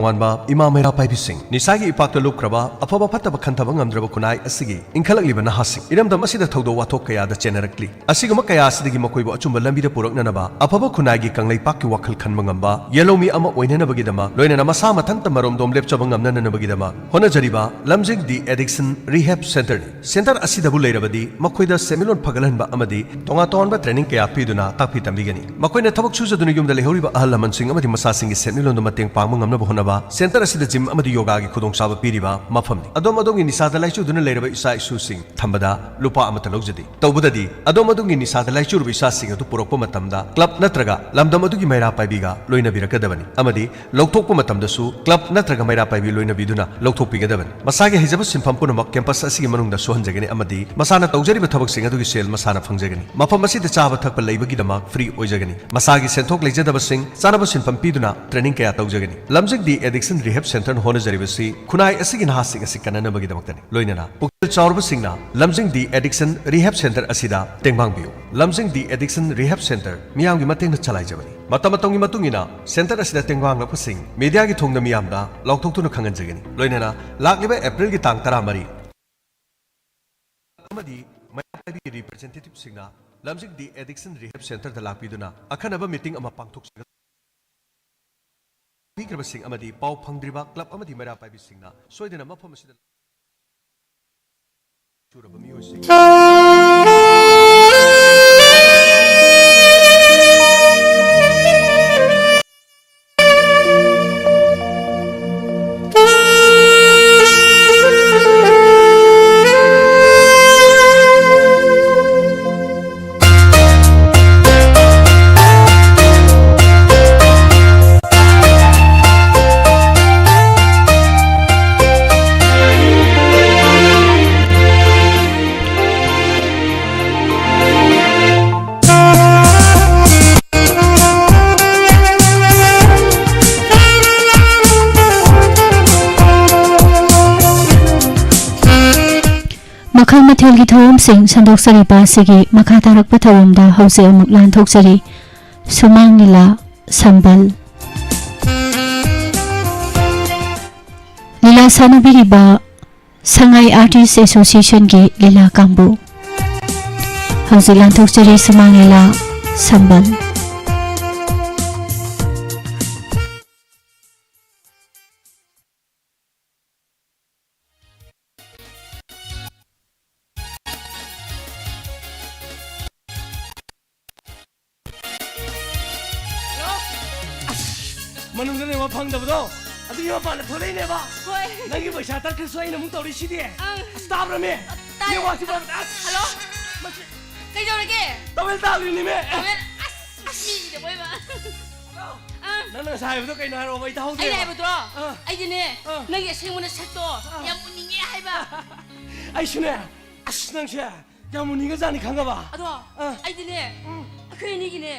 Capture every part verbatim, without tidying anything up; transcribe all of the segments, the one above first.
ꯇꯣꯉꯥꯟꯕ ꯏꯃꯥ ꯃꯩꯔꯥ ꯄꯥꯏꯕꯤꯁꯤꯡ, ꯅꯤꯁꯥꯒꯤ ꯏꯄꯥꯛꯇ ꯂꯨꯞꯈ꯭ꯔꯕ, ꯑꯐꯕ ꯐꯠꯇꯕ ꯈꯟꯊꯕ ꯉꯝꯗ꯭ꯔꯕ ꯈꯨꯟꯅꯥꯏ ꯑꯁꯤꯒꯤ ꯏꯟꯈꯠꯂꯛꯂꯤꯕ ꯅꯍꯥꯁꯤꯡ, ꯏꯔꯝꯗꯝ ꯑꯁꯤꯗ ꯊꯧꯗꯣꯛ ꯋꯥꯊꯣꯛ ꯀꯌꯥꯗ ꯆꯦꯟꯅꯔꯛꯂꯤ꯫ ꯑꯁꯤꯒꯨꯝꯕ ꯀꯌꯥ ꯑꯁꯤꯗꯒꯤ ꯃꯈꯣꯏꯕꯨ ꯑꯆꯨꯝꯕ ꯂꯝꯕꯤꯗ ꯄꯨꯔꯛꯅꯅꯕ, ꯑꯐꯕ ꯈꯨꯟꯅꯥꯏꯒꯤ ꯀꯪꯂꯩꯄꯥꯛꯀꯤ ꯋꯥꯈꯜ ꯈꯟꯕ ꯉꯝꯕ ꯌꯦꯜꯍꯧꯃꯤ ꯑꯃ ꯑꯣꯏꯅꯅꯕꯒꯤꯗꯃꯛ, ꯂꯣꯏꯅꯅ ꯃꯁꯥ ꯃꯊꯟꯇ ꯃꯔꯣꯝꯗꯣꯝ ꯂꯦꯞꯆꯕ ꯉꯝꯅꯅꯕꯒꯤꯗꯃꯛ ꯍꯣꯠꯅꯖꯔꯤꯕ ꯂꯝꯖꯤꯡ ꯗꯤ ꯑꯦꯗꯤꯛꯁꯟ ꯔꯤꯍꯦꯕ ꯁꯦꯟꯇꯔꯅꯤ꯫ ꯁꯦꯟꯇꯔ ꯑꯁꯤꯗꯕꯨ ꯂꯩꯔꯕꯗꯤ ꯃꯈꯣꯏꯗ ꯁꯦꯟꯃꯤꯠꯂꯣꯟ ꯐꯒꯠꯍꯟꯕ ꯑꯃꯗꯤ ꯇꯣꯉꯥꯟ ꯇꯣꯉꯥꯟꯕ ꯇ꯭ꯔꯦꯅꯤꯡ ꯀꯌꯥ ꯄꯤꯗꯨꯅ ꯇꯥꯛꯄꯤ ꯇꯝꯕꯤꯒꯅꯤ꯫ ꯃꯈꯣꯏꯅ ꯊꯕꯛ ꯁꯨꯖꯗꯨꯅ ꯌꯨꯝꯗ ꯂꯩꯍꯧꯔꯤꯕ ꯑꯍꯜ ꯂꯃꯟꯁꯤꯡ ꯑꯃꯗꯤ ꯃꯆꯥꯁꯤꯡꯒꯤ ꯁꯦꯟꯃꯤꯠꯂꯣꯟꯗ ꯃꯇꯦꯡ ꯄꯥꯡꯕ ꯉꯝꯅꯕ ꯍꯣꯠꯅꯕ ꯁꯦꯟꯇꯔ ꯑꯁꯤꯗ ꯖꯤꯝ ꯑꯃꯗꯤ ꯌꯣꯒꯥꯒꯤ ꯈꯨꯗꯣꯡꯆꯥꯕ ꯄꯤꯔꯤꯕ ꯃꯐꯝꯅꯤ꯫ ꯑꯗꯣꯝ ꯑꯗꯣꯝꯒꯤ ꯅꯤꯁꯥꯗ ꯂꯥꯏꯆꯨꯗꯨꯅ ꯂꯩꯔꯕ ꯏꯆꯥ ꯏꯁꯨꯁꯤꯡ ꯊꯝꯕꯗ ꯂꯨꯄꯥ ꯑꯃꯠꯇ ꯂꯧꯖꯗꯦ꯫ ꯇꯧꯕꯗꯗꯤ ꯑꯗꯣꯝ ꯑꯗꯣꯝꯒꯤ ꯅꯤꯁꯥꯗ ꯂꯥꯏꯆꯨꯔꯕ ꯏꯆꯥꯁꯤꯡ ꯑꯗꯨ ꯄꯨꯔꯛꯄ ꯃꯇꯝꯗ ꯀ꯭ꯂꯕ ꯅꯠꯇ꯭ꯔꯒ ꯂꯝꯗꯝ ꯑꯗꯨꯒꯤ ꯃꯩꯔꯥ ꯄꯥꯏꯕꯤꯒ ꯂꯣꯏꯅꯕꯤꯔꯛꯀꯗꯕꯅꯤ ꯑꯃꯗꯤ ꯂꯧꯊꯣꯛꯄ ꯃꯇꯝꯗꯁꯨ ꯀ꯭ꯂꯕ ꯅꯠꯇ꯭ꯔꯒ ꯃꯩꯔꯥ ꯄꯥꯏꯕꯤ ꯂꯣꯏꯅꯕꯤꯗꯨꯅ ꯂꯧꯊꯣꯛꯄꯤꯒꯗꯕꯅꯤ꯫ ꯃꯁꯥꯒꯤ ꯍꯩꯖꯕ ꯁꯤꯟꯐꯝ ꯄꯨꯝꯅꯃꯛ ꯀꯦꯝꯄꯁ ꯑꯁꯤꯒꯤ ꯃꯅꯨꯡꯗ ꯁꯨꯍꯟꯖꯒꯅꯤ ꯑꯃꯗꯤ ꯃꯁꯥꯅ ꯇꯧꯖꯔꯤꯕ ꯊꯕꯛꯁꯤꯡ ꯑꯗꯨꯒꯤ ꯁꯦꯜ ꯃꯁꯥꯅ ꯐꯪꯖꯒꯅꯤ꯫ ꯃꯐꯝ ꯑꯁꯤꯗ ꯆꯥꯕ ꯊꯛꯄ ꯂꯩꯕꯒꯤꯗꯃꯛ ꯐ꯭ꯔꯤ ꯑꯣꯏꯖꯒꯅꯤ꯫ ꯃꯁꯥꯒꯤ ꯁꯦꯟꯊꯣꯛ ꯂꯩꯖꯗꯕꯁꯤꯡ ꯆꯥꯅꯕ ꯁꯤꯟꯐꯝ ꯄꯤꯗꯨꯅ ꯇ꯭ꯔꯦꯅꯤꯡ ꯀꯌꯥ ꯇꯧꯖꯒꯅꯤ꯫ ꯂꯝꯖꯤꯡ ꯗꯤ ꯑꯦꯗꯤꯛꯁꯟ ꯔꯤꯍꯦꯕ ꯁꯦꯟꯇꯔꯅ ꯍꯣꯠꯅꯖꯔꯤꯕꯁꯤ ꯈꯨꯟꯅꯥꯏ ꯑꯁꯤꯒꯤ ꯅꯍꯥꯁꯤꯡ ꯑꯁꯤ ꯀꯟꯅꯅꯕꯒꯤꯗꯃꯛꯇꯅꯤ꯫ ꯂꯣꯏꯅꯅ ꯄꯨꯛꯆꯦꯜ ꯆꯥꯎꯔꯕꯁꯤꯡꯅ ꯂꯝꯖꯤꯡ ꯗꯤ ꯑꯦꯗꯤꯛꯁꯟ ꯔꯤꯍꯦꯕ ꯁꯦꯟꯇꯔ ꯑꯁꯤꯗ ꯇꯦꯡꯕꯥꯡꯕꯤꯌꯨ꯫ ꯂꯝꯖꯤꯡ ꯗꯤ ꯑꯦꯗꯤꯛꯁꯟ ꯔꯤꯍꯦꯕ ꯁꯦꯟꯇꯔ ꯃꯤꯌꯥꯝꯒꯤ ꯃꯇꯦꯡꯅ ꯆꯂꯥꯏꯖꯕꯅꯤ꯫ ꯃꯇꯝ ꯃꯇꯝꯒꯤ ꯃꯇꯨꯡ ꯏꯟꯅ ꯁꯦꯟꯇꯔ ꯑꯁꯤꯗ ꯇꯦꯡꯕꯥꯡꯂꯛꯄꯁꯤꯡ ꯃꯤꯗꯤꯌꯥꯒꯤ ꯊꯣꯡꯗ ꯃꯤꯌꯥꯝꯗ ꯂꯥꯎꯊꯣꯛꯇꯨꯅ ꯈꯪꯍꯟꯖꯒꯅꯤ꯫ ꯂꯣꯏꯅꯅ ꯂꯥꯛꯂꯤꯕ ꯑꯦꯄ꯭ꯔꯤꯜꯒꯤ ꯇꯥꯡ ꯇꯔꯥꯃꯔꯤ ꯑꯃꯗꯤ ꯃꯩꯔꯥ ꯄꯥꯏꯕꯤꯒꯤ ꯔꯤꯄ꯭ꯔꯖꯦꯟꯇꯦꯇꯤꯚꯁꯤꯡꯅ ꯂꯝꯖꯤꯡ ꯗꯤ ꯑꯦꯗꯤꯛꯁꯟ ꯔꯤꯍꯦꯕ ꯁꯦꯟꯇꯔꯗ ꯂꯥꯛꯄꯤꯗꯨꯅ ꯑꯈꯟꯅꯕ ꯃꯤꯇꯤꯡ ꯑꯃ ꯄꯥꯡꯊꯣꯛꯆꯒꯗꯕ꯫ ꯄꯤꯈ꯭ꯔꯕꯁꯤꯡ ꯑꯃꯗꯤ ꯄꯥꯎ ꯐꯪꯗ꯭ꯔꯤꯕ ꯀ꯭ꯂꯕ ꯑꯃꯗꯤ ꯃꯩꯔꯥ ꯄꯥꯏꯕꯤꯁꯤꯡꯅ ꯁꯣꯏꯗꯅ ꯃꯐꯝ ꯑꯁꯤꯗ ꯆꯨꯔꯕ ꯃꯤꯑꯣꯏꯁꯤꯡ꯫ ꯃꯈꯜ ꯃꯊꯦꯜꯒꯤ ꯊꯧꯔꯝꯁꯤꯡ ꯁꯟꯗꯣꯛꯆꯔꯤꯕ ꯑꯁꯤꯒꯤ ꯃꯈꯥ ꯇꯥꯔꯛꯄ ꯊꯧꯔꯝꯗ ꯍꯧꯖꯤꯛ ꯑꯃꯨꯛ ꯂꯥꯟꯊꯣꯛꯆꯔꯤ꯫ ꯁꯨꯃꯥꯡ ꯂꯤꯂꯥ ꯁꯝꯕꯜ꯫ ꯂꯤꯂꯥ ꯁꯥꯟꯅꯕꯤꯔꯤꯕ ꯁꯉꯥꯏ Artist Associationꯒꯤ ꯂꯤꯂꯥ ꯀꯥꯡꯕꯨ꯫ ꯍꯧꯖꯤꯛ ꯂꯥꯟꯊꯣꯛꯆꯔꯤ ꯁꯨꯃꯥꯡ ꯂꯤꯂꯥ ꯁꯝꯕꯜ꯫ ꯍꯜꯂꯣ꯫ ꯑꯁ, ꯃꯅꯨꯡꯗ ꯂꯩꯕ ꯐꯪꯗꯕꯗꯣ, ꯑꯗꯨꯒꯤ ꯃꯄꯥꯟꯗ ꯊꯣꯛꯂꯛꯏꯅꯦꯕ꯫ ꯍꯣꯏ꯫ ꯅꯪꯒꯤ ꯄꯩꯁꯥ ꯇꯠꯈ꯭ꯔꯁꯨ ꯑꯩꯅ ꯑꯃꯨꯛ ꯇꯧꯔꯤꯁꯤꯗꯤ꯫ ꯑꯪ꯫ ꯑꯁ, ꯇꯥꯕ꯭ꯔꯃꯤ? ꯇꯥꯏ꯫ ꯅꯦꯠꯋꯥꯛꯁꯤ ꯐꯕ-, ꯑꯁ! ꯍꯜꯂꯣ꯫ ꯃꯁꯤ ꯀꯩꯗꯧꯔꯒꯦ? ꯇꯋꯦꯜ ꯇꯥꯜꯂꯤꯅꯤꯃꯦ꯫ ꯇꯋꯦꯜ? ꯑꯁ, ꯁꯤꯔꯦ ꯑꯋꯣꯏꯕ꯫ ꯍꯜꯂꯣ꯫ ꯑꯪ꯫ ꯅꯪꯅ ꯉꯁꯥꯏ ꯍꯥꯏꯕꯗꯣ ꯀꯩꯅꯣ ꯍꯥꯏꯔꯛꯑꯣꯕ, ꯑꯩ ꯇꯥꯍꯧꯗ꯭ꯔꯦꯕ꯫ ꯑꯩꯅ ꯍꯥꯏꯕꯗꯣ? ꯑꯪ꯫ ꯑꯩꯗꯤꯅꯦ, ꯑꯪ꯫ ꯅꯪꯒꯤ ꯑꯁꯦꯡꯕ ꯅꯁꯛꯇꯣ ꯑꯪ꯫ ꯌꯥꯝ ꯎꯅꯤꯡꯉꯦ ꯍꯥꯏꯕ꯫ ꯑꯩꯁꯨꯅꯦ, ꯑꯁ, ꯅꯪꯁꯦ ꯌꯥꯝ ꯎꯅꯤꯡꯉꯖꯥꯠꯅꯤ, ꯈꯪꯉꯕ? ꯑꯗꯣ ꯑꯥ꯫ ꯑꯩꯗꯤꯅꯦ, ꯎꯝ꯫ ꯑꯩꯈꯣꯏ ꯑꯅꯤꯒꯤꯅꯦ,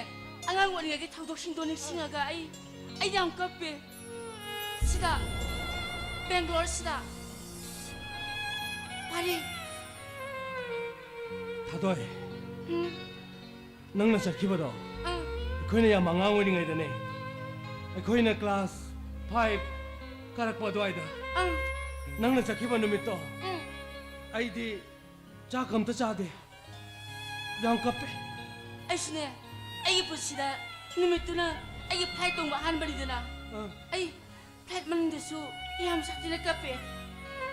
ꯑꯉꯥꯡ ꯑꯣꯏꯔꯤꯉꯩꯒꯤ ꯊꯧꯗꯣꯛꯁꯤꯡꯗꯣ ꯅꯤꯡꯁꯤꯡꯉꯒ ꯑꯩ, ꯑꯩ ꯌꯥꯝ ꯀꯞꯄꯦ꯫ ꯁꯤꯗ, ꯕꯦꯡꯒ꯭ꯂꯣꯔꯁꯤꯗ꯫ ꯄꯥꯔꯤ꯫ ꯊꯥꯗꯣꯏ, ꯎꯝ꯫ ꯅꯪꯅ ꯆꯠꯈꯤꯕꯗꯣ ꯑꯥ꯫ ꯑꯩꯈꯣꯏꯅ ꯌꯥꯝ ꯑꯉꯥꯡ ꯑꯣꯏꯔꯤꯉꯩꯗꯅꯦ, ꯑꯩꯈꯣꯏꯅ class five ꯀꯥꯔꯛꯄ ꯑꯗꯨꯋꯥꯏꯗ꯫ ꯑꯥ꯫ ꯅꯪꯅ ꯆꯠꯈꯤꯕ ꯅꯨꯃꯤꯠꯇꯣ, ꯎꯝ꯫ ꯑꯩꯗꯤ ꯆꯥꯛ ꯑꯝꯇ ꯆꯥꯗꯦ꯫ ꯌꯥꯝ ꯀꯞꯄꯦ꯫ ꯑꯩꯁꯨꯅꯦ, ꯑꯩꯒꯤ ꯄꯨꯟꯁꯤꯗ ꯅꯨꯃꯤꯠꯇꯨꯅ ꯑꯩꯒꯤ flight ꯇꯣꯡꯕ ꯑꯍꯥꯟꯕꯅꯤꯗꯅ꯫ ꯑꯥ꯫ ꯑꯩ flight ꯃꯅꯨꯡꯗꯁꯨ ꯌꯥꯝ ꯁꯥꯊꯤꯅ ꯀꯞꯄꯦ꯫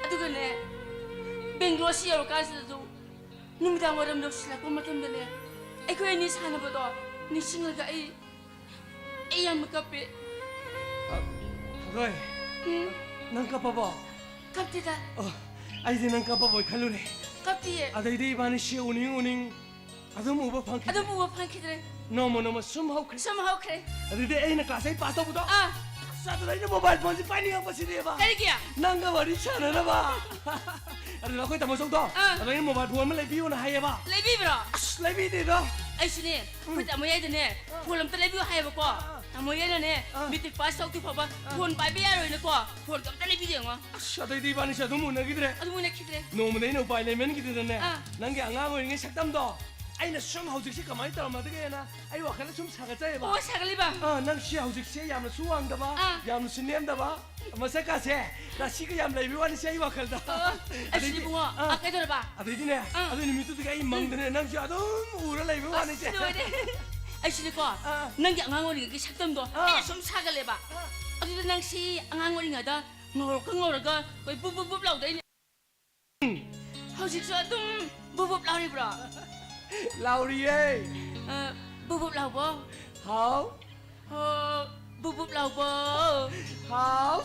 ꯑꯗꯨꯒꯅꯦ, ꯕꯦꯡꯒ꯭ꯂꯣꯔꯁꯤ ꯌꯧꯔꯀꯥꯟꯁꯤꯗꯁꯨ ꯅꯨꯃꯤꯗꯥꯡ ꯋꯥꯏꯔꯝ ꯌꯧꯁꯤꯜꯂꯛꯄ ꯃꯇꯝꯗꯅꯦ, ꯑꯩꯈꯣꯏ ꯑꯅꯤ ꯁꯥꯟꯅꯕꯗꯣ ꯅꯤꯡꯁꯤꯡꯂꯒ ꯑꯩ ꯑꯩ ꯌꯥꯝꯅ ꯀꯞꯄꯦ꯫ ꯑ, ꯊꯣꯏ, ꯎꯝ? ꯅꯪ ꯀꯞꯄꯕꯣ? ꯀꯞꯇꯦꯗ꯫ ꯑꯣ, ꯑꯩꯗꯤ ꯅꯪ ꯀꯞꯄꯕꯣꯏ ꯈꯜꯂꯨꯔꯦ꯫ ꯀꯞꯇꯤꯌꯦ꯫ ꯑꯗꯩꯗꯤ ꯏꯕꯥꯅꯤ ꯁꯤ ꯎꯅꯤꯡ ꯎꯅꯤꯡ ꯑꯗꯨꯝ ꯎꯕ ꯐꯪꯈꯤꯗ꯭ꯔꯦ꯫ ꯑꯗꯨꯝ ꯎꯕ ꯐꯪꯈꯤꯗ꯭ꯔꯦ꯫ ꯅꯣꯡꯃ ꯅꯣꯡꯃ ꯁꯨꯝ ꯍꯧꯈ꯭ꯔꯦ꯫ ꯁꯨꯝ ꯍꯧꯈ꯭ꯔꯦ꯫ ꯑꯗꯨꯗꯤ ꯑꯩꯅ class eight pass ꯇꯧꯕꯗꯣ? ꯑꯥ꯫ ꯑꯁ, ꯑꯗꯨꯗ ꯑꯩꯅ mobile phoneꯁꯤ ꯄꯥꯏꯅꯤꯡꯉꯛꯄꯁꯤꯅꯦꯕ꯫ ꯀꯔꯤꯒꯤ? ꯅꯪꯒ ꯋꯥꯔꯤ ꯁꯥꯟꯅꯅꯕ꯫ ꯑꯗꯨꯗ ꯑꯩꯈꯣꯏ ꯇꯥꯃꯣ ꯆꯧꯗꯣ, ꯑꯥ꯫ ꯑꯗ ꯑꯩꯅ mobile phone ꯑꯃ ꯂꯩꯕꯤꯌꯣꯅ ꯍꯥꯏꯌꯦꯕ꯫ ꯂꯩꯕꯤꯕ꯭ꯔꯣ? ꯑꯁ, ꯂꯩꯕꯤꯗꯦꯗ꯫ ꯑꯩꯁꯨꯅꯦ, ꯑꯩꯈꯣꯏ ꯎꯝ꯫ ꯇꯥꯃꯣ ꯌꯥꯏꯗꯅꯦ, ꯑꯥ꯫ Phone ꯑꯝꯇ ꯂꯩꯕꯤꯌꯨ ꯍꯥꯏꯌꯦꯕꯀꯣ꯫ ꯑꯥ, ꯑꯥ꯫ ꯇꯥꯃꯣ ꯌꯥꯏꯅꯅꯦ, ꯑꯥ꯫ Matric pass ꯇꯧꯗ꯭ꯔꯤ ꯐꯥꯎꯕ ꯑꯥ꯫ Phone ꯄꯥꯏꯕ ꯌꯥꯔꯣꯏꯅꯀꯣ, phoneꯒ ꯑꯝꯇ ꯂꯩꯕꯤꯗꯦ ꯌꯦꯡꯉꯣ꯫ ꯑꯁ, ꯑꯗꯩꯗꯤ ꯏꯕꯥꯅꯤꯁꯦ ꯑꯗꯨꯝ ꯎꯅꯈꯤꯗ꯭ꯔꯦ꯫ ꯑꯗꯨꯝ ꯎꯅꯈꯤꯗ꯭ꯔꯦ꯫ ꯅꯣꯡꯃꯗꯤ ꯑꯩꯅ ꯎꯄꯥꯏ ꯂꯩꯃꯟꯈꯤꯗꯗꯅꯅꯦ, ꯑꯥ꯫ ꯅꯪꯒꯤ ꯑꯉꯥꯡ ꯑꯣꯏꯔꯤꯉꯩ ꯁꯛꯇꯝꯗꯣ ꯑꯩꯅ ꯁꯨꯝ ꯍꯧꯖꯤꯛꯁꯦ ꯀꯃꯥꯏꯅ ꯇꯧꯔꯝꯃꯗꯒꯦꯅ ꯑꯩ ꯋꯥꯈꯜꯗ ꯁꯨꯝ ꯁꯥꯒꯠꯆꯩꯌꯦꯕ꯫ ꯑꯣ, ꯁꯥꯒꯠꯂꯤꯕ? ꯑꯥ, ꯅꯪꯁꯦ ꯍꯧꯖꯤꯛꯁꯦ ꯌꯥꯝꯅꯁꯨ ꯋꯥꯡꯗꯕ, ꯑꯥ꯫ ꯌꯥꯝꯅꯁꯨ ꯅꯦꯝꯗꯕ, ꯃꯁꯛꯀꯥꯁꯦ ꯔꯥꯁꯤꯒ ꯌꯥꯝ ꯂꯩꯕꯩ ꯋꯥꯅꯤꯁꯦ ꯑꯩ ꯋꯥꯈꯜꯗ꯫ ꯑꯣ, ꯑꯗꯩꯗꯤ, ꯑꯩꯁꯨ ꯏꯕꯨꯡꯉꯣ, ꯑꯥ, ꯑꯥ, ꯀꯩꯗꯧꯔꯕ? ꯑꯗꯩꯗꯤꯅꯦ, ꯑꯥ꯫ ꯑꯗꯨ ꯅꯨꯃꯤꯠꯇꯨꯗꯒꯤ ꯑꯩ ꯃꯪꯗꯅꯦ, ꯅꯪꯁꯦ ꯑꯗꯨꯝ ꯎꯔ ꯂꯩꯕꯩ ꯑꯁ, ꯋꯥꯅꯤꯁꯦ꯫ ꯂꯣꯏꯔꯦ꯫ ꯑꯩꯁꯨꯅꯦꯀꯣ, ꯑꯥ꯫ ꯅꯪꯒꯤ ꯑꯉꯥꯡ ꯑꯣꯏꯔꯤꯉꯩꯒꯤ ꯁꯛꯇꯝꯗꯣ ꯑꯥ꯫ ꯑꯩꯅ ꯁꯨꯝ ꯁꯥꯒꯠꯂꯦꯕ꯫ ꯑꯥ꯫ ꯑꯗꯨꯗ ꯅꯪꯁꯤ ꯑꯉꯥꯡ ꯑꯣꯏꯔꯤꯉꯩꯗ ꯉꯧꯔꯛꯀ ꯉꯧꯔꯒ ꯑꯩꯈꯣꯏ ꯕꯨꯞ ꯕꯨꯞ ꯕꯨꯞ ꯂꯥꯎꯗꯣꯏꯅꯦ꯫ ꯍꯧꯖꯤꯛꯁꯨ ꯑꯗꯨꯝ ꯕꯨꯞ ꯕꯨꯞ ꯂꯥꯎꯔꯤꯕ꯭ꯔꯣ? ꯂꯥꯎꯔꯤꯌꯦ꯫ ꯑ, ꯕꯨꯞ ꯕꯨꯞ ꯂꯥꯎꯕꯣ? ꯍꯥꯎ꯫ ꯍꯣ, ꯕꯨꯞ ꯕꯨꯞ ꯂꯥꯎꯕꯣ? ꯍꯥꯎ꯫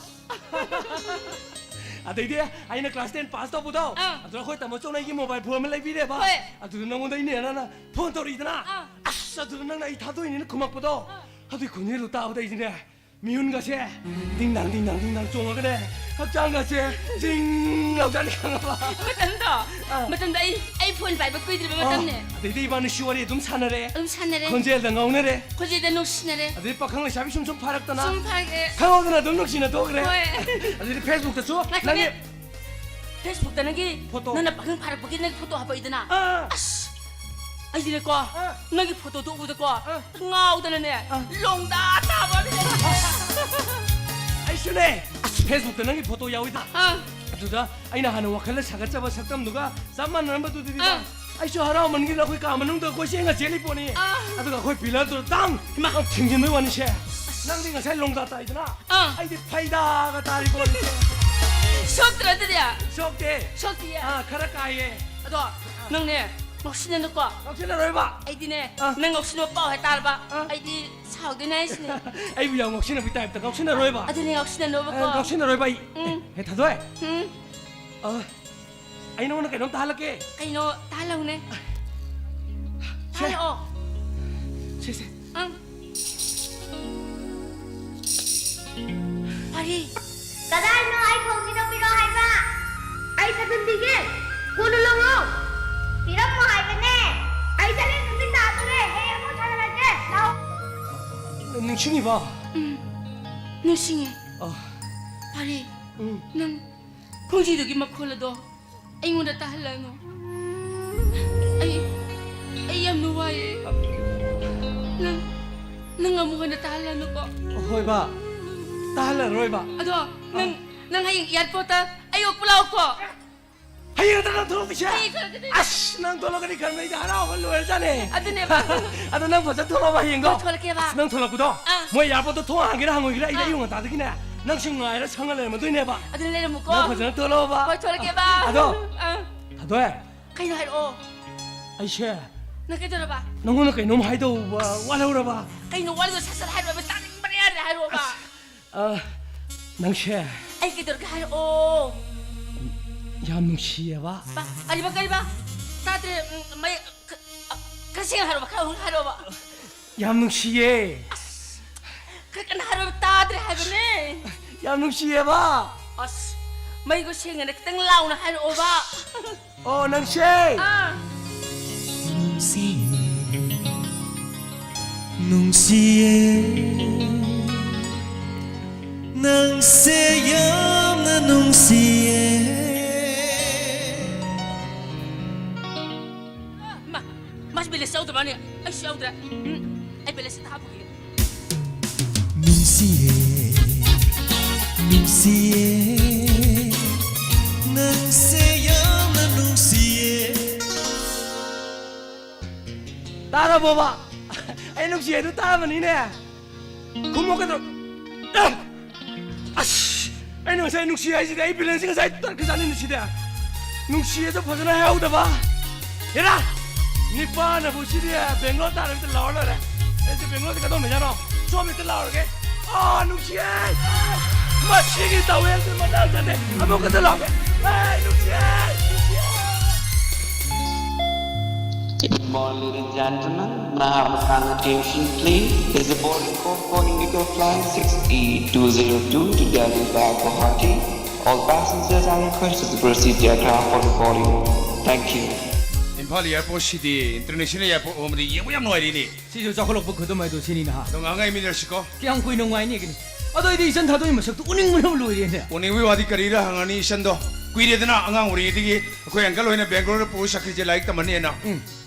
ꯑꯗꯩꯗꯤ ꯑꯩꯅ class ten pass ꯇꯧꯕꯗꯣ, ꯑꯥ꯫ ꯑꯗꯨꯗ ꯑꯩꯈꯣꯏ ꯇꯥꯃꯣ ꯆꯧꯅ ꯑꯩꯒꯤ mobile phone ꯑꯃ ꯂꯩꯕꯤꯔꯦꯕ꯫ ꯍꯣꯏ꯫ ꯑꯗꯨꯗ ꯅꯪꯉꯣꯟꯗ ꯑꯩ ꯅꯦꯅꯥꯅ phone ꯇꯧꯔꯛꯏꯗꯅ, ꯑꯥ꯫ ꯑꯁ, ꯑꯗꯨꯗ ꯅꯪꯅ ꯑꯩ ꯊꯥꯗꯣꯛꯏꯅꯦꯅ ꯈꯨꯝꯃꯛꯄꯗꯣ, ꯑꯥ꯫ ꯑꯗꯨꯏ ꯈꯣꯟꯖꯦꯜꯗꯣ ꯇꯥꯕꯗ ꯑꯩꯁꯤꯅꯦ, ꯃꯤꯍꯨꯟꯒꯁꯦ ꯗꯤꯡ ꯗꯥꯡ, ꯗꯤꯡ ꯗꯥꯡ, ꯗꯤꯡ ꯗꯥꯡ ꯆꯣꯡꯉꯒꯅꯦ, ꯍꯛꯆꯥꯡꯒꯁꯦ ꯖꯤꯡ ꯂꯥꯎꯖꯥꯠꯅꯤ, ꯈꯪꯉꯕ? ꯃꯇꯝꯗꯣ, ꯑꯥ꯫ ꯃꯇꯝꯗꯣ ꯑꯩ, ꯑꯩ phone ꯄꯥꯏꯕ ꯀꯨꯏꯗ꯭ꯔꯤꯕ ꯑꯥ꯫ ꯃꯇꯝꯅꯦ꯫ ꯑꯗꯩꯗꯤ ꯏꯕꯥꯅꯤ ꯁꯤ ꯋꯥꯔꯤ ꯑꯗꯨꯝ ꯁꯥꯟꯅꯔꯦ꯫ ꯑꯗꯨꯝ ꯁꯥꯟꯅꯔꯦ꯫ ꯈꯣꯟꯖꯦꯜꯗ ꯉꯥꯎꯅꯔꯦ꯫ ꯈꯣꯟꯖꯦꯜꯗ ꯅꯨꯡꯁꯤꯅꯔꯦ꯫ ꯑꯗꯩ ꯄꯥꯈꯪ ꯂꯩꯁꯥꯕꯤ ꯁꯨꯝ ꯁꯨꯝ ꯐꯥꯔꯛꯇꯅ꯫ ꯁꯨꯝ ꯐꯥꯔꯛꯑꯦ꯫ ꯈꯪꯍꯧꯗꯅ ꯑꯗꯨꯝ ꯅꯨꯡꯁꯤꯅ ꯊꯣꯛꯈ꯭ꯔꯦ꯫ ꯍꯣꯏ꯫ ꯑꯗꯩꯗꯤ Facebook-ꯇꯁꯨ ꯉꯥꯏꯈꯣꯅꯦ꯫ ꯅꯪꯒꯤ Facebook-ꯇ ꯅꯪꯒꯤ photo꯫ ꯅꯪꯅ ꯄꯥꯈꯪ ꯐꯥꯔꯛꯄꯒꯤ ꯅꯪꯒꯤ photo ꯍꯥꯄꯛꯏꯗꯅ꯫ ꯑꯥ꯫ ꯑꯁ! ꯑꯩꯗꯤꯅꯦꯀꯣ, ꯑꯥ꯫ ꯅꯪꯒꯤ photo-ꯗꯣ ꯎꯕꯗꯀꯣ, ꯑꯥ꯫ ꯉꯥꯎꯗꯅꯅꯦ, ꯑꯥ꯫ ꯂꯣꯡꯗꯥ ꯇꯥꯕ ꯑꯃ ꯂꯩ꯫ ꯑꯩꯁꯨꯅꯦ, ꯑꯁ, Facebook-ꯇ ꯅꯪꯒꯤ photo ꯌꯥꯎꯋꯤꯗ꯫ ꯑꯥ꯫ ꯑꯗꯨꯗ ꯑꯩꯅ ꯍꯥꯟꯅ ꯋꯥꯈꯜꯗ ꯁꯥꯒꯠꯆꯕ ꯁꯛꯇꯝꯗꯨꯒ ꯆꯞ ꯃꯥꯟꯅꯔꯝꯕꯗꯨꯗꯤ ꯑꯥ꯫ ꯑꯩꯁꯨ ꯍꯔꯥꯎꯃꯟꯒꯤꯗꯅ ꯑꯩꯈꯣꯏ ꯀꯥ ꯃꯅꯨꯡꯗ ꯑꯩꯈꯣꯏ ꯆꯦꯟꯒ ꯆꯦꯜꯂꯤ ꯄꯣꯠꯅꯤ꯫ ꯑꯥ꯫ ꯑꯗꯨꯒ ꯑꯩꯈꯣꯏ pillar-ꯗꯨꯗ ꯇꯥꯡ! ꯏꯃꯥ! ꯊꯤꯡꯖꯤꯟꯕꯩ ꯋꯥꯅꯤꯁꯦ꯫ ꯅꯪꯗꯤ ꯉꯁꯥꯏ ꯂꯣꯡꯗꯥ ꯇꯥꯏꯗꯅ, ꯑꯥ꯫ ꯑꯩꯗꯤ ꯐꯩꯗꯥꯒ ꯇꯥꯔꯤ ꯄꯣꯠꯅꯤꯁꯦ꯫ ꯁꯣꯛꯇ꯭ꯔꯣ ꯑꯗꯨꯗꯤ? ꯁꯣꯛꯇꯦ꯫ ꯁꯣꯛꯇꯤꯌꯦ? ꯑꯥ, ꯈꯔ ꯀꯥꯏꯌꯦ꯫ ꯑꯗꯣ, ꯑꯥ꯫ ꯅꯪꯅꯦ, ꯉꯥꯎꯁꯤꯟꯅꯅꯨꯀꯣ꯫ ꯉꯥꯎꯁꯤꯟꯅꯔꯣꯏꯕ꯫ ꯑꯩꯗꯤꯅꯦ, ꯑꯥ꯫ ꯅꯪ ꯉꯥꯎꯁꯤꯟꯅꯕ ꯄꯥꯎ ꯍꯦꯛ ꯇꯥꯔꯕ, ꯑꯥ꯫ ꯑꯩꯗꯤ ꯁꯥꯎꯗꯣꯏꯅꯦ ꯍꯥꯏꯁꯤꯅꯦ꯫ ꯑꯩꯕꯨ ꯌꯥꯝ ꯉꯥꯎꯁꯤꯟꯅꯕꯒꯤ type-ꯇ ꯉꯥꯎꯁꯤꯟꯅꯔꯣꯏꯕ꯫ ꯑꯗꯨꯅꯦ, ꯉꯥꯎꯁꯤꯟꯅꯅꯣꯕꯀꯣ꯫ ꯑꯥ, ꯉꯥꯎꯁꯤꯟꯅꯔꯣꯏꯕ ꯑꯩ꯫ ꯎꯝ꯫ ꯍꯦ, ꯊꯥꯗꯣꯏ꯫ ꯎꯝ꯫ ꯑꯥ, ꯑꯩ ꯅꯉꯣꯟꯗ ꯀꯩꯅꯣꯝ ꯇꯥꯍꯜꯂꯛꯀꯦ꯫ ꯀꯩꯅꯣ? ꯇꯥꯍꯜꯂꯛꯎꯅꯦ꯫ ꯁꯦ꯫ ꯇꯥꯍꯜꯂꯛꯑꯣ꯫ ꯁꯦ, ꯁꯦ꯫ ꯑꯪ꯫ ꯄꯥꯔꯤ꯫ ꯀꯗꯥꯏꯅꯣ ꯑꯩ ꯈꯣꯡꯁꯤꯗ ꯄꯤꯔꯛꯑꯣ ꯍꯥꯏꯕ? ꯑꯩ ꯁꯥꯇꯤꯟ ꯄꯤꯒꯦ꯫ ꯀꯣꯟꯅ ꯂꯧꯔꯣ꯫ ꯄꯤꯔꯝꯃꯣ ꯍꯥꯏꯕꯅꯦ꯫ ꯑꯩ ꯆꯠꯂꯦ, ꯅꯨꯃꯤꯠ ꯇꯥꯗꯣꯔꯦ꯫ ꯍꯌꯦꯡ ꯑꯃꯨꯛ ꯁꯥꯟꯅꯔꯁꯦ꯫ ꯂꯥꯎ꯫ ꯅꯤꯡꯁꯤꯡꯉꯤꯕꯣ? ꯎꯝ, ꯅꯤꯡꯁꯤꯡꯉꯦ꯫ ꯑꯣ꯫ ꯄꯥꯔꯤ, ꯎꯝ꯫ ꯅꯪ ꯈꯣꯡꯖꯤꯗꯨꯒꯤ ꯃꯈꯣꯜ ꯑꯗꯣ ꯑꯩꯉꯣꯟꯗ ꯇꯥꯍꯜꯂꯅꯨ꯫ ꯑꯩ, ꯅꯪ, ꯅꯪ ꯑꯃꯨꯛ ꯍꯟꯅ ꯇꯥꯍꯜꯂꯅꯨꯀꯣ꯫ ꯍꯣꯏꯕ, ꯇꯥꯍꯜꯂꯔꯣꯏꯕ꯫ ꯑꯗꯣ ꯅꯪ, ꯅꯪ ꯍꯌꯦꯡ airportꯇ ꯑꯩ ꯑꯣꯛꯄ ꯂꯥꯛꯑꯣꯀꯣ꯫ ꯍꯌꯦꯡ ꯅꯠꯇ꯭ꯔ ꯅꯪ ꯊꯣꯛꯂꯛꯇꯣꯏꯁꯦ? ꯍꯌꯦꯡ ꯊꯣꯛꯂꯛꯀꯗꯣꯏꯅꯦ꯫ ꯑꯁ, ꯅꯪ ꯊꯣꯛꯂꯛꯀꯅꯤ ꯈꯟꯕꯗ ꯑꯩꯗꯤ ꯍꯔꯥꯎꯕ ꯂꯣꯏꯔꯖꯥꯠꯅꯦ꯫ ꯑꯗꯨꯅꯦꯕ꯫ ꯑꯗꯣ ꯅꯪ ꯐꯖꯅ ꯊꯣꯛꯂꯛꯑꯣꯕ ꯍꯌꯦꯡꯗꯣ꯫ ꯍꯣꯏ, ꯊꯣꯛꯂꯛꯀꯦꯕ꯫ ꯑꯁ, ꯅꯪ ꯊꯣꯛꯂꯛꯄꯗꯣ, ꯑꯥ꯫ ꯃꯣꯏ airportꯇ ꯊꯣꯡ ꯍꯥꯡꯒꯦꯔꯥ ꯍꯥꯡꯉꯣꯏꯒꯦꯔꯥ ꯑꯩꯗꯤ ꯑꯥ꯫ ꯑꯌꯨꯛ ꯉꯟꯇꯥꯗꯒꯤꯅꯦ ꯅꯪ ꯁꯨꯝ ꯉꯥꯏꯔ ꯁꯪꯉ ꯂꯩꯔꯝꯃꯗꯣꯏꯅꯦꯕ꯫ ꯑꯗꯨꯅ ꯂꯩꯔꯝꯃꯨꯀꯣ꯫ ꯅꯪ ꯐꯖꯅ ꯊꯣꯛꯂꯛꯑꯣꯕ꯫ ꯍꯣꯏ, ꯊꯣꯛꯂꯛꯀꯦꯕ꯫ ꯑꯗꯣ, ꯑꯥ꯫ ꯊꯣꯏ꯫ ꯀꯩꯅꯣ ꯍꯥꯏꯔꯛꯑꯣ꯫ ꯑꯩꯁꯦ꯫ ꯅꯪ ꯀꯩꯗꯧꯔꯕ? ꯅꯪꯉꯣꯟꯗ ꯀꯩꯅꯣꯝ ꯍꯥꯏꯗꯧꯕ ꯋꯥꯠꯍꯧꯔꯕ? ꯀꯩꯅꯣ ꯋꯥꯠꯂꯤꯗꯣ? ꯁꯠ ꯁꯠ ꯍꯥꯏꯔꯛꯑꯣꯕ, ꯇꯥꯅꯤꯡꯕꯅ ꯌꯥꯗ꯭ꯔꯦ, ꯍꯥꯏꯔꯛꯑꯣꯕ꯫ ꯑꯁ, ꯑ, ꯅꯪꯁꯦ꯫ ꯑꯩ ꯀꯩꯗꯧꯔꯒꯦ ꯍꯥꯏꯔꯛꯑꯣ꯫ ꯌꯥꯝ ꯅꯨꯡꯁꯤꯌꯦꯕ꯫ ꯕꯥ, ꯀꯔꯤꯕ, ꯀꯔꯤꯕ? ꯇꯥꯗ꯭ꯔꯦ, ꯎꯝ, ꯃꯌꯦꯛ, ꯈ-, ꯑ, ꯈꯔ ꯁꯦꯡꯅ ꯍꯥꯏꯔꯛꯑꯣꯕ, ꯈꯔ ꯍꯧꯅ ꯍꯥꯏꯔꯛꯑꯣꯕ꯫ ꯌꯥꯝ ꯅꯨꯡꯁꯤꯌꯦ꯫ ꯑꯁ, ꯈꯔ ꯀꯟꯅ ꯍꯥꯏꯔꯛꯑꯣꯕ, ꯇꯥꯗ꯭ꯔꯦ ꯍꯥꯏꯕꯅꯦ꯫ ꯌꯥꯝ ꯅꯨꯡꯁꯤꯌꯦꯕ꯫ ꯑꯁ, ꯃꯌꯦꯛꯇꯣ ꯁꯦꯡꯅ ꯈꯤꯇꯪ ꯂꯥꯎꯅ ꯍꯥꯏꯔꯛꯑꯣꯕ꯫ ꯑꯣ, ꯅꯪꯁꯦ꯫ ꯑꯥ꯫ ꯅꯨꯡꯁꯤꯌꯦ, ꯅꯨꯡꯁꯤꯌꯦ, ꯅꯪꯁꯦ ꯌꯥꯝꯅ ꯅꯨꯡꯁꯤꯌꯦ꯫ ꯃꯥ, ꯃꯥꯁꯤ balance ꯌꯥꯎꯗ꯭ꯔ ꯃꯥꯅꯦ? ꯑꯩꯁꯨ ꯌꯥꯎꯗ꯭ꯔꯦ꯫ ꯎꯝ, ꯑꯩ balance ꯑꯝꯇ ꯍꯥꯞꯄꯨꯈꯤꯒꯦ꯫ ꯅꯨꯡꯁꯤꯌꯦ, ꯅꯨꯡꯁꯤꯌꯦ, ꯅꯪꯁꯦ ꯌꯥꯝꯅ ꯅꯨꯡꯁꯤꯌꯦ꯫ ꯇꯥꯔꯕꯣꯕ? ꯑꯩ ꯅꯨꯡꯁꯤꯌꯦꯗꯨ ꯇꯥꯔꯕꯅꯤꯅꯦ꯫ ꯈꯨꯝꯃꯣ ꯀꯩꯗꯧ-, ꯑꯦ! ꯑꯁ! ꯑꯩꯅ ꯉꯁꯥꯏ ꯅꯨꯡꯁꯤ ꯍꯥꯏꯁꯤꯗꯤ ꯑꯩ balance ꯉꯁꯥꯏ ꯇꯠꯈ꯭ꯔꯖꯥꯠꯅꯤꯅꯦ ꯁꯤꯗꯤ꯫ ꯅꯨꯡꯁꯤꯌꯦꯗꯣ ꯐꯖꯅ ꯍꯥꯏꯍꯧꯗꯕ꯫ ꯍꯦꯔꯥ! ꯅꯤꯄꯥꯅꯕꯨ ꯁꯤꯗꯤ ꯕꯦꯡꯒ꯭ꯂꯣꯔ ꯇꯥꯔꯕꯤꯗ ꯂꯥꯎꯔ ꯂꯣꯏꯔꯦ꯫ ꯑꯩꯁꯦ ꯕꯦꯡꯒ꯭ꯂꯣꯔꯗ ꯀꯩꯗꯧꯔꯝꯃꯤꯖꯥꯠꯅꯣ? ꯁꯣꯝꯗ ꯍꯦꯛꯇ ꯂꯥꯎꯔꯒꯦ꯫ ꯑꯥ, ꯅꯨꯡꯁꯤꯌꯦ! ꯃꯁꯤꯒꯤ ꯇꯥꯋꯦꯜꯁꯦ ꯃꯇꯥꯡ ꯆꯥꯗꯦ꯫ ꯑꯃꯨꯛꯀꯁꯨ ꯂꯥꯎꯒꯦ꯫ ꯑꯦ, ꯅꯨꯡꯁꯤꯌꯦ! ꯅꯨꯡꯁꯤꯌꯦ! Good morning, ladies and gentlemen. May I have your kind attention, please? This is a boarding call for Indigo Flight six E two zero two to Delhi via Guwahati. All passengers are requested to proceed the aircraft for the boarding. Thank you. Imphal airport CD international airport ꯑꯣꯟꯕꯗ ꯌꯦꯡꯕ ꯌꯥꯝ ꯅꯨꯡꯉꯥꯏꯔꯤꯅꯦ꯫ ꯁꯤꯁꯨ ꯆꯥꯎꯈꯠꯂꯛꯄ ꯈꯨꯗꯝ ꯍꯥꯏꯗꯣ ꯁꯤꯅꯤ, ꯅꯍꯥ꯫ ꯑꯗꯣ ꯉꯥꯡꯉꯩꯃꯤꯟꯅꯔꯁꯤꯀꯣ꯫ ꯀꯌꯥꯝ ꯀꯨꯏꯅ ꯉꯥꯏꯅꯦꯒꯦꯅꯦ? ꯑꯗꯣ ꯑꯩꯗꯤ ꯏꯆꯟ ꯊꯥꯗꯣꯛꯏ ꯃꯁꯛꯇꯣ ꯎꯅꯤꯡꯕꯅ ꯂꯣꯏꯔꯦꯅꯦ꯫ ꯎꯅꯤꯡꯕꯒꯤ ꯋꯥꯗꯤ ꯀꯔꯤꯔ ꯍꯪꯉꯅꯤ, ꯏꯆꯟꯗꯣ꯫ ꯀꯨꯏꯔꯦꯗꯅ ꯑꯉꯥꯡ ꯑꯣꯏꯔꯤꯉꯩꯗꯒꯤ ꯑꯩꯈꯣꯏ uncle ꯍꯣꯏꯅ ꯕꯦꯡꯒ꯭ꯂꯣꯔꯗ ꯄꯨꯔ ꯆꯠꯈ꯭ꯔꯤꯁꯦ ꯂꯥꯏꯔꯤꯛ ꯇꯝꯍꯟꯅꯦꯅ꯫ ꯎꯝ꯫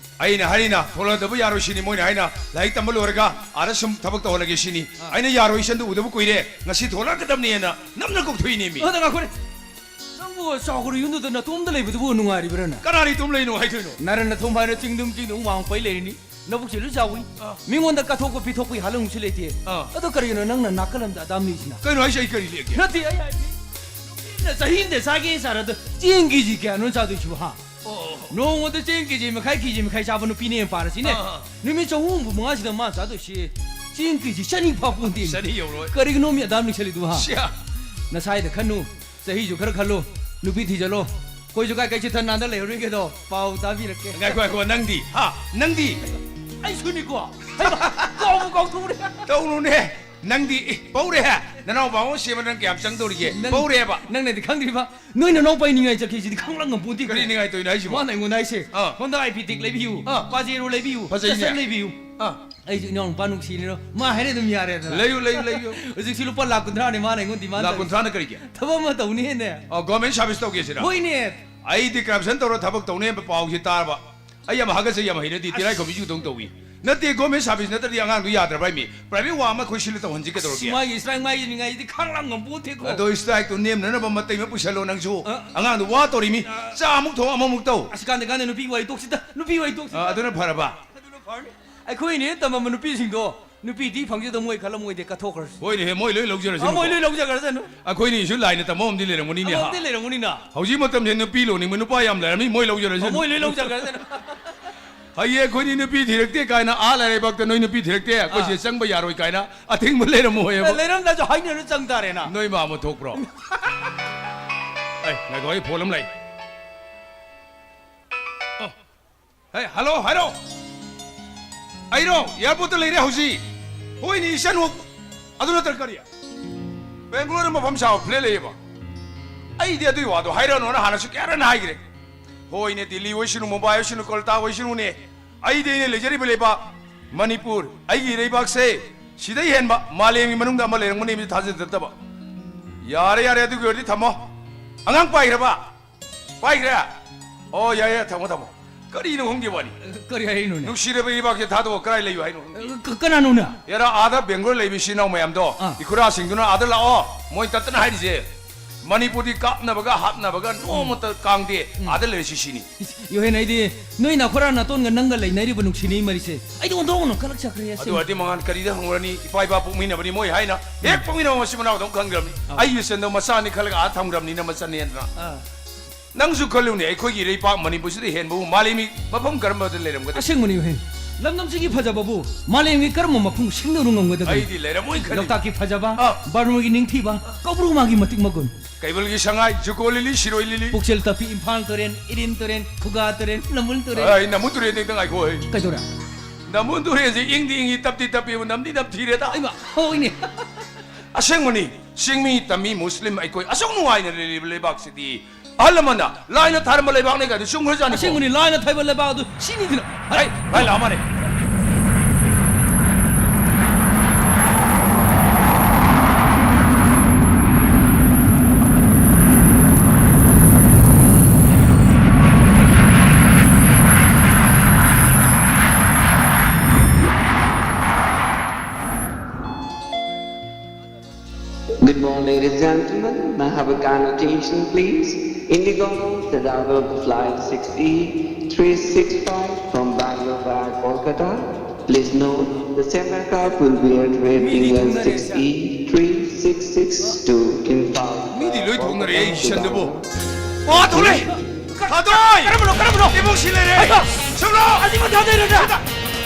ꯑꯩꯅ ꯍꯥꯏꯔꯤꯅ ꯊꯣꯛꯂꯛꯇꯕ ꯌꯥꯔꯣꯏ ꯁꯤꯅꯤ, ꯃꯣꯏꯅ ꯍꯥꯏꯅ ꯂꯥꯏꯔꯤꯛ ꯇꯝꯕ ꯂꯣꯏꯔꯒ ꯑꯥꯗ ꯁꯨꯝ ꯊꯕꯛ ꯇꯧꯍꯜꯂꯒꯦ ꯁꯤꯅꯤ꯫ ꯑꯥ꯫ ꯑꯩꯅ ꯌꯥꯔꯣꯏ, ꯏꯆꯟꯗꯨ ꯎꯗꯕ ꯀꯨꯏꯔꯦ, ꯉꯁꯤ ꯊꯣꯛꯂꯛꯀꯗꯕꯅꯦꯅ ꯅꯝꯅ ꯀꯧꯊꯣꯛꯏꯅꯦꯃꯤ꯫ ꯑꯗ ꯉꯥꯏꯈꯣꯅꯦ, ꯅꯪꯕꯨ ꯆꯥꯎꯈ꯭ꯔ ꯌꯨꯝꯗꯨꯗ ꯅꯇꯣꯝꯗ ꯂꯩꯕꯗꯨꯕꯨ ꯅꯨꯡꯉꯥꯏꯔꯤꯕ꯭ꯔꯥꯅ? ꯀꯅꯥꯅ ꯏꯇꯣꯝ ꯂꯩꯅꯣ ꯍꯥꯏꯗꯣꯏꯅꯣ? ꯅꯔꯟ ꯅꯊꯨꯝ ꯍꯥꯏꯅ ꯆꯤꯡꯗꯨꯝ ꯆꯤꯡꯗꯨꯝ ꯋꯥꯡ ꯄꯩ ꯂꯩꯔꯤꯅꯤ꯫ ꯅꯕꯨꯛꯁꯤꯁꯨ ꯆꯥꯎꯏ꯫ ꯑꯥ꯫ ꯃꯤꯉꯣꯟꯗ ꯀꯠꯊꯣꯛꯄ ꯄꯤꯊꯣꯛꯄꯒꯤ ꯍꯥꯂꯪꯁꯨ ꯂꯩꯇꯦ꯫ ꯑꯥ꯫ ꯑꯗꯣ ꯀꯔꯤꯒꯤꯅꯣ ꯅꯪꯅ ꯅꯥꯀꯜ ꯑꯃꯗ ꯑꯗꯥꯝ ꯅꯤꯛꯏꯁꯤꯅ? ꯀꯩꯅꯣ ꯍꯥꯏꯁꯦ? ꯑꯩ ꯀꯔꯤ ꯂꯦꯛꯀꯦ? ꯅꯠꯇꯦ, ꯑꯩ ꯍꯥꯏꯗꯤ, ꯅꯨꯄꯤꯅ ꯆꯍꯤ ꯑꯃꯗ ꯆꯥꯒꯦ ꯆꯥꯔꯗ ꯆꯦꯡ ꯀꯦ ꯖꯤ ꯀꯌꯥꯅꯣ ꯆꯥꯗꯣꯏꯁꯤꯕꯣ, ꯍꯥ? ꯑꯣ꯫ ꯅꯣꯡꯃꯗ ꯆꯦꯡ ꯀꯦ ꯖꯤ ꯃꯈꯥꯏ, ꯀꯦ ꯖꯤ ꯃꯈꯥꯏ ꯆꯥꯕ ꯅꯨꯄꯤꯅꯦ ꯄꯥꯔꯁꯤꯅꯦ꯫ ꯑꯥ, ꯑꯥ꯫ ꯅꯨꯃꯤꯠ ꯆꯍꯨꯝ ꯍꯨꯝꯐꯨ ꯃꯉꯥꯁꯤꯗ ꯃꯥ ꯆꯥꯗꯣꯏꯁꯤ ꯆꯦꯡ ꯀꯦ ꯖꯤ ꯆꯅꯤ ꯐꯥ ꯄꯣꯟꯇꯦ꯫ ꯆꯅꯤ ꯌꯧꯔꯣꯏ꯫ ꯀꯔꯤꯒꯤꯅꯣ ꯃꯤ ꯑꯗꯥꯝ ꯅꯤꯛꯁꯜꯂꯤꯗꯨꯕꯣ, ꯍꯥ? ꯁꯤꯌꯥ꯫ ꯅꯁꯥꯏꯗ ꯈꯟꯅꯨ, ꯆꯍꯤꯁꯨ ꯈꯔ ꯈꯜꯂꯨ, ꯅꯨꯄꯤ ꯊꯤꯖꯜꯂꯣ꯫ ꯑꯩꯈꯣꯏꯁꯨ ꯀꯥꯏ ꯀꯩ ꯆꯤꯠꯊ ꯅꯥꯟꯗ ꯂꯩꯍꯧꯔꯤꯒꯦꯗꯣ ꯄꯥꯎ ꯇꯥꯕꯤꯔꯛꯀꯦ꯫ ꯉꯥꯏꯈꯣ, ꯉꯥꯏꯈꯣ, ꯅꯪꯗꯤ? ꯍꯥ? ꯅꯪꯗꯤ? ꯑꯩꯁꯨꯅꯤꯀꯣ꯫ ꯍꯩꯃꯥ, ꯀꯥꯎꯕꯨ ꯀꯥꯎꯊꯣꯛꯎꯔꯦ꯫ ꯇꯧꯅꯨꯅꯦ꯫ ꯅꯪꯗꯤ, ꯑꯦ, ꯄꯧꯔꯦꯍꯦ꯫ ꯅꯅꯥꯎꯄꯥ ꯑꯃ ꯁꯦꯝꯕ ꯅꯪ ꯀꯌꯥꯝ ꯆꯪꯗꯧꯔꯤꯒꯦ? ꯅꯪ-, ꯄꯧꯔꯦꯕ꯫ ꯅꯪꯅꯗꯤ ꯈꯪꯗ꯭ꯔꯤꯕ? ꯅꯣꯏ ꯅꯅꯥꯎꯄꯥꯒꯤ ꯅꯤꯡꯉꯥꯏ ꯆꯠꯈꯤꯁꯤꯗꯤ ꯈꯪꯂꯝ ꯉꯝꯄꯣꯟꯇꯦꯀꯣ꯫ ꯀꯔꯤ ꯅꯤꯡꯉꯥꯏ ꯇꯧꯔꯤꯅꯣ ꯍꯥꯏꯁꯤꯕꯣ? ꯃꯥꯅ ꯑꯩꯉꯣꯟꯗ ꯍꯥꯏꯁꯦ, ꯑꯥ꯫ "ꯍꯣꯟꯗꯥ ꯑꯥꯏ ꯄꯤ ꯇꯦꯛ ꯂꯩꯕꯤꯌꯨ, ꯑꯥ꯫ ꯄꯥꯖꯦꯔꯣ ꯂꯩꯕꯤꯌꯨ, ꯐꯖꯩꯅꯦ꯫ ꯆꯁꯟ ꯂꯩꯕꯤꯌꯨ"꯫ ꯑꯥ꯫ ꯑꯩꯁꯨ ꯏꯅꯥꯎ ꯅꯨꯄꯥ ꯅꯨꯡꯁꯤꯅꯤꯅ ꯃꯥ ꯍꯥꯏꯔꯦ ꯑꯗꯨꯝ ꯌꯥꯔꯦꯗꯅ꯫ ꯂꯩꯌꯨ, ꯂꯩꯌꯨ, ꯂꯩꯌꯨ꯫ ꯍꯧꯖꯤꯛꯁꯤ ꯂꯨꯄꯥ ꯂꯥꯈ ꯀꯨꯟꯊ꯭ꯔꯥꯅꯦ ꯃꯥꯅ ꯑꯩꯉꯣꯟꯗ demand ꯂꯥꯈ ꯇꯧꯔꯤꯁꯦ꯫ ꯀꯨꯟꯊ꯭ꯔꯥꯅ ꯀꯔꯤꯒꯤ? ꯊꯕꯛ ꯑꯃ ꯇꯧꯅꯤꯅꯦ꯫ ꯑꯣ, government service ꯇꯧꯒꯦ ꯁꯤꯔ? ꯍꯣꯏꯅꯦ꯫ ꯑꯩꯗꯤ corruption ꯇꯧꯔ ꯊꯕꯛ ꯇꯧꯅꯤ ꯍꯥꯏꯕ ꯄꯥꯎꯁꯤ ꯇꯥꯔꯕ꯫ ꯑꯩ ꯌꯥꯝ ꯍꯥꯒꯠꯆꯩ, ꯌꯥꯝ ꯍꯩꯅꯗꯦ, ꯑꯁ꯫ ꯇꯤꯔꯥꯏꯈꯣꯝꯕꯤꯁꯨ ꯑꯗꯨꯝ ꯇꯧꯏ꯫ ꯅꯠꯇꯦ, government service ꯅꯠꯇ꯭ꯔꯗꯤ ꯑꯉꯥꯡꯗꯣ ꯌꯥꯗ꯭ꯔꯕ ꯍꯥꯏꯃꯤ꯫ Private work ꯑꯃ ꯑꯩꯈꯣꯏ ꯁꯤꯜꯂ ꯇꯧꯍꯟꯁꯤ ꯀꯩꯗꯧꯔꯒꯦ? ꯑꯁ, ꯃꯥꯒꯤ strike, ꯃꯥꯒꯤ ꯅꯤꯡꯉꯥꯏꯁꯤꯗꯤ ꯈꯥꯡꯂꯥꯡ ꯉꯝꯄꯣꯟꯇꯦꯀꯣ꯫ ꯑꯗꯣ strike ꯇꯣ ꯅꯦꯝꯅꯅꯕ ꯃꯇꯩ ꯑꯃ ꯄꯨꯁꯜꯂꯣ ꯅꯪꯁꯨ꯫ ꯑ꯫ ꯑꯉꯥꯡꯗꯣ ꯋꯥ ꯇꯧꯔꯤꯃꯤ꯫ ꯑ꯫ ꯆꯥ ꯑꯃꯨꯛ ꯊꯣꯡ, ꯑꯃꯃꯨꯛ ꯇꯧ꯫ ꯑꯁ, ꯀꯥꯟꯗꯦ, ꯀꯥꯟꯗꯦ, ꯅꯨꯄꯤ ꯋꯥꯔꯤ ꯇꯣꯛꯁꯤꯗ, ꯅꯨꯄꯤ ꯋꯥꯔꯤ ꯇꯣꯛꯁꯤꯗ꯫ ꯑ, ꯑꯗꯨꯅ ꯐꯔꯕ? ꯑꯗꯨꯅ ꯐꯔꯅꯤ꯫ ꯑꯩꯈꯣꯏꯅ ꯍꯦꯟꯅ ꯇꯝꯃꯝꯕ ꯅꯨꯄꯤꯁꯤꯡꯗꯣ ꯅꯨꯄꯤꯗꯤ ꯐꯪꯖꯗ ꯃꯣꯏ ꯈꯜꯂꯝꯃꯣꯏꯗꯦ, ꯀꯠꯊꯣꯛꯈ꯭ꯔꯁꯨ꯫ ꯍꯣꯏꯅꯦꯍꯦ, ꯃꯣꯏ ꯂꯣꯏ ꯂꯧꯖꯔꯁꯅꯨꯀꯣ꯫ ꯑ, ꯃꯣꯏ ꯂꯣꯏ ꯂꯧꯖꯈ꯭ꯔꯁꯅꯨ꯫ ꯑꯩꯈꯣꯏꯅꯤꯁꯨ ꯂꯥꯏꯅ ꯇꯝꯕ ꯑꯃꯗꯤ ꯂꯩꯔꯝꯒꯅꯤꯅꯦ, ꯍꯥ? ꯑꯃꯗꯤ ꯂꯩꯔꯝꯒꯅꯤꯅ꯫ ꯍꯧꯖꯤꯛ ꯃꯇꯝꯁꯦ ꯅꯨꯄꯤ ꯂꯣꯟꯅꯤꯡꯕ ꯅꯨꯄꯥ ꯌꯥꯝ ꯂꯩꯔꯝꯃꯤ, ꯃꯣꯏ ꯂꯧꯖꯔꯁꯅꯨ꯫ ꯑ, ꯃꯣꯏ ꯂꯣꯏ ꯂꯧꯖꯈ꯭ꯔꯁꯅꯨ꯫ ꯍꯌꯦꯡ ꯑꯩꯈꯣꯏꯗꯤ ꯅꯨꯄꯤ ꯊꯤꯔꯛꯇꯦ ꯀꯥꯏꯅ, ꯑꯥ ꯂꯥꯏꯔꯩꯕꯥꯛꯇ ꯅꯣꯏ ꯅꯨꯄꯤ ꯊꯤꯔꯛꯇꯦ, ꯑꯩꯈꯣꯏꯁꯦ ꯑꯥ꯫ ꯆꯪꯕ ꯌꯥꯔꯣꯏ ꯀꯥꯏꯅ ꯑꯊꯤꯡꯕ ꯂꯩꯔꯝꯃꯣꯏꯕ꯫ ꯑꯦ, ꯂꯩꯔꯝꯗ꯭ꯔꯁꯨ ꯍꯥꯏꯅꯔ ꯆꯪ ꯇꯥꯔꯦꯅ꯫ ꯅꯣꯏ ꯃꯥ ꯑꯃ ꯊꯣꯛꯄ꯭ꯔꯣ? ꯑꯦ, ꯉꯥꯏꯈꯣ, ꯑꯩ phone ꯑꯃ ꯂꯩ꯫ ꯑꯣ꯫ ꯍꯦ, hello, ꯍꯥꯏꯔꯣ꯫ ꯑꯩꯔꯣ, airport ꯇ ꯂꯩꯔꯦ ꯍꯧꯖꯤꯛ꯫ ꯍꯣꯏꯅꯦ, ꯏꯆꯟ ꯍꯣ-, ꯑꯗꯨ ꯅꯠꯇ꯭ꯔ ꯀꯔꯤ? Bangalore ꯗ ꯃꯐꯝ ꯆꯥꯕ flat ꯂꯩꯌꯦꯕ꯫ ꯑꯩꯗꯤ ꯑꯗꯨꯏ ꯋꯥꯗꯣ ꯍꯥꯏꯔꯛꯑꯅꯣꯅ ꯍꯥꯟꯅꯁꯨ ꯀꯌꯥꯔꯟ ꯍꯥꯏꯈ꯭ꯔꯦ꯫ ꯍꯣꯏꯅꯦ, ꯗꯤꯜꯂꯤ ꯑꯣꯏꯁꯅꯨ, ꯃꯨꯝꯕꯥꯏ ꯑꯣꯏꯁꯅꯨ, ꯀꯣꯜꯀꯇꯥ ꯑꯣꯏꯁꯅꯨꯅꯦ, ꯑꯩꯗꯤ ꯑꯩꯅ ꯂꯩꯖꯔꯤꯕ ꯂꯩꯕꯥꯛ ꯃꯅꯤꯄꯨꯔ, ꯑꯩꯒꯤ ꯏꯔꯩꯕꯥꯛꯁꯦ ꯁꯤꯗꯩ ꯍꯦꯟꯕ ꯃꯥꯂꯦꯝꯒꯤ ꯃꯅꯨꯡꯗ ꯑꯃ ꯂꯩꯔꯝꯒꯅꯤ ꯍꯥꯏꯕꯁꯤ ꯊꯥꯖꯗ ꯅꯠꯇꯕ꯫ ꯌꯥꯔꯦ, ꯌꯥꯔꯦ, ꯑꯗꯨꯒꯤ ꯑꯣꯏꯔꯗꯤ ꯊꯝꯃꯣ꯫ ꯑꯉꯥꯡ ꯄꯥꯏꯈ꯭ꯔꯕ? ꯄꯥꯏꯈ꯭ꯔꯦ? ꯑꯣ, ꯌꯥꯏ, ꯌꯥꯏ, ꯊꯝꯃꯣ, ꯊꯝꯃꯣ꯫ ꯀꯔꯤꯅꯣ ꯈꯪꯗꯦ ꯋꯥꯅꯤ꯫ ꯀꯔꯤ ꯍꯥꯏꯔꯤꯅꯣꯅꯦ? ꯅꯨꯡꯁꯤꯔꯕ ꯏꯕꯥꯛꯁꯦ ꯊꯥꯗꯣꯛꯑ ꯀꯗꯥꯏ ꯂꯩꯌꯨ ꯍꯥꯏꯅꯣ ꯈꯪꯗꯦ꯫ ꯀ- ꯀꯅꯥꯅꯣꯅꯦ? ꯌꯥꯔꯥ, ꯑꯥꯗ ꯕꯦꯡꯒ꯭ꯂꯣꯔ ꯂꯩꯕ ꯏꯆꯤꯟ ꯏꯅꯥꯎ ꯃꯌꯥꯝꯗꯣ, ꯑꯥ꯫ ꯏꯈꯨꯔꯥꯁꯤꯡꯗꯨꯅ ꯑꯥꯗ ꯂꯥꯛꯑꯣ, ꯃꯣꯏ ꯇꯠꯇꯅ ꯍꯥꯏꯔꯤꯁꯦ꯫ ꯃꯅꯤꯄꯨꯔꯗꯤ ꯀꯥꯞꯅꯕꯒ ꯍꯥꯠꯅꯕꯒ ꯅꯣꯡꯃꯇ ꯀꯥꯡꯗꯦ꯫ ꯑꯥꯗ ꯂꯩꯔꯁꯤ ꯁꯤꯅꯤ꯫ ꯌꯣꯍꯦꯟ, ꯑꯩꯗꯤ ꯅꯣꯏ ꯅꯈꯣꯔꯥ ꯅꯥꯇꯣꯟꯒ ꯅꯪꯒ ꯂꯩꯅꯔꯤꯕ ꯅꯨꯡꯁꯤꯅꯩ ꯃꯔꯤꯁꯦ ꯑꯩꯗꯤ ꯑꯣꯟꯊꯣꯛꯅ ꯀꯂꯛ ꯆꯠꯈ꯭ꯔꯦ꯫ ꯑꯗꯨ ꯑꯣꯏꯔꯗꯤ ꯃꯉꯥꯟ ꯀꯔꯤꯗ ꯍꯪꯉꯨꯔꯅꯤ? ꯏꯄꯥ ꯏꯄꯥ ꯄꯣꯛꯃꯤꯟꯅꯕꯅꯤ ꯃꯣꯏ ꯍꯥꯏꯅ꯫ ꯍꯦꯛ ꯄꯣꯛꯃꯤꯟꯅꯕ ꯃꯆꯤꯟ ꯃꯅꯥꯎꯗꯧ ꯈꯪꯈ꯭ꯔꯕꯅꯤ꯫ ꯑꯩꯒꯤ ꯏꯆꯟꯗꯣ ꯃꯆꯥꯅꯤ ꯈꯜꯂꯒ ꯑꯥ ꯊꯝꯈ꯭ꯔꯕꯅꯤꯅ ꯃꯆꯟꯅꯦꯅ꯫ ꯑꯥ꯫ ꯅꯪꯁꯨ ꯈꯜꯂꯨꯅꯦ, ꯑꯩꯈꯣꯏꯒꯤ ꯏꯔꯩꯄꯥꯛ ꯃꯅꯤꯄꯨꯔꯁꯤꯗ ꯍꯦꯟꯕꯕꯨ ꯃꯥꯂꯦꯝꯒꯤ ꯃꯐꯝ ꯀꯔꯝꯕꯗ ꯂꯩꯔꯝꯒꯗꯒꯦ? ꯑꯁꯦꯡꯕꯅꯤ ꯌꯣꯍꯦꯟ, ꯂꯝꯗꯝꯁꯤꯒꯤ ꯐꯖꯕꯕꯨ ꯃꯥꯂꯦꯝꯒꯤ ꯀꯔꯝꯕ ꯃꯐꯝ ꯁꯤꯡꯅꯔꯨ ꯉꯝꯒꯗꯒꯦ? ꯑꯩꯗꯤ ꯂꯩꯔꯝꯃꯣꯏ ꯈꯜꯂꯤ꯫ ꯂꯣꯛꯇꯥꯛꯀꯤ ꯐꯖꯕ, ꯑꯥ꯫ ꯕꯔꯃꯒꯤ ꯅꯤꯡꯊꯤꯕ, ꯀꯧꯕ꯭ꯔꯨ ꯃꯥꯒꯤ ꯃꯇꯤꯛ ꯃꯒꯨꯟ, ꯀꯩꯕꯜꯒꯤ ꯁꯉꯥꯏ, ꯖꯨꯀꯣ ꯂꯤꯂꯤ, ꯁꯤꯔꯣꯏ ꯂꯤꯂꯤ꯫ ꯄꯨꯛꯆꯦꯜ ꯇꯞꯄꯤ ꯏꯝꯐꯥꯜ ꯇꯨꯔꯦꯟ, ꯏꯔꯤꯟ ꯇꯨꯔꯦꯟ, ꯈꯨꯒꯥ ꯇꯨꯔꯦꯟ, ꯂꯝꯕꯨꯜ ꯇꯨꯔꯦꯟ꯫ ꯑꯩ ꯅꯝꯕꯨꯜ ꯇꯨꯔꯦꯟꯗ ꯈꯤꯇꯪ ꯉꯥꯏꯈꯣ ꯍꯦ꯫ ꯀꯩꯗꯧꯔꯦ? ꯅꯝꯕꯨꯜ ꯇꯨꯔꯦꯟꯁꯦ ꯏꯪꯗꯤ ꯏꯪꯉꯤ, ꯇꯞꯇꯤ ꯇꯞꯄꯤꯕꯨ ꯅꯝꯗꯤ ꯅꯝꯊꯤꯔꯦꯗ꯫ ꯑꯩꯃ ꯍꯣꯏꯅꯦ꯫ ꯑꯁꯦꯡꯕꯅꯤ, ꯆꯤꯡꯃꯤ, ꯇꯝꯃꯤ, ꯃꯨꯁꯂꯤꯝ ꯑꯩꯈꯣꯏ ꯑꯁꯨꯛ ꯅꯨꯡꯉꯥꯏꯅ ꯂꯩꯔꯤꯕ ꯂꯩꯕꯥꯛꯁꯤꯗꯤ ꯑꯍꯜ ꯂꯃꯟꯅ ꯂꯥꯏꯅ ꯊꯥꯔꯝꯕ ꯂꯩꯕꯥꯛꯅꯤ ꯀꯥꯏꯗꯣ ꯆꯨꯝꯈ꯭ꯔꯖꯥꯠꯅꯤ꯫ ꯑꯁꯦꯡꯕꯅꯤ, ꯂꯥꯏꯅ ꯊꯥꯕ ꯂꯩꯕꯥꯛ ꯑꯗꯨ ꯁꯤꯅꯤꯗꯅ꯫ ꯍꯩ, ꯍꯩ, ꯂꯥꯛꯑꯣ ꯃꯥꯅꯦ꯫ Good morning, ladies and gentlemen. May I have a kind attention, please? IndiGo, the driver of the flight six E three six five from Bangalore via Kolkata. Please note, the same aircraft will be at rear terminal six E three six six to Imphal. ꯃꯤꯗꯤ ꯂꯣꯏ ꯊꯣꯛꯅꯔꯦ, ꯑꯩ ꯏꯁꯟꯗꯨꯕꯨ꯫ ꯋꯥ ꯊꯣꯛꯂꯦ! ꯊꯥꯗꯣꯏ! ꯀꯔꯝꯕꯅꯣ, ꯀꯔꯝꯕꯅꯣ? ꯏꯕꯨꯡ ꯁꯤ ꯂꯩꯔꯦ! ꯍꯩꯃꯥ! ꯁꯨꯝꯂꯣ! ꯑꯁꯤꯕꯨ ꯊꯥꯗꯣꯏꯔꯣ ꯅꯪ?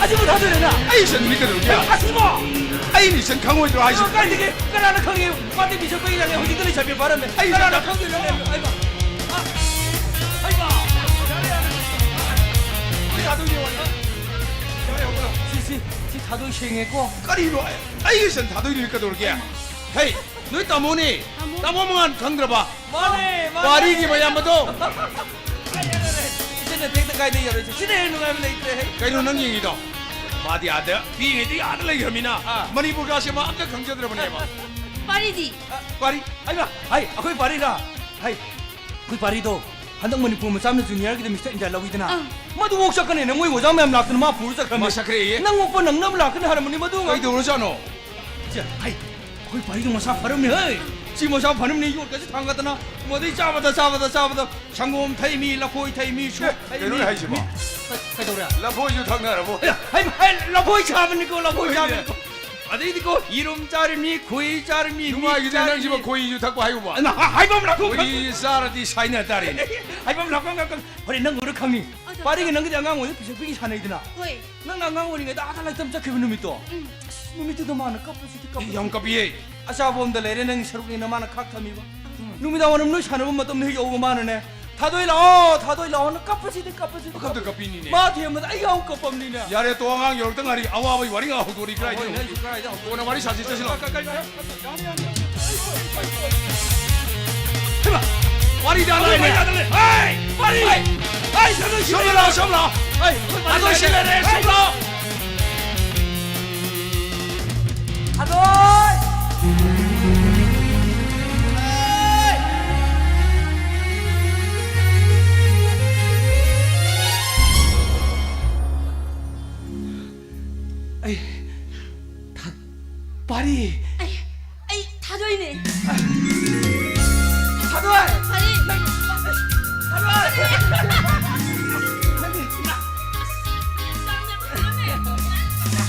ꯑꯁꯤꯕꯨ ꯊꯥꯗꯣꯏꯔꯣ ꯅꯪ? ꯑꯩ ꯏꯁꯟꯗꯨꯗꯤ ꯀꯩꯗꯧꯔꯒꯦ? ꯑꯁꯤꯕꯣ! ꯑꯩꯅ ꯏꯁꯟ ꯈꯪꯉꯣꯏꯗ꯭ꯔꯣ ꯍꯥꯏꯁꯤꯕꯨ? ꯀꯥꯏꯗꯒꯤ? ꯀꯅꯥꯅ ꯈꯪꯉꯤ? ꯃꯥꯗꯤ ꯃꯤꯁꯛ ꯄꯤꯛꯏ ꯖꯥꯠꯅꯤ꯫ ꯍꯧꯖꯤꯛꯇ ꯂꯩꯁꯥꯕꯤ ꯐꯥꯔꯝꯃꯦ꯫ ꯑꯩ ꯀꯅꯥꯅ ꯏꯁꯟ ꯈꯪꯗꯣꯏꯅꯣ? ꯍꯩꯃꯥ! ꯑ! ꯍꯩꯃꯥ! ꯌꯥꯔꯦ, ꯌꯥꯔꯦ꯫ ꯁꯤ ꯊꯥꯗꯣꯏꯅꯦ, ꯋꯥꯔꯤ꯫ ꯌꯥꯔꯦ, ꯍꯧꯒꯠꯂꯣ꯫ ꯁꯤ, ꯁꯤ, ꯁꯤ ꯊꯥꯗꯣꯏ ꯁꯦꯡꯉꯦꯀꯣ? ꯀꯔꯤꯅꯣ? ꯑꯩ ꯏꯁꯟ ꯊꯥꯗꯣꯏꯗꯨꯗꯤ ꯀꯩꯗꯧꯔꯒꯦ? ꯍꯩ! ꯅꯣꯏ ꯇꯥꯃꯣꯅꯦ! ꯇꯥꯃꯣ꯫ ꯇꯥꯃꯣ ꯃꯉꯥꯟ ꯈꯪꯗ꯭ꯔꯕ? ꯃꯥꯅꯦ, ꯃꯥꯅꯦ꯫ ꯋꯥꯔꯤꯒꯤ ꯃꯌꯥꯝ ꯑꯗꯣ! ꯏꯆꯟꯅ ꯇꯦꯛꯇ ꯀꯥꯏꯗ ꯌꯥꯔꯣꯏꯁꯦ꯫ ꯁꯤꯅ ꯍꯦꯟꯅ ꯅꯨꯡꯉꯥꯏꯕ ꯂꯩꯇ꯭ꯔꯦ꯫ ꯀꯩꯅꯣ ꯅꯪ ꯌꯦꯡꯉꯤꯗꯣ? ꯃꯥꯗꯤ ꯑꯥꯗ ꯄꯤꯛꯏꯉꯩꯗꯒꯤ ꯑꯥꯗ ꯂꯩꯈ꯭ꯔꯃꯤꯅ ꯑꯥ꯫ ꯃꯅꯤꯄꯨꯔꯒꯁꯦ ꯃꯥ ꯑꯝꯇ ꯈꯪꯖꯗ꯭ꯔꯕꯅꯦꯕ꯫ ꯄꯥꯔꯤꯗꯤ? ꯄꯥꯔꯤ? ꯑꯩꯃ, ꯍꯥꯏ, ꯑꯩꯈꯣꯏ ꯄꯥꯔꯤꯔꯥ? ꯍꯥꯏ, ꯑꯩꯈꯣꯏ ꯄꯥꯔꯤꯗꯣ ꯍꯟꯗꯛ ꯃꯅꯤꯄꯨꯔ ꯃꯆꯥ ꯑꯃꯅ ꯖꯨꯅꯤꯌꯔꯒꯤꯗ ꯃꯤꯁꯇꯔ ꯏꯟꯗꯤꯌꯥ ꯂꯧꯏꯗꯅ, ꯑꯥ꯫ ꯃꯗꯨꯐꯥꯎ ꯆꯠꯀꯅꯦꯅ ꯃꯣꯏ ꯑꯣꯖꯥ ꯃꯌꯥꯝ ꯂꯥꯛꯇꯅ ꯃꯥ ꯄꯨꯔ ꯆꯠꯈ꯭ꯔꯕꯅꯤ꯫ ꯃꯁꯛ ꯈꯔ ꯌꯦꯡ꯫ ꯅꯪ ꯑꯣꯛꯄ ꯅꯪꯅꯕ ꯂꯥꯛꯀꯅꯤ ꯍꯥꯏꯔꯝꯕꯅꯤ ꯃꯗꯨ ꯉꯥꯏ-, ꯀꯩꯗꯧꯔꯖꯥꯠꯅꯣ? ꯁꯦ, ꯍꯩ, ꯑꯩꯈꯣꯏ ꯄꯥꯔꯤꯗꯣ ꯃꯁꯥ ꯐꯔꯝꯅꯤ ꯍꯦ꯫ ꯁꯤ ꯃꯁꯥ ꯐꯔꯝꯅꯤ, ꯌꯣꯠꯀꯁꯤ ꯊꯥꯡꯒꯠꯇꯅ ꯃꯗꯩ ꯆꯥꯕꯗ, ꯆꯥꯕꯗ, ꯆꯥꯕꯗ ꯁꯪꯒꯣꯝ ꯊꯛꯏꯃꯤ, ꯂꯐꯣꯏ ꯊꯛꯏꯃꯤ, ꯁꯨ ꯑꯦ, ꯊꯛꯏꯃꯤ, ꯀꯩꯅꯣꯅꯦ ꯍꯥꯏꯁꯤꯕꯣ? ꯃꯤ-, ꯀꯩ-, ꯀꯩꯗꯧꯔꯦ? ꯂꯐꯣꯏꯁꯨ ꯊꯛꯅꯔꯕꯣ? ꯑꯦ, ꯍꯩ, ꯍꯩ, ꯂꯐꯣꯏ ꯆꯥꯕꯅꯤꯀꯣ, ꯂꯐꯣꯏ ꯍꯣꯏꯅꯦ꯫ ꯆꯥꯕꯅꯤꯀꯣ꯫ ꯑꯗꯩꯗꯤꯀꯣ, ꯌꯦꯔꯨꯝ ꯆꯥꯔꯤꯃꯤ, ꯈꯣꯏꯍꯤ ꯆꯥꯔꯤꯃꯤ, ꯃꯤ ꯅꯨꯡꯉꯥꯏꯈꯤꯗꯦ ꯆꯥꯔꯤꯃꯤ꯫ ꯅꯪꯁꯤꯃ ꯈꯣꯏꯍꯤꯁꯨ ꯊꯛꯄ ꯍꯥꯏꯌꯨꯕ꯫ ꯑꯩꯅ ꯍꯥ-, ꯍꯥꯏꯕꯝ ꯂꯥꯛꯄ ꯈꯣꯏꯍꯤ ꯆꯥꯔꯗꯤ ꯁꯥꯏꯅ ꯇꯥꯔꯦꯅꯦ꯫ ꯍꯥꯏꯕꯝ ꯂꯥꯛꯄ ꯉꯥꯛꯇ꯫ ꯍꯣꯔꯦꯟ ꯅꯪ ꯎꯔ ꯈꯪꯅꯤ꯫ ꯑꯗꯣ ꯄꯥꯔꯤꯒ ꯅꯪꯒꯤꯗꯤ ꯑꯉꯥꯡ ꯑꯣꯏꯅ ꯄꯤꯁꯛ ꯄꯤꯛꯏ ꯁꯥꯟꯅꯩꯗꯅ꯫ ꯍꯣꯏ꯫ ꯅꯪꯅ ꯑꯉꯥꯡ ꯑꯣꯏꯔꯤꯉꯩꯗ ꯑꯥꯗ ꯂꯥꯏꯇꯝ ꯆꯠꯈꯤꯕ ꯅꯨꯃꯤꯠꯇꯣ꯫ ꯎꯝ꯫ ꯑꯁ, ꯅꯨꯃꯤꯠꯇꯨꯗ ꯃꯥꯅ ꯀꯞꯄꯁꯤꯗꯤ, ꯀꯞꯄꯁꯤꯗꯤ꯫ ꯌꯥꯝ ꯀꯞꯄꯤꯌꯦ꯫ ꯑꯆꯥꯄꯣꯝꯗ ꯂꯩꯔꯦ, ꯅꯪꯒꯤ ꯁꯔꯨꯛꯅꯦꯅ ꯃꯥꯅ ꯈꯥꯛ ꯊꯝꯃꯤꯕ꯫ ꯎꯝ꯫ ꯅꯨꯃꯤꯗꯥꯡ ꯋꯥꯏꯔꯝ ꯅꯣꯏ ꯁꯥꯟꯅꯕ ꯃꯇꯝꯗ ꯍꯦꯛ ꯌꯧꯕ ꯃꯥꯅꯅꯦ, "ꯊꯥꯗꯣꯏ ꯂꯥꯛꯑꯣ, ꯊꯥꯗꯣꯏ ꯂꯥꯛꯑꯣꯅ" ꯀꯞꯄꯁꯤꯗꯤ, ꯀꯞꯄꯁꯤꯗꯤ꯫ ꯄꯪꯀꯞꯇ ꯀꯞꯄꯤꯅꯤꯅꯦ꯫ ꯃꯥ ꯊꯦꯝꯕꯗ ꯑꯩ ꯌꯥꯎ ꯀꯞꯄꯝꯅꯤꯅꯦ꯫ ꯌꯥꯔꯦ, ꯇꯣ, ꯑꯉꯥꯡ ꯌꯧꯔꯛꯇ ꯉꯥꯏꯔꯤ꯫ ꯑꯋꯥꯕꯒꯤ ꯋꯥꯔꯤ ꯉꯥ ꯍꯧꯗꯣꯔꯤ ꯀꯥꯏꯗ ꯍꯣꯏꯅꯦ, ꯌꯧꯔꯛꯏ? ꯑꯩꯁꯨ ꯀꯥꯏꯗ ꯍꯧꯗꯣꯔꯤ? ꯀꯣꯟꯅ ꯋꯥꯔꯤ ꯁꯥꯁꯤ, ꯆꯠꯁꯤꯜꯂꯣ꯫ ꯀ-, ꯀ-, ꯀ-, ꯀ-, ꯌꯥꯅꯤ, ꯌꯥꯅꯤ, ꯌꯥꯅꯤ꯫ ꯍꯩꯃꯥ! ꯋꯥꯔꯤ ꯇꯥ ꯂꯩꯅꯦ꯫ ꯍꯩ! ꯋꯥꯔꯤ! ꯍꯩ! ꯍꯩ, ꯁꯣꯝꯗ ꯂꯥꯛꯑꯣ, ꯁꯣꯝꯗ ꯂꯥꯛꯑꯣ꯫ ꯍꯩ, ꯑꯩꯈꯣꯏ ꯃꯥ ꯊꯥꯗꯣꯏ ꯁꯤ ꯂꯩꯔꯦ, ꯂꯩꯔꯦ, ꯁꯣꯝꯗ ꯂꯥꯛꯑꯣ꯫ ꯊꯥꯗꯣꯏ! ꯑꯩ ꯊꯥ-, ꯄꯥꯔꯤ! ꯑꯩ, ꯑꯩ ꯊꯥꯗꯣꯏꯅꯦ꯫ ꯊꯥꯗꯣꯏ! ꯄꯥꯔꯤ! ꯊꯥꯗꯣꯏ!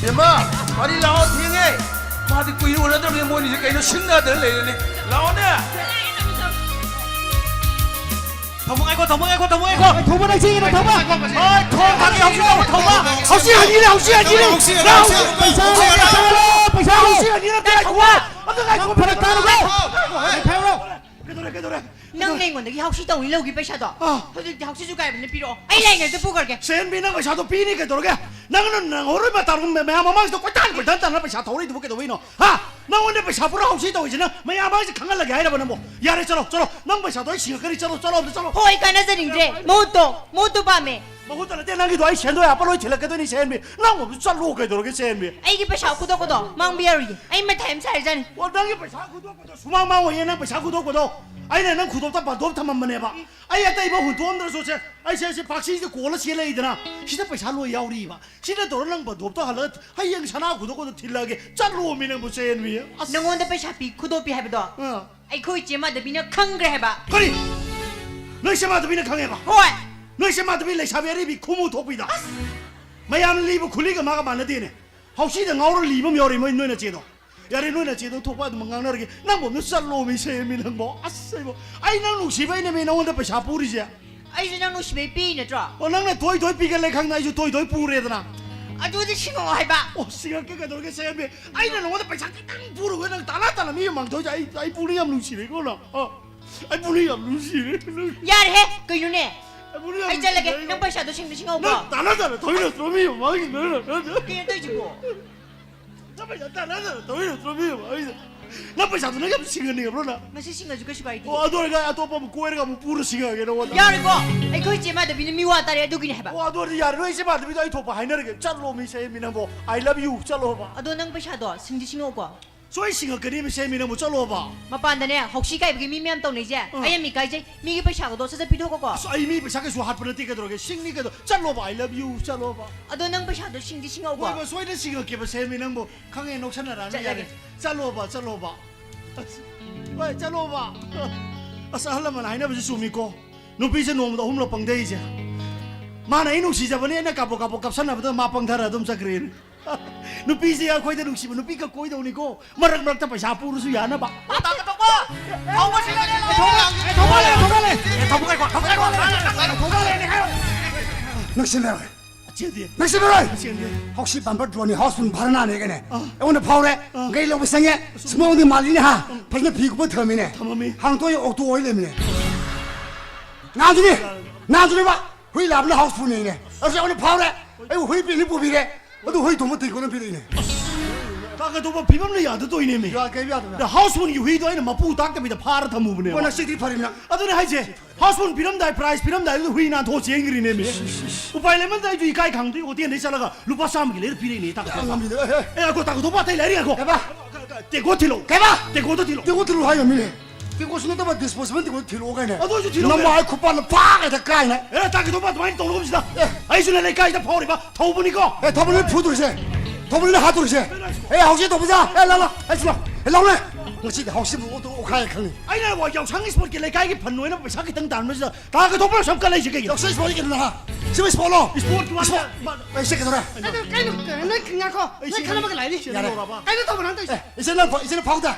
ꯕꯦꯝꯃ, ꯄꯥꯔꯤ ꯂꯥꯛꯑꯣ, ꯊꯦꯡꯉꯦ꯫ ꯃꯥꯗꯤ ꯀꯨꯏꯅ ꯎꯅꯗ꯭ꯔꯕꯅꯤ, ꯃꯣꯏꯅꯤꯁꯦ ꯀꯩꯅꯣ ꯁꯤꯡꯅꯗꯅ ꯂꯩꯔꯦꯅꯦ꯫ ꯂꯥꯛꯑꯣꯅꯦ꯫ ꯊꯝꯃꯣ, ꯉꯥꯏꯈꯣ, ꯊꯝꯃꯣ, ꯉꯥꯏꯈꯣ, ꯊꯝꯃꯣ, ꯉꯥꯏꯈꯣ꯫ ꯊꯧꯕ ꯅꯪ ꯆꯦꯟꯒꯤꯅꯣ, ꯊꯧꯕ꯫ ꯍꯣꯏ, ꯊꯣꯡ ꯊꯥꯛꯀꯦ, ꯍꯧꯖꯤꯛ ꯂꯥꯛꯑꯣ, ꯊꯧꯕ꯫ ꯍꯧꯖꯤꯛ ꯍꯟꯈꯤꯔꯦ, ꯍꯧꯖꯤꯛ ꯍꯟꯈꯤꯔꯦ꯫ ꯍꯧꯖꯤꯛ ꯍꯟꯈꯤꯔꯦ, ꯂꯥꯛꯑꯣ, ꯍꯧꯖꯤꯛ ꯍꯟꯈꯤꯔꯦ, ꯄꯩꯁꯥ, ꯂꯥꯛꯑꯣ, ꯄꯩꯁꯥ, ꯄꯩꯁꯥ꯫ ꯄꯩꯁꯥ ꯍꯧꯖꯤꯛ ꯍꯟꯈꯤꯔꯦ, ꯉꯥꯏꯈꯣ꯫ ꯑꯗꯨ ꯉꯥꯏꯈꯣ, ꯐꯔꯛ ꯇꯥꯔꯕꯣ? ꯉꯥꯏꯈꯣ, ꯉꯥꯏꯈꯣ꯫ ꯀꯩꯗꯧꯔꯦ, ꯀꯩꯗꯧꯔꯦ? ꯅꯪ ꯑꯩꯉꯣꯟꯗꯒꯤ ꯍꯥꯎꯁꯤ ꯇꯧꯅꯤ ꯂꯧꯈꯤ ꯄꯩꯁꯥꯗꯣ? ꯑꯥ꯫ ꯍꯧꯖꯤꯛꯇꯤ ꯍꯥꯎꯁꯤꯁꯨ ꯀꯥꯏꯕꯅ ꯄꯤꯔꯛꯑꯣ꯫ ꯑꯩ ꯂꯩꯉꯩꯗ ꯄꯨꯈ꯭ꯔꯒꯦ꯫ ꯁꯦꯟꯕꯤ, ꯅꯪ ꯄꯩꯁꯥꯗꯣ ꯄꯤꯅꯤ ꯀꯩꯗꯧꯔꯒꯦ? ꯅꯪꯅ ꯅꯪꯍꯧꯔꯣꯏ ꯃꯇꯥꯔꯨꯝ ꯃꯌꯥꯝ ꯃꯃꯥꯡꯁꯤꯗ ꯀꯣꯏꯇꯥꯟ ꯀꯣꯏꯇꯥꯟ ꯇꯥꯟꯅ ꯄꯩꯁꯥ ꯊꯧꯔꯛꯏꯗꯨꯕꯨ ꯀꯩꯗꯧꯕꯩꯅꯣ? ꯍꯥ? ꯅꯪꯉꯣꯟꯗ ꯄꯩꯁꯥ ꯄꯨꯔꯥ ꯍꯥꯎꯁꯤ ꯇꯧꯔꯤꯁꯦ ꯅꯪ ꯃꯌꯥꯝ ꯃꯃꯥꯡꯁꯤꯗ ꯈꯪꯍꯜꯂꯒꯦ ꯍꯥꯏꯔꯕ ꯅꯪꯕꯣ? ꯌꯥꯔꯦ, ꯆꯠꯂꯣ, ꯆꯠꯂꯣ꯫ ꯅꯪ ꯄꯩꯁꯥꯗꯣ ꯑꯩ ꯁꯤꯡꯉꯛꯀꯅꯤ꯫ ꯆꯠꯂꯣ, ꯆꯠꯂꯣ, ꯑꯝꯇ ꯆꯠꯂꯣ꯫ ꯍꯣꯏ, ꯀꯥꯟꯅꯖꯅꯤꯡꯗ꯭ꯔꯦ꯫ ꯃꯍꯨꯠꯇꯣ, ꯃꯍꯨꯠꯇꯣ ꯄꯥꯝꯃꯦ꯫ ꯃꯈꯨꯠꯇ ꯅꯠꯇꯦ ꯅꯪꯒꯤꯗꯣ, ꯑꯩ ꯁꯦꯟꯗꯣꯏ ꯍꯥꯞꯄ ꯂꯣꯏ ꯊꯤꯜꯂꯛꯀꯗꯣꯏꯅꯤ ꯁꯦꯟꯕꯤ꯫ ꯅꯪ ꯑꯃꯨꯛ ꯆꯠꯂꯣ ꯀꯩꯗꯧꯔꯒꯦ ꯁꯦꯟꯕꯤ? ꯑꯩꯒꯤ ꯄꯩꯁꯥ ꯈꯨꯗꯣꯛꯄꯗꯣ ꯃꯥꯡꯕ ꯌꯥꯔꯣꯏꯌꯦ꯫ ꯑꯩ ꯃꯊꯥ ꯌꯥꯝ ꯁꯥꯔꯤꯖꯥꯠꯅꯤ꯫ ꯑꯣ, ꯅꯪꯒꯤ ꯄꯩꯁꯥ ꯈꯨꯗꯣꯛꯄꯗꯣ ꯁꯨꯃꯥꯡ ꯃꯥꯡꯉꯣꯏꯌꯦ꯫ ꯅꯪ ꯄꯩꯁꯥ ꯈꯨꯗꯣꯛꯄꯗꯣ ꯑꯩꯅ ꯅꯪ ꯈꯨꯗꯣꯛꯇ ꯕꯟꯗꯣꯞ ꯊꯝꯃꯝꯕꯅꯦꯕ꯫ ꯑꯩ ꯑꯇꯩꯕ ꯍꯨꯟꯇꯣꯛꯑꯝꯗ꯭ꯔꯁꯨ ꯁꯦ, ꯑꯩ ꯁꯦ, ꯁꯦ ꯄꯥꯛꯁꯤꯁꯦ ꯀꯣꯜꯂ ꯁꯦ ꯂꯩꯗꯅ, ꯁꯤꯗ ꯄꯩꯁꯥ ꯂꯣꯏ ꯌꯥꯎꯔꯤꯕ꯫ ꯁꯤꯗ ꯇꯧꯔ ꯅꯪ ꯕꯟꯗꯣꯞꯇ ꯍꯜꯂꯒ ꯍꯌꯦꯡ ꯁꯅꯥ ꯈꯨꯗꯣꯛꯄꯗꯣ ꯊꯤꯜꯂꯛꯑꯒꯦ꯫ ꯆꯠꯂꯣꯃꯤ ꯅꯪꯕꯨ ꯁꯦꯟꯕꯤ꯫ ꯑꯁ꯫ ꯅꯪꯉꯣꯟꯗ ꯄꯩꯁꯥ ꯄꯤ, ꯈꯨꯗꯣꯞ ꯄꯤ ꯍꯥꯏꯕꯗꯣ ꯑꯥ꯫ ꯑꯩꯈꯣꯏ ꯏꯆꯦ ꯃꯥꯙꯕꯤꯅ ꯈꯪꯈ꯭ꯔꯦ ꯍꯥꯏꯕ꯫ ꯀꯔꯤ? ꯅꯣꯏ ꯏꯆꯦ ꯃꯥꯙꯕꯤꯅ ꯈꯪꯉꯦꯕ? ꯍꯣꯏ꯫ ꯅꯣꯏ ꯏꯆꯦ ꯃꯥꯙꯕꯤ ꯂꯩꯁꯥꯕꯤ ꯑꯔꯤꯕꯤ ꯈꯨꯃꯨ ꯊꯣꯛꯄꯤꯗ꯫ ꯃꯌꯥꯝ ꯂꯤꯕ ꯈꯨꯂꯤꯒ ꯃꯥꯒ ꯃꯥꯟꯅꯗꯦꯅꯦ꯫ ꯍꯧꯁꯤꯗ ꯉꯥꯎꯔ ꯂꯤꯕ ꯑꯃ ꯌꯥꯎꯔꯤ ꯃꯣꯏ ꯅꯣꯏ ꯅꯆꯦꯗꯣ꯫ ꯌꯥꯔꯦ, ꯅꯣꯏ ꯅꯆꯦꯗꯣ ꯊꯣꯛꯄ ꯑꯗꯨꯝ ꯉꯥꯡꯅꯔꯒꯦ꯫ ꯅꯪꯕꯨ ꯑꯝꯇ ꯆꯠꯂꯣꯃꯤ ꯁꯦꯟꯕꯤ ꯅꯪꯕꯣ꯫ ꯑꯁ, ꯑꯩꯕꯣ꯫ ꯑꯩ ꯅꯪ ꯅꯨꯡꯁꯤꯕꯩꯅꯦꯃꯤ ꯅꯉꯣꯟꯗ ꯄꯩꯁꯥ ꯄꯨꯔꯤꯁꯦ꯫ ꯑꯩꯁꯨ ꯅꯪ ꯅꯨꯡꯁꯤꯕꯩ ꯄꯤ ꯅꯠꯇ꯭ꯔꯣ? ꯑꯣ, ꯅꯪꯅ ꯇꯣꯏ ꯇꯣꯏ ꯄꯤꯒꯜꯂꯦ ꯈꯪꯅ ꯑꯩꯁꯨ ꯇꯣꯏ ꯇꯣꯏ ꯄꯨꯔꯦꯗꯅ꯫ ꯑꯗꯨꯗꯤ ꯁꯤꯡꯉꯛꯑꯣ ꯍꯥꯏꯕ꯫ ꯑꯣ, ꯁꯤꯡꯉꯛꯀꯦ ꯀꯩꯗꯧꯔꯒꯦ ꯁꯦꯟꯕꯤ? ꯑꯩꯅ ꯅꯉꯣꯟꯗ ꯄꯩꯁꯥ ꯈꯤꯇꯪ ꯄꯨꯔꯨꯕ ꯅꯪ ꯇꯥꯅ ꯇꯥꯅ ꯃꯤ ꯃꯥꯡꯊꯣꯛꯏꯁꯦ꯫ ꯑꯩ, ꯑꯩ ꯄꯨꯛꯅꯤꯡ ꯌꯥꯝ ꯅꯨꯡꯁꯤꯔꯦꯀꯣ ꯅꯪ꯫ ꯑ, ꯑꯩ ꯄꯨꯛꯅꯤꯡ ꯌꯥꯝ ꯅꯨꯡꯁꯤꯔꯦ꯫ ꯌꯥꯔꯦꯍꯦ, ꯀꯩꯅꯣꯅꯦ? ꯑꯩ ꯄꯨꯛꯅꯤꯡ ꯌꯥꯝ ꯑꯩ ꯆꯠꯂꯒꯦ꯫ ꯅꯨꯡꯁꯤꯔꯦ꯫ ꯅꯪ ꯄꯩꯁꯥꯗꯣ ꯁꯤꯡꯗꯤ ꯁꯤꯡꯉꯛꯎꯀꯣ꯫ ꯅꯪ ꯇꯥꯅ ꯇꯥꯅ ꯊꯧꯔꯤ ꯅꯠꯇ꯭ꯔꯣ ꯃꯤ ꯃꯃꯥꯡꯒꯤ ꯅꯪ? ꯀꯩꯅꯣ ꯇꯧꯔꯤꯁꯤꯕꯣ? ꯅꯪ ꯄꯩꯁꯥ ꯇꯥꯅ ꯇꯥꯅ ꯊꯧꯔꯤ ꯅꯠꯇ꯭ꯔꯣ ꯃꯤ ꯃꯃꯥꯡꯒꯤꯗ? ꯅꯪ ꯄꯩꯁꯥꯗꯣ ꯅꯪ ꯌꯥꯝ ꯁꯤꯡꯍꯟꯅꯤꯡꯉꯕ꯭ꯔꯣ ꯅꯪ? ꯉꯁꯤ ꯁꯤꯡꯉꯁꯨ ꯀꯩꯁꯨ ꯀꯥꯏꯗꯦ꯫ ꯑꯣ, ꯑꯗꯨ ꯑꯣꯏꯔꯒ ꯑꯇꯣꯞꯄ ꯑꯃ ꯀꯣꯏꯔꯒ ꯑꯃꯨꯛ ꯄꯨꯔ ꯁꯤꯡꯉꯛꯑꯒꯦ ꯅꯉꯣꯟꯗ꯫ ꯌꯥꯔꯣꯏꯀꯣ꯫ ꯑꯩꯈꯣꯏ ꯏꯆꯦ ꯃꯥꯙꯕꯤꯅ ꯃꯤ ꯋꯥ ꯇꯥꯔꯦ ꯑꯗꯨꯒꯤꯅꯦ ꯍꯥꯏꯕ꯫ ꯑꯣ, ꯑꯗꯨ ꯑꯣꯏꯔꯗꯤ ꯌꯥꯔꯦ꯫ ꯅꯣꯏ ꯏꯆꯦ ꯃꯥꯙꯕꯤꯗꯣ ꯑꯩ ꯊꯣꯛꯄ ꯍꯥꯏꯅꯔꯒꯦ꯫ ꯆꯠꯂꯣꯃꯤ ꯁꯦꯟꯕꯤ ꯅꯪꯕꯣ꯫ I love you꯫ ꯆꯠꯂꯣꯕ꯫ ꯑꯗꯣ ꯅꯪ ꯄꯩꯁꯥꯗꯣ ꯁꯤꯡꯗꯤ ꯁꯤꯡꯉꯛꯎꯀꯣ꯫ ꯁꯣꯏ ꯁꯤꯡꯉꯛꯀꯅꯤ ꯃꯁꯦ ꯃꯤ ꯅꯪꯕꯨ꯫ ꯆꯠꯂꯣꯕ꯫ ꯃꯄꯥꯟꯗꯅꯦ ꯍꯧꯁꯤ ꯀꯥꯏꯕꯒꯤ ꯃꯤ ꯃꯌꯥꯝ ꯇꯧꯅꯩꯁꯦ꯫ ꯑꯥ꯫ ꯑꯩ ꯌꯥꯝ ꯏꯀꯥꯏꯖꯩ꯫ ꯃꯤꯒꯤ ꯄꯩꯁꯥꯒꯗꯣ ꯁꯠ ꯁꯠ ꯄꯤꯊꯣꯛꯀꯣꯀꯣ꯫ ꯑꯁ, ꯑꯩ ꯃꯤ ꯄꯩꯁꯥ ꯀꯩꯁꯨ ꯍꯥꯠꯄ ꯅꯠꯇꯦ ꯀꯩꯗꯧꯔꯒꯦ? ꯁꯤꯡꯅꯤ ꯀꯩꯗꯧ-, ꯆꯠꯂꯣꯕ꯫ I love you꯫ ꯆꯠꯂꯣꯕ꯫ ꯑꯗꯣ ꯅꯪ ꯄꯩꯁꯥꯗꯣ ꯁꯤꯡꯗꯤ ꯁꯤꯡꯉꯛꯎꯀꯣ꯫ ꯍꯣꯏꯕ, ꯁꯣꯏꯗꯅ ꯁꯤꯡꯉꯛꯀꯦꯕ ꯁꯦꯟꯕꯤ ꯅꯪꯕꯨ꯫ ꯈꯪꯉꯦ, ꯅꯣꯛꯁꯟꯅꯔꯛꯑꯅꯨ, ꯆꯠꯂꯒꯦ꯫ ꯌꯥꯔꯦ꯫ ꯆꯠꯂꯣꯕ, ꯆꯠꯂꯣꯕ꯫ ꯑꯁ, ꯍꯣꯏ, ꯆꯠꯂꯣꯕ꯫ ꯑꯁ, ꯑꯍꯜ ꯂꯃꯟ ꯍꯥꯏꯅꯕꯁꯦ ꯆꯨꯝꯃꯤꯀꯣ꯫ ꯅꯨꯄꯤꯁꯦ ꯅꯣꯡꯃꯗ ꯑꯍꯨꯝꯂꯛ ꯄꯪꯊꯩꯁꯦ꯫ ꯃꯥꯅ ꯑꯩ ꯅꯨꯡꯁꯤꯖꯕꯅꯦꯅ ꯀꯥꯕꯣꯛ ꯀꯥꯕꯣꯛ ꯀꯥꯞꯁꯟꯅꯕꯗ ꯃꯥ ꯄꯪꯊꯔ ꯑꯗꯨꯝ ꯆꯠꯈ꯭ꯔꯦꯅꯦ꯫ ꯅꯨꯄꯤꯁꯦ ꯑꯩꯈꯣꯏꯗ ꯅꯨꯡꯁꯤꯕ ꯅꯨꯄꯤꯈꯛ ꯀꯣꯏꯗꯧꯅꯤꯀꯣ꯫ ꯃꯔꯛ ꯃꯔꯛꯇ ꯄꯩꯁꯥ ꯄꯨꯔꯁꯨ ꯌꯥꯅꯕ꯫ ꯊꯧꯕ ꯁꯤꯡꯉꯛꯑꯒꯦ, ꯊꯧꯕ ꯁꯤꯡꯉꯛꯑꯒꯦ꯫ ꯊꯧꯕ ꯂꯩꯔꯦ, ꯊꯧꯕ ꯂꯩꯔꯦ꯫ ꯑꯦ, ꯊꯧꯕ ꯉꯥꯏꯈꯣ, ꯊꯧꯕ ꯉꯥꯏꯈꯣ꯫ ꯊꯧꯕ ꯂꯩꯔꯦ, ꯊꯧꯕ ꯂꯩꯔꯦ ꯍꯥꯏꯌꯣ꯫ ꯅꯛꯁꯤꯜꯂꯦ꯫ ꯆꯦꯟꯗꯦ꯫ ꯅꯛꯁꯤꯜꯂꯦ꯫ ꯆꯦꯟꯗꯦ꯫ ꯍꯧꯁꯤ ꯄꯥꯟꯕ ꯗ꯭ꯔꯣꯟꯅꯤ ꯍꯥꯎꯁ ꯐꯨꯜ ꯚꯔꯅꯥꯅꯦ ꯀꯩꯅꯦ꯫ ꯑꯥ꯫ ꯑꯩꯉꯣꯟꯗ ꯐꯥꯎꯔꯦ꯫ ꯑꯥ꯫ ꯒꯥꯔꯤ ꯂꯧꯕ ꯆꯪꯉꯦ꯫ ꯑꯁ꯫ ꯁꯨꯃꯥꯡꯗꯤ ꯃꯥꯜꯂꯤꯅꯦ ꯍꯥ꯫ ꯎꯝ꯫ ꯐꯖꯅ ꯐꯤ ꯀꯨꯞꯄ ꯊꯝꯃꯤꯅꯦ꯫ ꯊꯝꯃꯝꯃꯤ꯫ ꯍꯥꯡꯇꯣꯛꯑꯦ ꯑꯣꯛꯇꯣ ꯑꯣꯏ ꯂꯩꯔꯝꯃꯤꯅꯦ꯫ ꯅꯍꯥꯟꯁꯨꯅꯦ꯫ ꯅꯍꯥꯟꯁꯨꯅꯦꯕ꯫ ꯍꯨꯏ ꯂꯥꯕꯅ ꯍꯥꯎꯁ ꯐꯨꯜꯅꯦꯅꯦ꯫ ꯑꯁ ꯑꯩꯉꯣꯟꯗ ꯐꯥꯎꯔꯦ꯫ ꯑꯩ ꯍꯨꯏ ꯄꯤꯅꯤ ꯄꯨꯕꯤꯔꯦ꯫ ꯑꯗꯨ ꯍꯨꯏ ꯊꯣꯡꯕ ꯇꯤꯡꯀꯣꯠ ꯑꯃ ꯄꯤꯔꯛꯏꯅꯦ꯫ ꯇꯥꯒꯗꯧꯕ ꯐꯤꯕꯝꯅ ꯌꯥꯗꯗꯣꯏꯅꯦꯃꯤ꯫ ꯌꯥ-, ꯀꯩ ꯌꯥꯗꯕ? ꯗ ꯍꯥꯎꯁꯐꯨꯜꯒꯤ ꯍꯨꯏꯗꯣ ꯑꯩꯅ ꯃꯄꯨ ꯇꯥꯛꯇꯕꯤꯗ ꯐꯥꯔ ꯊꯝꯃꯨꯕꯅꯦꯕ꯫ ꯀꯣꯟꯅ ꯁꯤꯗꯤ ꯐꯔꯦ ꯅꯪ꯫ ꯑꯗꯨꯅꯦ ꯍꯥꯏꯁꯦ, ꯍꯥꯎꯁꯐꯨꯜ ꯄꯤꯔꯝꯗꯥꯏ, ꯄ꯭ꯔꯥꯏꯖ ꯄꯤꯔꯝꯗꯥꯏꯗꯨꯗ ꯍꯨꯏ ꯅꯥꯟꯊꯣꯛꯑ ꯆꯦꯟꯈ꯭ꯔꯤꯅꯦꯃꯤ꯫ ꯎꯄꯥꯏ ꯂꯩꯃꯟꯗ ꯑꯩꯁꯨ ꯏꯀꯥꯏ ꯈꯪꯗ꯭ꯔꯤ ꯍꯣꯇꯦꯜꯗꯩ ꯆꯠꯂꯒ ꯂꯨꯄꯥ ꯆꯥꯝꯃꯒꯤ ꯂꯩꯔ ꯄꯤꯔꯛꯏꯅꯦ ꯇꯥꯒꯗꯧꯕ꯫ ꯌꯥꯝ ꯉꯝꯃꯤꯗ꯫ ꯑꯦ, ꯑꯦ꯫ ꯑꯦ, ꯑꯒꯣ, ꯇꯥꯒꯗꯧꯕ ꯑꯇꯩ ꯂꯩꯔꯤ, ꯑꯒꯣ꯫ ꯀꯩꯕ? ꯇꯦꯡꯀꯣꯠ ꯊꯤꯜꯂꯣ꯫ ꯀꯩꯕ? ꯇꯦꯡꯀꯣꯠꯇ ꯊꯤꯜꯂꯣ꯫ ꯇꯦꯡꯀꯣꯠ ꯊꯤꯜꯂꯣ ꯍꯥꯏ ꯉꯝꯃꯤꯅꯦ꯫ ꯇꯦꯡꯀꯣꯠꯁꯨ ꯅꯠꯇꯕ ꯗꯤꯁꯄꯣꯖꯦꯕꯜ ꯇꯦꯡꯀꯣꯠ ꯊꯤꯜꯂꯣ ꯀꯥꯏꯅ꯫ ꯑꯗꯨ ꯑꯣꯏꯁꯨ ꯊꯤꯜꯂꯣ ꯀꯩꯅꯣ꯫ ꯅꯃꯥꯏ ꯈꯨꯄꯥꯛꯅ ꯐꯥꯛ ꯍꯦꯛꯇ ꯀꯥꯏꯅ꯫ ꯑꯦ, ꯇꯥꯒꯗꯧꯕ ꯑꯗꯨꯃꯥꯏꯅ ꯇꯧꯅꯨꯒꯨꯝꯁꯤꯗ꯫ ꯑꯦ꯫ ꯑꯩꯁꯨꯅꯦ ꯂꯩꯀꯥꯏꯗ ꯐꯥꯎꯔꯤꯕ ꯊꯧꯕꯅꯤꯀꯣ꯫ ꯑꯦ, ꯊꯧꯕꯅꯤꯅ ꯐꯨꯗꯣꯔꯤꯁꯦ꯫ ꯊꯧꯕꯅꯤꯅ ꯍꯥꯠꯇꯣꯔꯤꯁꯦ꯫ ꯑꯦ, ꯍꯧꯖꯤꯛ ꯇꯧꯕꯁꯦ꯫ ꯑꯦ, ꯂꯥ, ꯂꯥ꯫ ꯑꯦ, ꯁꯤ ꯂꯥ꯫ ꯑꯦ, ꯂꯥꯎꯅꯦ꯫ ꯉꯁꯤꯗꯤ ꯍꯥꯎꯁꯤꯕꯨ ꯑꯣꯛ-, ꯑꯣꯛꯈꯥꯏ ꯈꯪꯉꯤ꯫ ꯑꯩꯅ ꯋꯥ-, ꯌꯥꯎꯁꯪ ꯏꯁꯄꯣꯔꯠꯀꯤ ꯂꯩꯀꯥꯏꯒꯤ ꯐꯟ ꯑꯣꯏꯅ ꯄꯩꯁꯥ ꯈꯤꯇꯪ ꯇꯥꯟꯕꯁꯤꯗ ꯇꯥꯒꯗꯧꯕ ꯁꯝ ꯀꯠꯂꯛꯏꯁꯦ ꯀꯩꯒꯤꯅꯣ? ꯌꯥꯎꯁꯪ ꯏꯁꯄꯣꯔꯠꯀꯤ ꯀꯩꯅꯣ ꯅꯍꯥ? ꯁꯤꯕꯨ ꯏꯁꯄꯣꯔꯠꯂꯣ? ꯏꯁꯄꯣꯔꯠꯀꯤ ꯋꯥ-, ꯏꯁꯄꯣꯔꯠ꯫ ꯑꯦ, ꯁꯤ ꯀꯩꯗꯧꯔꯦ? ꯑꯗꯨ ꯀꯩꯅꯣ, ꯅꯪ ꯉꯥꯏꯈꯣ꯫ ꯑꯩ ꯅꯪ ꯁꯤ ꯈꯟꯅꯕꯒ ꯂꯥꯛꯏꯅꯤ꯫ ꯌꯥꯔꯦ꯫ ꯀꯩꯅꯣ ꯇꯧꯕ ꯅꯪ ꯇꯧꯔꯤꯁꯦ? ꯑꯦ, ꯏꯆꯦ ꯅꯪ ꯐ-, ꯏꯆꯦ ꯅꯪ ꯐꯥꯎꯗ꯫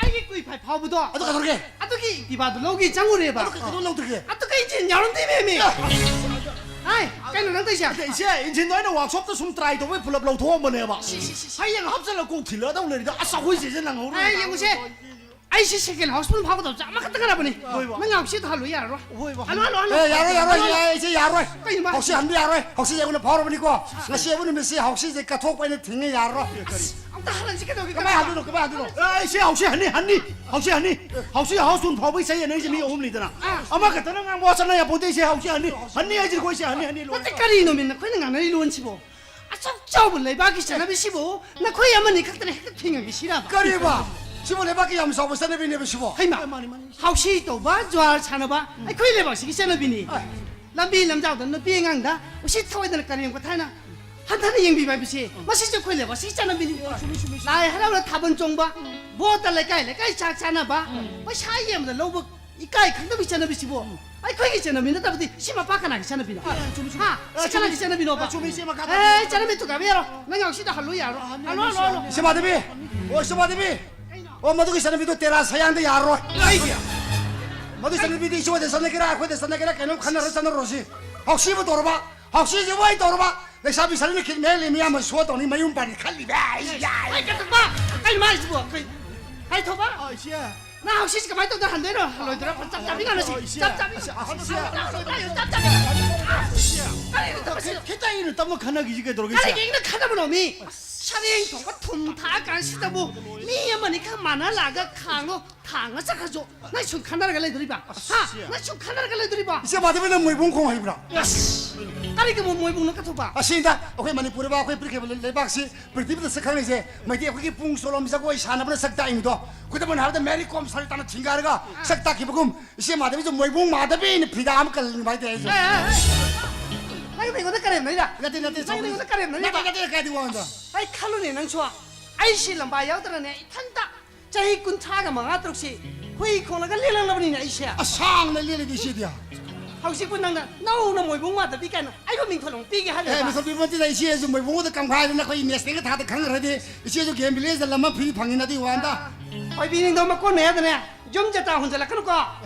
ꯑꯩꯒꯤ ꯀꯨꯏ ꯐꯥꯏ ꯐꯥꯎꯕꯗꯣ꯫ ꯑꯗꯨ ꯀꯩꯗꯧꯔꯒꯦ? ꯑꯗꯨꯒꯤ ꯏꯛꯇꯤꯚꯥꯗꯣ ꯂꯧꯒꯦ ꯆꯪꯉꯨꯔꯦꯕ꯫ ꯑꯗꯨ ꯀꯩꯗꯧ ꯂꯧꯗ꯭ꯔꯤꯒꯦ? ꯑꯗꯨꯒ ꯏꯟꯖꯤꯟ ꯌꯥꯎꯔꯝꯗꯦ, ꯃꯦꯝꯃꯤ꯫ ꯑꯦ! ꯍꯥꯏ, ꯀꯩꯅꯣ ꯅꯪ ꯇꯧꯔꯤꯁꯦ? ꯏꯆꯦ, ꯏꯟꯖꯤꯟꯗꯣ ꯑꯩꯅ ꯋꯥꯛꯁꯣꯞꯇ ꯁꯨꯝ ꯇ꯭ꯔꯥꯏ ꯇꯧꯕꯩ ꯄꯨꯂꯞ ꯂꯧꯊꯣꯛꯑꯝꯕꯅꯦꯕ꯫ ꯁꯤ, ꯁꯤ, ꯁꯤ, ꯁꯤ꯫ ꯍꯌꯦꯡ ꯍꯥꯞꯆꯜꯂ ꯀꯣꯛ ꯊꯤꯜꯂꯗꯧ ꯂꯩꯔꯤꯗ꯫ ꯑꯁ, ꯑꯩꯈꯣꯏ ꯆꯦꯁꯦ ꯅꯪꯍꯧꯔꯣꯏ꯫ ꯑꯩ ꯌꯦꯡꯉꯨꯁꯦ꯫ ꯑꯩ ꯁꯤ ꯁꯦꯀꯦꯟ ꯍꯥꯎꯁꯐꯨꯜ ꯐꯥꯎꯒꯗꯕꯁꯦ ꯑꯃꯈꯛꯇ ꯉꯥꯏꯔꯕꯅꯦ꯫ ꯍꯣꯏꯕ꯫ ꯅꯪ ꯍꯥꯎꯁꯤꯗꯣ ꯍꯜꯂꯨ ꯌꯥꯔꯔꯣꯏ꯫ ꯍꯣꯏꯕ꯫ ꯍꯜꯂꯨ, ꯍꯜꯂꯨ, ꯍꯜꯂꯨ꯫ ꯑꯦ, ꯌꯥꯔꯣꯏ, ꯌꯥꯔꯣꯏ, ꯍꯜꯂꯨ꯫ ꯌꯥꯔꯣꯏ, ꯏꯆꯦ, ꯌꯥꯔꯣꯏ꯫ ꯀꯩꯅꯣ ꯃꯥ? ꯍꯥꯎꯁꯤ ꯍꯟꯕ ꯌꯥꯔꯣꯏ꯫ ꯍꯥꯎꯁꯤꯁꯦ ꯑꯩꯉꯣꯟꯗ ꯐꯥꯎꯔꯕꯅꯤꯀꯣ꯫ ꯉꯁꯤ ꯑꯩꯕꯨ ꯅꯨꯃꯤꯠꯁꯦ ꯍꯥꯎꯁꯤꯁꯦ ꯀꯠꯊꯣꯛꯄ ꯑꯩꯅ ꯊꯤꯡꯉꯦ, ꯌꯥꯔꯔꯣꯏ꯫ ꯑꯁ, ꯑꯝꯇ ꯍꯜꯍꯟꯁꯤ ꯀꯩꯗꯧꯒꯦ? ꯀꯃꯥꯏ ꯍꯟꯗꯣꯏꯅꯣ? ꯀꯃꯥꯏ ꯍꯟꯗꯣꯏꯅꯣ? ꯑꯦ, ꯏꯆꯦ, ꯍꯥꯎꯁꯤ ꯍꯟꯅꯤ, ꯍꯟꯅꯤ꯫ ꯍꯥꯎꯁꯤ ꯍꯟꯅꯤ꯫ ꯍꯥꯎꯁꯤ, ꯍꯥꯎꯁ ꯐꯨꯜ ꯐꯥꯎꯕ ꯏꯁꯩ ꯌꯦꯡꯅꯔꯤꯁꯦ ꯃꯤ ꯑꯍꯨꯝꯅꯤꯗꯅ꯫ ꯑꯥ꯫ ꯑꯃꯈꯛꯇꯅ ꯉꯥꯡꯕ ꯋꯥ ꯆꯠꯅ ꯌꯥꯄꯣꯟꯇꯦ, ꯏꯆꯦ, ꯍꯥꯎꯁꯤ ꯍꯟꯅꯤ꯫ ꯍꯟꯅꯤ ꯍꯥꯏꯁꯤꯗꯤ ꯑꯩꯈꯣꯏ ꯏꯆꯦ ꯍꯟꯅꯤ, ꯍꯟꯅꯤ ꯂꯣꯏꯔꯦ꯫ ꯅꯠꯇꯦ, ꯀꯔꯤꯅꯣꯃꯤ ꯅꯈꯣꯏꯅ ꯉꯥꯡꯅꯔꯤ ꯂꯣꯟꯁꯤꯕꯣ? ꯑꯁꯨꯛ ꯆꯥꯎꯕ ꯂꯩꯕꯥꯛꯀꯤ ꯆꯠꯅꯕꯤꯁꯤꯕꯨ ꯅꯈꯣꯏ ꯑꯃꯅꯤ ꯈꯛꯇꯅ ꯍꯦꯛꯇ ꯊꯤꯡꯉꯝꯃꯤꯁꯤꯔꯕ? ꯀꯔꯤꯕ? ꯁꯤꯕꯨ ꯂꯩꯕꯥꯛꯀꯤ ꯌꯥꯝ ꯆꯥꯎꯕ ꯆꯠꯅꯕꯤꯅꯦꯕ ꯁꯤꯕꯨ? ꯍꯩꯃꯥ! ꯃꯥꯅꯤ, ꯃꯥꯅꯤ꯫ ꯍꯥꯎꯁꯤ ꯇꯧꯕ, ꯖ꯭ꯋꯥꯔ ꯁꯥꯟꯅꯕ, ꯑꯩꯈꯣꯏ ꯂꯩꯕꯥꯛꯁꯤꯒꯤ ꯆꯠꯅꯕꯤꯅꯤ꯫ ꯑꯦ꯫ ꯂꯝꯕꯤ ꯂꯝꯖꯥꯎꯗ ꯅꯨꯄꯤ ꯑꯉꯥꯡꯗ ꯎꯁꯤꯠ ꯊꯑꯣꯏꯗꯅ ꯀꯔꯦꯝ ꯀꯊꯥꯏꯅ ꯍꯟꯊꯅ ꯌꯦꯡꯕꯤꯕ ꯍꯥꯏꯕꯁꯤ, ꯃꯁꯤꯁꯨ ꯑꯩꯈꯣꯏ ꯂꯩꯕꯥꯛꯁꯤꯒꯤ ꯆꯠꯅꯕꯤꯅꯤ꯫ ꯆꯨꯝꯃꯤ, ꯆꯨꯝꯃꯤ, ꯆꯨꯝꯃꯤ꯫ ꯂꯥꯏ ꯍꯔꯥꯎꯅ ꯊꯥꯕꯜ ꯆꯣꯡꯕ, ꯚꯣꯠꯇ ꯂꯩꯀꯥꯏ ꯂꯩꯀꯥꯏ ꯆꯥꯛ ꯆꯥꯅꯕ, ꯎꯝ꯫ ꯄꯩꯁꯥ ꯌꯦꯟꯕꯗ ꯂꯧꯕ ꯏꯀꯥꯏ ꯈꯪꯗꯕꯒꯤ ꯆꯠꯅꯕꯤꯁꯤꯕꯨ, ꯎꯝ꯫ ꯑꯩꯈꯣꯏꯒꯤ ꯆꯠꯅꯕꯤ ꯅꯠꯇꯕꯗꯤ ꯁꯤ ꯃꯄꯥ ꯀꯅꯥꯒꯤ ꯆꯠꯅꯕꯤꯅꯣ? ꯑꯦ, ꯆꯨꯝꯃꯤ, ꯆꯨꯝꯃꯤ꯫ ꯍꯥ? ꯑꯦ, ꯁꯤ ꯀꯅꯥꯒꯤ ꯆꯨꯝꯃꯤ꯫ ꯆꯠꯅꯕꯤꯅꯣꯕ? ꯑꯦ, ꯆꯨꯝꯃꯤ, ꯏꯆꯦ, ꯃꯈꯥ ꯇꯥꯕꯤꯌꯨ꯫ ꯑꯦ, ꯆꯠꯅꯕꯤ ꯊꯨꯒꯥꯏꯕ ꯌꯥꯔꯣꯏ꯫ ꯅꯪ ꯌꯥꯎꯁꯤꯗ ꯍꯜꯂꯨ ꯌꯥꯔꯣꯏ꯫ ꯑ, ꯍꯜꯂꯨ, ꯍꯜꯂꯨ, ꯍꯜꯂꯨ꯫ ꯏꯆꯦ ꯃꯥꯙꯕꯤ! ꯑꯣ, ꯏꯆꯦ ꯃꯥꯙꯕꯤ! ꯀꯩꯅꯣ? ꯑꯣ, ꯃꯗꯨꯒꯤ ꯆꯠꯅꯕꯤꯗꯣ ꯇꯦꯔꯥ ꯁꯌꯥꯡꯗ ꯌꯥꯔꯔꯣꯏ꯫ ꯀꯩꯒꯤ? ꯃꯗꯨꯒꯤ ꯆꯠꯅꯕꯤꯗꯤ ꯏꯆꯦ ꯍꯣꯏꯗ ꯆꯠꯅꯒꯦꯔꯥ, ꯑꯩꯈꯣꯏꯗ ꯆꯠꯅꯒꯦꯔꯥ, ꯀꯩꯅꯣꯝ ꯈꯟꯅꯔ ꯆꯠꯅꯔꯨꯔꯁꯤ꯫ ꯍꯥꯎꯁꯤꯕꯨ ꯇꯧꯔꯕ, ꯍꯥꯎꯁꯤꯁꯤꯕꯨ ꯑꯩ ꯇꯧꯔꯕ, ꯂꯩꯁꯥꯕꯤ ꯁꯔꯤꯅ ꯈꯤꯠ ꯃꯌꯥ ꯂꯦꯝꯃꯤ ꯌꯥꯝꯕ ꯁꯣ ꯇꯧꯅꯤ, ꯃꯌꯨꯝ ꯄꯥꯟꯅꯤ ꯈꯜꯂꯤꯕ꯫ ꯑꯩ ꯌꯥꯏ꯫ ꯑꯩ ꯀꯩꯗꯧꯕ? ꯀꯩꯅꯣ ꯃꯥ ꯍꯥꯏꯁꯤꯕꯣ? ꯀꯩ? ꯀꯩ ꯊꯧꯕ? ꯑ, ꯏꯆꯦ꯫ ꯅꯪ ꯍꯥꯎꯁꯤꯁꯤ ꯀꯃꯥꯏꯅ ꯇꯧꯗꯅ ꯍꯟꯗꯣꯏꯅꯣ? ꯍꯜꯂꯣꯏꯗꯣꯏꯔꯣ? ꯆꯞ ꯆꯥꯕꯤ ꯉꯥꯡꯅꯁꯤ꯫ ꯑꯣ, ꯏꯆꯦ꯫ ꯆꯞ ꯆꯥꯕꯤ꯫ ꯑꯁ, ꯑꯁ, ꯏꯆꯦ꯫ ꯆꯞ ꯆꯥꯕꯤ꯫ ꯏꯆꯦ꯫ ꯀꯔꯤꯅꯣ ꯇꯧꯔꯤꯁꯤ? ꯈꯤꯇ ꯏꯪꯅ ꯇꯞꯅ ꯈꯟꯅꯈꯤꯁꯤ ꯀꯩꯗꯧꯔꯒꯦ, ꯏꯆꯦ? ꯀꯔꯤꯒꯤ ꯏꯪꯅ ꯈꯟꯅꯕꯅꯣ ꯃꯤ? ꯑꯁ꯫ ꯆꯔꯦꯡ ꯊꯣꯡꯕ ꯊꯨꯝ ꯊꯥꯛꯑ ꯀꯥꯟꯁꯤꯗꯕꯨ ꯃꯤ ꯑꯃꯅꯤ ꯈꯛ ꯃꯥꯟꯅ ꯂꯥꯛꯑꯒ ꯈꯥꯡꯗꯣ ꯊꯥꯡꯉ ꯆꯠꯈ꯭ꯔꯁꯨ ꯅꯪ ꯁꯨꯝ ꯈꯟꯅꯔꯒ ꯂꯩꯗꯣꯔꯤꯕ? ꯍꯥ? ꯅꯪ ꯁꯨꯝ ꯈꯟꯅꯔꯒ ꯂꯩꯗꯣꯔꯤꯕ? ꯏꯆꯦ ꯃꯥꯙꯕꯤ, ꯅꯪ ꯃꯣꯏꯕꯨꯡ ꯈꯣꯡ ꯍꯩꯕ꯭ꯔꯥ? ꯑꯁ! ꯀꯔꯤꯒꯤ ꯃꯣ- ꯃꯣꯏꯕꯨꯡꯅꯣ ꯀꯊꯣꯛꯄ? ꯑꯁꯤꯗ ꯑꯩꯈꯣꯏ ꯃꯅꯤꯄꯨꯔꯗ, ꯑꯩꯈꯣꯏ ꯄ꯭ꯔꯤꯊꯤꯕꯤꯗ, ꯂꯩꯕꯥꯛꯁꯤ, ꯄ꯭ꯔꯤꯊꯤꯕꯤꯗ ꯁꯛꯈꯪꯉꯤꯁꯦ ꯃꯩꯇꯩ ꯑꯩꯈꯣꯏꯒꯤ ꯄꯨꯡ ꯆꯣꯂꯣꯝ ꯖꯒꯣꯏ ꯁꯥꯟꯅꯕꯅ ꯁꯛ ꯇꯥꯛꯏꯃꯤꯗꯣ꯫ ꯈꯨꯗꯝ ꯑꯣꯏꯅ ꯍꯥꯏꯔꯕꯗ ꯃꯦꯔꯤ ꯀꯣꯝ ꯁꯔꯤꯇꯥꯅ ꯊꯤꯡꯒꯥꯏꯔꯒ ꯁꯛ ꯇꯥꯛꯈꯤꯕꯒꯨꯝ, ꯏꯆꯦ ꯃꯥꯙꯕꯤꯁꯨ ꯃꯣꯏꯕꯨꯡ ꯃꯥꯙꯕꯤꯅ ꯐꯤꯗꯥ ꯑꯃ ꯀꯜꯂꯤꯕ ꯍꯥꯏꯇꯥꯔꯦ ꯑꯩꯁꯨ꯫ ꯑꯦ, ꯑꯦ, ꯑꯦ! ꯅꯪ ꯑꯩꯉꯣꯟꯗ ꯀꯔꯦꯝꯅꯩꯔ? ꯅꯠꯇꯦ, ꯅꯠꯇꯦ, ꯅꯪ ꯑꯩꯉꯣꯟꯗ ꯀꯔꯦꯝꯅꯩꯔ? ꯅꯠꯇꯦ, ꯅꯠꯇꯦ, ꯀꯥꯏꯗꯤ ꯋꯥꯗ? ꯑꯩ ꯈꯜꯂꯨꯅꯦ ꯅꯪꯁꯨ꯫ ꯑꯩꯁꯤ ꯂꯝꯕꯥ ꯌꯥꯎꯗ꯭ꯔꯅꯦ ꯏꯊꯟꯇ ꯆꯍꯤ ꯀꯨꯟꯊ꯭ꯔꯥꯒ ꯃꯉꯥ ꯇꯔꯨꯛꯁꯤ ꯍꯨꯏ ꯈꯣꯡꯂꯒ ꯂꯦꯜꯂꯛꯂꯕꯅꯤꯅꯦ ꯑꯩꯁꯦ꯫ ꯑꯁꯥꯡꯅ ꯂꯦꯜꯂꯤꯗꯤ ꯏꯆꯦꯗꯤ꯫ ꯍꯧꯖꯤꯛꯄꯨ ꯅꯪꯅ ꯅꯧꯅ ꯃꯣꯏꯕꯨꯡ ꯃꯥꯙꯕꯤ ꯀꯥꯏꯅ ꯑꯩꯕꯨ ꯃꯤꯡꯊꯣꯜ ꯑꯃꯨꯛ ꯄꯤꯒꯦ ꯑꯦ, ꯍꯥꯏꯔꯦꯕ꯫ ꯃꯤꯡꯊꯣꯜ ꯄꯤꯕ ꯅꯠꯇꯦꯗ, ꯏꯆꯦꯁꯨ ꯃꯣꯏꯕꯨꯡꯗ ꯀꯪꯈꯥꯏꯗꯅ ꯑꯩꯈꯣꯏ ꯅꯦꯁꯅꯦꯜꯒ ꯊꯥꯗ ꯈꯪꯈ꯭ꯔꯗꯤ ꯏꯆꯦꯁꯨ ꯒꯦꯝ ꯚꯤꯂꯦꯖꯇ ꯂꯝ ꯑꯃ ꯐ꯭ꯔꯤ ꯐꯪꯉꯤꯅ ꯑꯗꯨꯒꯤ ꯋꯥꯅꯤꯗ꯫ ꯍꯣꯏꯕꯤ ꯅꯤꯡꯊꯧ ꯃꯀꯣꯟ ꯃꯌꯥꯗꯅꯦ ꯌꯨꯝ ꯖꯇꯥ ꯍꯨꯟꯖꯜꯂꯛꯀꯅꯨꯀꯣ꯫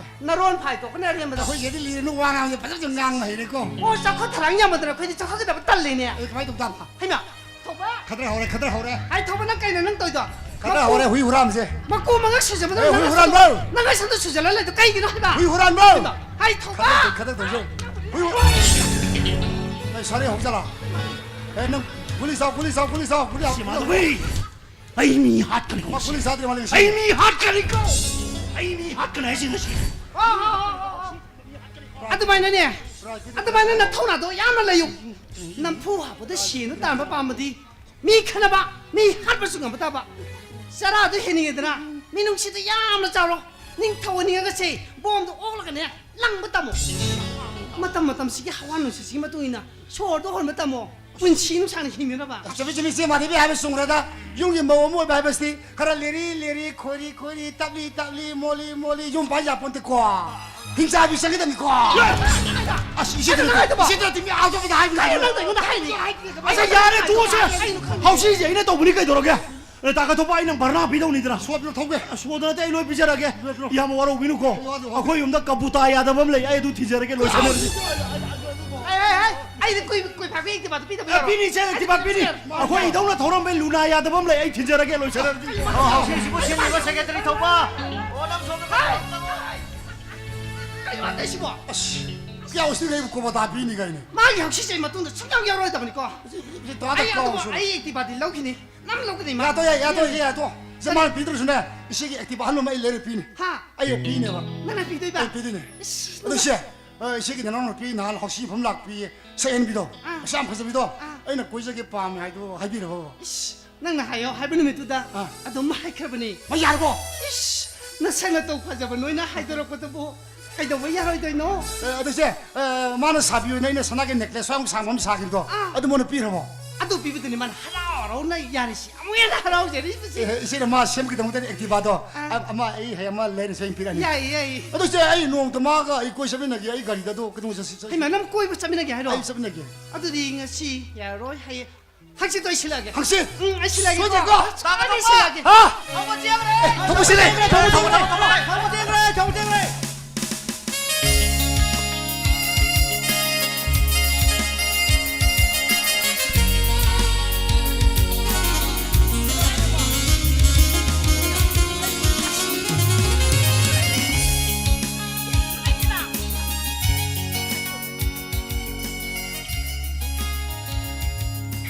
ꯅꯔꯣꯟ ꯐꯥꯏ ꯇꯣꯛꯀꯅꯤ ꯑꯔꯦꯝꯕꯗ꯫ ꯑꯩꯈꯣꯏ ꯏꯆꯦꯗꯤ ꯂꯤꯔꯅꯨ, ꯋꯥ ꯉꯥꯡꯕꯁꯦ ꯐꯖꯅ ꯉꯥꯡꯕ ꯍꯩꯔꯦꯀꯣ꯫ ꯑꯣ, ꯆꯥꯎꯈꯠ ꯊꯧꯔꯥꯡ ꯌꯥꯝꯃꯟꯗꯅ ꯑꯩꯈꯣꯏꯗꯤ ꯆꯥꯎꯈꯠꯀꯗꯕ ꯇꯜꯂꯤꯅꯦ꯫ ꯑꯦ, ꯀꯃꯥꯏꯅ ꯇꯧ ꯇꯥꯕ? ꯍꯩꯃꯥ, ꯊꯧꯕ꯫ ꯈꯗ꯭ꯔ ꯍꯧꯔꯦ, ꯈꯗ꯭ꯔ ꯍꯧꯔꯦ꯫ ꯍꯥꯏ ꯊꯧꯕ, ꯅꯪ ꯀꯩꯅꯣ ꯅꯪ ꯇꯧꯔꯤꯗꯣ? ꯈꯗ꯭ꯔ ꯍꯧꯔꯦ, ꯍꯨꯏ ꯍꯨꯔꯥꯟꯕꯁꯦ꯫ ꯃꯀꯨ ꯃꯉꯛ ꯁꯨꯖꯕꯗꯣ ꯑꯦ, ꯍꯨꯏ ꯅꯪ ꯍꯨꯔꯥꯟꯕ! ꯁꯝꯗ-, ꯅꯪ ꯁꯝꯗ ꯁꯨꯖꯜꯂ ꯂꯩꯗꯣ ꯀꯩꯒꯤꯅꯣ ꯍꯥꯏꯕ? ꯍꯨꯏ ꯍꯨꯔꯥꯟꯕ! ꯍꯥꯏ ꯊꯧꯕ꯫ ꯈꯗ꯭ꯔ ꯇꯧ, ꯈꯗ꯭ꯔ ꯇꯧꯖꯧ꯫ ꯍꯨꯏ ꯍꯨꯔꯥꯟ-, ꯑꯦ, ꯁꯥꯔꯦ, ꯍꯧꯖꯤꯜꯂꯣ꯫ ꯑꯦ, ꯅꯪ ꯒꯨꯂꯤ ꯆꯥꯎ, ꯒꯨꯂꯤ ꯆꯥꯎ, ꯒꯨꯂꯤ ꯆꯥꯎ, ꯒꯨꯂꯤ ꯆꯥꯎ꯫ ꯁꯤ ꯃꯥꯙꯕꯤ! ꯑꯩ ꯃꯤ ꯍꯥꯠꯀꯅꯤ꯫ ꯃꯥ ꯒꯨꯂꯤ ꯆꯥꯗ꯭ꯔꯤ ꯃꯥꯜꯂꯦ ꯉꯁꯤ꯫ ꯑꯩ ꯃꯤ ꯍꯥꯠꯀꯅꯤꯀꯣ! ꯑꯩ ꯃꯤ ꯍꯥꯠꯀꯅꯤ ꯍꯥꯏꯁꯤ ꯉꯁꯤ꯫ ꯑꯗꯨꯃꯥꯏꯅꯅꯦ, ꯑꯗꯨꯃꯥꯏꯅ ꯅꯊꯧꯅꯥꯗꯣ ꯌꯥꯝꯅ ꯂꯩꯌꯨ꯫ ꯅꯝꯐꯨ ꯍꯥꯞꯄꯗ ꯁꯦꯟꯗꯣ ꯇꯥꯟꯕ ꯄꯥꯝꯃꯗꯤ ꯃꯤ ꯈꯠꯅꯕ, ꯃꯤ ꯍꯥꯠꯄꯁꯨ ꯉꯝꯕ ꯇꯥꯕ꯫ ꯆꯔꯥꯗꯣ ꯍꯦꯟꯅꯤꯡꯉꯦꯗꯅ ꯃꯤꯅꯨꯡꯁꯤꯗꯣ ꯌꯥꯝꯅ ꯆꯥꯎꯔꯣ꯫ ꯅꯤꯡꯊꯧ ꯑꯣꯏꯅꯤꯡꯉꯒꯁꯦ ꯕꯣꯝꯗꯣ ꯑꯣꯛꯂꯒꯅꯦ ꯂꯪꯕ ꯇꯝꯃꯨ꯫ ꯃꯇꯝ ꯃꯇꯝꯁꯤꯒꯤ ꯍꯋꯥ ꯅꯨꯡꯁꯤꯠꯁꯤꯒꯤ ꯃꯇꯨꯡ ꯏꯟꯅ ꯁꯣꯔꯗꯣ ꯍꯣꯟꯕ ꯇꯝꯃꯣ, ꯄꯨꯟꯁꯤ ꯅꯨꯡꯁꯥꯡꯅ ꯍꯤꯡꯅꯅꯕ꯫ ꯆꯨꯝꯃꯤ, ꯆꯨꯝꯃꯤ, ꯏꯆꯦ ꯃꯥꯙꯕꯤ ꯍꯥꯏꯕ ꯆꯨꯝꯈ꯭ꯔꯦꯗ꯫ ꯌꯨꯝꯒꯤ ꯃꯧ ꯑꯃ ꯑꯣꯏꯕ ꯍꯥꯏꯕꯁꯤꯗꯤ ꯈꯔ ꯂꯤꯔꯤ ꯂꯤꯔꯤ, ꯈꯣꯏꯔꯤ ꯈꯣꯏꯔꯤ, ꯇꯞꯂꯤ ꯇꯞꯂꯤ, ꯃꯣꯜꯂꯤ ꯃꯣꯜꯂꯤ, ꯌꯨꯝ ꯄꯥꯟ ꯌꯥꯄꯣꯟꯇꯦꯀꯣ꯫ ꯍꯤꯡꯆꯥꯕꯤ ꯆꯪꯒꯗꯕꯅꯤꯀꯣ꯫ ꯑꯁ, ꯏꯆꯦꯗ ꯀꯩꯅꯣ ꯅꯠꯇꯦ, ꯍꯥꯏꯗꯨꯕꯣ? ꯏꯆꯦꯗ ꯅꯠꯇꯦ, ꯃꯤ ꯑꯇꯣꯞꯄꯗ ꯍꯥꯏꯕꯅꯤ꯫ ꯀꯩꯅꯣ ꯅꯪ ꯑꯩꯉꯣꯟꯗ ꯍꯥꯏꯅꯤ? ꯑꯁ, ꯌꯥꯔꯦ, ꯇꯣꯛꯑꯁꯦ꯫ ꯀꯩꯅꯣ ꯈꯪꯗꯦ꯫ ꯍꯧꯖꯤꯛ ꯍꯧꯖꯤꯛ ꯑꯩꯅ ꯇꯧꯕꯅꯤ, ꯀꯩꯗꯧꯔꯒꯦ? ꯑꯦ, ꯇꯥ ꯀꯊꯣꯛꯄ, ꯑꯩ ꯅꯪ ꯚꯔꯅꯥ ꯄꯤꯗꯧꯅꯤꯗꯅ꯫ ꯁꯣꯗꯅ ꯊꯧꯒꯦ꯫ ꯑ, ꯁꯣꯗ ꯅꯠꯇꯦ, ꯑꯩ ꯂꯣꯏ ꯄꯤꯖꯔꯒꯦ꯫ ꯏꯌꯥꯝꯕ, ꯋꯥꯔꯧꯕꯤꯅꯨꯀꯣ꯫ ꯑꯩꯈꯣꯏ ꯌꯨꯝꯗ ꯀꯕꯨꯇꯥ ꯌꯥꯗꯕ ꯑꯃ ꯂꯩ, ꯑꯩ ꯑꯗꯨ ꯊꯤꯟꯖꯔꯒꯦ, ꯂꯣꯏꯁꯟꯅꯔꯁꯤ꯫ ꯍꯥꯏ, ꯍꯥꯏ, ꯍꯥꯏ, ꯑꯩꯗꯤ ꯀꯨꯏ-, ꯀꯨꯏ ꯐꯥꯕꯤ ꯑꯦꯛꯇꯤꯚꯥꯗꯣ ꯄꯤꯗꯕ ꯑꯦ, ꯌꯥꯔꯣꯏ꯫ ꯄꯤꯅꯤ, ꯏꯆꯦ, ꯑꯦꯛꯇꯤꯚꯥ ꯄꯤꯅꯤ꯫ ꯑꯩꯈꯣꯏ ꯏꯙꯧꯅ ꯊꯧꯔꯝꯕꯩ ꯂꯨꯅꯥ ꯌꯥꯗꯕ ꯑꯃ ꯂꯩ, ꯑꯩ ꯊꯤꯟꯖꯔꯒꯦ, ꯂꯣꯏꯁꯟꯅꯔꯁꯤ꯫ ꯑꯣ, ꯁꯤꯁꯤꯕꯨ ꯁꯦꯝꯃꯤꯕ ꯁꯦꯀ꯭ꯔꯦꯇꯔꯤ ꯊꯧꯕ꯫ ꯑꯣ, ꯅꯪ ꯁꯣꯝꯗ ꯍꯥꯏ! ꯀꯩꯅꯣ ꯍꯥꯏꯁꯤꯕꯣ? ꯑꯁ꯫ ꯀꯌꯥ ꯎꯁꯤꯜꯂꯦ, ꯑꯩꯕꯨ ꯀꯣꯕ ꯇꯥꯕꯤꯅꯤ ꯀꯥꯏꯅ꯫ ꯃꯥꯒꯤ ꯍꯧꯁꯤꯁꯦ ꯑꯩ ꯃꯇꯨꯡꯗ ꯁꯨꯡꯌꯥꯎ ꯌꯥꯎꯔꯣꯏꯗꯕꯅꯤꯀꯣ꯫ ꯁꯤ, ꯁꯤ ꯇꯥꯗ ꯑꯩ ꯀꯥꯎ ꯑꯗꯨꯕꯨ ꯁꯨꯝ꯫ ꯑꯩ Activaꯗꯤ ꯂꯧꯈꯤꯅꯤ꯫ ꯅꯪ ꯂꯧꯒꯅꯤ, ꯃꯥ꯫ ꯌꯥꯗꯣꯏ, ꯌꯥꯏ, ꯌꯥꯗꯣꯏ, ꯌꯥꯏ, ꯌꯥꯗꯣ꯫ ꯁꯦ, ꯃꯥꯅ ꯄꯤꯗ꯭ꯔꯁꯨꯅꯦ, ꯏꯆꯦꯒꯤ Activa ꯑꯍꯜ ꯑꯃ ꯑꯩ ꯂꯩꯔ ꯄꯤꯅꯤ꯫ ꯍꯥ? ꯑꯩ ꯄꯤꯅꯦꯕ꯫ ꯅꯪꯅ ꯄꯤꯗꯣꯏꯕ? ꯑꯩ ꯄꯤꯗꯣꯏꯅꯦ꯫ ꯏꯁ, ꯑꯗꯣ ꯅꯪ ꯁꯦ, ꯑ, ꯏꯆꯦꯒꯤ ꯅꯅꯥꯎ ꯅꯨꯄꯤ ꯅꯍꯥꯟ ꯍꯧꯁꯤ ꯃꯐꯝ ꯂꯥꯛꯄꯤ, ꯁꯛꯍꯦꯟꯕꯤꯗꯣ꯫ ꯑꯥ꯫ ꯃꯁꯥ ꯌꯥꯝ ꯐꯖꯕꯤꯗꯣ꯫ ꯑꯥ꯫ ꯑꯩꯅ ꯀꯣꯏꯖꯒꯦ ꯄꯥꯝꯃꯦ ꯍꯥꯏꯗꯣ ꯍꯥꯏꯕꯤꯔꯕꯕ? ꯏꯁ, ꯅꯪꯅ ꯍꯥꯏꯌꯣ ꯍꯥꯏꯕ ꯅꯨꯃꯤꯠꯇꯨꯗ ꯑꯥ꯫ ꯑꯗꯨꯝ ꯍꯥꯏꯈ꯭ꯔꯕꯅꯤ꯫ ꯃꯥ ꯌꯥꯔꯕꯣ? ꯏꯁ, ꯅꯁꯛ ꯅꯇꯧ ꯐꯖꯕ ꯅꯣꯏꯅ ꯍꯥꯏꯗꯣꯔꯛꯄꯗꯨꯕꯨ ꯀꯩꯗꯧꯕ ꯌꯥꯔꯣꯏꯗꯣꯏꯅꯣ? ꯑꯦ, ꯑꯗꯨ ꯏꯆꯦ, ꯑꯦ, ꯃꯥꯅ ꯁꯥꯕꯤꯌꯨꯅ ꯑꯩꯅ ꯁꯅꯥꯒꯤ necklace ꯁ꯭ꯋꯥꯏꯃꯨꯛ ꯁꯥꯡꯕ ꯑꯃ ꯁꯥꯈꯤꯕꯗꯣ, ꯑꯥ꯫ ꯑꯗꯨ ꯃꯉꯣꯟꯗ ꯄꯤꯈ꯭ꯔꯕꯣ? ꯑꯗꯨ ꯄꯤꯕꯗꯨꯅꯤ ꯃꯥꯅ ꯍꯔꯥꯎ ꯍꯔꯥꯎꯅ ꯌꯥꯔꯤꯁꯤ꯫ ꯑꯃꯨꯛ ꯍꯦꯟꯅ ꯍꯔꯥꯎꯖꯔꯤꯕꯁꯤ꯫ ꯑꯦ, ꯏꯆꯦꯅ ꯃꯥ ꯁꯦꯝꯈꯤꯗꯃꯛꯇꯗꯤ Activaꯗꯣ, ꯑꯥ꯫ ꯑ-, ꯑꯃ ꯑꯩ ꯍꯌꯦꯡ ꯑꯃ ꯂꯩꯔꯁꯦ ꯑꯩꯅ ꯄꯤꯔꯛꯑꯅꯤ꯫ ꯌꯥꯏꯌꯦ, ꯌꯥꯏꯌꯦ꯫ ꯑꯗꯨ ꯏꯆꯦ, ꯑꯩ ꯅꯣꯡꯃꯇ ꯃꯥꯒ ꯑꯩ ꯀꯣꯏ ꯆꯠꯃꯤꯟꯅꯒꯦ, ꯑꯩ ꯒꯥꯔꯤꯗ ꯑꯗꯣ ꯀꯩꯗꯧꯉꯩ ꯆꯠꯁꯤ, ꯆꯠꯁꯤ? ꯍꯩꯃꯥ, ꯅꯪ ꯀꯣꯏꯕ ꯆꯠꯃꯤꯟꯅꯒꯦ ꯍꯥꯏꯔꯣ? ꯑꯩ ꯆꯠꯃꯤꯟꯅꯒꯦ꯫ ꯑꯗꯨꯗꯤ ꯉꯁꯤ ꯌꯥꯔꯔꯣꯏ, ꯍꯌꯦꯡ ꯍꯪꯆꯤꯠꯇꯣ ꯑꯩ ꯁꯤꯜꯂꯛꯑꯒꯦ꯫ ꯍꯪꯆꯤꯠ? ꯎꯝ, ꯑꯩ ꯁꯤꯜꯂꯛꯑꯒꯦꯀꯣ꯫ ꯁꯣꯏꯗ꯭ꯔꯦꯀꯣ? ꯑꯩ ꯁꯤꯜꯂꯛꯑꯒꯦ꯫ ꯍꯥ? ꯊꯧꯕ ꯆꯦꯟꯈ꯭ꯔꯦ! ꯊꯧꯕ ꯆꯦꯟꯈ꯭ꯔꯦ! ꯊꯧꯕ, ꯊꯧꯕ, ꯊꯧꯕ, ꯊꯧꯕ, ꯊꯧꯕ ꯆꯦꯟꯈ꯭ꯔꯦ! ꯊꯧꯕ ꯆꯦꯟꯈ꯭ꯔꯦ!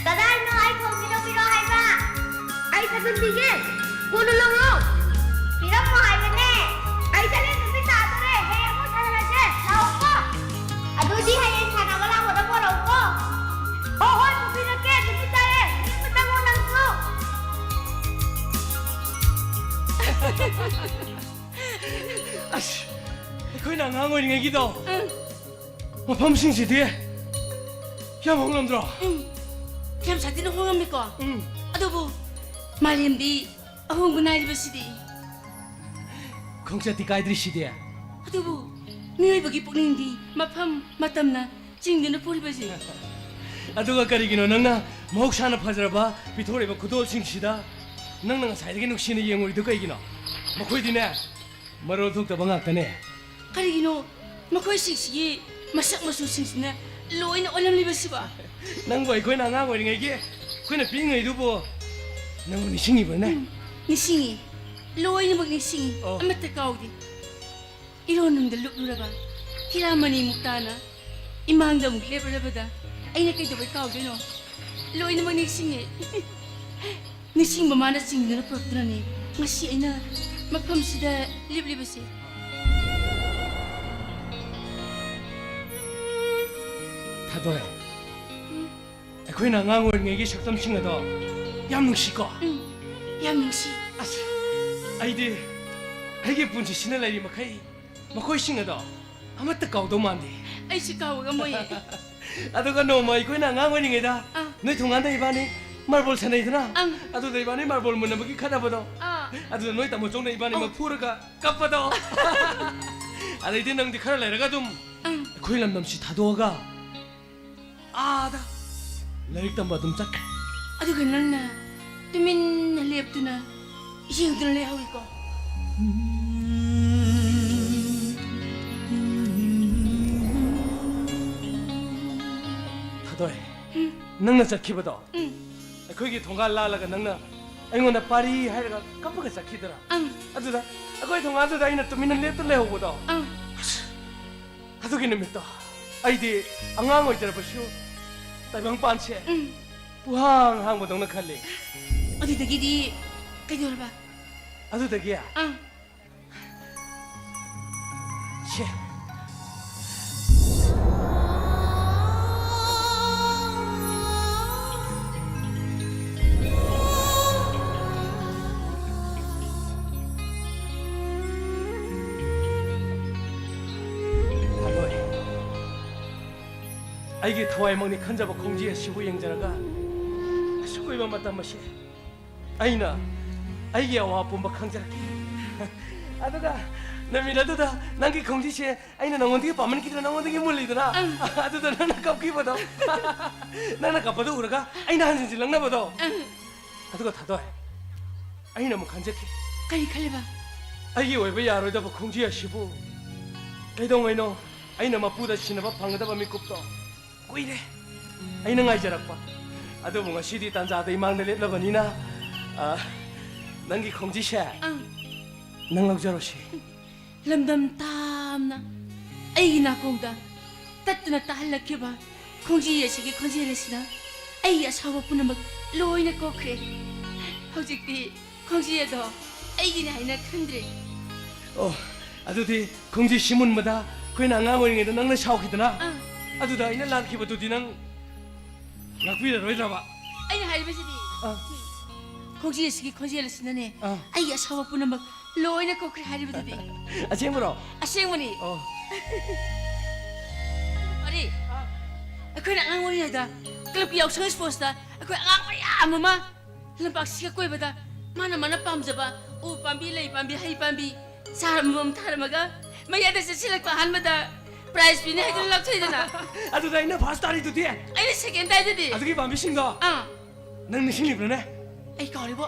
ꯀꯗꯥꯏꯅꯣ? ꯑꯩ ꯊꯣꯡꯁꯤ ꯂꯧꯕꯤꯔꯣ ꯍꯥꯏꯕ꯫ ꯑꯩ ꯁꯥꯖꯟꯕꯤꯒꯦ꯫ ꯀꯣꯟꯅ ꯂꯧꯔꯣ꯫ ꯄꯤꯔꯝꯃꯣ ꯍꯥꯏꯕꯅꯦ꯫ ꯑꯩ ꯁꯔꯦꯡ ꯅꯨꯄꯤ ꯇꯥꯗꯣꯔꯦ꯫ ꯍꯌꯦꯡ ꯑꯃꯨꯛ ꯁꯥꯟꯅꯔꯁꯦ꯫ ꯂꯥꯛꯑꯣꯀꯣ꯫ ꯑꯗꯨꯗꯤ ꯍꯌꯦꯡ ꯁꯥꯟꯅꯕ ꯂꯥꯛꯄꯗ ꯄꯣꯔꯛꯎꯀꯣ꯫ ꯍꯣ, ꯍꯣꯏ, ꯄꯨꯕꯤꯔꯛꯀꯦ꯫ ꯅꯨꯃꯤꯠ ꯇꯥꯔꯦ꯫ ꯅꯤꯡꯕ ꯆꯪꯉꯣ ꯅꯪꯁꯨ꯫ ꯑꯁ, ꯑꯩꯈꯣꯏꯅ ꯑꯉꯥꯡ ꯑꯣꯏꯔꯤꯉꯩꯒꯤꯗꯣ꯫ ꯎꯝ꯫ ꯃꯐꯝꯁꯤꯡꯁꯤꯗꯤ ꯌꯥꯝ ꯍꯣꯡꯂꯝꯗ꯭ꯔꯣ? ꯎꯝ, ꯌꯥꯝ ꯁꯥꯊꯤꯅ ꯍꯣꯡꯉꯝꯃꯤꯀꯣ꯫ ꯎꯝ꯫ ꯑꯗꯨꯕꯨ ꯃꯥꯂꯦꯝꯗꯤ ꯑꯍꯣꯡꯕ ꯅꯥꯏꯔꯤꯕꯁꯤꯗꯤ꯫ ꯈꯣꯡꯆꯠꯇꯤ ꯀꯥꯏꯗ꯭ꯔꯤꯁꯤꯗꯤ꯫ ꯑꯗꯨꯕꯨ ꯃꯤꯑꯣꯏꯕꯒꯤ ꯄꯨꯛꯅꯤꯡꯗꯤ ꯃꯐꯝ ꯃꯇꯝꯅ ꯆꯤꯡꯗꯨꯅ ꯄꯨꯔꯤꯕꯁꯤ꯫ ꯑꯗꯨꯒ ꯀꯔꯤꯒꯤꯅꯣ ꯅꯪꯅ ꯃꯍꯧꯁꯥꯅ ꯐꯖꯔꯕ ꯄꯤꯊꯣꯔꯛꯏꯕ ꯈꯨꯗꯣꯜꯁꯤꯡꯁꯤꯗ ꯅꯪꯅ ꯉꯁꯥꯏꯗꯒꯤ ꯅꯨꯡꯁꯤꯅ ꯌꯦꯡꯉꯨꯔꯤꯗꯨ ꯀꯩꯒꯤꯅꯣ? ꯃꯈꯣꯏꯗꯤꯅꯦ, ꯃꯔꯣꯜ ꯊꯣꯛꯇꯕ ꯉꯥꯛꯇꯅꯦ꯫ ꯀꯔꯤꯒꯤꯅꯣ ꯃꯈꯣꯏꯁꯤꯡꯁꯤꯒꯤ ꯃꯁꯛ ꯃꯆꯨꯁꯤꯡꯁꯤꯅ ꯂꯣꯏꯅ ꯑꯣꯜꯂꯝꯂꯤꯕꯁꯤꯕꯣ? ꯅꯪꯕꯨ ꯑꯩꯈꯣꯏꯅ ꯑꯉꯥꯡ ꯑꯣꯏꯔꯤꯉꯩꯒꯤ ꯑꯩꯈꯣꯏꯅ ꯄꯤꯛꯏꯉꯩꯗꯨꯕꯨ ꯅꯪꯕꯨ ꯅꯤꯡꯁꯤꯡꯉꯤꯕ꯭ꯔꯅꯦ? ꯎꯝ, ꯅꯤꯡꯁꯤꯡꯉꯤ꯫ ꯂꯣꯏꯅꯃꯛ ꯅꯤꯡꯁꯤꯡꯉꯤ꯫ ꯑꯣ꯫ ꯑꯃꯠꯇ ꯀꯥꯎꯗꯦ꯫ ꯏꯔꯣꯟꯅꯨꯡꯗ ꯂꯨꯞꯂꯨꯔꯕ ꯍꯤꯔꯥꯃꯅꯤ ꯃꯨꯛꯇꯥꯅ ꯏꯃꯥꯡꯗ ꯑꯃꯨꯛ ꯂꯦꯞꯂꯕꯗ ꯑꯩꯅ ꯀꯩꯗꯧꯕꯩ ꯀꯥꯎꯗꯣꯏꯅꯣ? ꯂꯣꯏꯅꯃꯛ ꯅꯤꯡꯁꯤꯡꯉꯦ꯫ ꯅꯤꯡꯁꯤꯡꯕ ꯃꯥꯅ ꯆꯤꯡꯗꯨꯅ ꯄꯨꯔꯛꯇꯨꯅꯅꯦ ꯉꯁꯤ ꯑꯩꯅ ꯃꯐꯝꯁꯤꯗ ꯂꯦꯞꯂꯤꯕꯁꯦ꯫ ꯊꯥꯗꯣꯏ, ꯑꯩꯈꯣꯏꯅ ꯑꯉꯥꯡ ꯑꯣꯏꯔꯤꯉꯩꯒꯤ ꯁꯛꯇꯝꯁꯤꯡ ꯑꯗꯣ ꯌꯥꯝ ꯅꯨꯡꯁꯤꯀꯣ? ꯎꯝ, ꯌꯥꯝ ꯅꯨꯡꯁꯤ꯫ ꯑꯁ, ꯑꯩꯗꯤ ꯑꯩꯒꯤ ꯄꯨꯟꯁꯤꯁꯤꯅ ꯂꯩꯔꯤ ꯃꯈꯩ ꯃꯈꯣꯏꯁꯤꯡ ꯑꯗꯣ ꯑꯃꯠꯇ ꯀꯥꯎꯗꯧ ꯃꯥꯟꯗꯦ꯫ ꯑꯩꯁꯨ ꯀꯥꯎꯕ ꯉꯝꯃꯣꯏꯌꯦ꯫ ꯑꯗꯨꯒ ꯅꯣꯡꯃ ꯑꯩꯈꯣꯏꯅ ꯑꯉꯥꯡ ꯑꯣꯏꯔꯤꯉꯩꯗ ꯑꯥ꯫ ꯅꯣꯏ ꯊꯣꯡꯒꯥꯟꯗ ꯏꯕꯥꯅꯤ ꯃꯥꯔꯕꯣꯜ ꯁꯥꯟꯅꯩꯗꯅ? ꯑꯪ꯫ ꯑꯗꯨꯗ ꯏꯕꯥꯅꯤ ꯃꯥꯔꯕꯣꯜ ꯃꯨꯟꯅꯕꯒꯤ ꯈꯠꯅꯕꯗꯣ꯫ ꯑꯥ꯫ ꯑꯗꯨꯗ ꯅꯣꯏ ꯇꯥꯃꯣꯆꯧꯅ ꯏꯕꯥꯅꯤꯃꯛ ꯑꯣ꯫ ꯐꯨꯔꯒ ꯀꯞꯄꯗꯣ꯫ ꯑꯗꯩꯗꯤ ꯅꯪꯗꯤ ꯈꯔ ꯂꯩꯔꯒ ꯑꯗꯨꯝ ꯑꯪ꯫ ꯑꯩꯈꯣꯏ ꯂꯝꯗꯝꯁꯤ ꯊꯥꯗꯣꯛꯑꯒ ꯑꯥꯗ ꯂꯥꯏꯔꯤꯛ ꯇꯝꯕ ꯑꯗꯨꯝ ꯆꯠꯈ꯭ꯔꯦ꯫ ꯑꯗꯨꯒ ꯅꯪꯅ ꯇꯨꯃꯤꯟꯅ ꯂꯦꯞꯇꯨꯅ ꯌꯦꯡꯗꯨꯅ ꯂꯩꯍꯧꯏꯀꯣ꯫ ꯊꯥꯗꯣꯏ, ꯎꯝ꯫ ꯅꯪꯅ ꯆꯠꯈꯤꯕꯗꯣ ꯎꯝ꯫ ꯑꯩꯈꯣꯏꯒꯤ ꯊꯣꯡꯒꯥꯜ ꯂꯥꯜꯂꯒ ꯅꯪꯅ ꯑꯩꯉꯣꯟꯗ ꯄꯥꯔꯤ ꯍꯥꯏꯔꯒ ꯀꯞꯄꯒ ꯆꯠꯈꯤꯗ꯭ꯔꯥ? ꯑꯪ꯫ ꯑꯗꯨꯗ ꯑꯩꯈꯣꯏ ꯊꯣꯡꯒꯥꯜꯗꯨꯗ ꯑꯩꯅ ꯇꯨꯃꯤꯟꯅ ꯂꯦꯞꯇꯨꯅ ꯂꯩꯍꯧꯕꯗꯣ꯫ ꯑꯪ꯫ ꯑꯗꯨꯒꯤ ꯅꯨꯃꯤꯠꯇꯣ ꯑꯩꯗꯤ ꯑꯉꯥꯡ ꯑꯣꯏꯖꯔꯕꯁꯨ ꯇꯥꯏꯕꯪꯄꯥꯟꯁꯦ ꯎꯝ꯫ ꯄꯨꯍꯥꯡ ꯍꯥꯡꯕꯗꯧꯅ ꯈꯜꯂꯤ꯫ ꯑꯗꯨꯗꯒꯤꯗꯤ ꯀꯩꯗꯧꯔꯕ? ꯑꯗꯨꯗꯒꯤ ꯑꯪ꯫ ꯁꯦ꯫ ꯊꯥꯗꯣꯏ, ꯑꯩꯒꯤ ꯊꯋꯥꯏꯃꯛꯅꯤ ꯈꯟꯖꯕ ꯈꯣꯡꯖꯤ ꯑꯁꯤꯕꯨ ꯌꯦꯡꯖꯔꯒ ꯑꯁꯨꯛ ꯀꯨꯏꯕ ꯃꯇꯝ ꯑꯁꯤ ꯑꯩꯅ ꯑꯩꯒꯤ ꯑꯋꯥ ꯄꯨꯝꯕ ꯈꯪꯖꯔꯛꯈꯤ꯫ ꯑꯗꯨꯒ ꯅꯨꯃꯤꯠ ꯑꯗꯨꯗ ꯅꯪꯒꯤ ꯈꯣꯡꯖꯤꯁꯦ ꯑꯩꯅ ꯅꯉꯣꯟꯗꯒꯤ ꯄꯥꯝꯃꯟꯈꯤꯗꯅ ꯅꯉꯣꯟꯗꯒꯤ ꯃꯨꯜꯂꯤꯗꯅ? ꯑꯪ꯫ ꯑꯗꯨꯗ ꯅꯪꯅ ꯀꯞꯈꯤꯕꯗꯣ, ꯅꯪꯅ ꯀꯞꯄꯗꯨ ꯎꯔꯒ ꯑꯩꯅ ꯍꯟꯖꯤꯟꯖꯤꯜꯂꯛꯅꯕꯗꯣ꯫ ꯑꯪ꯫ ꯑꯗꯨꯒ ꯊꯥꯗꯣꯏ, ꯑꯩꯅ ꯑꯃꯨꯛ ꯈꯟꯖꯈꯤ꯫ ꯀꯔꯤ ꯈꯜꯂꯤꯕ? ꯑꯩꯒꯤ ꯑꯣꯏꯕ ꯌꯥꯔꯣꯏꯗꯕ ꯈꯣꯡꯖꯤ ꯑꯁꯤꯕꯨ ꯀꯩꯗꯧꯉꯩꯅꯣ ꯑꯩꯅ ꯃꯄꯨꯗ ꯁꯤꯟꯅꯕ ꯐꯪꯒꯗꯕ ꯃꯤꯀꯨꯞꯇꯣ ꯀꯨꯏꯔꯦ ꯑꯩꯅ ꯉꯥꯏꯖꯔꯛꯄ꯫ ꯑꯗꯨꯕꯨ ꯉꯁꯤꯗꯤ ꯇꯥꯟꯖꯥꯗ ꯏꯃꯥꯡꯗ ꯂꯦꯞꯂꯕꯅꯤꯅ, ꯑ, ꯅꯪꯒꯤ ꯈꯣꯡꯖꯤꯁꯦ ꯑꯪ꯫ ꯅꯪ ꯂꯧꯖꯔꯣꯁꯤ꯫ ꯂꯝꯗꯝ ꯇꯥꯝꯅ ꯑꯩꯒꯤ ꯅꯥꯀꯣꯡꯗ ꯇꯠꯇꯅ ꯇꯥꯍꯜꯂꯛꯈꯤꯕ ꯈꯣꯡꯖꯤ ꯑꯁꯤꯒꯤ ꯈꯣꯟꯖꯦꯜ ꯑꯁꯤꯅ ꯑꯩꯒꯤ ꯑꯁꯥꯎꯕ ꯄꯨꯝꯅꯃꯛ ꯂꯣꯏꯅ ꯀꯣꯛꯈ꯭ꯔꯦ꯫ ꯍꯧꯖꯤꯛꯇꯤ ꯈꯣꯡꯖꯤ ꯑꯗꯣ ꯑꯩꯒꯤꯅꯤ ꯍꯥꯏꯅ ꯈꯟꯗ꯭ꯔꯦ꯫ ꯑꯣ, ꯑꯗꯨꯗꯤ ꯈꯣꯡꯖꯤ ꯁꯤꯃꯨꯟꯕꯗ ꯑꯩꯈꯣꯏꯅ ꯑꯉꯥꯡ ꯑꯣꯏꯔꯤꯉꯩꯗ ꯅꯪꯅ ꯁꯥꯎꯈꯤꯗꯅ? ꯑꯥ꯫ ꯑꯗꯨꯗ ꯑꯩꯅ ꯂꯥꯛꯈꯤꯕꯗꯨꯗꯤ ꯅꯪ ꯉꯥꯛꯄꯤꯔꯔꯣꯏꯗ꯭ꯔꯕ? ꯑꯩꯅ ꯍꯥꯏꯔꯤꯕꯁꯤꯗꯤ, ꯑꯥ꯫ ꯈꯣꯡꯖꯤ ꯑꯁꯤꯒꯤ ꯈꯣꯟꯖꯦꯜ ꯑꯁꯤꯅꯅꯦ, ꯑꯥ꯫ ꯑꯩꯒꯤ ꯑꯁꯥꯎꯕ ꯄꯨꯝꯅꯃꯛ ꯂꯣꯏꯅ ꯀꯣꯛꯈ꯭ꯔꯦ ꯍꯥꯏꯔꯤꯕꯗꯨꯗꯤ꯫ ꯑꯁꯦꯡꯕꯔꯣ? ꯑꯁꯦꯡꯕꯅꯤ꯫ ꯑꯣ꯫ ꯑꯔꯦ, ꯑꯥ꯫ ꯑꯩꯈꯣꯏꯅ ꯑꯉꯥꯡ ꯑꯣꯏꯔꯤꯉꯩꯗ ꯀ꯭ꯂꯕꯀꯤ ꯌꯥꯎꯁꯪ ꯁ꯭ꯄꯣꯔꯠꯁꯇ ꯑꯩꯈꯣꯏ ꯑꯉꯥꯡ ꯃꯌꯥꯝ ꯑꯃ ꯂꯝꯄꯥꯛꯁꯤꯒ ꯀꯣꯏꯕꯗ ꯃꯥꯅ ꯃꯥꯅ ꯄꯥꯝꯖꯕ ꯎ ꯄꯥꯝꯕꯤ, ꯂꯩ ꯄꯥꯝꯕꯤ, ꯍꯩ ꯄꯥꯝꯕꯤ, ꯆꯥꯔ ꯑꯃꯃꯝ ꯊꯥꯔꯝꯃꯒ ꯃꯌꯥꯏꯗ ꯆꯦꯟꯁꯤꯜꯂꯛꯄ ꯑꯍꯥꯟꯕꯗ prize ꯄꯤꯅꯤ ꯍꯥꯏꯗꯨꯅ ꯂꯥꯎꯊꯣꯛꯏꯗꯅ꯫ ꯑꯗꯨꯗ ꯑꯩꯅ first ꯇꯥꯔꯤꯗꯨꯗꯤ? ꯑꯩꯅ second ꯇꯥꯏꯗꯨꯗꯤ꯫ ꯑꯗꯨꯒꯤ ꯄꯥꯝꯕꯤꯁꯤꯡꯗꯣ ꯑꯥ꯫ ꯅꯪ ꯅꯤꯡꯁꯤꯡꯂꯤꯕ꯭ꯔꯥꯅꯦ? ꯑꯩ ꯀꯥꯎꯔꯤꯕꯣ?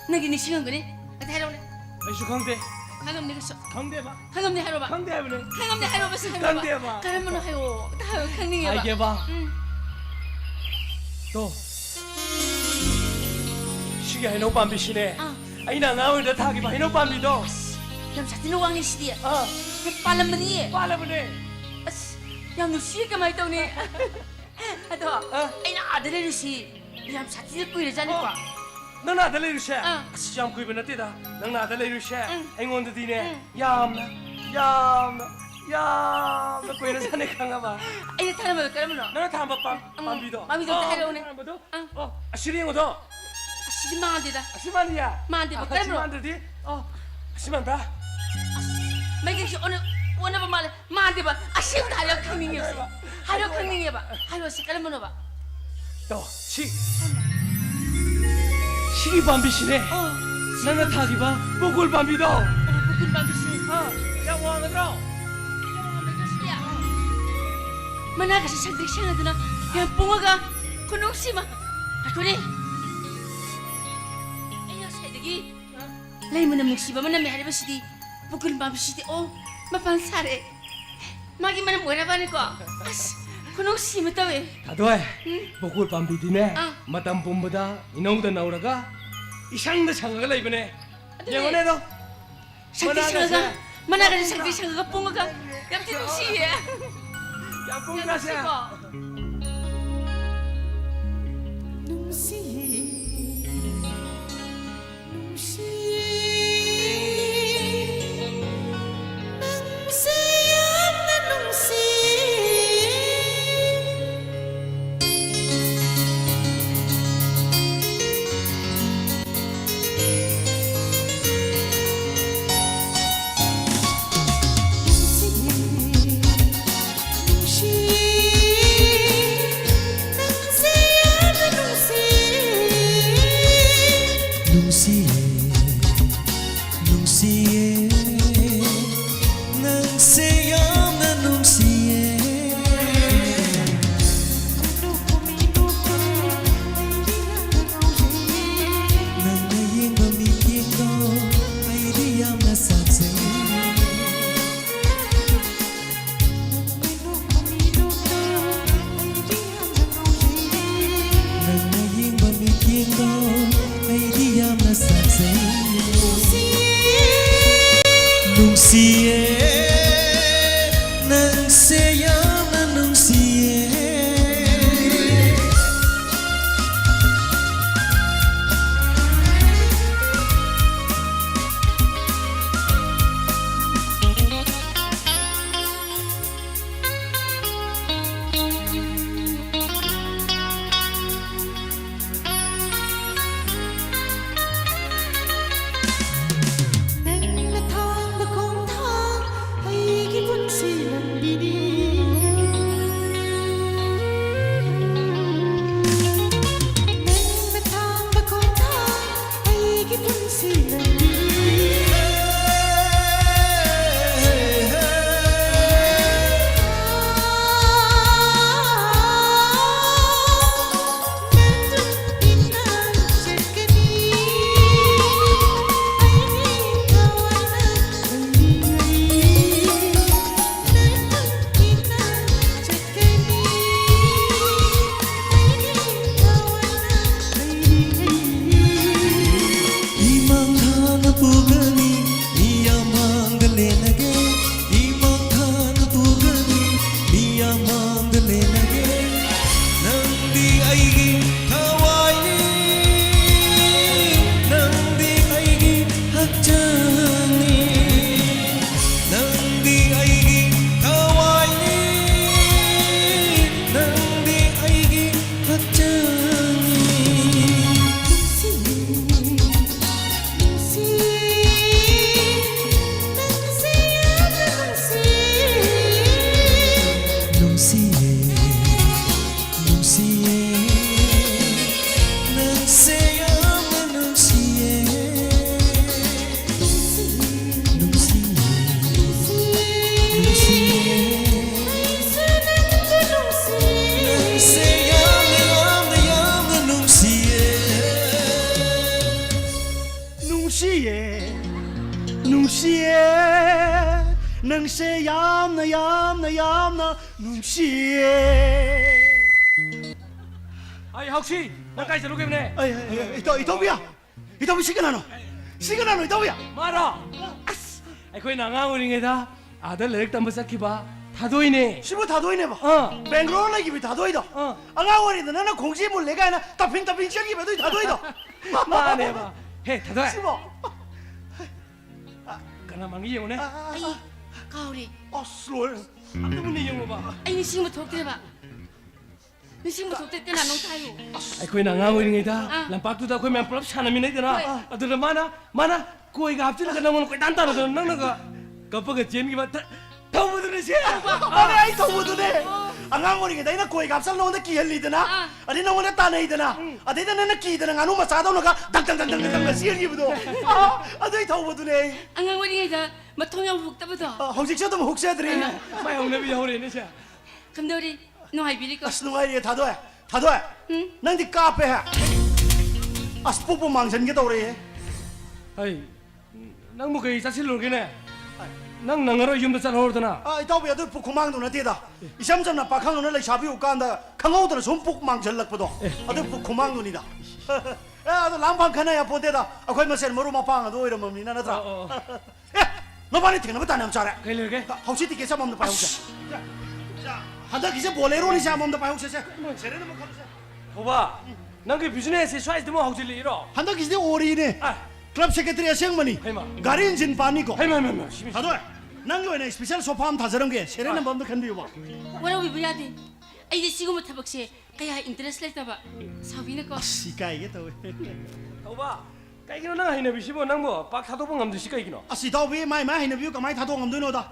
ꯅꯪꯗꯤ ꯅꯤꯡꯁꯤꯡꯉꯝꯒꯅꯤ꯫ ꯑꯗ ꯍꯥꯏꯔꯛꯎꯅꯦ꯫ ꯑꯩꯁꯨ ꯈꯪꯗꯦ꯫ ꯈꯪꯉꯝꯅꯤ ꯀꯩꯁꯨ꯫ ꯈꯪꯗꯦꯕ꯫ ꯈꯪꯉꯝꯅꯤ ꯍꯥꯏꯔꯣꯕ꯫ ꯈꯪꯗꯦ ꯍꯥꯏꯕꯅꯦ꯫ ꯈꯪꯉꯝꯅꯤ ꯍꯥꯏꯔꯣꯕ, ꯁꯤ ꯍꯥꯏꯔꯣꯕ꯫ ꯈꯪꯗꯦꯕ꯫ ꯀꯔꯝꯕꯅꯣ ꯍꯥꯏꯌꯣ꯫ ꯑꯝꯇ ꯍꯥꯏꯌꯣ, ꯈꯪꯅꯤꯡꯉꯦꯕ꯫ ꯍꯥꯏꯒꯦꯕ꯫ ꯎꯝ꯫ ꯇꯣ꯫ ꯁꯤꯒꯤ ꯍꯩꯅꯧ ꯄꯥꯝꯕꯤꯁꯤꯅꯦ꯫ ꯑꯥ꯫ ꯑꯩꯅ ꯑꯉꯥꯡ ꯑꯣꯏꯔꯤꯉꯩꯗ ꯊꯥꯈꯤꯕ ꯍꯩꯅꯧ ꯄꯥꯝꯕꯤꯗꯣ꯫ ꯑꯁ, ꯌꯥꯝ ꯁꯥꯊꯤꯅ ꯋꯥꯡꯉꯦ ꯁꯤꯗꯤ꯫ ꯑꯥ꯫ ꯌꯥꯝ ꯄꯥꯜꯂꯝꯕꯅꯤꯌꯦ꯫ ꯄꯥꯜꯂꯕꯅꯦ꯫ ꯑꯁ, ꯌꯥꯝ ꯅꯨꯡꯁꯤꯌꯦ, ꯀꯃꯥꯏꯅ ꯇꯧꯅꯤ? ꯑꯗꯣ, ꯑꯥ꯫ ꯑꯩꯅ ꯑꯥꯗ ꯂꯩꯔꯨꯁꯤ꯫ ꯌꯥꯝ ꯁꯥꯊꯤꯅ ꯀꯨꯏꯔꯖꯥꯠꯅꯤꯀꯣ꯫ ꯑꯣ, ꯅꯪꯅ ꯑꯥꯗ ꯂꯩꯔꯨꯁꯦ? ꯑꯥ꯫ ꯑꯁ, ꯌꯥꯝ ꯀꯨꯏꯕ ꯅꯠꯇꯦꯗ꯫ ꯅꯪꯅ ꯑꯥꯗ ꯂꯩꯔꯨꯁꯦ꯫ ꯎꯝ꯫ ꯑꯩꯉꯣꯟꯗꯗꯤꯅꯦ, ꯎꯝ꯫ ꯌꯥꯝꯅ, ꯌꯥꯝꯅ, ꯌꯥꯝꯅ ꯀꯨꯏꯔꯖꯥꯠꯅꯤ, ꯈꯪꯉꯕ? ꯑꯩꯅ ꯊꯥꯔꯝꯕꯗꯣ ꯀꯔꯝꯕꯅꯣ? ꯅꯪꯅ ꯊꯥꯔꯝꯕ ꯄꯥꯝ-, ꯎꯝ, ꯄꯥꯝꯕꯤꯗꯣ꯫ ꯄꯥꯝꯕꯤꯗꯣ ꯑꯝꯇ ꯑꯣ, ꯍꯥꯏꯔꯛꯎꯅꯦ꯫ ꯊꯥꯔꯝꯕꯗꯣ꯫ ꯑꯪ꯫ ꯑꯣ, ꯑꯁꯤꯗ ꯌꯦꯡꯉꯨꯗꯣ꯫ ꯑꯁꯤꯗꯤ ꯃꯥꯟꯗꯦꯗ꯫ ꯑꯁꯤ ꯃꯥꯟꯗꯤꯌꯦ? ꯃꯥꯟꯗꯦꯕ, ꯑꯁꯤ ꯀꯔꯝꯕꯅꯣ? ꯃꯥꯟꯗ꯭ꯔꯗꯤ? ꯑꯣ, ꯑꯁꯤ ꯃꯥꯟꯕ꯭ꯔꯥ? ꯑꯁ, ꯃꯩꯈꯦꯠꯁꯦ ꯑꯣꯟꯅ-, ꯑꯣꯟꯅꯕ ꯃꯥꯜꯂꯦ꯫ ꯃꯥꯟꯗꯦꯕ꯫ ꯑꯁꯤ ꯑꯝꯇ ꯍꯥꯏꯔꯣ ꯈꯪꯅꯤꯡꯉꯦꯕ꯫ ꯍꯥꯏꯔꯣ ꯈꯪꯅꯤꯡꯉꯦꯕ꯫ ꯍꯥꯏꯔꯣ ꯁꯤ ꯀꯔꯝꯕꯅꯣꯕ? ꯇꯣ, ꯁꯤ꯫ ꯁꯤꯒꯤ ꯄꯥꯝꯕꯤꯁꯤꯅꯦ꯫ ꯑꯣ, ꯁꯤ ꯅꯪꯅ ꯄꯥꯝꯕꯤ-, ꯊꯥꯈꯤꯕ ꯕꯣꯀꯨꯜ ꯄꯥꯝꯕꯤꯗꯣ꯫ ꯑꯣ, ꯕꯣꯀꯨꯜ ꯄꯥꯝꯕꯤꯁꯤ꯫ ꯑꯥ, ꯌꯥꯝ ꯋꯥꯡꯒꯗ꯭ꯔꯣ? ꯌꯥꯝ ꯋꯥꯡꯒꯗ꯭ꯔꯣ ꯁꯤꯗꯤ? ꯃꯅꯥꯒꯁꯦ ꯁꯪꯇ꯭ꯔꯤꯛ ꯁꯪꯉꯗꯅ ꯌꯥꯝ ꯄꯣꯡꯉꯒ ꯈꯨꯅꯨꯡꯁꯤꯃ꯫ ꯉꯥꯏꯈꯣꯅꯦ꯫ ꯑꯩ ꯉꯁꯥꯏꯗꯒꯤ ꯂꯩ ꯃꯅꯝ ꯅꯨꯡꯁꯤꯕ ꯑꯃ ꯅꯝꯃꯦ ꯍꯥꯏꯔꯤꯕꯁꯤꯗꯤ ꯕꯣꯀꯨꯜ ꯄꯥꯝꯕꯤꯁꯤꯗꯤ, ꯑꯣ, ꯃꯄꯥꯟ ꯁꯥꯔꯦ꯫ ꯃꯥꯒꯤ ꯃꯅꯝ ꯑꯣꯏꯔꯕꯅꯤꯀꯣ꯫ ꯑꯁ, ꯈꯨꯅꯨꯡꯁꯤ ꯑꯃ ꯇꯧꯋꯦ꯫ ꯊꯥꯗꯣꯏ, ꯎꯝ꯫ ꯕꯣꯀꯨꯜ ꯄꯥꯝꯕꯤꯗꯤꯅꯦ, ꯑꯥ꯫ ꯃꯇꯝ ꯄꯨꯝꯕꯗ ꯏꯅꯧꯗ ꯅꯧꯔꯒ ꯏꯁꯪꯗ ꯁꯪꯉꯒ ꯂꯩꯕꯅꯦ꯫ ꯑꯗꯨꯅꯦ꯫ ꯌꯦꯡꯉꯨꯅꯦ ꯑꯗꯣ꯫ ꯁꯪꯇ꯭ꯔꯤꯛ ꯃꯅꯥꯒꯁꯦ ꯁꯪꯉꯒ, ꯃꯅꯥꯒꯁꯦ ꯁꯪꯇ꯭ꯔꯤꯛ ꯁꯪꯉꯒ ꯄꯨꯡꯉꯒ꯫ ꯌꯥꯝ ꯊꯤ ꯅꯨꯡꯁꯤꯌꯦ꯫ ꯌꯥꯝ ꯄꯨꯡ ꯌꯥꯝ ꯀꯌꯥꯁꯦ? ꯅꯨꯡꯁꯤꯀꯣ? ꯅꯨꯡꯁꯤꯌꯦ, ꯅꯨꯡꯁꯤꯌꯦ, ꯅꯪꯁꯦ ꯌꯥꯝꯅ ꯅꯨꯡꯁꯤꯌꯦ꯫ ꯅꯨꯡꯁꯤꯌꯦ, ꯅꯪꯁꯦ ꯌꯥꯝꯅ ꯅꯨꯡꯁꯤꯌꯦ꯫ ꯅꯪꯅ ꯌꯦꯡꯕ ꯃꯤꯠꯌꯦꯡꯗꯣ ꯑꯩꯗꯤ ꯌꯥꯝꯅ ꯁꯥꯊꯤ꯫ ꯅꯪꯅ ꯌꯦꯡꯕ ꯃꯤꯠꯌꯦꯡꯗꯣ ꯑꯩꯗꯤ ꯌꯥꯝꯅ ꯁꯥꯊꯤ꯫ ꯅꯨꯡꯁꯤꯌꯦ, ꯅꯪꯁꯦ ꯌꯥꯝꯅ ꯅꯨꯡꯁꯤꯌꯦ꯫ ꯅꯪꯅ ꯊꯥꯡꯕ ꯈꯣꯡꯊꯥꯡ ꯑꯩꯒꯤ ꯄꯨꯟꯁꯤ ꯂꯝꯕꯤꯅꯤ꯫ ꯅꯪꯅ ꯊꯥꯡꯕ ꯈꯣꯡꯊꯥꯡ ꯑꯩꯒꯤ ꯄꯨꯟꯁꯤ ꯂꯝꯕꯤꯅꯤ꯫ ꯅꯪꯁꯦ ꯌꯥꯝꯅ, ꯌꯥꯝꯅ, ꯌꯥꯝꯅ ꯅꯨꯡꯁꯤꯌꯦ꯫ ꯅꯨꯡꯁꯤꯌꯦ, ꯅꯨꯡꯁꯤꯌꯦ, ꯅꯪꯁꯦ ꯌꯥꯝꯅ, ꯌꯥꯝꯅ, ꯌꯥꯝꯅ ꯅꯨꯡꯁꯤꯌꯦ꯫ ꯑꯩ ꯍꯧꯁꯤ, ꯅꯪ ꯀꯥꯏ ꯆꯠꯂꯨꯒꯦꯕꯅꯦ? ꯑꯩ, ꯑꯩ, ꯑꯩ, ꯏꯇꯥꯎ, ꯏꯇꯥꯎꯕꯤꯌꯥ, ꯏꯇꯥꯎꯕꯤ, ꯁꯤ ꯀꯅꯥꯅꯣ? ꯁꯤ ꯀꯅꯥꯅꯣ, ꯏꯇꯥꯎꯕꯤꯌꯥ? ꯃꯥꯔꯣ? ꯑꯁ, ꯑꯩꯈꯣꯏꯅ ꯑꯉꯥꯡ ꯑꯣꯏꯔꯤꯉꯩꯗ ꯑꯥꯗ ꯂꯥꯏꯔꯤꯛ ꯇꯝꯕ ꯆꯠꯈꯤꯕ ꯊꯥꯗꯣꯏꯅꯦ꯫ ꯁꯤꯕꯨ ꯊꯥꯗꯣꯏꯅꯦꯕ? ꯑꯥ꯫ ꯕꯦꯡꯒ꯭ꯂꯣꯔ ꯂꯩꯈꯤꯕ ꯊꯥꯗꯣꯏꯗꯣ? ꯑꯥ꯫ ꯑꯉꯥꯡ ꯑꯣꯏꯔꯤꯉꯩꯗ ꯅꯪꯅ ꯈꯣꯡꯖꯤ ꯃꯨꯜꯂꯦ ꯀꯥꯏꯅ ꯇꯞꯐꯤꯡ ꯇꯞꯐꯤꯡ ꯆꯦꯟꯈꯤꯕ ꯑꯗꯨꯏ ꯊꯥꯗꯣꯏꯗꯣ? ꯃꯥꯅꯦꯕ꯫ ꯍꯦ, ꯊꯥꯗꯣꯏ꯫ ꯁꯤꯕꯣ? ꯀꯅꯥ ꯃꯥꯡꯒꯦ ꯌꯦꯡꯉꯨꯅꯦ꯫ ꯑꯥ, ꯑꯥ, ꯑꯥ, ꯑꯩ ꯑꯥ꯫ ꯀꯥꯎꯔꯦ꯫ ꯑꯁ, ꯂꯣꯏꯔꯦ꯫ ꯑꯝꯇꯕꯨꯅꯦ ꯌꯦꯡꯉꯨꯕ꯫ ꯑꯩ ꯅꯤꯡꯁꯤꯡꯕ ꯊꯣꯛꯇ꯭ꯔꯦꯕ꯫ ꯅꯤꯡꯁꯤꯡꯕ ꯊꯣꯛꯇꯦ, ꯀꯅꯥꯅꯣ ꯑꯝꯇ ꯍꯥꯏꯌꯨ꯫ ꯑꯩꯈꯣꯏꯅ ꯑꯉꯥꯡ ꯑꯣꯏꯔꯤꯉꯩꯗ ꯑꯥ꯫ ꯂꯝꯄꯥꯛꯇꯨꯗ ꯑꯩꯈꯣꯏ ꯃꯌꯥꯝ ꯄꯨꯂꯞ ꯁꯥꯟꯅꯃꯤꯟꯅꯩꯗꯅ, ꯍꯣꯏ꯫ ꯑꯗꯨꯗ ꯃꯥꯅ, ꯃꯥꯅ ꯀꯣꯏꯒ ꯍꯥꯞꯆꯤꯜꯂꯒ ꯅꯪꯉꯣꯟꯗ ꯀꯣꯏꯇꯥꯟ ꯇꯥꯟꯅꯗꯅ ꯅꯪꯅꯒ ꯀꯞꯄꯒ ꯆꯦꯟꯈꯤꯕ ꯊ-, ꯊꯧꯕꯗꯨꯅꯦ ꯁꯦ꯫ ꯊꯧꯕ꯫ ꯃꯥꯅꯦ, ꯑꯩ ꯊꯧꯕꯗꯨꯅꯦ꯫ ꯑꯣ꯫ ꯑꯉꯥꯡ ꯑꯣꯏꯔꯤꯉꯩꯗ ꯑꯩꯅ ꯀꯣꯏꯒ ꯍꯥꯞꯆꯜꯂ ꯅꯉꯣꯟꯗ ꯀꯤꯍꯜꯂꯤꯗꯅ, ꯑꯥ꯫ ꯑꯗꯩ ꯅꯉꯣꯟꯗ ꯇꯥꯟꯅꯩꯗꯅ, ꯎꯝ꯫ ꯑꯗꯩꯗ ꯅꯪꯅ ꯀꯤꯗꯅ ꯉꯥꯅꯨ ꯃꯆꯥꯗꯧꯅꯒ ꯗꯪ ꯗꯪ ꯗꯪ ꯗꯪ ꯗꯪꯒ ꯆꯦꯟꯈꯤꯕꯗꯣ꯫ ꯑꯥ, ꯑꯗꯨꯏ ꯊꯧꯕꯗꯨꯅꯦ ꯑꯩ꯫ ꯑꯉꯥꯡ ꯑꯣꯏꯔꯤꯉꯩꯗ ꯃꯊꯣꯡ ꯌꯥꯝ ꯍꯨꯛꯇꯕꯗꯣ꯫ ꯑꯥ, ꯍꯧꯖꯤꯛꯁꯨ ꯑꯗꯨꯝ ꯍꯨꯛꯆꯗ꯭ꯔꯤ꯫ ꯑꯥ꯫ ꯃꯥꯏ ꯍꯧꯅꯕꯤ ꯌꯥꯎꯔꯦꯅꯦ ꯁꯦ꯫ ꯀꯝꯗꯧꯔꯤ? ꯅꯨꯡꯉꯥꯏꯕꯤꯔꯤꯀꯣ? ꯑꯁ, ꯅꯨꯡꯉꯥꯏꯔꯤꯌꯦ, ꯊꯥꯗꯣꯏ꯫ ꯊꯥꯗꯣꯏ, ꯎꯝ? ꯅꯪꯗꯤ ꯀꯥꯞꯄꯦꯍꯦ꯫ ꯑꯁ, ꯄꯨꯛꯄꯨ ꯃꯥꯡꯖꯟꯒꯦ ꯇꯧꯔꯦꯍꯦ꯫ ꯍꯩ, ꯅꯪꯕꯨ ꯀꯩ ꯆꯥꯁꯤꯜꯂꯨꯔꯒꯦꯅꯦ? ꯅꯪ ꯅꯪꯉꯔꯣꯏ, ꯌꯨꯝꯗ ꯆꯠꯍꯧꯔꯗꯅ꯫ ꯑ, ꯏꯇꯥꯎꯕꯤ, ꯑꯗꯨ ꯄꯨꯛ ꯈꯨꯃꯥꯡꯗꯨ ꯅꯠꯇꯦꯗ꯫ ꯏꯆꯝ ꯆꯝꯅ ꯄꯥꯈꯪ ꯑꯃꯅ ꯂꯩꯁꯥꯕꯤ ꯎꯀꯥꯟꯗ ꯈꯪꯍꯧꯗꯅ ꯁꯨꯝ ꯄꯨꯛ ꯃꯥꯡꯖꯜꯂꯛꯄꯗꯣ꯫ ꯑꯦ꯫ ꯑꯗꯨ ꯄꯨꯛ ꯈꯨꯃꯥꯡꯗꯨꯅꯤꯗ꯫ ꯑꯦ, ꯑꯗꯣ ꯂꯥꯡꯐꯥꯡ ꯈꯟꯅ ꯌꯥꯄꯣꯟꯇꯦꯗ꯫ ꯑꯩꯈꯣꯏ ꯃꯁꯦꯟ ꯃꯔꯨꯞ ꯃꯄꯥꯡ ꯑꯗꯨ ꯑꯣꯏꯔꯝꯃꯕꯅꯤꯅ, ꯅꯠꯇ꯭ꯔꯥ? ꯑꯣ, ꯑꯣ, ꯑꯣ꯫ ꯑꯦ, ꯅꯕꯥꯅꯤ ꯊꯦꯡꯅꯕ ꯇꯥꯟ ꯌꯥꯝ ꯆꯥꯔꯦ꯫ ꯀꯩ ꯂꯩꯔꯒꯦ? ꯍꯧꯖꯤꯛ ꯇꯤꯀꯦꯠꯁꯦ ꯑꯃꯃꯝꯗ ꯄꯥꯏꯍꯧꯁꯦ꯫ ꯑꯁ! ꯍꯟꯗꯛꯀꯤꯁꯦ ꯕꯣꯂꯦꯔꯣꯅꯤꯁꯦ ꯑꯃꯃꯝꯗ ꯄꯥꯏꯍꯧꯁꯦꯁꯦ꯫ Serial number ꯈꯜꯂꯨꯁꯦ꯫ ꯊꯧꯕ, ꯅꯪꯒꯤ ꯕꯤꯖꯤꯅꯦꯁꯁꯦ ꯁ꯭ꯋꯥꯏꯁꯤꯗꯃꯛ ꯍꯧꯖꯤꯜꯂꯛꯏꯔꯣ? ꯍꯟꯗꯛꯀꯤꯁꯤꯗꯤ ꯑꯣꯔꯤꯅꯦ꯫ ꯑ꯫ ꯀ꯭ꯂꯕ ꯁꯦꯀ꯭ꯔꯦꯇꯔꯤ ꯑꯁꯦꯡꯕꯅꯤ꯫ ꯍꯩꯃꯥ꯫ ꯒꯥꯔꯤ ꯏꯟꯖꯤꯟ ꯄꯥꯅꯤꯀꯣ꯫ ꯍꯩꯃꯥ, ꯍꯩꯃꯥ, ꯍꯩꯃꯥ, ꯁꯤ ꯃꯤ- ꯊꯥꯗꯣꯏ, ꯅꯪꯒꯤ ꯑꯣꯏꯅ ꯏꯁꯄꯤꯁꯦꯜ ꯁꯣꯐꯥ ꯑꯃ ꯊꯥꯖꯔꯝꯒꯦ꯫ ꯁꯦꯔꯦꯜ ꯑ꯫ ꯅꯝꯕꯔ ꯑꯝꯇ ꯈꯟꯕꯤꯌꯨꯕ꯫ ꯋꯥꯔꯧꯕꯤꯕ ꯌꯥꯗꯦ꯫ ꯑꯩꯗꯤ ꯁꯤꯒꯨꯝꯕ ꯊꯕꯛꯁꯦ ꯀꯌꯥ ꯏꯟꯇꯔꯦꯁ ꯂꯩꯇꯕ꯫ ꯁꯥꯎꯕꯤꯅꯀꯣ꯫ ꯑꯁ, ꯏꯀꯥꯏꯒꯦ ꯇꯧꯋꯦ꯫ ꯊꯧꯕ, ꯀꯩꯒꯤꯅꯣ ꯅꯪ ꯍꯩꯅꯕꯤꯁꯤꯕꯣ? ꯅꯪꯕꯣ ꯄꯥꯛ ꯊꯥꯗꯣꯛꯄ ꯉꯝꯗ꯭ꯔꯤꯁꯤ ꯀꯩꯒꯤꯅꯣ? ꯑꯁ, ꯏꯇꯥꯎꯕꯤ, ꯃꯥꯏ ꯃꯥꯏ ꯍꯩꯅꯕꯤꯕꯨ ꯀꯃꯥꯏ ꯊꯥꯗꯣꯛ ꯉꯝꯗꯣꯏꯅꯣꯗ?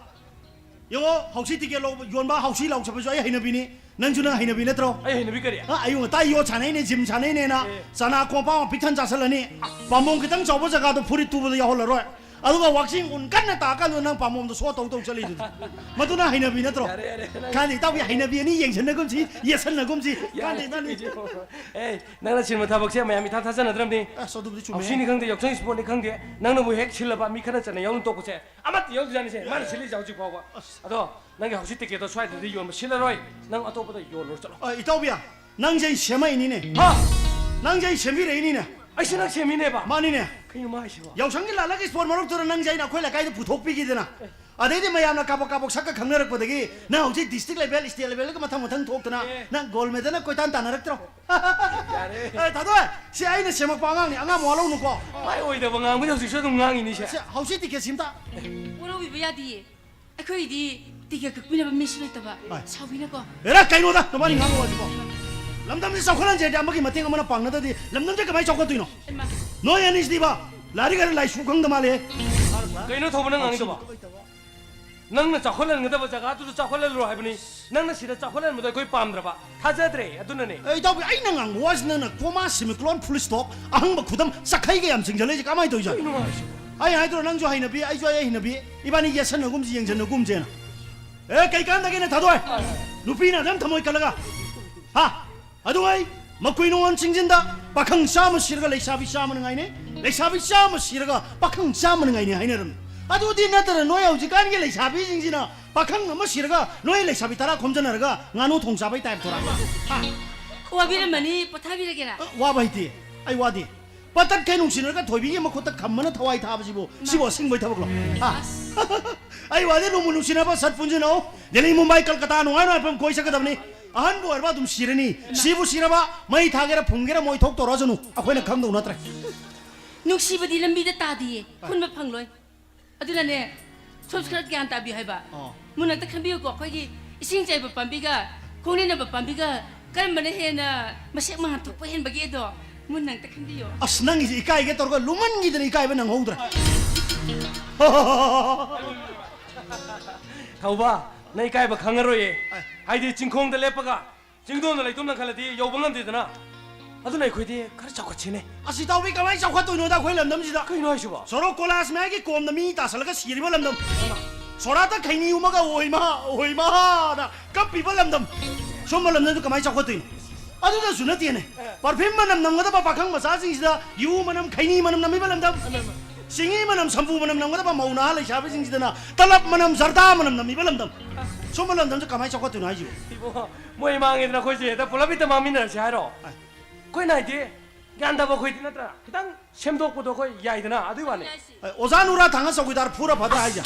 ꯌꯦꯡꯉꯣ, ꯍꯧꯖꯤꯛ ꯇꯤꯀꯦꯠ ꯂꯧꯕ, ꯌꯣꯟꯕ ꯍꯧꯁꯤ ꯂꯥꯎ ꯆꯠꯄꯁꯨ ꯑꯩ ꯍꯩꯅꯕꯤꯅꯤ꯫ ꯅꯪꯁꯨ ꯅꯪ ꯍꯩꯅꯕꯤ ꯅꯠꯇ꯭ꯔꯣ? ꯑꯩ ꯍꯩꯅꯕꯤ ꯀꯔꯤ? ꯑ, ꯑꯌꯨꯛ ꯉꯟꯇꯥ ꯌꯣꯠ ꯁꯥꯟꯅꯩꯅꯦ, ꯖꯤꯝ ꯁꯥꯟꯅꯩꯅꯦꯅ ꯑꯦ꯫ ꯆꯅꯥ ꯀꯣꯝꯄꯥꯛ ꯑꯃ ꯄꯤꯛ ꯊꯟ ꯆꯥꯁꯤꯜꯂꯅꯤ꯫ ꯄꯥꯝꯕꯣꯝ ꯈꯤꯇꯪ ꯆꯥꯎꯕ ꯖꯒꯥꯗꯣ ꯐꯨꯔꯤꯠ ꯇꯨꯕꯗ ꯌꯥꯎꯍꯜꯂꯔꯣꯏ꯫ ꯑꯗꯨꯒ ꯋꯥꯛꯆꯤꯡ ꯎꯟ ꯀꯟꯅ ꯇꯥꯀꯥꯟꯗ ꯅꯪ ꯄꯥꯝꯕꯣꯝꯗ ꯁꯣ ꯇꯧ ꯇꯧ ꯆꯠꯂꯤꯗꯨꯗꯤ꯫ ꯃꯗꯨꯅ ꯍꯩꯅꯕꯤ ꯅꯠꯇ꯭ꯔꯣ? ꯌꯥꯔꯦ, ꯌꯥꯔꯦ, ꯅꯪ ꯀꯥꯟꯗꯦ, ꯏꯇꯥꯎꯕꯤ, ꯍꯩꯅꯕꯤ ꯑꯅꯤ ꯌꯦꯡꯁꯟꯅꯒꯨꯝꯁꯤ, ꯌꯦꯠꯁꯟꯅꯒꯨꯝꯁꯤ꯫ ꯌꯥꯔꯦ, ꯀꯥꯟꯗꯦ, ꯅꯪ ꯏꯆꯦ꯫ ꯑꯦ, ꯅꯪꯅ ꯁꯤꯟꯕ ꯊꯕꯛꯁꯦ ꯃꯌꯥꯝ ꯏꯊꯥ ꯊꯥꯖꯅꯗ꯭ꯔꯕꯅꯤ꯫ ꯑꯁ, ꯑꯗꯨꯕꯨꯗꯤ ꯆꯨꯝꯃꯦ꯫ ꯍꯧꯁꯤꯅꯤ ꯈꯪꯗꯦ, ꯌꯥꯎꯁꯪ ꯏꯁꯄꯣꯔꯠꯅꯤ ꯈꯪꯗꯦ, ꯅꯪꯅꯕꯨ ꯍꯦꯛ ꯁꯤꯜꯂꯕ ꯃꯤ ꯈꯔ ꯆꯠꯅ ꯌꯥꯎꯅ ꯇꯣꯛꯄꯁꯦ ꯑꯃꯠꯇ ꯌꯥꯎꯗ꯭ꯔꯤꯖꯥꯠꯅꯤꯁꯦ꯫ ꯃꯥꯅ ꯁꯤꯜꯂꯤꯁꯦ ꯍꯧꯖꯤꯛ ꯐꯥꯎꯕ꯫ ꯑꯁ꯫ ꯑꯗꯣ ꯅꯪꯒꯤ ꯍꯧꯖꯤꯛ ꯇꯤꯀꯦꯠꯇꯣ ꯁ꯭ꯋꯥꯏꯗꯗꯤ ꯌꯣꯟꯕ ꯁꯤꯜꯂꯔꯣꯏ, ꯅꯪ ꯑꯇꯣꯞꯄꯗ ꯌꯣꯜꯂꯨꯔ ꯆꯠꯂꯣ꯫ ꯑ, ꯏꯇꯥꯎꯕꯤ, ꯅꯪꯁꯦ ꯑꯩ ꯁꯦꯝꯃꯛꯏꯅꯤꯅꯦ꯫ ꯍꯥ? ꯅꯪꯁꯦ ꯑꯩ ꯁꯦꯝꯕꯤꯔꯛꯏꯅꯤꯅꯦ꯫ ꯑꯩꯁꯦ ꯅꯪ ꯁꯦꯝꯃꯤꯅꯦꯕ? ꯃꯥꯅꯤꯅꯦ꯫ ꯀꯩꯅꯣ ꯃꯥ ꯍꯥꯏꯁꯤꯕꯣ? ꯌꯥꯎꯁꯪꯒꯤ ꯂꯥꯜꯂꯛ ꯏꯁꯄꯣꯔꯠ ꯃꯔꯛꯇꯨꯗ ꯅꯪꯁꯦ ꯑꯩꯅ ꯑꯩꯈꯣꯏ ꯂꯩꯀꯥꯏꯗ ꯄꯨꯊꯣꯛꯄꯤꯈꯤꯗꯅ꯫ ꯑꯗꯩꯗꯤ ꯃꯌꯥꯝꯅ ꯀꯥꯕꯛ ꯀꯥꯕꯛ ꯁꯛꯀ ꯈꯪꯅꯔꯛꯄꯗꯒꯤ ꯅꯪ ꯍꯧꯖꯤꯛ district level, state levelꯒ ꯃꯊꯪ ꯃꯊꯪ ꯊꯣꯛꯇꯅ ꯑꯦ꯫ ꯅꯪ gold medalꯅ ꯀꯣꯏꯇꯥꯟ ꯇꯥꯟꯅꯔꯛꯇ꯭ꯔꯣ? ꯌꯥꯔꯦ꯫ ꯑꯦ, ꯊꯥꯗꯣꯏ, ꯁꯤ ꯑꯩꯅ ꯁꯦꯝꯃꯛꯄ ꯑꯉꯥꯡꯅꯤ, ꯑꯉꯥꯡ ꯃꯋꯥ ꯂꯧꯅꯨꯀꯣ꯫ ꯃꯥꯏ ꯑꯣꯏꯗꯕ ꯉꯥꯡꯕꯁꯦ ꯍꯧꯖꯤꯛꯁꯨ ꯑꯗꯨꯝ ꯉꯥꯡꯉꯤꯅꯤꯁꯦ꯫ ꯁꯤ ꯍꯧꯖꯤꯛ ꯇꯤꯀꯦꯠ ꯁꯤꯝꯇ꯫ ꯋꯥꯔꯧꯕꯤꯕ ꯌꯥꯗꯤꯌꯦ꯫ ꯑꯩꯈꯣꯏꯗꯤ ꯇꯤꯀꯦꯠ ꯀꯛꯄꯤꯅꯕ ꯃꯤꯁꯨ ꯂꯩꯇꯕ꯫ ꯍꯣꯏ꯫ ꯁꯥꯎꯕꯤꯅꯀꯣ꯫ ꯑꯦꯔꯥ, ꯀꯩꯅꯣꯗ ꯅꯕꯥꯅꯤ ꯉꯥꯡꯕ ꯋꯥꯁꯤꯕꯣ? ꯂꯝꯗꯝꯁꯤ ꯆꯥꯎꯈꯠꯍꯟꯁꯦ ꯍꯥꯏꯗꯤ ꯑꯃꯒꯤ ꯃꯇꯦꯡ ꯑꯃꯅ ꯄꯥꯡꯅꯗ꯭ꯔꯗꯤ ꯂꯝꯗꯝꯁꯦ ꯀꯃꯥꯏꯅ ꯆꯥꯎꯈꯠꯇꯣꯏꯅꯣ? ꯍꯩꯃꯥ꯫ ꯅꯣꯏ ꯑꯅꯤꯁꯤꯗꯤꯕ ꯂꯥꯏꯔꯤꯛ ꯍꯩꯔ ꯂꯥꯏꯁꯨ ꯈꯪꯗ ꯃꯥꯜꯂꯦ꯫ ꯀꯩꯅꯣ ꯊꯧꯕ ꯅꯪ ꯉꯥꯡꯉꯤꯗꯨꯕꯣ? ꯅꯪꯅ ꯆꯥꯎꯈꯠꯍꯟꯒꯗꯕ ꯖꯒꯥꯗꯨꯁꯨ ꯆꯥꯎꯈꯠꯍꯜꯂꯨꯔꯣ ꯍꯥꯏꯕꯅꯤ꯫ ꯅꯪꯅ ꯁꯤꯗ ꯆꯥꯎꯈꯠꯍꯟꯕꯗꯣ ꯑꯩꯈꯣꯏ ꯄꯥꯝꯗ꯭ꯔꯕ꯫ ꯊꯥꯖꯗ꯭ꯔꯦ, ꯑꯗꯨꯅꯅꯦ꯫ ꯑꯦ, ꯏꯇꯥꯎꯕꯤ, ꯑꯩꯅ ꯉꯥꯡꯕ ꯋꯥꯁꯤ ꯅꯪꯅ comma, semicolon, full stop, ꯑꯍꯪꯕ ꯈꯨꯗꯝ, ꯆꯈꯩꯒ ꯌꯥꯝ ꯆꯤꯡꯁꯤꯜꯂꯛꯏꯁꯦ ꯀꯃꯥꯏꯅ ꯇꯧꯔꯤꯖꯥꯠꯅꯣ? ꯀꯩꯅꯣ ꯍꯥꯏꯁꯤꯕꯣ? ꯑꯩ ꯍꯥꯏꯗ꯭ꯔꯣ, ꯅꯪꯁꯨ ꯍꯩꯅꯕꯤ, ꯑꯩꯁꯨ ꯑꯩ ꯍꯩꯅꯕꯤ, ꯏꯕꯥꯅꯤ ꯌꯦꯠꯁꯟꯅꯒꯨꯝꯁꯤ, ꯌꯦꯡꯁꯟꯅꯒꯨꯝꯁꯦꯅ꯫ ꯑꯦ, ꯀꯩ ꯀꯥꯟꯗꯒꯦꯅꯦ, ꯊꯥꯗꯣꯏ? ꯅꯨꯄꯤꯅ ꯑꯗꯨꯝ ꯊꯃꯣꯏ ꯀꯜꯂꯒ, ꯍꯥ? ꯑꯗꯨ ꯑꯩ ꯃꯀꯨꯏ ꯅꯨꯡꯉꯣꯟ ꯆꯤꯡꯖꯤꯟꯗ ꯄꯥꯈꯪ ꯆꯥꯝꯃ ꯁꯤꯔꯒ ꯂꯩꯁꯥꯕꯤ ꯆꯥꯝꯃꯅ ꯉꯥꯏꯅꯩ, ꯂꯩꯁꯥꯕꯤ ꯆꯥꯝꯃ ꯁꯤꯔꯒ ꯄꯥꯈꯪ ꯆꯥꯝꯃꯅ ꯉꯥꯏꯅꯩ ꯍꯥꯏꯅꯔꯝꯃꯤ꯫ ꯑꯗꯨꯗꯤ ꯅꯠꯇꯅ ꯅꯣꯏ ꯍꯧꯖꯤꯛꯀꯥꯟꯒꯤ ꯂꯩꯁꯥꯕꯤꯁꯤꯡꯁꯤꯅ ꯄꯥꯈꯪ ꯑꯃ ꯁꯤꯔꯒ ꯅꯣꯏ ꯂꯩꯁꯥꯕꯤ ꯇꯔꯥ ꯈꯣꯝꯖꯟꯅꯔꯒ ꯉꯥꯅꯨ ꯊꯣꯡ ꯆꯥꯕꯩ ꯇꯥꯏꯞꯇꯔꯥ? ꯍꯥ? ꯋꯥꯕꯤꯔꯝꯃꯅꯤ, ꯄꯣꯊꯥꯕꯤꯔꯒꯦꯔꯥ? ꯑ, ꯋꯥꯕ ꯍꯩꯇꯦ, ꯑꯩ ꯋꯥꯗꯦ꯫ ꯄꯇꯠꯈꯩ ꯅꯨꯡꯁꯤꯅꯔꯒ ꯊꯣꯏꯕꯤꯒꯤ ꯃꯈꯨꯠꯇ ꯈꯝꯕꯅ ꯊꯋꯥꯏ ꯊꯥꯕꯁꯤꯕꯨ, ꯁꯤꯕꯨ ꯑꯁꯤꯡꯕꯩ ꯊꯕꯛꯂꯣ? ꯍꯥ? ꯑꯩ ꯋꯥꯗꯤ ꯅꯣꯡꯃ ꯅꯨꯡꯁꯤꯅꯕ ꯁꯠ ꯄꯨꯟꯁꯤꯟꯅꯧ꯫ ꯗꯦꯜꯂꯤ, ꯃꯨꯝꯕꯥꯏ, ꯀꯜꯀꯇꯥ ꯅꯨꯡꯉꯥꯏ ꯅꯨꯡꯉꯥꯏꯕ ꯃꯐꯝ ꯀꯣꯏ ꯆꯠꯀꯗꯕꯅꯤ꯫ ꯑꯍꯟꯕꯨ ꯑꯣꯏꯔꯕ ꯑꯗꯨꯝ ꯁꯤꯔꯅꯤ꯫ ꯁꯤꯕꯨ ꯁꯤꯔꯕ ꯃꯩ ꯊꯥꯒꯦꯔꯥ ꯐꯨꯝꯒꯦꯔꯥ ꯃꯣꯏ ꯊꯣꯛꯇꯧꯔꯁꯅꯨ꯫ ꯑꯩꯈꯣꯏꯅ ꯈꯪꯗꯧ ꯅꯠꯇ꯭ꯔꯦ꯫ ꯅꯨꯡꯁꯤꯕꯗꯤ ꯂꯝꯕꯤꯗ ꯇꯥꯗꯤꯌꯦ꯫ ꯍꯨꯟꯕ ꯐꯪꯂꯣꯏ꯫ ꯑꯗꯨꯅꯅꯦ, ꯁꯣꯝꯁꯨ ꯈꯔ ꯒ꯭ꯌꯥꯟ ꯇꯥꯕꯤꯌꯨ ꯍꯥꯏꯕ꯫ ꯑꯣ꯫ ꯃꯨꯟꯅ ꯑꯝꯇ ꯈꯟꯕꯤꯌꯨꯀꯣ, ꯑꯩꯈꯣꯏꯒꯤ ꯏꯁꯤꯡ ꯆꯥꯏꯕ ꯄꯥꯝꯕꯤꯒ ꯈꯣꯡꯅꯦꯟꯅꯕ ꯄꯥꯝꯕꯤꯒ ꯀꯔꯝꯕꯅ ꯍꯦꯟꯅ ꯃꯁꯦꯛ ꯃꯉꯥꯜ ꯊꯣꯛꯄ ꯍꯦꯟꯕꯒꯦꯗꯣ ꯃꯨꯟꯅ ꯑꯝꯇ ꯈꯟꯕꯤꯌꯨ꯫ ꯑꯁ, ꯅꯪꯒꯤꯁꯦ ꯏꯀꯥꯏꯒꯦ ꯇꯧꯔꯒ ꯂꯨꯃꯟꯈꯤꯗꯅ ꯏꯀꯥꯏꯕ ꯅꯪꯍꯧꯗ꯭ꯔꯦ꯫ ꯊꯧꯕ, ꯅꯪ ꯏꯀꯥꯏꯕ ꯈꯪꯉꯔꯣꯏꯌꯦ꯫ ꯑꯥꯏ꯫ ꯍꯥꯏꯗꯤ ꯆꯤꯡꯈꯣꯡꯗ ꯂꯦꯞꯄꯒ ꯆꯤꯡꯗꯣꯟꯗ ꯂꯩꯇꯨꯝ ꯂꯪꯈꯠꯂꯗꯤ ꯌꯧꯕ ꯉꯝꯗꯦꯗꯅ꯫ ꯑꯗꯨꯅ ꯑꯩꯈꯣꯏꯗꯤ ꯈꯔ ꯆꯥꯎꯈꯠꯁꯤꯅꯦ꯫ ꯑꯁ, ꯏꯇꯥꯎꯕꯤ, ꯀꯃꯥꯏꯅ ꯆꯥꯎꯈꯠꯇꯣꯏꯅꯣꯗ ꯑꯩꯈꯣꯏ ꯂꯝꯗꯝꯁꯤꯗ? ꯀꯩꯅꯣ ꯍꯥꯏꯁꯤꯕꯣ? ꯁꯣꯔꯣꯛ ꯀꯣꯂꯥꯁ ꯃꯌꯥꯏꯒꯤ ꯀꯣꯝꯗ ꯃꯤ ꯇꯥꯁꯜꯂꯒ ꯁꯤꯔꯤꯕ ꯂꯝꯗꯝ꯫ ꯁꯣꯔꯥꯠꯇ ꯈꯩꯅꯤ ꯍꯨꯝꯃꯒ ꯑꯣꯏꯃꯥ, ꯑꯣꯏꯃꯥꯅ ꯀꯞꯄꯤꯕ ꯂꯝꯗꯝ꯫ ꯁꯨꯝꯕ ꯂꯝꯗꯝꯗꯨ ꯀꯃꯥꯏꯅ ꯆꯥꯎꯈꯠꯇꯣꯏꯅꯣ? ꯑꯗꯨꯗꯁꯨ ꯅꯠꯇꯦꯅꯦ꯫ ꯑꯦ꯫ ꯄꯔꯐ꯭ꯌꯨꯝ ꯃꯅꯝ ꯅꯝꯒꯗꯕ ꯄꯥꯈꯪ ꯃꯆꯥꯁꯤꯡꯁꯤꯗ ꯌꯨ ꯃꯅꯝ, ꯈꯩꯅꯤ ꯃꯅꯝ ꯅꯝꯃꯤꯕ ꯂꯝꯗꯝ꯫ ꯑꯃ, ꯑꯃ꯫ ꯁꯤꯡꯉꯤ ꯃꯅꯝ, ꯁꯝꯄꯨ ꯃꯅꯝ ꯅꯝꯒꯗꯕ ꯃꯧ ꯅꯍꯥ ꯂꯩꯁꯥꯕꯤꯁꯤꯡꯁꯤꯗꯅ ꯇꯂꯞ ꯃꯅꯝ, ꯖꯔꯗꯥ ꯃꯅꯝ ꯅꯝꯃꯤꯕ ꯂꯝꯗꯝ꯫ ꯁꯨꯝꯕ ꯂꯝꯗꯝꯁꯦ ꯀꯃꯥꯏꯅ ꯆꯥꯎꯈꯠꯇꯣꯏꯅꯣ ꯍꯥꯏꯁꯤꯕꯣ? ꯏꯕꯨꯡꯉꯣ, ꯃꯣꯏ ꯃꯥꯡꯉꯦꯗꯅ ꯑꯩꯈꯣꯏꯁꯦ ꯍꯦꯛꯇ ꯄꯨꯂꯞ ꯍꯦꯛꯇ ꯃꯥꯡꯃꯤꯟꯅꯔꯁꯦ ꯍꯥꯏꯔꯣ? ꯑꯦ꯫ ꯑꯩꯈꯣꯏꯅ ꯍꯥꯏꯗꯤ ꯒ꯭ꯌꯥꯟ ꯇꯥꯕ ꯑꯩꯈꯣꯏꯗꯤ ꯅꯠꯇ꯭ꯔꯥ? ꯈꯤꯇꯪ ꯁꯦꯝꯗꯣꯛꯄꯗꯣ ꯑꯩꯈꯣꯏ ꯌꯥꯏꯗꯅ, ꯑꯗꯨꯏ ꯋꯥꯅꯤ꯫ ꯑꯦ, ꯑꯣꯖꯥ ꯅꯨꯔꯥ ꯊꯥꯡꯒ ꯆꯧꯀꯤꯗꯥꯔ ꯐꯨꯔ ꯐꯗ꯭ꯔꯥ ꯍꯥꯏꯁꯦ?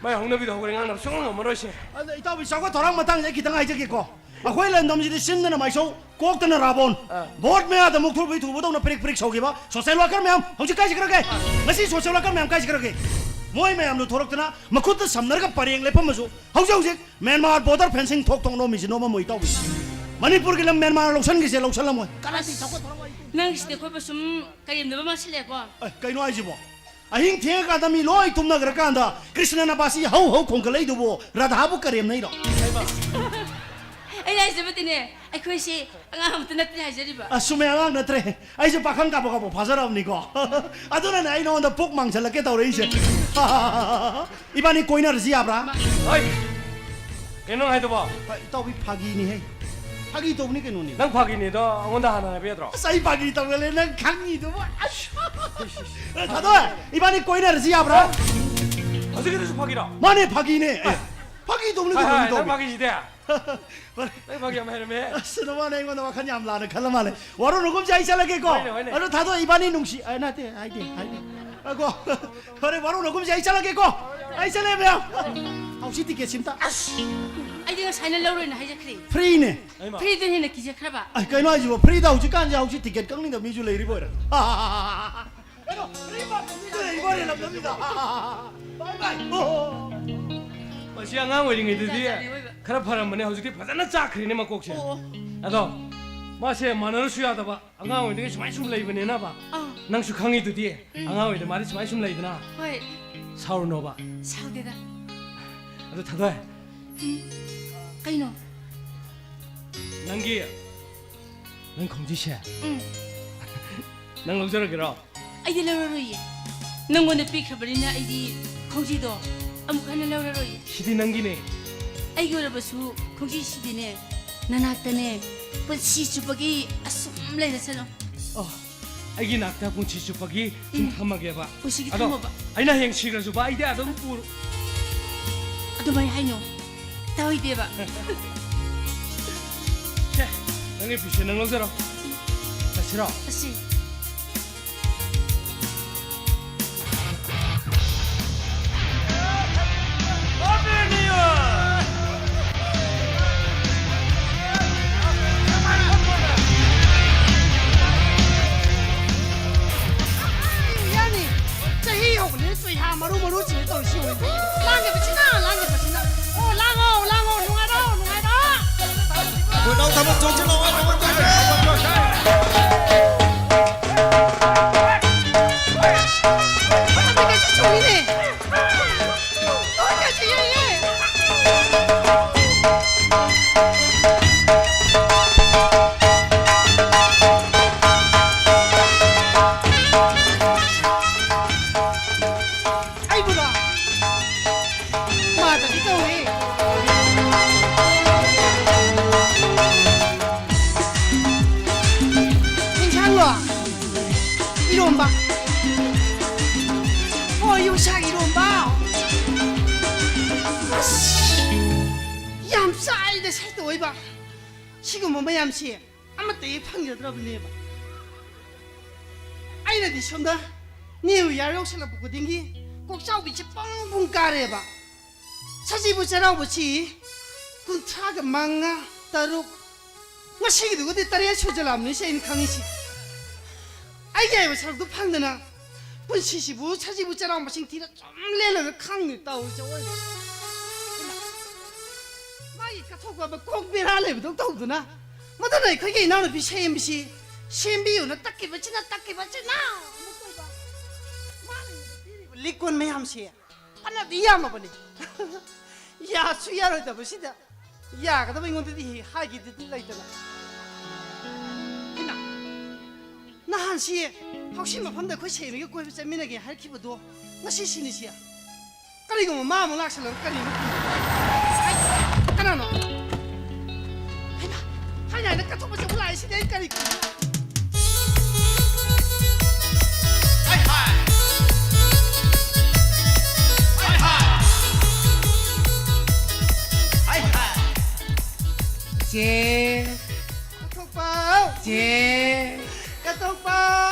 ꯃꯥꯏ ꯍꯧꯅꯕꯤꯗꯣ ꯍꯧꯈ꯭ꯔꯦ, ꯉꯥꯡꯅꯕ ꯁꯨꯡꯉꯝ ꯉꯝꯃꯔꯣꯏꯁꯦ꯫ ꯑꯗ ꯏꯇꯥꯎꯕꯤ, ꯆꯥꯎꯈꯠ ꯊꯧꯔꯥꯡ ꯃꯇꯥꯡꯁꯦ ꯑꯩ ꯈꯤꯇꯪ ꯍꯥꯏꯖꯒꯦꯀꯣ꯫ ꯑꯩꯈꯣꯏ ꯂꯝꯗꯝꯁꯤꯗꯤ ꯆꯤꯟꯗꯅ ꯃꯥꯏꯁꯧ, ꯀꯣꯛꯇꯅ ꯔꯥꯕꯣꯟ꯫ ꯑꯥ꯫ ꯚꯣꯠ ꯃꯌꯥꯗ ꯃꯨꯛꯊ꯭ꯔꯨꯕꯤ ꯊꯨꯕꯗꯧꯅ ꯄ꯭ꯔꯤꯛ ꯄ꯭ꯔꯤꯛ ꯁꯧꯈꯤꯕ ꯁꯣꯁꯦꯜ ꯋꯥꯀꯔ ꯃꯌꯥꯝ ꯍꯧꯖꯤꯛ ꯀꯥꯏ ꯆꯠꯈ꯭ꯔꯒꯦ? ꯉꯁꯤ ꯁꯣꯁꯦꯜ ꯋꯥꯀꯔ ꯃꯌꯥꯝ ꯀꯥꯏ ꯆꯠꯈ꯭ꯔꯒꯦ? ꯃꯣꯏ ꯃꯌꯥꯝꯗꯨ ꯊꯣꯔꯛꯇꯅ ꯃꯈꯨꯠꯇ ꯁꯝꯅꯔꯒ ꯄꯔꯦꯡ ꯂꯦꯞꯄꯝꯃꯁꯨ ꯍꯧꯖꯤꯛ ꯍꯧꯖꯤꯛ ꯃ꯭ꯌꯥꯟꯃꯥꯔ ꯕꯣꯔꯗꯔ ꯐꯦꯟꯁꯤꯡ ꯊꯣꯛ ꯊꯣꯛ ꯅꯣꯝꯃꯤꯁꯤ ꯅꯣꯝꯃꯝꯃꯣꯏ ꯏꯇꯥꯎꯕꯤ꯫ ꯃꯅꯤꯄꯨꯔꯒꯤ ꯂꯝ ꯃ꯭ꯌꯥꯟꯃꯥꯔ ꯂꯧꯁꯟꯈꯤꯁꯦ ꯂꯧꯁꯜꯂꯝꯃꯣꯏ꯫ ꯀꯔꯥꯏꯗꯒꯤ ꯆꯥꯎꯈꯠ ꯊꯧꯔꯥꯡ ꯋꯥꯔꯤ? ꯅꯪꯒꯤꯁꯤꯗꯤ ꯑꯩꯈꯣꯏꯕꯨ ꯁꯨꯝ ꯀꯔꯦꯝꯅꯕ ꯃꯥꯟꯁꯤꯜꯂꯛꯑꯦꯀꯣ꯫ ꯑꯦ, ꯀꯩꯅꯣ ꯍꯥꯏꯁꯤꯕꯣ? ꯑꯍꯤꯡ ꯊꯦꯡꯉꯀꯥꯟꯗ ꯃꯤ ꯂꯣꯏ ꯇꯨꯝꯅꯈ꯭ꯔꯀꯥꯟꯗ ꯀ꯭ꯔꯤꯁꯅꯅ ꯕꯥꯁꯤ ꯍꯧ ꯍꯧ ꯈꯣꯡꯒꯠꯂꯛꯏꯗꯨꯕꯨ ꯔꯥꯙꯥꯕꯨ ꯀꯔꯦꯝꯅꯩꯔꯣ? ꯑꯩꯅ ꯍꯥꯏꯖꯕꯗꯤꯅꯦ, ꯑꯩꯈꯣꯏꯁꯤ ꯑꯉꯥꯡ ꯑꯃꯠꯇ ꯅꯠꯇꯦ ꯍꯥꯏꯖꯔꯤꯕ꯫ ꯑꯁ, ꯆꯨꯝꯃꯦ, ꯑꯉꯥꯡ ꯅꯠꯇ꯭ꯔꯦ꯫ ꯑꯩꯁꯨ ꯄꯥꯈꯪ ꯀꯥꯕꯣꯛ ꯀꯥꯕꯣꯛ ꯐꯥꯖꯔꯕꯅꯤꯀꯣ꯫ ꯑꯗꯨꯅꯅꯦ ꯑꯩ ꯅꯉꯣꯟꯗ ꯄꯨꯛ ꯃꯥꯡꯁꯤꯜꯂꯛꯀꯦ ꯇꯧꯔꯛꯏꯁꯦ꯫ ꯏꯕꯥꯅꯤ ꯀꯣꯏꯅꯔꯁꯤ ꯌꯥꯕ꯭ꯔꯥ? ꯍꯣꯏ꯫ ꯀꯩꯅꯣ ꯍꯥꯏꯗꯨꯕꯣ? ꯍꯣꯏ, ꯏꯇꯥꯎꯕꯤ, ꯐꯥꯒꯤꯅꯤꯍꯦ꯫ ꯐꯥꯒꯤ ꯇꯧꯕꯅꯤ ꯀꯩꯅꯣꯅꯦ꯫ ꯅꯪ ꯐꯥꯒꯤꯅꯤꯗꯣ ꯑꯩꯉꯣꯟꯗ ꯍꯥꯟꯅ ꯍꯥꯏꯕ ꯌꯥꯗ꯭ꯔꯣ? ꯑꯁ, ꯑꯩ ꯐꯥꯒꯤ ꯇꯧꯒꯜꯂꯦ, ꯅꯪ ꯈꯪꯉꯤꯗꯨꯕꯨ꯫ ꯑꯁ꯫ ꯑꯦ, ꯊꯥꯗꯣꯏ, ꯏꯕꯥꯅꯤ ꯀꯣꯏꯅꯔꯁꯤ ꯌꯥꯕ꯭ꯔꯥ? ꯍꯧꯖꯤꯛꯀꯤꯗꯨꯁꯨ ꯐꯥꯒꯤꯔꯣ? ꯃꯥꯅꯦ, ꯐꯥꯒꯤꯅꯦ꯫ ꯑꯦ, ꯐꯥꯒꯤ ꯇꯧꯕꯅꯤ ꯍꯥꯏ, ꯀꯩꯅꯣ, ꯍꯥꯏ, ꯅꯪ ꯏꯇꯥꯎꯕꯤ꯫ ꯐꯥꯒꯤꯁꯤꯗꯤ꯫ ꯐꯔꯦ꯫ ꯅꯪ ꯐꯥꯒꯤ ꯌꯥꯝ ꯍꯩꯔꯝꯃꯦ꯫ ꯑꯁ, ꯅꯃꯥꯅ ꯑꯩꯉꯣꯟꯗ ꯋꯥꯈꯜ ꯌꯥꯝ ꯂꯥꯟꯅ ꯈꯜꯂ ꯃꯥꯜꯂꯦ꯫ ꯋꯥꯔꯣ ꯅꯒꯨꯝꯁꯦ ꯑꯩ ꯆꯠꯂꯒꯦꯀꯣ꯫ ꯍꯣꯏꯅꯦ, ꯍꯣꯏꯅꯦ꯫ ꯑꯗꯣ ꯊꯥꯗꯣꯛ ꯏꯕꯥꯅꯤ ꯅꯨꯡꯁꯤ-, ꯑ, ꯅꯠꯇꯦ, ꯍꯥꯏꯗꯦ, ꯍꯥꯏꯗꯦ꯫ ꯑ, ꯀꯣ꯫ ꯐꯔꯦ, ꯋꯥꯔꯣ ꯅꯒꯨꯝꯁꯦ ꯑꯩ ꯆꯠꯂꯒꯦꯀꯣ꯫ ꯑꯩ ꯆꯠꯂꯦ, ꯃꯌꯥꯝ꯫ ꯍꯧꯖꯤꯛ ꯇꯤꯀꯦꯠꯁꯤ ꯑꯝꯇ꯫ ꯑꯁ! ꯑꯩꯗꯤ ꯉꯁꯥꯏꯅ ꯂꯧꯔꯣꯏꯅ ꯍꯥꯏꯖꯈ꯭ꯔꯦ꯫ ꯐ꯭ꯔꯤꯅꯦ꯫ ꯐ꯭ꯔꯤꯗꯨꯅ ꯍꯦꯟꯅ ꯀꯤꯖꯈ꯭ꯔꯕ꯫ ꯑ, ꯀꯩꯅꯣ ꯍꯥꯏꯁꯤꯕꯣ? ꯐ꯭ꯔꯤꯗ ꯍꯧꯖꯤꯛꯀꯥꯟꯁꯦ ꯍꯧꯖꯤꯛ ꯇꯤꯀꯦꯠ ꯀꯛꯅꯤꯡꯗꯕ ꯃꯤꯁꯨ ꯂꯩꯔꯤꯕ ꯑꯣꯏꯔꯦ꯫ ꯀꯩꯅꯣ, ꯐ꯭ꯔꯤ ꯄꯥꯝꯕ ꯃꯤꯁꯨ ꯂꯩꯔꯤꯕ ꯑꯣꯏꯔꯦ ꯂꯝꯗꯝꯁꯤꯗ꯫ ꯕꯥꯏ ꯕꯥꯏ꯫ ꯑꯣ꯫ ꯃꯁꯤ ꯑꯉꯥꯡ ꯑꯣꯏꯔꯤꯉꯩꯗꯗꯤ ꯖꯥꯠ ꯖꯥꯠꯅꯤ ꯑꯣꯏꯕ꯫ ꯈꯔ ꯐꯔꯝꯕꯅꯦ, ꯍꯧꯖꯤꯛꯇꯤ ꯐꯖꯅ ꯆꯥꯛꯈ꯭ꯔꯦꯅꯦ ꯃꯀꯣꯛꯁꯦ꯫ ꯑꯣ, ꯑꯣ꯫ ꯑꯗꯣ ꯃꯥꯁꯦ ꯃꯥꯟꯅꯔꯨꯁꯨ ꯌꯥꯗꯕ, ꯑꯉꯥꯡ ꯑꯣꯏꯔꯤꯉꯩꯗꯒꯤ ꯁꯨꯃꯥꯏꯅ ꯁꯨꯝ ꯂꯩꯕꯅꯤꯅꯕ꯫ ꯑꯥ꯫ ꯅꯪꯁꯨ ꯈꯪꯉꯤꯗꯨꯗꯤ, ꯎꯝ꯫ ꯑꯉꯥꯡ ꯑꯣꯏꯔꯤꯉꯩꯗ ꯃꯥꯗꯤ ꯁꯨꯃꯥꯏꯅ ꯁꯨꯝ ꯂꯩꯗꯅ꯫ ꯍꯣꯏ꯫ ꯁꯥꯎꯔꯨꯅꯣꯕ꯫ ꯁꯥꯎꯗꯦꯗ꯫ ꯑꯗꯨ ꯊꯥꯗꯣꯏ꯫ ꯎꯝ꯫ ꯀꯩꯅꯣ? ꯅꯪꯒꯤ ꯅꯪ ꯈꯣꯡꯖꯤꯁꯦ? ꯎꯝ꯫ ꯅꯪ ꯂꯧꯖꯔꯒꯦꯔꯣ? ꯑꯩꯗꯤ ꯂꯧꯔꯔꯣꯏꯌꯦ꯫ ꯅꯪꯉꯣꯟꯗ ꯄꯤꯈ꯭ꯔꯕꯅꯤꯅ ꯑꯩꯗꯤ ꯈꯣꯡꯖꯤꯗꯣ ꯑꯃꯨꯛ ꯍꯟꯅ ꯂꯧꯔꯔꯣꯏꯌꯦ꯫ ꯁꯤꯗꯤ ꯅꯪꯒꯤꯅꯦ꯫ ꯑꯩꯒꯤ ꯑꯣꯏꯔꯕꯁꯨ ꯈꯣꯡꯖꯤꯁꯤꯗꯤꯅꯦ, ꯅꯅꯥꯛꯇꯅꯦ, ꯄꯨꯟꯁꯤ ꯆꯨꯞꯄꯒꯤ ꯑꯁꯨꯝ ꯂꯩꯔꯁꯅꯨ꯫ ꯑꯣ, ꯑꯩꯒꯤ ꯅꯥꯛꯇ ꯄꯨꯟꯁꯤ ꯆꯨꯞꯄꯒꯤ ꯁꯨꯝ ꯎꯝ꯫ ꯊꯝꯃꯒꯦꯕ꯫ ꯄꯨꯟꯁꯤꯒꯤ ꯑꯗꯣ, ꯊꯝꯃꯣꯕ꯫ ꯑꯩꯅ ꯍꯌꯦꯡ ꯁꯤꯈ꯭ꯔꯁꯨꯕ ꯑꯩꯗꯤ ꯑꯗꯨꯝ ꯄꯨꯔ- ꯑꯗꯨꯃꯥꯏ ꯍꯥꯏꯅꯣ꯫ ꯇꯧꯏꯗꯦꯕ꯫ ꯁꯦ, ꯅꯪꯒꯤ ꯐꯤꯁꯦ ꯅꯪ ꯂꯧꯖꯔꯣ꯫ ꯆꯠꯁꯤꯔꯣ? ꯆꯠꯁꯤ꯫ ꯌꯥꯅꯤ꯫ ꯆꯍꯤ ꯍꯧꯕꯅꯤꯅ ꯆꯨꯏꯍꯥ ꯃꯔꯨ ꯃꯔꯨ ꯆꯤꯡꯉ ꯇꯧꯔꯤꯁꯤ ꯌꯦꯡꯉꯨꯅꯦ꯫ ꯂꯥꯡꯉꯤꯕꯁꯤꯅ, ꯂꯥꯡꯉꯤꯕꯁꯤꯅ꯫ ꯑꯣ, ꯂꯥꯡꯉꯣ, ꯂꯥꯡꯉꯣ, ꯅꯨꯡꯉꯥꯏꯔꯣ, ꯅꯨꯡꯉꯥꯏꯔꯣ꯫ ꯈꯣꯏꯅꯥꯎ ꯊꯕꯛ ꯆꯣꯡꯁꯤꯜꯂꯣ, ꯊꯕꯛ ꯆꯣꯡꯁꯤꯜꯂꯣ꯫ ꯐꯖꯅ ꯀꯩꯁꯨ ꯆꯨꯝꯃꯤꯅꯦ꯫ ꯂꯣꯏ ꯀꯩꯁꯨ ꯌꯦꯡꯉꯦ꯫ ꯑꯩꯕꯨꯔꯣ? ꯃꯥꯗꯗꯤ ꯇꯧꯋꯦ꯫ ꯏꯟꯁꯥꯡꯂꯣ? ꯏꯔꯣꯝꯕ꯫ ꯍꯣꯏ, ꯌꯣꯡꯆꯥꯛ ꯏꯔꯣꯝꯕ꯫ ꯑꯁ, ꯌꯥꯝ ꯆꯥꯏꯗ ꯁꯥꯏꯠꯇ ꯑꯣꯏꯕ꯫ ꯁꯤꯒꯨꯝꯕ ꯃꯌꯥꯝꯁꯦ ꯑꯃꯠꯇ ꯍꯦꯛ ꯐꯪꯖꯗ꯭ꯔꯕꯅꯦꯕ꯫ ꯑꯩꯅꯗꯤ ꯁꯣꯝꯗ New Year ꯌꯧꯁꯜꯂꯛꯄ ꯈꯨꯗꯤꯡꯒꯤ ꯀꯣꯛꯆꯥꯎꯕꯤꯁꯦ ꯄꯪ ꯄꯨꯡ ꯀꯥꯔꯦꯕ꯫ ꯁꯖꯤꯕꯨ ꯆꯩꯔꯥꯎꯕꯁꯤ ꯀꯨꯟꯊ꯭ꯔꯥꯒ ꯃꯉꯥ, ꯇꯔꯨꯛ, ꯉꯁꯤꯒꯤꯗꯨꯒꯗꯤ ꯇꯔꯦꯠ ꯁꯨꯖꯜꯂꯛꯑꯕꯅꯤ ꯁꯤ ꯑꯩꯅ ꯈꯪꯉꯤꯁꯤ꯫ ꯑꯩꯒꯤ ꯍꯥꯏꯕ ꯁꯔꯨꯛꯇꯨ ꯐꯪꯗꯅ ꯄꯨꯟꯁꯤꯁꯤꯕꯨ ꯁꯖꯤꯕꯨ ꯆꯩꯔꯥꯎ ꯃꯁꯤꯡ ꯊꯤꯔ ꯁꯨꯝ ꯂꯦꯜꯂꯒ ꯈꯪꯗꯦ ꯇꯧꯔꯤꯁꯦ ꯑꯑꯣꯏꯕ꯫ ꯃꯥꯒꯤ ꯀꯠꯊꯣꯛꯄ ꯑꯃ ꯀꯣꯛ ꯕꯦꯔꯥ ꯂꯩꯕꯗꯧ ꯇꯧꯗꯅ꯫ ꯃꯗꯨꯅ ꯑꯩꯈꯣꯏꯒꯤ ꯏꯅꯥꯎꯅꯨꯄꯤ ꯁꯦꯝꯕꯤꯁꯤ, ꯁꯦꯝꯕꯤꯌꯨꯅ ꯇꯛꯈꯤꯕꯁꯤꯅ, ꯇꯛꯈꯤꯕꯁꯤꯅ꯫ ꯃꯥꯅ ꯄꯤꯔꯤꯕ ꯂꯤꯛ ꯀꯣꯟ ꯃꯌꯥꯝꯁꯦ ꯐꯅꯗꯤ ꯌꯥꯝꯃꯕꯅꯤ꯫ ꯌꯥꯁꯨ ꯌꯥꯔꯣꯏꯗꯕꯁꯤꯗ꯫ ꯌꯥꯒꯗꯕ ꯑꯩꯉꯣꯟꯗꯗꯤ ꯍꯥꯏꯒꯦꯗꯤ ꯂꯩꯇꯅ꯫ ꯅꯍꯥꯟ ꯁꯤ ꯍꯧꯁꯤ ꯃꯐꯝꯗ ꯑꯩꯈꯣꯏ ꯁꯦꯝꯃꯤꯒ ꯀꯣꯏꯕ ꯆꯠꯃꯤꯟꯅꯒꯦ ꯍꯥꯏꯔꯛꯈꯤꯕꯗꯣ ꯉꯁꯤ ꯁꯤꯅꯤ ꯁꯤ꯫ ꯀꯔꯤꯒꯨꯝꯕ ꯃꯥ ꯑꯃꯨꯛ ꯂꯥꯛꯁꯜꯂꯒ ꯀꯔꯤꯅꯣ? ꯀꯅꯥꯅꯣ? ꯍꯩꯃꯥ! ꯍꯥꯏꯅ ꯍꯥꯏꯅ ꯀꯠꯊꯣꯛꯄꯁꯦ ꯑꯃꯨꯛ ꯂꯥꯛꯑꯦ ꯁꯤꯗꯤ ꯑꯩ ꯀꯔꯤ ꯈꯨꯝꯗꯣꯏꯅꯣ? ꯆꯦ꯫ ꯀꯠꯊꯣꯛꯄ! ꯆꯦ꯫ ꯀꯠꯊꯣꯛꯄ!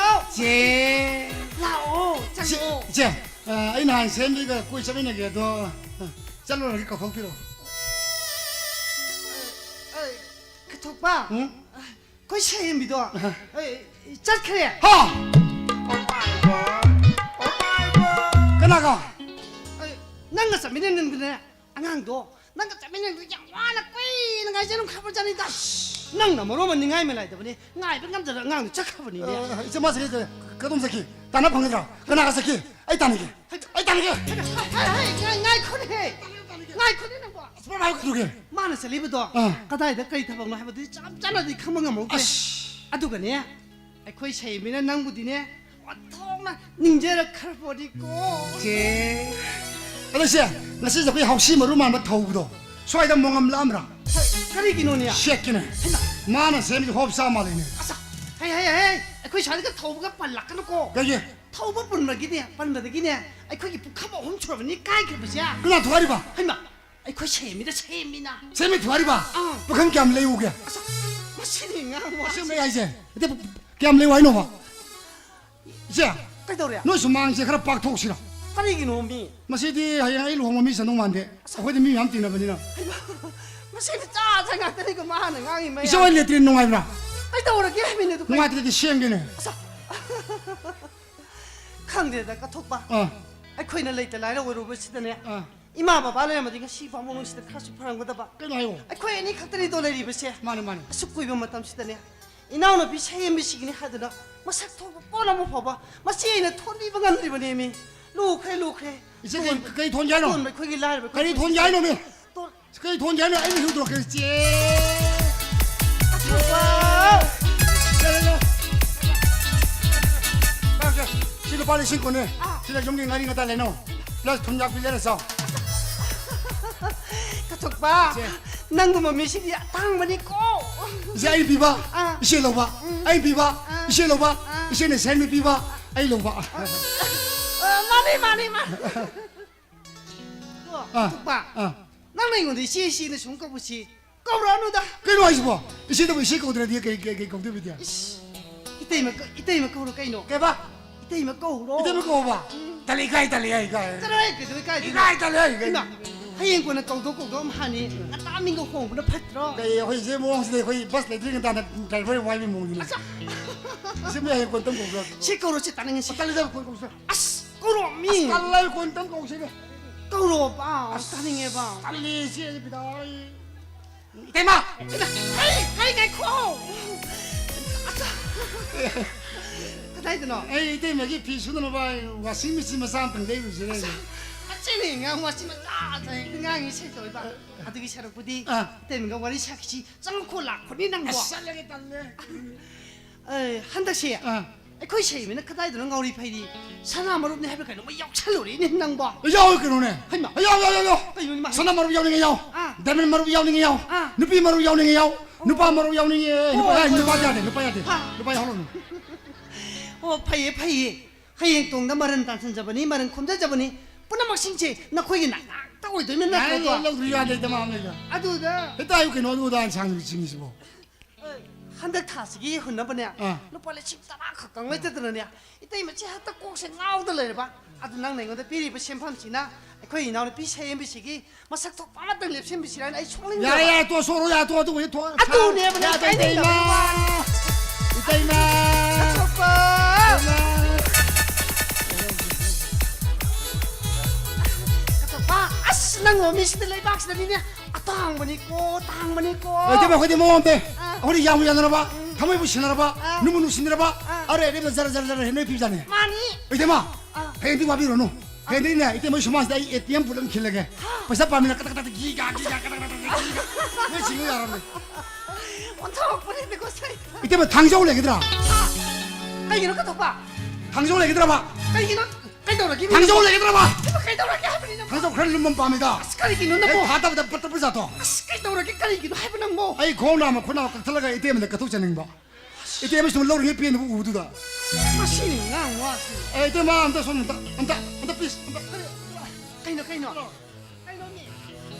ꯆꯦ꯫ ꯂꯥꯛꯑꯣ, ꯆꯪꯉꯛꯑꯣ꯫ ꯏꯆꯦ, ꯑ, ꯑꯩ ꯅꯍꯥꯟ ꯁꯦꯝꯕꯤꯒ ꯀꯣꯏ ꯆꯠꯃꯤꯟꯅꯒꯦ ꯑꯗꯣ, ꯑ, ꯆꯠꯂꯨꯔꯒꯦ ꯀꯧꯊꯣꯛꯄꯤꯔꯣ꯫ ꯑꯩ, ꯀꯠꯊꯣꯛꯄ! ꯎꯝ? ꯑꯩꯈꯣꯏ ꯁꯦꯝꯕꯤꯗꯣ, ꯑ꯫ ꯑꯩ, ꯆꯠꯈ꯭ꯔꯦ꯫ ꯍꯥ? ꯀꯅꯥꯒ? ꯑꯩ, ꯅꯪꯒ ꯆꯠꯃꯤꯟꯅꯅꯤꯡꯗꯅꯦ꯫ ꯑꯉꯥꯡꯗꯣ ꯅꯪꯒ ꯆꯠꯃꯤꯟꯅꯕꯗ ꯌꯥꯝ ꯋꯥꯅ ꯀꯨꯏꯅ ꯉꯥꯏꯖꯔꯝꯈ꯭ꯔꯕꯖꯥꯠꯅꯤꯗ꯫ ꯅꯪꯅ ꯃꯔꯣꯟ ꯑꯃ ꯅꯤꯡꯉꯥꯏ ꯃꯦꯂꯥꯏꯗꯕꯅꯦ, ꯉꯥꯏꯕ ꯉꯝꯗꯅ ꯑꯉꯥꯡꯗꯣ ꯆꯠꯈ꯭ꯔꯕꯅꯤꯅꯦ꯫ ꯑ, ꯏꯆꯦ, ꯃꯥ ꯆꯠꯈꯤ, ꯀꯗꯣꯝ ꯆꯠꯈꯤ? ꯇꯥꯟꯅ ꯐꯪꯒꯗ꯭ꯔꯥ? ꯀꯅꯥꯒ ꯆꯠꯈꯤ? ꯑꯩ ꯇꯥꯟꯅꯒꯦ꯫ ꯑꯩ ꯇꯥꯟꯅꯒꯦ꯫ ꯍꯩ, ꯍꯩ, ꯍꯩ, ꯉꯥꯏ-, ꯉꯥꯏꯈꯣꯅꯦꯍꯦ꯫ ꯉꯥꯏꯈꯣꯅꯦ ꯅꯪꯕꯣ꯫ ꯑꯁ, ꯃꯥ ꯍꯥꯏꯕ ꯀꯩꯗꯧꯒꯦ? ꯃꯥꯅ ꯆꯠꯂꯤꯕꯗꯣ ꯑꯥ꯫ ꯀꯗꯥꯏꯗ ꯀꯔꯤ ꯊꯕꯛꯅꯣ ꯍꯥꯏꯕꯗꯨꯗꯤ ꯆꯞ ꯆꯥꯅꯗꯤ ꯈꯪꯕ ꯉꯝꯍꯧꯗ꯭ꯔꯦ꯫ ꯑꯁ꯫ ꯑꯗꯨꯒꯅꯦ, ꯑꯩꯈꯣꯏ ꯁꯍꯦꯃꯤꯅ ꯅꯪꯕꯨꯗꯤꯅꯦ, ꯑꯣꯟꯊꯣꯛꯅ ꯅꯤꯡꯖꯔꯛꯈ꯭ꯔꯕꯣꯅꯤꯀꯣ꯫ ꯆꯦ꯫ ꯑꯗꯣ ꯏꯆꯦ, ꯉꯁꯤꯁꯦ ꯑꯩꯈꯣꯏ ꯍꯥꯎꯁꯤ ꯃꯔꯨ ꯃꯥꯟꯕ ꯊꯧꯕꯗꯣ, ꯁ꯭ꯋꯥꯏꯗ ꯃꯣꯉꯝ ꯂꯥꯛꯑꯝꯕ꯭ꯔꯥ? ꯀꯔꯤꯒꯤꯅꯣꯅꯦ? ꯁꯦꯠꯀꯤꯅꯦ꯫ ꯍꯩꯃꯥ! ꯃꯥꯅ ꯁꯦꯝꯃꯤꯁꯦ ꯍꯣꯞ ꯆꯥ ꯃꯥꯜꯂꯤꯅꯦ꯫ ꯑꯁ! ꯍꯩ, ꯍꯩ, ꯍꯩ! ꯑꯩꯈꯣꯏ ꯁ꯭ꯋꯥꯏꯗꯒ ꯊꯧꯕꯒ ꯄꯜꯂꯛꯀꯅꯨꯀꯣ꯫ ꯀꯩꯒꯤ? ꯊꯧꯕ ꯄꯨꯟꯕꯒꯤꯅꯦ, ꯄꯟꯕꯗꯒꯤꯅꯦ, ꯑꯩꯈꯣꯏꯒꯤ ꯄꯨꯈꯝ ꯑꯍꯨꯝ ꯁꯨꯔꯕꯅꯤ ꯀꯥꯏꯈ꯭ꯔꯕꯁꯦ꯫ ꯀꯅꯥ ꯊꯨꯒꯥꯏꯔꯤꯕ? ꯍꯩꯃꯥ! ꯑꯩꯈꯣꯏ ꯁꯦꯝꯃꯤꯗ ꯁꯦꯝꯃꯤꯅ꯫ ꯁꯦꯝꯃꯤ ꯊꯨꯒꯥꯏꯔꯤꯕ? ꯑꯥ꯫ ꯄꯨꯈꯝ ꯀꯌꯥꯝ ꯂꯩꯎꯒꯦ? ꯑꯁ, ꯃꯁꯤꯗꯤ ꯉꯥꯡꯕ ꯑꯁꯦꯡꯕ ꯑꯩ ꯍꯥꯏꯁꯦ꯫ ꯅꯠꯇꯦ, ꯀꯌꯥꯝ ꯂꯩꯎ ꯍꯥꯏꯅꯣꯕ? ꯏꯆꯦ, ꯀꯩꯗꯧꯔꯦ? ꯅꯣꯏ ꯁꯨꯃꯥꯡꯁꯦ ꯈꯔ ꯄꯥꯛꯊꯣꯛꯁꯤꯔꯣ? ꯀꯔꯤꯒꯤꯅꯣ ꯃꯤ? ꯃꯁꯤꯗꯤ ꯍꯌꯦꯡ ꯑꯩ ꯂꯨꯍꯣꯡꯕ ꯃꯤ ꯆꯪꯗꯧ ꯃꯥꯟꯗꯦ꯫ ꯑꯁ꯫ ꯑꯩꯈꯣꯏꯗꯤ ꯃꯤ ꯃꯌꯥꯝ ꯇꯤꯟꯅꯕꯅꯤꯅ꯫ ꯍꯩꯃꯥ, ꯃꯁꯤꯗꯤ ꯆꯥ ꯆꯥ ꯉꯥꯛꯇꯅꯤꯀꯣ ꯃꯥꯅ ꯉꯥꯡꯉꯤ ꯃꯌꯥꯝ꯫ ꯏꯆꯦ ꯍꯣꯏ ꯂꯦꯇ꯭ꯔꯤꯟ ꯅꯨꯡꯉꯥꯏꯕ꯭ꯔꯥ? ꯀꯩꯗꯧꯔꯒꯦ ꯍꯥꯏꯕꯅꯤꯗ? ꯅꯨꯡꯉꯥꯏꯇ꯭ꯔꯗꯤ ꯁꯦꯝꯒꯦꯅꯦ꯫ ꯑꯁ꯫ ꯈꯪꯗꯦꯗ, ꯀꯠꯊꯣꯛꯄ꯫ ꯑꯥ꯫ ꯑꯩꯈꯣꯏꯅ ꯂꯩꯇ ꯂꯥꯏꯔ ꯑꯣꯏꯔꯨꯕꯁꯤꯗꯅꯦ꯫ ꯑꯥ꯫ ꯏꯃꯥ ꯕꯕꯥ ꯂꯩꯔꯝꯃꯗꯤ ꯉꯁꯤ ꯐꯥꯎ ꯃꯅꯨꯡꯁꯤꯗ ꯈꯔꯁꯨ ꯐꯔꯝꯒꯗꯕ꯫ ꯀꯩꯅꯣ ꯍꯥꯏꯌꯣ꯫ ꯑꯩꯈꯣꯏ ꯑꯅꯤ ꯈꯛꯇꯅꯤꯗꯣ ꯂꯩꯔꯤꯕꯁꯦ꯫ ꯃꯥꯅꯦ, ꯃꯥꯅꯦ꯫ ꯑꯁꯨꯛ ꯀꯨꯏꯕ ꯃꯇꯝꯁꯤꯗꯅꯦ, ꯏꯅꯥꯎꯅꯨꯄꯤ ꯁꯍꯦꯝꯕꯤꯁꯤꯒꯤꯅꯤ ꯍꯥꯏꯗꯅ ꯃꯁꯛ ꯊꯣꯛꯄ ꯄꯣꯠ ꯑꯃ ꯐꯥꯎꯕ ꯃꯁꯤ ꯑꯩꯅ ꯊꯣꯟꯕꯤꯕ ꯉꯝꯗ꯭ꯔꯤꯕꯅꯦꯃꯤ꯫ ꯂꯨꯈ꯭ꯔꯦ, ꯂꯨꯈ꯭ꯔꯦ꯫ ꯏꯆꯦ, ꯀꯩ, ꯇꯣꯟꯕ-, ꯀꯩ ꯊꯣꯟꯒꯦ ꯍꯥꯏꯅꯣ? ꯇꯣꯟꯕ ꯑꯩꯈꯣꯏꯒꯤ ꯂꯥꯏꯔꯕ ꯀꯔꯤ ꯑꯩꯈꯣꯏꯒꯤ ꯊꯣꯟꯒꯦ ꯍꯥꯏꯅꯣꯃꯤ? ꯇꯣꯟ-, ꯀꯩ ꯊꯣꯟꯒꯦ ꯍꯥꯏꯅꯣ? ꯑꯩ ꯃꯤꯍꯨꯟ ꯇꯣꯔꯛꯀꯦ, ꯆꯦ꯫ ꯑꯊꯨꯕ! ꯆꯠꯂꯣ, ꯆꯠꯂꯣ꯫ ꯂꯨꯄꯥ ꯂꯤꯁꯤꯡ ꯀꯨꯟꯅꯦ꯫ ꯑꯥ꯫ ꯁꯤꯗ ꯌꯨꯝꯒꯤ ꯉꯥꯔꯤ ꯉꯇꯥ ꯂꯩꯅꯧ꯫ Plus ꯊꯨꯝ ꯌꯥꯛꯄꯤ ꯂꯩꯔ ꯆꯥꯎ꯫ ꯀꯊꯣꯛꯄ, ꯏꯆꯦ꯫ ꯅꯪꯒꯨꯝꯕ ꯃꯤꯁꯤꯗꯤ ꯑꯇꯥꯡꯕꯅꯤꯀꯣ꯫ ꯏꯆꯦ, ꯑꯩ ꯄꯤꯕ, ꯑꯥ꯫ ꯏꯆꯦ ꯂꯧꯕ꯫ ꯎꯝ꯫ ꯑꯩ ꯄꯤꯕ, ꯑꯥ꯫ ꯏꯆꯦꯅ ꯁꯦꯟ ꯄꯤꯕ, ꯑꯥ꯫ ꯑꯩ ꯂꯧꯕ꯫ ꯑꯥ, ꯃꯥꯅꯤ, ꯃꯥꯅꯤ, ꯃꯥꯅꯤ꯫ ꯑꯥ꯫ ꯀꯊꯣꯛꯄ, ꯑꯥ꯫ ꯅꯪꯅ ꯑꯩꯉꯣꯟꯗ ꯏꯆꯦ, ꯏꯆꯦꯅ ꯁꯨꯝ ꯀꯧꯕꯁꯤ ꯀꯧꯔꯛꯑꯅꯨꯗ꯫ ꯀꯩꯅꯣ ꯍꯥꯏꯁꯤꯕꯣ? ꯏꯆꯦꯗꯕꯨ ꯏꯆꯦ ꯀꯧꯗ꯭ꯔꯗꯤ ꯀꯩ, ꯀꯩ, ꯀꯩ ꯀꯧꯗꯣꯏꯕꯤꯗꯤ? ꯏꯁ, ꯏꯇꯩꯃ ꯀ-, ꯏꯇꯩꯃ ꯀꯧꯔꯣ ꯀꯩꯅꯣ? ꯀꯩꯕ? ꯏꯇꯩꯃ ꯀꯧꯔꯣ꯫ ꯏꯇꯩꯃ ꯀꯧꯕ? ꯎꯝ꯫ ꯇꯜꯂꯤ, ꯏꯀꯥꯏ, ꯇꯜꯂꯤ, ꯏꯀꯥꯏ, ꯏꯀꯥꯏ꯫ ꯆꯠꯂꯣꯍꯦ, ꯀꯩꯗꯧ ꯏꯀꯥꯏꯗꯣꯏꯅꯣ? ꯏꯀꯥꯏ, ꯇꯜꯂꯤ, ꯏꯀꯥꯏ꯫ ꯏꯃꯥ, ꯍꯌꯦꯡ ꯀꯣꯟꯅ ꯀꯧꯗꯧ ꯀꯧꯗꯧ ꯑꯃ ꯍꯥꯅꯤ꯫ ꯉꯟꯇꯥ ꯃꯤꯡꯒ ꯍꯣꯡꯕꯅ ꯐꯠꯇ꯭ꯔꯣ? ꯀꯩ, ꯑꯩꯈꯣꯏ ꯏꯆꯦ ꯃꯑꯣꯡꯁꯤꯗꯤ ꯑꯩꯈꯣꯏ bus ꯂꯩꯇ꯭ꯔꯤ ꯉꯟꯇꯥꯅ driver ꯋꯥꯏꯕꯒꯤ ꯃꯑꯣꯡꯅꯤꯅꯦ꯫ ꯑꯆꯥ꯫ ꯏꯆꯦ, ꯃꯤ ꯍꯌꯦꯡ ꯀꯣꯟꯅ ꯇꯝ ꯀꯧꯕ꯭ꯔꯥ? ꯁꯤ ꯀꯧꯔꯣ, ꯁꯤ ꯇꯥꯅꯤꯡꯉꯦ, ꯁꯤ꯫ ꯇꯜꯂꯤꯗ, ꯀꯣꯟ ꯀꯧꯁꯦ꯫ ꯑꯁ, ꯀꯧꯔꯣ, ꯃꯤ꯫ ꯑꯁ, ꯇꯜꯂꯦ, ꯀꯣꯟꯅ ꯇꯝ ꯀꯧꯁꯦ꯫ ꯀꯧꯔꯣꯕ, ꯑꯁ, ꯇꯥꯅꯤꯡꯉꯦꯕ꯫ ꯇꯜꯂꯤ, ꯏꯆꯦ, ꯑꯩ ꯕꯤꯗꯥ, ꯑꯩ ꯏꯇꯩꯃ! ꯏꯃꯥ! ꯍꯩ! ꯍꯩ, ꯉꯥꯏꯈꯣ! ꯑꯠꯆꯥ! ꯀꯗꯥꯏꯗꯅꯣ? ꯑꯩ ꯏꯇꯩꯃꯒꯤ ꯐꯤ ꯁꯨꯅꯅꯕ washing machine ꯃꯆꯥ ꯑꯝꯇꯪ ꯂꯩꯔꯨꯁꯤꯔ ꯑꯩꯁꯦ꯫ ꯑꯁ! ꯃꯆꯤꯟ ꯉꯥꯡ washing ꯃꯆꯥ ꯑꯝꯇ ꯍꯦꯛꯇ ꯉꯥꯡꯉꯤ ꯁꯦ ꯇꯧꯏꯕ꯫ ꯑꯗꯨꯒꯤ ꯁꯔꯨꯛꯄꯨꯗꯤ ꯑꯥ꯫ ꯏꯇꯩꯃꯒ ꯋꯥꯔꯤ ꯁꯥꯈꯤꯁꯤ꯫ ꯆꯪꯉꯛꯈꯣ, ꯂꯥꯛꯈꯣꯅꯤ ꯅꯪꯕꯣ꯫ ꯑꯁ, ꯆꯠꯂꯒꯦ, ꯇꯜꯂꯦ꯫ ꯑꯦ, ꯍꯟꯗꯛꯁꯦ ꯑꯥ꯫ ꯑꯩꯈꯣꯏ ꯁꯩꯕꯤꯅ ꯀꯗꯥꯏꯗꯅꯣ ꯉꯥꯎꯔꯤ ꯐꯩꯔꯤ ꯁꯅꯥ ꯃꯔꯨꯞꯅꯤ ꯍꯥꯏꯕ꯭ꯔꯥ ꯀꯩꯅꯣꯝꯃ ꯌꯥꯎꯁꯜꯂꯨꯔꯦꯅꯦ ꯅꯪꯕꯣ꯫ ꯌꯥꯎꯋꯦ ꯀꯩꯅꯣꯅꯦ꯫ ꯍꯩꯃꯥ꯫ ꯌꯥꯎ, ꯌꯥꯎ, ꯌꯥꯎ, ꯌꯥꯎ꯫ ꯀꯩꯅꯣꯅꯦ ꯃꯥ ꯍꯥꯏꯁꯦ? ꯁꯅꯥ ꯃꯔꯨꯞ ꯌꯥꯎꯅꯤꯡꯉꯦ ꯌꯥꯎ꯫ ꯑꯥ꯫ Diamond ꯃꯔꯨꯞ ꯌꯥꯎꯅꯤꯡꯉꯦ ꯌꯥꯎ꯫ ꯑꯥ꯫ ꯅꯨꯄꯤ ꯃꯔꯨꯞ ꯌꯥꯎꯅꯤꯡꯉꯦ ꯌꯥꯎ꯫ ꯑꯣ, ꯅꯨꯄꯥ ꯃꯔꯨꯞ ꯌꯥꯎꯅꯤꯡꯉꯦ꯫ ꯍꯣꯏ, ꯅꯨꯄꯥ ꯍꯣꯏ, ꯌꯥꯗꯦ, ꯍꯣꯏ꯫ ꯅꯨꯄꯥ ꯌꯥꯗꯦ꯫ ꯍꯥ꯫ ꯅꯨꯄꯥ ꯌꯥꯎꯍꯜꯂꯨꯅꯨ꯫ ꯑꯣ, ꯐꯩꯌꯦ, ꯐꯩꯌꯦ꯫ ꯍꯌꯦꯡ ꯇꯣꯡꯗ ꯃꯔꯟ ꯇꯥꯟꯁꯤꯟꯖꯕꯅꯤ, ꯃꯔꯟ ꯈꯣꯝꯖꯖꯕꯅꯤ꯫ ꯄꯨꯝꯅꯃꯛꯁꯤꯡꯁꯦ ꯅꯈꯣꯏꯒꯤ ꯅꯥꯛ ꯉꯥꯛꯇ ꯑꯣꯏꯗꯣꯏꯅꯤ ꯌꯥꯔꯦ, ꯅꯠꯇ꯭ꯔꯣ? ꯂꯧ-, ꯂꯧꯗ꯭ꯔꯤ ꯌꯥꯗꯦ, ꯏꯇꯩꯃ ꯑꯃ ꯂꯩꯗ꯫ ꯑꯗꯨꯗ ꯍꯦꯛꯇ ꯍꯥꯏꯌꯨ ꯀꯩꯅꯣ, ꯑꯗꯨ ꯑꯗꯥ ꯁꯥꯡꯅ ꯆꯤꯡꯉꯤꯁꯤꯕꯣ꯫ ꯍꯟꯗꯛ ꯊꯥꯁꯤꯒꯤ ꯍꯨꯟꯅꯕꯅꯦ, ꯑꯥ꯫ ꯂꯨꯄꯥ ꯂꯤꯁꯤꯡ ꯇꯔꯥ ꯈꯛꯇꯪ ꯂꯩꯇꯗꯅꯅꯦ, ꯏꯇꯩꯃ ꯏꯆꯦ ꯍꯦꯛꯇ ꯀꯣꯛꯁꯦ ꯉꯥꯎꯗ ꯂꯩꯔꯕ꯫ ꯑꯗꯨ ꯅꯪꯅ ꯑꯩꯉꯣꯟꯗ ꯄꯤꯔꯤꯕ ꯁꯦꯟꯐꯝꯁꯤꯅ ꯑꯩꯈꯣꯏ ꯏꯅꯥꯎꯅꯨꯄꯤ ꯁꯦꯝꯕꯤꯁꯤꯒꯤ ꯃꯁꯛ ꯊꯣꯛꯄ ꯑꯃꯇꯪ ꯂꯦꯞꯁꯤꯟꯕꯤꯁꯤꯔꯥ ꯍꯥꯏꯅ ꯑꯩ ꯁꯣꯛꯅꯤꯡꯗꯕ꯫ ꯌꯥꯔꯦ, ꯌꯥꯔꯦ, ꯇꯣꯛꯑꯣ, ꯁꯣꯛꯑꯣ, ꯌꯥꯔꯦ, ꯇꯣꯛꯑꯣ, ꯑꯗꯨ ꯍꯦꯛ ꯊꯣꯛꯑꯣ꯫ ꯑꯗꯨꯅꯦꯕ ꯌꯥꯗꯦ, ꯅꯪ ꯏꯇꯩꯃ꯫ ꯀꯥꯏꯅꯩꯅꯣ? ꯏꯇꯩꯃ꯫ ꯑꯇꯣꯞꯄ꯫ ꯏꯇꯩꯃ꯫ ꯑꯇꯣꯞꯄ꯫ ꯑꯁ, ꯅꯪ ꯃꯤꯁꯤꯗ ꯂꯩꯕꯥꯛꯁꯤꯗꯅꯤꯅꯦ꯫ ꯑꯇꯥꯡꯕꯅꯤꯀꯣ, ꯇꯥꯡꯕꯅꯤꯀꯣ꯫ ꯑꯦ, ꯏꯇꯩꯃ, ꯑꯩꯈꯣꯏꯗꯤ ꯃꯑꯣꯡ ꯑꯝꯇ꯫ ꯑꯥ꯫ ꯑꯩꯈꯣꯏꯗꯤ ꯌꯥꯝꯕꯨ ꯌꯥꯅꯔꯕ, ꯎꯝ꯫ ꯊꯃꯣꯏꯕꯨ ꯁꯤꯟꯅꯔꯕ, ꯑꯥ꯫ ꯅꯨꯡꯕꯨ ꯅꯨꯡꯁꯤꯅꯔꯕ, ꯑꯥ꯫ ꯑꯔꯩ ꯑꯔꯩꯕ ꯖꯔ ꯖꯔ ꯖꯔ ꯍꯦꯟꯅ ꯄꯤꯕꯖꯥꯠꯅꯤ꯫ ꯃꯥꯅꯤ꯫ ꯏꯇꯩꯃ, ꯑꯥ꯫ ꯍꯌꯦꯡꯗꯤ ꯋꯥꯕꯤꯔꯨꯔꯅꯨ꯫ ꯑꯥ꯫ ꯍꯌꯦꯡꯗꯤꯅꯦ, ꯏꯇꯩꯃ ꯁꯨꯃꯥꯡꯁꯤꯗ ꯑꯩ A T M ꯄꯨꯂꯞ ꯈꯤꯜꯂꯒꯦ꯫ ꯍꯥ꯫ ꯄꯩꯁꯥ ꯄꯥꯝꯃꯤꯅ ꯀꯇꯛ ꯀꯇꯛ ꯒꯤꯒꯥ, ꯒꯤꯒꯥ, ꯀꯇꯛ ꯀꯇꯛ ꯒꯤꯒꯥ꯫ ꯅꯣꯏ ꯁꯤꯡꯉꯨ ꯌꯥꯔꯕꯅꯦ꯫ ꯑꯣꯟꯊꯣꯔꯛꯄꯅꯦ, ꯀꯣ ꯁꯥꯏ꯫ ꯏꯇꯩꯃ, ꯊꯥꯡꯖꯧ ꯂꯩꯒꯗ꯭ꯔꯥ? ꯍꯥ? ꯀꯩꯒꯤꯅꯣ ꯀꯊꯣꯛꯄ? ꯊꯥꯡꯖꯧ ꯂꯩꯒꯗ꯭ꯔꯕ? ꯀꯩꯒꯤꯅꯣ? ꯀꯩꯗꯧꯔꯒꯦ? ꯊꯥꯡꯖꯧ ꯂꯩꯒꯗ꯭ꯔꯕ? ꯀꯩꯗꯧꯔꯒꯦ ꯍꯥꯏꯕꯅꯤ ꯅꯪꯕꯣ? ꯊꯥꯡꯖꯧ ꯈꯔ ꯂꯨꯝꯕ ꯑꯃ ꯄꯥꯝꯃꯤꯗ. ꯑꯁ, ꯀꯔꯤꯒꯤꯅꯣ ꯑꯩ ꯅꯪꯕꯣ? ꯊꯥꯗꯕꯗ ꯄꯠꯇ ꯄꯠ ꯖꯥꯠꯇꯣ. ꯑꯁ, ꯀꯩꯗꯧꯔꯒꯦ? ꯀꯔꯤꯒꯤꯅꯣ ꯍꯥꯏꯕ ꯅꯪꯕꯣ? ꯑꯩ ꯈꯣꯡ ꯅꯥꯝꯃ ꯈꯨꯠ ꯅꯥꯝꯃ ꯀꯛꯊꯠꯂꯒ ꯏꯇꯩꯃꯗ ꯀꯠꯊꯣꯛꯆꯅꯤꯡꯕ. ꯏꯇꯩꯃ ꯁꯨꯝ ꯂꯧꯔꯤꯉꯩ ꯄꯦꯟꯗꯕ ꯎꯕꯗꯨꯗ. ꯃꯁꯤꯅ ꯉꯥꯡ ꯋꯥꯁꯤ. ꯑꯦ, ꯏꯇꯩꯃ, ꯑꯝꯇ ꯁꯣꯝ ꯑꯝꯇ, ꯑꯝꯇ, ꯑꯝꯇ please, ꯑꯝꯇ. ꯀꯩꯅꯣ, ꯀꯩꯅꯣ? ꯀꯩꯅꯣꯅꯦ?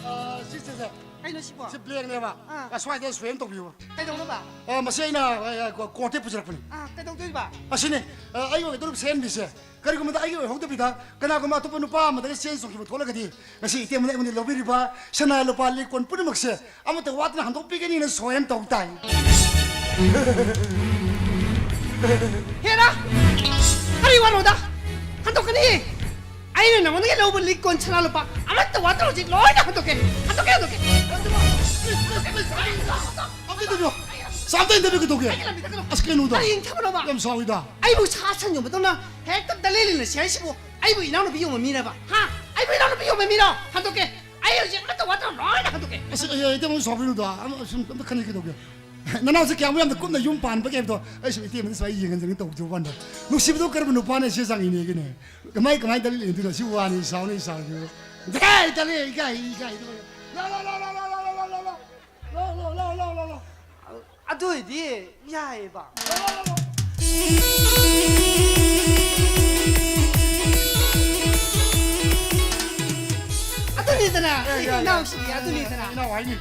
ꯑ, ꯁꯤ, ꯁꯤ, ꯁꯤ. ꯀꯩꯅꯣ ꯁꯤꯕꯣ? ꯁꯤ blankꯅꯦꯕ. ꯑꯥ. ꯑ, ꯁ꯭ꯋꯥꯏꯗ ꯁꯣꯏ ꯑꯃ ꯇꯧꯕꯤꯌꯨ. ꯀꯩꯗꯧꯅꯕ? ꯑ, ꯃꯁꯤ ꯑꯩꯅ, ꯑ, ꯑ, courtꯇꯒꯤ ꯄꯨꯖꯔꯛꯄꯅꯤ. ꯑꯥ, ꯀꯩꯗꯧꯗꯣꯏꯕ? ꯑꯁꯤꯅꯤ, ꯑ, ꯑꯩꯒꯤ ꯑꯣꯏꯒꯗꯧꯔꯤꯕ ꯁꯦꯟꯕꯤꯁꯦ ꯀꯔꯤꯒꯨꯝꯕꯗ ꯑꯩꯒꯤ ꯑꯣꯏꯍꯧꯗꯕꯤꯗ ꯀꯅꯥꯒꯨꯝꯕ ꯑꯇꯣꯞꯄ ꯅꯨꯄꯥ ꯑꯃꯗꯒ ꯆꯦꯟ ꯆꯣꯡꯈꯤꯕ ꯊꯣꯛꯂꯒꯗꯤ, ꯉꯁꯤ ꯏꯇꯩꯃꯅ ꯑꯩꯉꯣꯟꯗ ꯂꯧꯕꯤꯔꯤꯕ ꯁꯅꯥ ꯂꯨꯄꯥ ꯂꯤꯛ ꯀꯣꯟ ꯄꯨꯝꯅꯃꯛꯁꯦ ꯑꯃꯠꯇ ꯋꯥꯠꯇꯅ ꯍꯟꯗꯣꯛꯄꯤꯒꯅꯤꯅ ꯁꯣꯏ ꯑꯃ ꯇꯧ ꯇꯥꯏ. ꯍꯦꯔꯥ! ꯀꯔꯤ ꯋꯥꯅꯣꯗ? ꯍꯟꯗꯣꯛꯀꯅꯤ! ꯑꯩꯅ ꯅꯉꯣꯟꯗꯒꯤ ꯂꯧꯕ ꯂꯤꯛ ꯀꯣꯟ ꯁꯅꯥ ꯂꯨꯄꯥ ꯑꯃꯠꯇ ꯋꯥꯠꯇꯅ ꯍꯧꯖꯤꯛ ꯂꯣꯏꯅ ꯍꯟꯗꯣꯛꯀꯦ! ꯍꯟꯗꯣꯛꯀꯦ, ꯍꯟꯗꯣꯛꯀꯦ! ꯑꯝꯇ ꯏꯟꯇꯔꯚꯤꯌꯨ, ꯁꯥꯝꯇ ꯏꯟꯇꯔꯚ꯭ꯌꯨ ꯀꯩꯗꯧꯒꯦ? ꯑꯩꯒꯤ ꯂꯝꯕꯤꯗ ꯀꯩꯅꯣ! ꯑꯁ, ꯀꯩꯅꯣꯗ? ꯀꯔꯤ ꯌꯦꯡꯊꯕꯅꯣꯕ? ꯌꯥꯝ ꯁꯥꯎꯏꯗ. ꯑꯩꯕꯨ ꯁꯥ ꯁꯟ ꯌꯣꯟꯕꯗꯧꯅ ꯍꯦꯛꯇ ꯗꯂꯦꯂꯤꯅ ꯁꯤ ꯍꯥꯏꯁꯤꯕꯨ ꯑꯩꯕꯨ ꯏꯅꯥꯎꯅꯨꯄꯤ ꯌꯣꯟꯕ ꯃꯤꯔꯕ? ꯍꯥ? ꯑꯩꯕꯨ ꯏꯅꯥꯎꯅꯨꯄꯤ ꯌꯣꯟꯕ ꯃꯤꯔꯣ? ꯍꯟꯗꯣꯛꯀꯦ! ꯑꯩ ꯍꯧꯖꯤꯛ ꯑꯃꯠꯇ ꯋꯥꯠꯇꯅ ꯂꯣꯏꯅ ꯍꯟꯗꯣꯛꯀꯦ! ꯑꯁ, ꯑꯩ, ꯑꯩ, ꯏꯇꯩꯃ ꯁꯥꯎꯕꯤꯅꯨꯗ. ꯑꯃ, ꯁꯨꯝ ꯑꯝꯇ ꯈꯟꯅꯤ ꯀꯩꯗꯧꯒꯦ? ꯅꯅꯥꯎꯁꯦ ꯀꯌꯥꯃꯨꯛ ꯌꯥꯝꯅ ꯀꯨꯞꯅ ꯌꯨꯝ ꯄꯥꯟꯕꯒꯦ ꯍꯥꯏꯕꯗꯣ ꯑꯩ ꯁꯨꯝ ꯏꯇꯩꯃꯗ ꯁꯨꯃꯥꯏꯅ ꯌꯦꯡꯍꯟꯖꯅꯤꯡ ꯇꯧꯕ ꯋꯥꯅꯤꯗ. ꯅꯨꯡꯁꯤꯕꯗꯣ ꯀꯔꯝꯕ ꯅꯨꯄꯥꯅ ꯁꯤ ꯆꯥꯡ ꯏꯅꯦꯒꯦꯅꯦ? ꯀꯃꯥꯏ, ꯀꯃꯥꯏꯅ ꯗꯂꯦꯂꯤ ꯏꯟꯗꯣꯏꯅꯣ? ꯁꯤ ꯋꯥꯅꯤ, ꯁꯥꯎꯅꯤ, ꯁꯥꯎꯅꯤ. ꯗꯦ, ꯗꯂꯦ, ꯏꯀꯥꯏ, ꯏꯀꯥꯏ. ꯂꯥꯎ, ꯂꯥꯎ, ꯂꯥꯎ. ꯑꯗꯨ ꯑꯣꯏꯗꯤ ꯌꯥꯏꯌꯦꯕ꯫ ꯑꯗꯨꯅꯤꯗꯅ, ꯑꯦ, ꯌꯥꯏ, ꯌꯥꯏ. ꯏꯅꯥꯎꯁꯤꯗꯤ ꯑꯗꯨꯅꯤꯗꯅ꯫ ꯏꯅꯥꯎ ꯍꯥꯏꯅꯤ.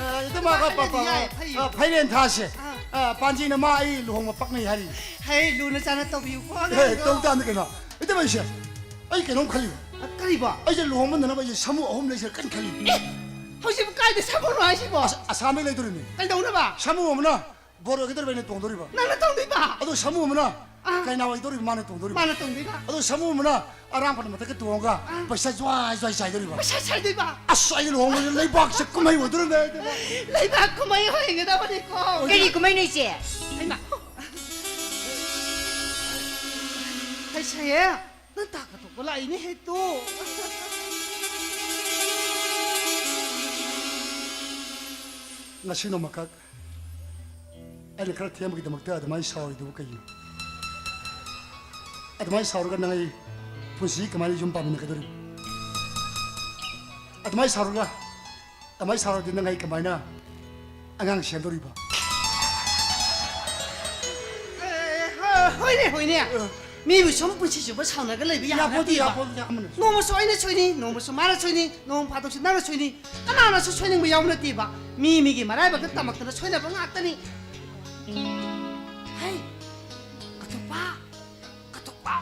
ꯑ, ꯏꯇꯩꯃ, ꯄ-, ꯄ-, ꯄ-, ꯌꯥꯏ, ꯐꯩꯌꯦ. ꯑ, ꯐꯩꯔꯦꯟ ꯊꯥꯁꯦ. ꯑꯥ. ꯑ, ꯄꯥꯟꯖꯤꯅ ꯃꯥ ꯑꯩ ꯂꯨꯍꯣꯡꯕ ꯄꯛꯅꯩ ꯍꯥꯏꯔꯤ. ꯍꯦ, ꯂꯨꯅ ꯆꯥꯅ ꯇꯧꯕꯤꯌꯨꯀꯣ, ꯑꯦ, ꯑꯉꯥꯡꯗꯣ꯫ ꯇꯧ ꯇꯥꯕꯅꯤ ꯀꯩꯅꯣ. ꯏꯇꯩꯃ, ꯑꯩꯁꯦ, ꯑꯩ ꯀꯩꯅꯣꯝ ꯈꯜꯂꯤ. ꯑ, ꯀꯔꯤꯕꯣ? ꯑꯩꯁꯦ ꯂꯨꯍꯣꯡꯃꯟꯗꯅꯕ ꯑꯩꯁꯦ ꯁꯥꯃꯨ ꯑꯍꯨꯝ ꯂꯩꯁꯤꯔ ꯀꯟꯅ ꯈꯜꯂꯤ. ꯑꯦ, ꯍꯧꯖꯤꯛꯄꯨ ꯀꯥꯏꯗ ꯁꯥꯃꯨꯅꯣ ꯍꯥꯏꯁꯤꯕꯣ? ꯑꯁ-, ꯑꯁꯥꯝꯗꯩ ꯂꯩꯗꯣꯔꯤꯅꯤ. ꯀꯩꯗꯧꯅꯕ? ꯁꯥꯃꯨ ꯑꯃꯅ ꯕꯣꯔ ꯑꯣꯏꯒꯗꯧꯔꯤꯕ ꯑꯩꯅ ꯇꯣꯡꯗꯣꯔꯤꯕ. ꯅꯪꯅ ꯇꯣꯡꯗꯣꯏꯕ? ꯑꯗꯣ ꯁꯥꯃꯨ ꯑꯃꯅ ꯑꯥ. ꯀꯩꯅꯥ ꯑꯣꯏꯗꯧꯔꯤꯕ ꯃꯥꯅ ꯇꯣꯡꯗꯣꯔꯤꯕ. ꯃꯥꯅ ꯇꯣꯡꯗꯣꯏꯕ? ꯑꯗꯣ ꯁꯥꯃꯨ ꯑꯃꯅ ꯑꯔꯥꯡꯕ ꯃꯊꯛꯇ ꯇꯣꯡꯉꯒ ꯑꯥ. ꯄꯩꯁꯥ ꯖ꯭ꯋꯥꯏ ꯖ꯭ꯋꯥꯏ ꯆꯥꯏꯗꯣꯔꯤꯕ. ꯄꯩꯁꯥ ꯁꯥꯏꯗꯣꯏꯕ? ꯑꯁ, ꯑꯩꯒꯤ ꯂꯨꯍꯣꯡꯕꯁꯦ ꯂꯩꯕꯥꯛꯁꯦ ꯀꯨꯝꯍꯩ ꯑꯣꯏꯗꯣꯔꯤꯕꯅꯦ ꯑꯩꯗꯤ. ꯂꯩꯕꯥꯛ ꯀꯨꯝꯍꯩ ꯑꯣꯏꯒꯗꯕꯅꯤꯀꯣ꯫ ꯀꯔꯤ ꯀꯨꯝꯍꯩꯅꯣ, ꯏꯆꯦ? ꯍꯩꯃꯥ꯫ ꯍꯩꯁꯥꯌꯦ, ꯅꯪ ꯇꯥ ꯀꯊꯣꯛꯄ ꯂꯥꯛꯏꯅꯦ ꯍꯦ ꯇꯨ꯫ ꯉꯁꯤ ꯅꯣꯡꯃꯈꯛ ꯑꯩꯅ ꯈꯔ ꯊꯦꯝꯕꯒꯤꯗꯃꯛꯇ ꯑꯗꯨꯃꯥꯏꯅ ꯁꯥꯎꯔꯤꯗꯨꯕꯨ ꯀꯩꯒꯤꯅꯣ? ꯑꯗꯨꯃꯥꯏꯅ ꯁꯥꯎꯔꯒ ꯅꯪ ꯑꯩ ꯄꯨꯟꯁꯤ ꯀꯃꯥꯏꯅ ꯌꯨꯝ ꯄꯥꯟꯃꯤꯟꯅꯒꯗꯧꯔꯤꯕ? ꯑꯗꯨꯃꯥꯏꯅ ꯁꯥꯎꯔꯒ, ꯑꯗꯨꯃꯥꯏꯅ ꯁꯥꯎꯔꯗꯤ ꯅꯪ ꯑꯩ ꯀꯃꯥꯏꯅ ꯑꯉꯥꯡ ꯁꯦꯝꯗꯧꯔꯤꯕ? ꯑꯦ, ꯍꯣꯏꯅꯦ, ꯍꯣꯏꯅꯦ꯫ ꯃꯤꯕꯨ ꯁꯨꯝ ꯄꯨꯟꯁꯤ ꯆꯨꯞꯄ ꯁꯥꯎꯅꯔꯒ ꯂꯩꯕ ꯌꯥꯕ ꯌꯥꯄꯣꯠꯇꯦ, ꯅꯠꯇꯦꯕ꯫ ꯌꯥꯄꯣꯠꯇꯦ, ꯑꯃꯅ ꯁꯨꯝ ꯅꯣꯡꯃꯁꯨ ꯑꯩꯅ ꯁꯣꯏꯅꯤ, ꯅꯣꯡꯃꯁꯨ ꯃꯥꯅ ꯁꯣꯏꯅꯤ, ꯅꯣꯡ ꯐꯥꯗꯣꯛꯁꯨ ꯅꯪꯅ ꯁꯣꯏꯅꯤ꯫ ꯀꯅꯥꯅꯁꯨ ꯁꯣꯏꯅꯤꯡꯕ ꯌꯥꯎꯕ ꯅꯠꯇꯦꯕ꯫ ꯃꯤ ꯃꯤꯒꯤ ꯃꯔꯥꯏꯕꯛꯇ ꯇꯝꯃꯛꯇꯅ ꯁꯣꯏꯅꯕ ꯉꯥꯛꯇꯅꯤ꯫ ꯍꯩ, ꯀꯇꯣꯛꯄ, ꯀꯇꯣꯛꯄ꯫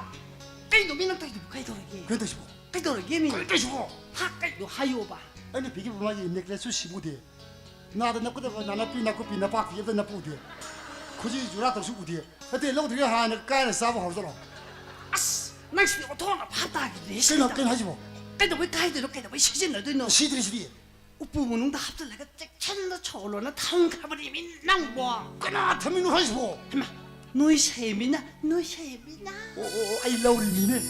ꯀꯩꯅꯣ ꯃꯤ ꯅꯪ ꯇꯧꯔꯤꯗꯨꯕꯨ? ꯀꯩꯗꯧꯔꯒꯦ? ꯀꯩꯅꯣ ꯇꯧꯔꯤꯁꯤꯕꯣ? ꯀꯩꯗꯧꯔꯒꯦ ꯃꯤ? ꯀꯩꯅꯣ ꯇꯧꯔꯤꯁꯤꯕꯣ? ꯍꯥ, ꯀꯩꯅꯣ ꯍꯥꯏꯌꯣꯕ꯫ ꯑꯩꯅ ꯄꯤꯈꯤꯕ ꯃꯥꯒꯤ necklace ꯁꯨ ꯁꯤꯕꯨꯗꯤ꯫ ꯅꯥꯗ ꯅꯞꯀꯗꯕ ꯅꯥꯅꯞꯄꯤ, ꯅꯥꯀꯨꯞꯄꯤ, ꯅꯄꯥꯛꯄꯤ ꯑꯝꯇ ꯅꯞꯄ ꯎꯗꯦ꯫ ꯈꯨꯖꯤ ꯖꯨꯔꯥ ꯇꯧꯁꯨ ꯎꯗꯦ꯫ ꯅꯠꯇꯦ, ꯂꯧꯗ꯭ꯔꯤꯉꯩ ꯍꯥꯟꯅ ꯀꯥꯏꯅ ꯆꯥꯕ ꯍꯧꯔꯖꯠꯂꯣ? ꯑꯁ, ꯅꯪ ꯁꯤꯗꯤ ꯑꯣꯟꯊꯣꯛꯅ ꯚꯥꯞ ꯇꯥꯈꯤꯗ꯭ꯔꯦ꯫ ꯀꯩꯅꯣ, ꯁꯤꯗ꯫ ꯀꯩꯅꯣ ꯍꯥꯏꯁꯤꯕꯣ? ꯀꯩꯗꯧꯕꯩ ꯀꯥꯏꯗꯣꯏꯅꯣ? ꯀꯩꯗꯧꯕꯩ ꯁꯤꯖꯤꯟꯅꯗꯣꯏꯅꯣ? ꯁꯤꯗ꯭ꯔꯤ ꯁꯤꯗꯤ꯫ ꯎꯄꯨ ꯃꯅꯨꯡꯗ ꯍꯥꯞꯆꯤꯜꯂꯒ ꯆꯦꯛꯁꯤꯟꯅ ꯁꯣꯜꯂꯣꯅ ꯊꯝꯈ꯭ꯔꯕꯅꯦ ꯃꯤ ꯅꯪꯕꯣ꯫ ꯀꯅꯥ ꯊꯝꯃꯤꯅꯣ ꯍꯥꯏꯁꯤꯕꯣ? ꯍꯩꯃꯥ, ꯅꯣꯏ ꯁꯦꯝꯃꯤꯅ, ꯅꯣꯏ ꯁꯦꯝꯃꯤꯅ꯫ ꯑꯣ, ꯑꯣ, ꯑꯣ, ꯑꯩ ꯂꯧꯔꯤꯅꯤꯅꯦ꯫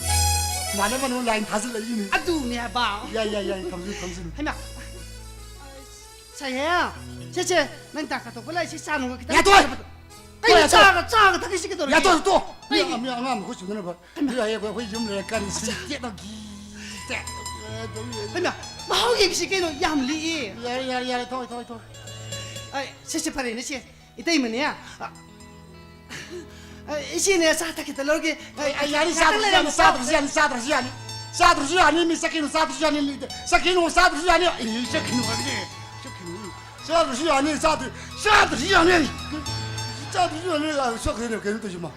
ꯃꯥꯅ ꯃꯅꯨꯡ line ꯊꯥꯖꯤꯜꯂꯛꯏꯅꯦ꯫ ꯑꯗꯨꯅꯦ ꯍꯥꯏꯕ꯫ ꯌꯥꯏ, ꯌꯥꯏ, ꯌꯥꯏ, ꯊꯝꯖꯤꯜꯂꯨ, ꯊꯝꯖꯤꯜꯂꯨ꯫ ꯍꯩꯃꯥ, ꯁꯦ, ꯁꯦ, ꯁꯦ, ꯅꯪ ꯇꯥ ꯀꯇꯣꯛꯄ ꯂꯥꯛꯏꯁꯤ ꯆꯥ ꯅꯨꯡꯒ ꯈꯤꯇꯪ ꯌꯥꯊꯣꯏ! ꯊꯛꯄꯗ-, ꯀꯩꯅꯣ ꯌꯥꯊꯣꯏ! ꯆꯥꯒ, ꯆꯥꯒ ꯊꯛꯏꯁꯤ ꯀꯩꯗꯧꯔꯒꯦ? ꯌꯥꯊꯣꯏ, ꯇꯣ! ꯃꯤ, ꯀꯩꯒꯤ? ꯃꯤ ꯑꯉꯥꯡ ꯃꯈꯣꯏ ꯆꯨꯝꯅꯅꯕ꯫ ꯍꯩꯃꯥ꯫ ꯃꯤ ꯍꯌꯦꯡ ꯑꯩꯈꯣꯏ, ꯑꯩꯈꯣꯏ ꯌꯨꯝ ꯂꯩꯔꯀꯥꯟꯗ ꯁꯤ ꯍꯩꯃꯥ꯫ ꯇꯦꯛꯅ ꯒꯤ ꯇꯦꯛ, ꯑ, ꯇꯧ ꯂꯩ꯫ ꯍꯩꯃꯥ, ꯃꯍꯥꯎ ꯌꯦꯡꯁꯤ ꯀꯩꯅꯣ, ꯌꯥꯝ ꯂꯤꯛꯏ꯫ ꯌꯥꯔꯦ, ꯌꯥꯔꯦ, ꯌꯥꯔꯦ, ꯊꯣꯛꯑꯣ, ꯊꯣꯛꯑꯣ, ꯊꯣꯛꯑꯣ꯫ ꯑꯩ, ꯁꯦ, ꯁꯦ, ꯐꯔꯦꯅꯦ, ꯁꯦ꯫ ꯏꯇꯩꯃꯅꯦ꯫ ꯑ, ꯑ, ꯏꯆꯦꯅꯦ, ꯆꯥ ꯊꯛꯈꯤꯇ ꯂꯧꯔꯒꯦ꯫ ꯑꯩ, ꯑꯩ, ꯌꯥꯅꯤ, ꯉꯥꯛꯇꯪ ꯆꯥꯗ꯭ꯔꯁꯨ ꯂꯩꯔꯝꯃꯣ꯫ ꯌꯥꯅꯤ, ꯆꯥꯗ꯭ꯔꯁꯨ ꯌꯥꯅꯤ, ꯆꯥꯗ꯭ꯔꯁꯨ ꯌꯥꯅꯤ꯫ ꯆꯥꯗ꯭ꯔꯁꯨ ꯌꯥꯅꯤ, ꯃꯤ ꯆꯠꯈꯤꯅꯨ, ꯆꯥꯗ꯭ꯔꯁꯨ ꯌꯥꯅꯤ, ꯆꯠꯈꯤꯅꯨ, ꯆꯥꯗ꯭ꯔꯁꯨ ꯌꯥꯅꯤ꯫ ꯑꯦ, ꯆꯠꯈꯤꯅꯨ ꯍꯥꯏꯕꯅꯦ, ꯆꯠꯈꯤꯅꯨ꯫ ꯆꯥꯗ꯭ꯔꯁꯨ ꯌꯥꯅꯤ, ꯆꯥꯗ꯭ꯔ-, ꯆꯥꯗ꯭ꯔꯁꯨ ꯌꯥꯅꯤ꯫ ꯆꯥꯗ꯭ꯔꯁꯨ ꯌꯥꯅꯤ, ꯑ, ꯆꯠꯈ꯭ꯔꯦꯅꯦ, ꯀꯩꯅꯣ ꯇꯧꯔꯤꯁꯤꯃ꯫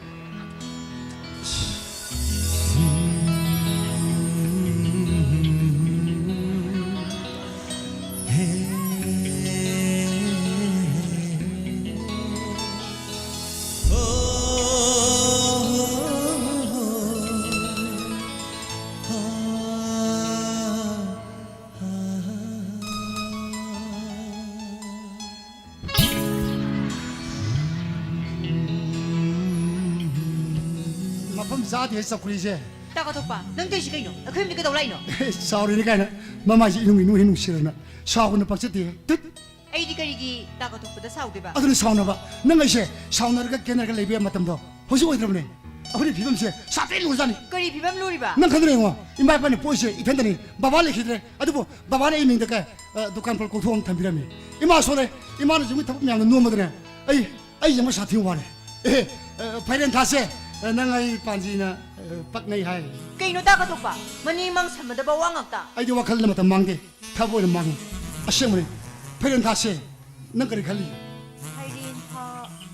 ꯃꯐꯝ ꯆꯥꯗꯦ ꯆꯧꯀ꯭ꯔꯤꯁꯦ꯫ ꯇꯥ ꯀꯥꯊꯣꯛꯄ, ꯅꯪ ꯇꯧꯔꯤꯁꯤ ꯀꯩꯅꯣ? ꯑꯩꯈꯣꯏ ꯌꯨꯝꯗ ꯀꯩꯗꯧ ꯂꯥꯛꯏꯅꯣ? ꯆꯥꯎꯔꯤꯅꯤ ꯀꯥꯏꯅ ꯃꯃꯥꯏꯁꯦ ꯏꯅꯨꯡ ꯏꯅꯨꯡ ꯍꯦꯛ ꯅꯨꯡꯁꯤꯔꯅ ꯁꯥꯎꯒꯅ ꯄꯛꯆꯗꯦ꯫ ꯇꯨꯠ! ꯑꯩꯗꯤ ꯀꯔꯤꯒꯤ ꯇꯥ ꯀꯥꯊꯣꯛꯄꯗ ꯁꯥꯎꯗꯣꯏꯕ? ꯑꯗꯨꯅ ꯁꯥꯎꯅꯕ꯫ ꯅꯪ ꯑꯩꯁꯦ ꯁꯥꯎꯅꯔꯒ ꯀꯦꯅꯔꯒ ꯂꯩꯕ ꯌꯥꯕ ꯃꯇꯝꯗꯣ ꯍꯧꯖꯤꯛ ꯑꯣꯏꯗ꯭ꯔꯕꯅꯦ꯫ ꯑꯩꯈꯣꯏꯒꯤ ꯐꯤꯕꯝꯁꯦ ꯁꯥꯊꯤ ꯂꯨꯔꯖꯥꯠꯅꯤ꯫ ꯀꯔꯤ ꯐꯤꯕꯝ ꯂꯨꯔꯤꯕ? ꯅꯪ ꯈꯪꯗ꯭ꯔꯦ ꯌꯦꯡꯉꯣ, ꯏꯃꯥ ꯏꯄꯥꯅ ꯄꯣꯛꯏꯁꯦ ꯏꯊꯟꯇꯅꯤ, ꯕꯕꯥ ꯂꯩꯈꯤꯗ꯭ꯔꯦ꯫ ꯑꯗꯨꯕꯨ ꯕꯕꯥꯅ ꯑꯩ ꯃꯤꯡꯗ ꯀ-, ꯑ, ꯗꯨꯀꯥꯟ ꯐꯜ ꯀꯧꯊꯣꯛꯑꯒ ꯊꯝꯕꯤꯔꯝꯃꯤ꯫ ꯏꯃꯥ ꯁꯣꯜꯂꯦ, ꯏꯃꯥꯅ ꯌꯨꯝꯒꯤ ꯊꯕꯛ ꯃꯌꯥꯝꯗ ꯅꯣꯝꯕꯗꯅꯦ, ꯑꯩ, ꯑꯩ ꯌꯦꯡꯕ ꯁꯥꯊꯤ ꯋꯥꯔꯦ꯫ ꯑꯦ, ꯑ, ꯐꯩꯔꯦꯟ ꯊꯥꯁꯦ, ꯑ, ꯅꯪ ꯑꯩ ꯄꯥꯟꯖꯤꯅ, ꯑ, ꯄꯛꯅꯩ ꯍꯥꯏ꯫ ꯀꯩꯅꯣ ꯇꯥ ꯀꯊꯣꯛꯄ? ꯃꯅꯤꯡ ꯃꯥꯡ ꯁꯝꯅꯗꯕ ꯋꯥ ꯉꯥꯛꯇ꯫ ꯑꯩꯗꯤ ꯋꯥꯈꯜꯗ ꯃꯇꯝ ꯃꯥꯡꯗꯦ, ꯊꯕꯛ ꯑꯣꯏꯅ ꯃꯥꯡꯉꯤ꯫ ꯑꯁꯦꯡꯕꯅꯤ, ꯐꯩꯔꯦꯟ ꯊꯥꯁꯦ, ꯅꯪ ꯀꯔꯤ ꯈꯜꯂꯤ? ꯐꯩꯔꯦꯟ ꯊꯥ꯫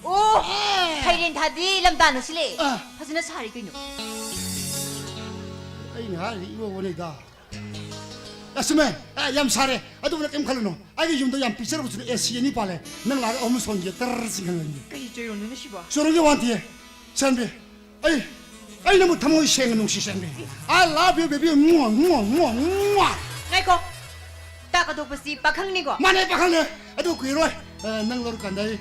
ꯑꯣ! ꯑꯦ! ꯐꯩꯔꯦꯟ ꯊꯥꯗꯤ ꯂꯝꯇꯥꯅ ꯁꯤꯜꯂꯦ꯫ ꯑ꯫ ꯐꯖꯅ ꯁꯥꯔꯤ ꯀꯩꯅꯣ꯫ ꯑꯩꯅ ꯍꯥꯏꯔꯤꯁꯦ ꯏꯑꯣ ꯑꯣꯅꯩꯗ꯫ ꯑ, ꯆꯨꯝꯃꯦ꯫ ꯑ, ꯌꯥꯝ ꯁꯥꯔꯦ꯫ ꯑꯗꯨꯕꯨ ꯅꯪ ꯀꯩꯝ ꯈꯜꯂꯨꯅꯨ꯫ ꯑꯩꯒꯤ ꯌꯨꯝꯗ ꯌꯥꯝ ꯄꯤꯛꯆꯔꯕꯁꯨ ꯑꯦ ꯁꯤ ꯑꯅꯤ ꯄꯥꯜꯂꯦ꯫ ꯅꯪ ꯂꯥꯛꯑꯒ ꯑꯍꯨꯝ ꯁꯣꯟꯒꯦ, ꯇꯔꯔ ꯆꯤꯡꯍꯜꯂꯒꯦ꯫ ꯀꯩ ꯆꯩꯔꯣꯟꯗꯨꯅ ꯁꯤꯕꯣ? ꯆꯣꯔꯨꯒꯤ ꯋꯥꯟꯇꯤꯌꯦ꯫ ꯆꯥꯟꯕꯤ, ꯑꯩ, ꯑꯩ ꯅꯪꯕꯨ ꯊꯃꯣꯏ ꯁꯦꯡꯅ ꯅꯨꯡꯁꯤ, ꯆꯥꯟꯕꯤ꯫ I love you, baby. ꯃꯨꯋꯥ, ꯃꯨꯋꯥ, ꯃꯨꯋꯥ, ꯃꯨꯋꯥ꯫ ꯉꯥꯏꯈꯣ꯫ ꯇꯥ ꯀꯊꯣꯛꯄꯁꯤ ꯄꯥꯈꯪꯅꯤꯀꯣ? ꯃꯥꯅꯦ, ꯄꯥꯈꯪꯅꯦ꯫ ꯑꯗꯨ ꯀꯨꯏꯔꯣꯏ꯫ ꯑ, ꯅꯪ ꯂꯧꯔꯀꯥꯟꯗ ꯑꯩ,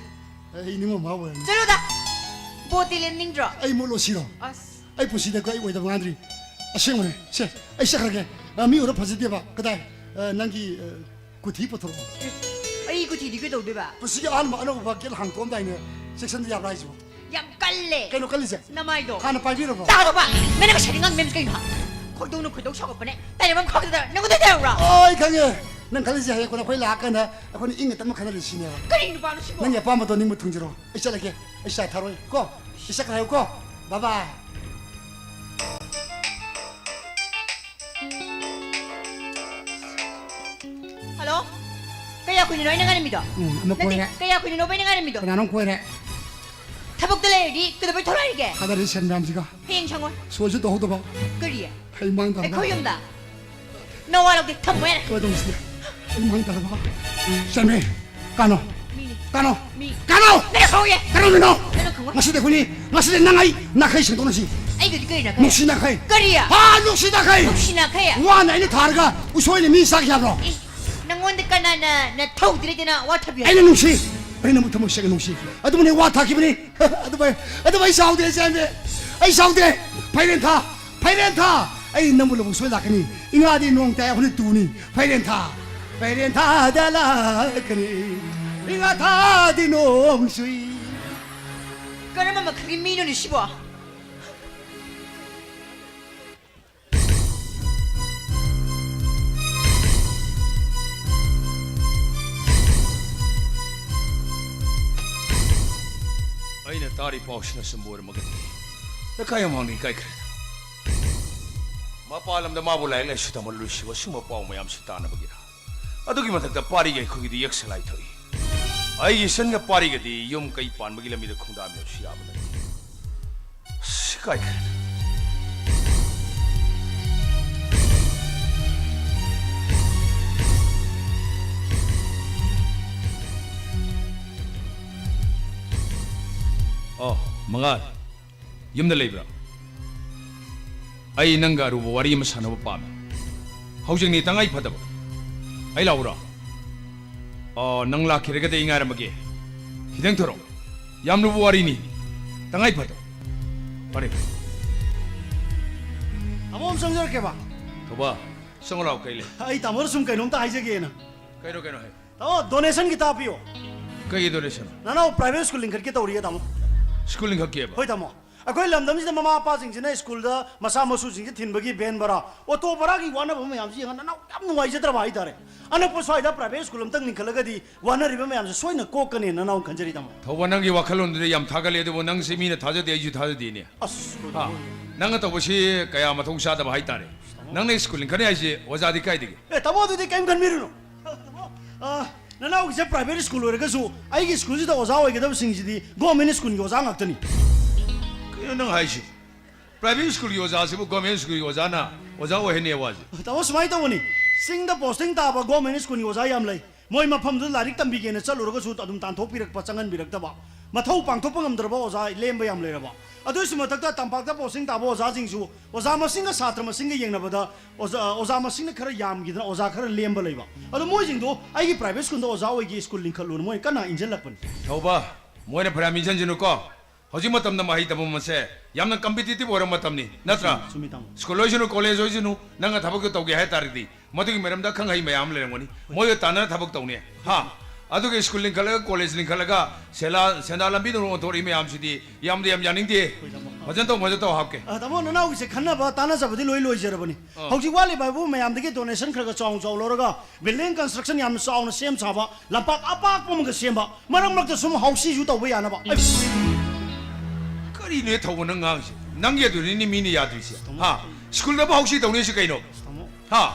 ꯑꯩ ꯅꯤꯡꯕ ꯃꯍꯥꯎ ꯑꯣꯏꯔꯅꯤ꯫ ꯆꯠꯂꯣꯗ꯫ ꯕꯣꯠꯇꯤ ꯂꯦꯞꯅꯤꯡꯗ꯭ꯔꯣ? ꯑꯩ ꯃꯨꯠꯂꯣ ꯁꯤꯔꯣ? ꯑꯁ꯫ ꯑꯩ ꯄꯨꯟꯁꯤꯗꯀꯣ ꯑꯩ ꯑꯣꯏꯗꯕ ꯉꯥꯡꯗ꯭ꯔꯤ꯫ ꯑꯁꯦꯡꯕꯅꯦ꯫ ꯁꯦ, ꯑꯩ ꯆꯠꯈ꯭ꯔꯒꯦ꯫ ꯑ, ꯃꯤ ꯎꯔ ꯐꯖꯗꯦꯕ꯫ ꯀꯗꯥꯏ? ꯑ, ꯅꯪꯒꯤ, ꯑ, ꯀꯨꯊꯤ ꯄꯨꯊꯣꯔꯛꯑꯣ꯫ ꯑꯦ, ꯑꯩ ꯀꯨꯊꯤꯗꯤ ꯀꯩꯗꯧꯗꯣꯏꯕ? ꯄꯨꯟꯁꯤꯒꯤ ꯑꯍꯥꯟꯕ ꯑꯅꯧꯕ ꯒꯦꯠ ꯍꯥꯡꯇꯣꯛꯑꯝꯗꯥꯏꯅꯦ, ꯆꯦꯛꯁꯟꯗ ꯌꯥꯕ꯭ꯔꯥ ꯍꯥꯏꯁꯤꯕꯣ? ꯌꯥꯝ ꯀꯜꯂꯦ꯫ ꯀꯩꯅꯣ ꯀꯜꯂꯤꯁꯦ? ꯅꯃꯥꯏꯗꯣ꯫ ꯍꯥꯟꯅ ꯄꯥꯏꯕꯤꯔꯕꯣ? ꯇꯥꯔꯕ? ꯅꯪꯅ ꯉꯁꯥꯏꯗꯤ ꯉꯥꯡ ꯃꯦꯝꯁ ꯀꯩꯅꯣ? ꯈꯣꯏꯗꯧꯅ ꯈꯣꯏꯗꯧ ꯁꯥꯎꯒꯠꯄꯅꯦ꯫ ꯇꯥꯏꯅꯐꯝ ꯈꯪꯗꯗꯅ ꯅꯪꯉꯣꯟꯗ ꯇꯥꯏꯅꯕ꯭ꯔꯥ? ꯑꯣ, ꯑꯩ ꯈꯪꯉꯦ꯫ ꯅꯪ ꯈꯜꯂꯤꯁꯦ ꯍꯌꯦꯡ ꯀꯣꯟꯅ ꯑꯩꯈꯣꯏ ꯂꯥꯛꯑꯀꯥꯟꯗ ꯑꯩꯈꯣꯏꯅ ꯏꯪꯅ ꯇꯞꯅ ꯈꯟꯅꯔꯁꯤ ꯁꯤꯅꯦꯕ꯫ ꯀꯔꯤ ꯅꯨꯄꯥꯅꯣ ꯁꯤꯕꯣ? ꯅꯪꯒꯤ ꯑꯄꯥꯝꯕꯗꯣ ꯅꯤꯡꯕ ꯊꯨꯡꯖꯔꯣ꯫ ꯑꯩ ꯆꯠꯂꯒꯦ꯫ ꯑꯩ ꯆꯥ ꯊꯛꯑꯔꯣꯏ ꯀꯣ꯫ ꯑꯩ ꯆꯠꯈ꯭ꯔꯦ ꯍꯥꯏꯌꯨ ꯀꯣ꯫ Bye bye꯫ ꯍꯜꯂꯣ? ꯀꯌꯥ ꯀꯨꯏꯅꯅꯣ ꯑꯩꯅ ꯉꯥꯏꯔꯝꯃꯤꯗꯣ? ꯎꯝ, ꯑꯃ ꯅꯠꯇꯦ, ꯀꯣꯏꯔꯦ꯫ ꯀꯌꯥ ꯀꯨꯏꯅꯅꯣꯕ ꯑꯩꯅ ꯉꯥꯏꯔꯝꯃꯤꯗꯣ? ꯀꯅꯥꯅꯣꯝ ꯀꯣꯏꯔꯦ꯫ ꯊꯕꯛꯇ ꯂꯩꯔꯗꯤ ꯀꯩꯗꯧꯕꯩ ꯊꯣꯔꯛꯏꯒꯦ? ꯊꯥꯗꯔꯤ ꯁꯦꯟ ꯃꯌꯥꯝꯁꯤꯒ꯫ ꯍꯌꯦꯡ ꯁꯪꯉꯣꯏ꯫ ꯁꯣꯏꯁꯨ ꯇꯧꯍꯧꯗꯕ꯫ ꯀꯔꯤ? ꯑꯩ ꯃꯥꯡ ꯇꯥꯔꯕ꯫ ꯑꯩꯈꯣꯏ ꯌꯨꯝꯗ? ꯅꯋꯥ ꯂꯧꯗꯦ, ꯊꯝꯃꯣ ꯌꯥꯔꯦ꯫ ꯀꯃꯥꯏ ꯇꯧꯁꯤ? ꯑꯩ ꯃꯥꯡ ꯇꯥꯔꯕ꯫ ꯆꯥꯟꯕꯤ, ꯀꯥꯅꯣ꯫ ꯃꯤꯅꯤ꯫ ꯀꯥꯅꯣ꯫ ꯃꯤ꯫ ꯀꯥꯅꯣ! ꯅꯪ ꯈꯪꯍꯧꯌꯦ꯫ ꯀꯥꯅꯣ ꯃꯤꯅꯣ! ꯅꯪ ꯈꯪꯉꯣꯏ꯫ ꯉꯁꯤꯗꯤ ꯑꯩꯈꯣꯏꯅꯤ, ꯉꯁꯤꯗꯤ ꯅꯪ ꯑꯩ ꯅꯥꯈꯩ ꯁꯦꯡꯗꯣꯛꯅꯁꯤ꯫ ꯑꯩꯒꯗꯤ ꯀꯔꯤ ꯅꯥꯈꯩ? ꯅꯨꯡꯁꯤ ꯅꯥꯈꯩ꯫ ꯀꯔꯤ? ꯍꯥ, ꯅꯨꯡꯁꯤ ꯅꯥꯈꯩ꯫ ꯅꯨꯡꯁꯤ ꯅꯥꯈꯩ? ꯋꯥꯅ ꯑꯩꯅ ꯊꯥꯔꯒ ꯎꯁꯣꯏꯅ ꯃꯤ ꯆꯥꯒꯦ ꯍꯥꯏꯕ꯭ꯔꯣ? ꯏꯁ, ꯅꯪꯉꯣꯟꯗ ꯀꯅꯥꯅ ꯅꯊꯧꯗꯤ ꯂꯩꯇꯅ ꯋꯥ ꯊꯥꯕꯤꯌꯨ ꯍꯥꯏ? ꯑꯩꯅ ꯅꯨꯡꯁꯤ꯫ ꯑꯩ ꯅꯪꯕꯨ ꯊꯃꯣꯏ ꯁꯦꯡꯅ ꯅꯨꯡꯁꯤ꯫ ꯑꯗꯨꯕꯨꯅꯦ ꯋꯥ ꯊꯥꯈꯤꯕꯅꯤ꯫ ꯑꯗꯨꯕꯨ ꯑꯩ, ꯑꯗꯨꯕꯨ ꯑꯩ ꯁꯥꯎꯗꯦ, ꯆꯥꯟꯕꯤ꯫ ꯑꯩ ꯁꯥꯎꯗꯦ꯫ ꯐꯩꯔꯦꯟ ꯊꯥ, ꯐꯩꯔꯦꯟ ꯊꯥ꯫ ꯑꯩ ꯅꯪꯕꯨ ꯂꯧꯕ ꯁꯣꯏ ꯂꯥꯛꯀꯅꯤ꯫ ꯏꯉꯥꯗꯤ ꯅꯣꯡ ꯇꯥꯏ, ꯑꯩꯈꯣꯏꯅ ꯇꯨꯅꯤ꯫ ꯐꯩꯔꯦꯟ ꯊꯥ, ꯐꯩꯔꯦꯟ ꯊꯥꯗ ꯂꯥꯛꯀꯅꯤ꯫ ꯏꯉꯥ ꯊꯥꯗꯤ ꯅꯣꯡ ꯆꯨꯏ꯫ ꯀꯔꯝꯕ ꯃꯈꯜꯒꯤ ꯃꯤꯅꯣꯅꯦ ꯁꯤꯕꯣ? ꯇꯥꯔꯤ ꯄꯥꯎꯁꯤꯅ ꯑꯆꯨꯝꯕ ꯑꯣꯏꯔꯝꯃꯒꯗꯤ ꯂꯩꯀꯥꯏ ꯑꯃꯃꯥꯡꯗ ꯏꯀꯥꯏꯈ꯭ꯔꯦꯗ꯫ ꯃꯄꯥꯟ ꯂꯝꯗ ꯃꯥꯕꯨ ꯂꯥꯏꯔꯤꯛ ꯂꯥꯏꯁꯨ ꯇꯝꯍꯜꯂꯨꯏꯁꯤꯕꯨ ꯑꯁꯨꯝꯕ ꯄꯥꯎ ꯃꯌꯥꯝꯁꯤ ꯇꯥꯅꯕꯒꯤꯔꯥ? ꯑꯗꯨꯒꯤ ꯃꯊꯛꯇ ꯄꯥꯔꯤꯒ ꯑꯩꯈꯣꯏꯒꯤꯗꯤ ꯌꯦꯛꯁ ꯂꯥꯏ ꯊꯣꯛꯏ꯫ ꯑꯩꯒꯤ ꯏꯆꯟꯒ ꯄꯥꯔꯤꯒꯗꯤ ꯌꯨꯝ ꯀꯩ ꯄꯥꯟꯕꯒꯤ ꯂꯝꯕꯤꯗ ꯈꯣꯡꯗꯥꯃꯤꯟꯅꯕꯁꯨ ꯌꯥꯕ ꯅꯠꯇꯦ꯫ ꯑꯁ, ꯏꯀꯥꯏꯈ꯭ꯔꯦꯗ꯫ ꯑꯣ, ꯃꯉꯥꯜ, ꯌꯨꯝꯗ ꯂꯩꯕ꯭ꯔꯥ? ꯑꯩ ꯅꯪꯒ ꯑꯔꯨꯕ ꯋꯥꯔꯤ ꯑꯃ ꯁꯥꯟꯅꯕ ꯄꯥꯝꯃꯤ꯫ ꯍꯧꯖꯤꯛꯅꯤ ꯇꯉꯥꯏ ꯐꯗꯕ꯫ ꯑꯩ ꯂꯥꯛꯎꯔꯣ? ꯑꯣ, ꯅꯪ ꯂꯥꯛꯈꯤꯔꯒꯗꯤ ꯑꯩ ꯉꯥꯏꯔꯝꯃꯒꯦ꯫ ꯈꯤꯇꯪ ꯊꯣꯔꯛꯑꯣ꯫ ꯌꯥꯝ ꯂꯨꯕ ꯋꯥꯔꯤꯅꯤ꯫ ꯇꯉꯥꯏ ꯐꯗꯕ꯫ ꯐꯔꯦ, ꯐꯔꯦ꯫ ꯇꯥꯃꯣ, ꯑꯃ ꯆꯪꯖꯔꯛꯀꯦꯕ꯫ ꯊꯧꯕ, ꯆꯪꯉꯨ ꯂꯥꯛꯑꯣ, ꯀꯩ ꯂꯩ? ꯑꯩ ꯇꯥꯃꯣꯗ ꯁꯨꯝ ꯀꯩꯅꯣꯝꯇ ꯍꯥꯏꯖꯒꯦꯅ꯫ ꯀꯩꯅꯣ, ꯀꯩꯅꯣ ꯍꯥꯏ? ꯇꯥꯃꯣ, donation ꯈꯤꯇ ꯍꯥꯞꯄꯤꯌꯣ꯫ ꯀꯩꯒꯤ donation? ꯅꯅꯥꯎ private school ꯂꯤꯡꯈꯠꯀꯦ ꯇꯧꯔꯤꯌꯦ, ꯇꯥꯃꯣ꯫ School ꯂꯤꯡꯈꯠꯀꯦꯕ? ꯍꯣꯏ, ꯇꯥꯃꯣ꯫ ꯑꯩꯈꯣꯏ ꯂꯝꯗꯝꯁꯤꯗ ꯃꯃꯥ ꯃꯄꯥꯁꯤꯡꯁꯤꯅ ꯁ꯭ꯀꯨꯜꯗ ꯃꯆꯥ ꯃꯁꯨꯁꯤꯡꯁꯦ ꯊꯤꯟꯕꯒꯤ van ꯚꯔꯥ, ꯑꯣꯇꯣ ꯚꯔꯥꯒꯤ ꯋꯥꯅꯕ ꯃꯌꯥꯝꯁꯤ ꯌꯦꯡꯉ ꯅꯅꯥꯎ ꯌꯥꯝ ꯅꯨꯡꯉꯥꯏꯖꯗ꯭ꯔꯕ ꯍꯥꯏꯇꯥꯔꯦ꯫ ꯑꯅꯛꯄ ꯁ꯭ꯋꯥꯏꯗ private school ꯑꯝꯇꯪ ꯂꯤꯡꯈꯠꯂꯒꯗꯤ ꯋꯥꯅꯔꯤꯕ ꯃꯌꯥꯝꯁꯦ ꯁꯣꯏꯅ ꯀꯣꯛꯀꯅꯤ, ꯅꯅꯥꯎ ꯈꯟꯖꯔꯤ, ꯇꯥꯃꯣ꯫ ꯊꯧꯕ, ꯅꯪꯒꯤ ꯋꯥꯈꯜꯂꯣꯟꯗꯨꯗꯤ ꯌꯥꯝ ꯊꯥꯒꯠꯂꯦ, ꯑꯗꯨꯕꯨ ꯅꯪꯁꯤ ꯃꯤꯅ ꯊꯥꯖꯗꯦ, ꯑꯩꯁꯨ ꯊꯥꯖꯗꯦꯅꯦ꯫ ꯑꯁ, ꯍꯥ? ꯅꯪꯅ ꯇꯧꯕꯁꯤ ꯀꯌꯥ ꯃꯊꯣꯡ ꯆꯥꯗꯕ ꯍꯥꯏꯇꯥꯔꯦ꯫ ꯅꯪꯅ ꯁ꯭ꯀꯨꯜ ꯂꯤꯡꯈꯠꯅꯤ ꯍꯥꯏꯁꯦ ꯑꯣꯖꯥꯗꯤ ꯀꯥꯏꯗꯒꯤ? ꯑꯦ, ꯇꯥꯃꯣ, ꯑꯗꯨꯗꯤ ꯀꯩꯝ ꯈꯟꯕꯤꯔꯨꯅꯨ꯫ ꯇꯥꯃꯣ, ꯑ, ꯅꯅꯥꯎꯒꯤꯁꯦ private school ꯑꯣꯏꯔꯒꯁꯨ ꯑꯩꯒꯤ ꯁ꯭ꯀꯨꯜꯁꯤꯗ ꯑꯣꯖꯥ ꯑꯣꯏꯒꯗꯕꯁꯤꯡꯁꯤꯗꯤ government schoolꯒꯤ ꯑꯣꯖꯥ ꯉꯥꯛꯇꯅꯤ꯫ ꯀꯩꯅꯣ ꯅꯪ ꯍꯥꯏꯁꯤ? Private schoolꯒꯤ ꯑꯣꯖꯥꯁꯤꯕꯨ government schoolꯒꯤ ꯑꯣꯖꯥꯅ ꯑꯣꯖꯥ ꯑꯣꯏꯍꯟꯅꯤ ꯋꯥꯁꯦ? ꯇꯥꯃꯣ, ꯁꯨꯃꯥꯏꯅ ꯇꯧꯕꯅꯤ, ꯆꯤꯡꯗ posting ꯇꯥꯕ government schoolꯒꯤ ꯑꯣꯖꯥ ꯌꯥꯝ ꯂꯩ꯫ ꯃꯣꯏ ꯃꯐꯝꯗꯨꯗ ꯂꯥꯏꯔꯤꯛ ꯇꯝꯕꯤꯒꯦꯅ ꯆꯠꯂꯨꯔꯒꯁꯨ ꯑꯗꯨꯝ ꯇꯥꯟꯊꯣꯛꯄꯤꯔꯛꯄ, ꯆꯪꯍꯟꯕꯤꯔꯛꯇꯕ, ꯃꯊꯧ ꯄꯥꯡꯊꯣꯛꯄ ꯉꯝꯗ꯭ꯔꯕ ꯑꯣꯖꯥ ꯂꯦꯝꯕ ꯌꯥꯝ ꯂꯩꯔꯕ꯫ ꯑꯗꯨꯒꯤꯁꯨ ꯃꯊꯛꯇ ꯇꯝꯄꯥꯛꯇ posting ꯇꯥꯕ ꯑꯣꯖꯥꯁꯤꯡꯁꯨ ꯑꯣꯖꯥ ꯃꯁꯤꯡꯒ ꯁꯥꯇ꯭ꯔ ꯃꯁꯤꯡꯒ ꯌꯦꯡꯅꯕꯗ ꯑꯣꯖꯥ, ꯑꯣꯖꯥ ꯃꯁꯤꯡꯅ ꯈꯔ ꯌꯥꯝꯈꯤꯗꯅ ꯑꯣꯖꯥ ꯈꯔ ꯂꯦꯝꯕ ꯂꯩꯕ꯫ ꯑꯗꯣ ꯃꯣꯏꯁꯤꯡꯗꯣ ꯑꯩꯒꯤ private schoolꯗ ꯑꯣꯖꯥ ꯑꯣꯏꯒꯦ, ꯁ꯭ꯀꯨꯜ ꯂꯤꯡꯈꯠꯂꯨꯅ ꯃꯣꯏꯅ ꯀꯟꯅ ꯏꯟꯁꯤꯜꯂꯛꯄꯅꯤ꯫ ꯊꯧꯕ, ꯃꯣꯏꯅ ꯐꯅꯌꯥꯝ ꯏꯟꯁꯤꯟꯁꯤꯅꯨꯀꯣ꯫ ꯍꯧꯖꯤꯛ ꯃꯇꯝꯗ ꯃꯍꯩ ꯇꯝꯐꯝ ꯑꯁꯦ ꯌꯥꯝꯅ competitive ꯑꯣꯏꯔꯕ ꯃꯇꯝꯅꯤ, ꯅꯠꯇ꯭ꯔꯥ? ꯆꯨꯝꯃꯤ, ꯇꯥꯃꯣ꯫ ꯁ꯭ꯀꯨꯜ ꯑꯣꯏꯁꯅꯨ, ꯀꯣꯂꯦꯖ ꯑꯣꯏꯁꯅꯨ, ꯅꯪꯅ ꯊꯕꯛꯇꯨ ꯇꯧꯒꯦ ꯍꯥꯏ ꯇꯥꯔꯗꯤ ꯃꯗꯨꯒꯤ ꯃꯔꯝꯗ ꯑꯈꯪ ꯑꯍꯩ ꯃꯌꯥꯝ ꯑꯃ ꯂꯩꯔꯝꯒꯅꯤ꯫ ꯃꯣꯏꯒ ꯇꯥꯟꯅꯔ ꯊꯕꯛ ꯇꯧꯅꯤ꯫ ꯍꯥ? ꯑꯗꯨꯒ ꯁ꯭ꯀꯨꯜ ꯂꯤꯡꯈꯠꯂꯒ, ꯀꯣꯂꯦꯖ ꯂꯤꯡꯈꯠꯂꯒ, ꯁꯦꯂꯥ-, ꯁꯦꯟꯗꯥꯟ ꯂꯝꯕꯤꯗ ꯑꯣꯟꯊꯣꯔꯛꯏ ꯃꯌꯥꯝꯁꯤꯗꯤ ꯌꯥꯝꯗꯤ ꯌꯥꯝ ꯌꯥꯅꯤꯡꯗꯦ꯫ ꯍꯣꯏ, ꯇꯥꯃꯣ꯫ ꯐꯖꯅ ꯇꯧ, ꯐꯖꯅ ꯇꯧ, ꯍꯥꯞꯀꯦ꯫ ꯑ, ꯇꯥꯃꯣ, ꯅꯅꯥꯎꯒꯤꯁꯦ ꯈꯟꯅꯕ ꯇꯥꯟꯅꯖꯕꯗꯤ ꯂꯣꯏ ꯂꯣꯏꯖꯔꯕꯅꯤ꯫ ꯑꯥ꯫ ꯍꯧꯖꯤꯛ ꯋꯥꯠꯂꯤꯕ ꯍꯥꯏꯕꯨ ꯃꯌꯥꯝꯗꯒꯤ donation ꯈꯔ ꯈꯔ ꯆꯥꯎꯅ ꯆꯥꯎꯅ ꯂꯧꯔꯒ building construction ꯌꯥꯝꯅ ꯆꯥꯎꯅ ꯁꯦꯝ ꯁꯥꯕ, ꯂꯝꯄꯥꯛ ꯑꯄꯥꯛꯄ ꯑꯃꯒ ꯁꯦꯝꯕ, ꯃꯔꯛ ꯃꯔꯛꯇ ꯁꯨꯝ ꯍꯥꯎꯁꯤꯁꯨ ꯇꯧꯕ ꯌꯥꯅꯕ꯫ ꯑꯩ ꯀꯔꯤꯅꯣ ꯊꯧꯕ ꯅꯪ ꯉꯥꯡꯉꯤꯁꯦ? ꯅꯪꯒꯤ ꯑꯗꯨꯅꯤꯅꯦ ꯃꯤꯅ ꯌꯥꯗ꯭ꯔꯤꯁꯦ꯫ ꯍꯥ? ꯁ꯭ꯀꯨꯜꯗꯕꯨ ꯍꯧꯁꯤ ꯇꯧꯅꯩꯁꯤ ꯀꯩꯅꯣ? ꯍꯥ?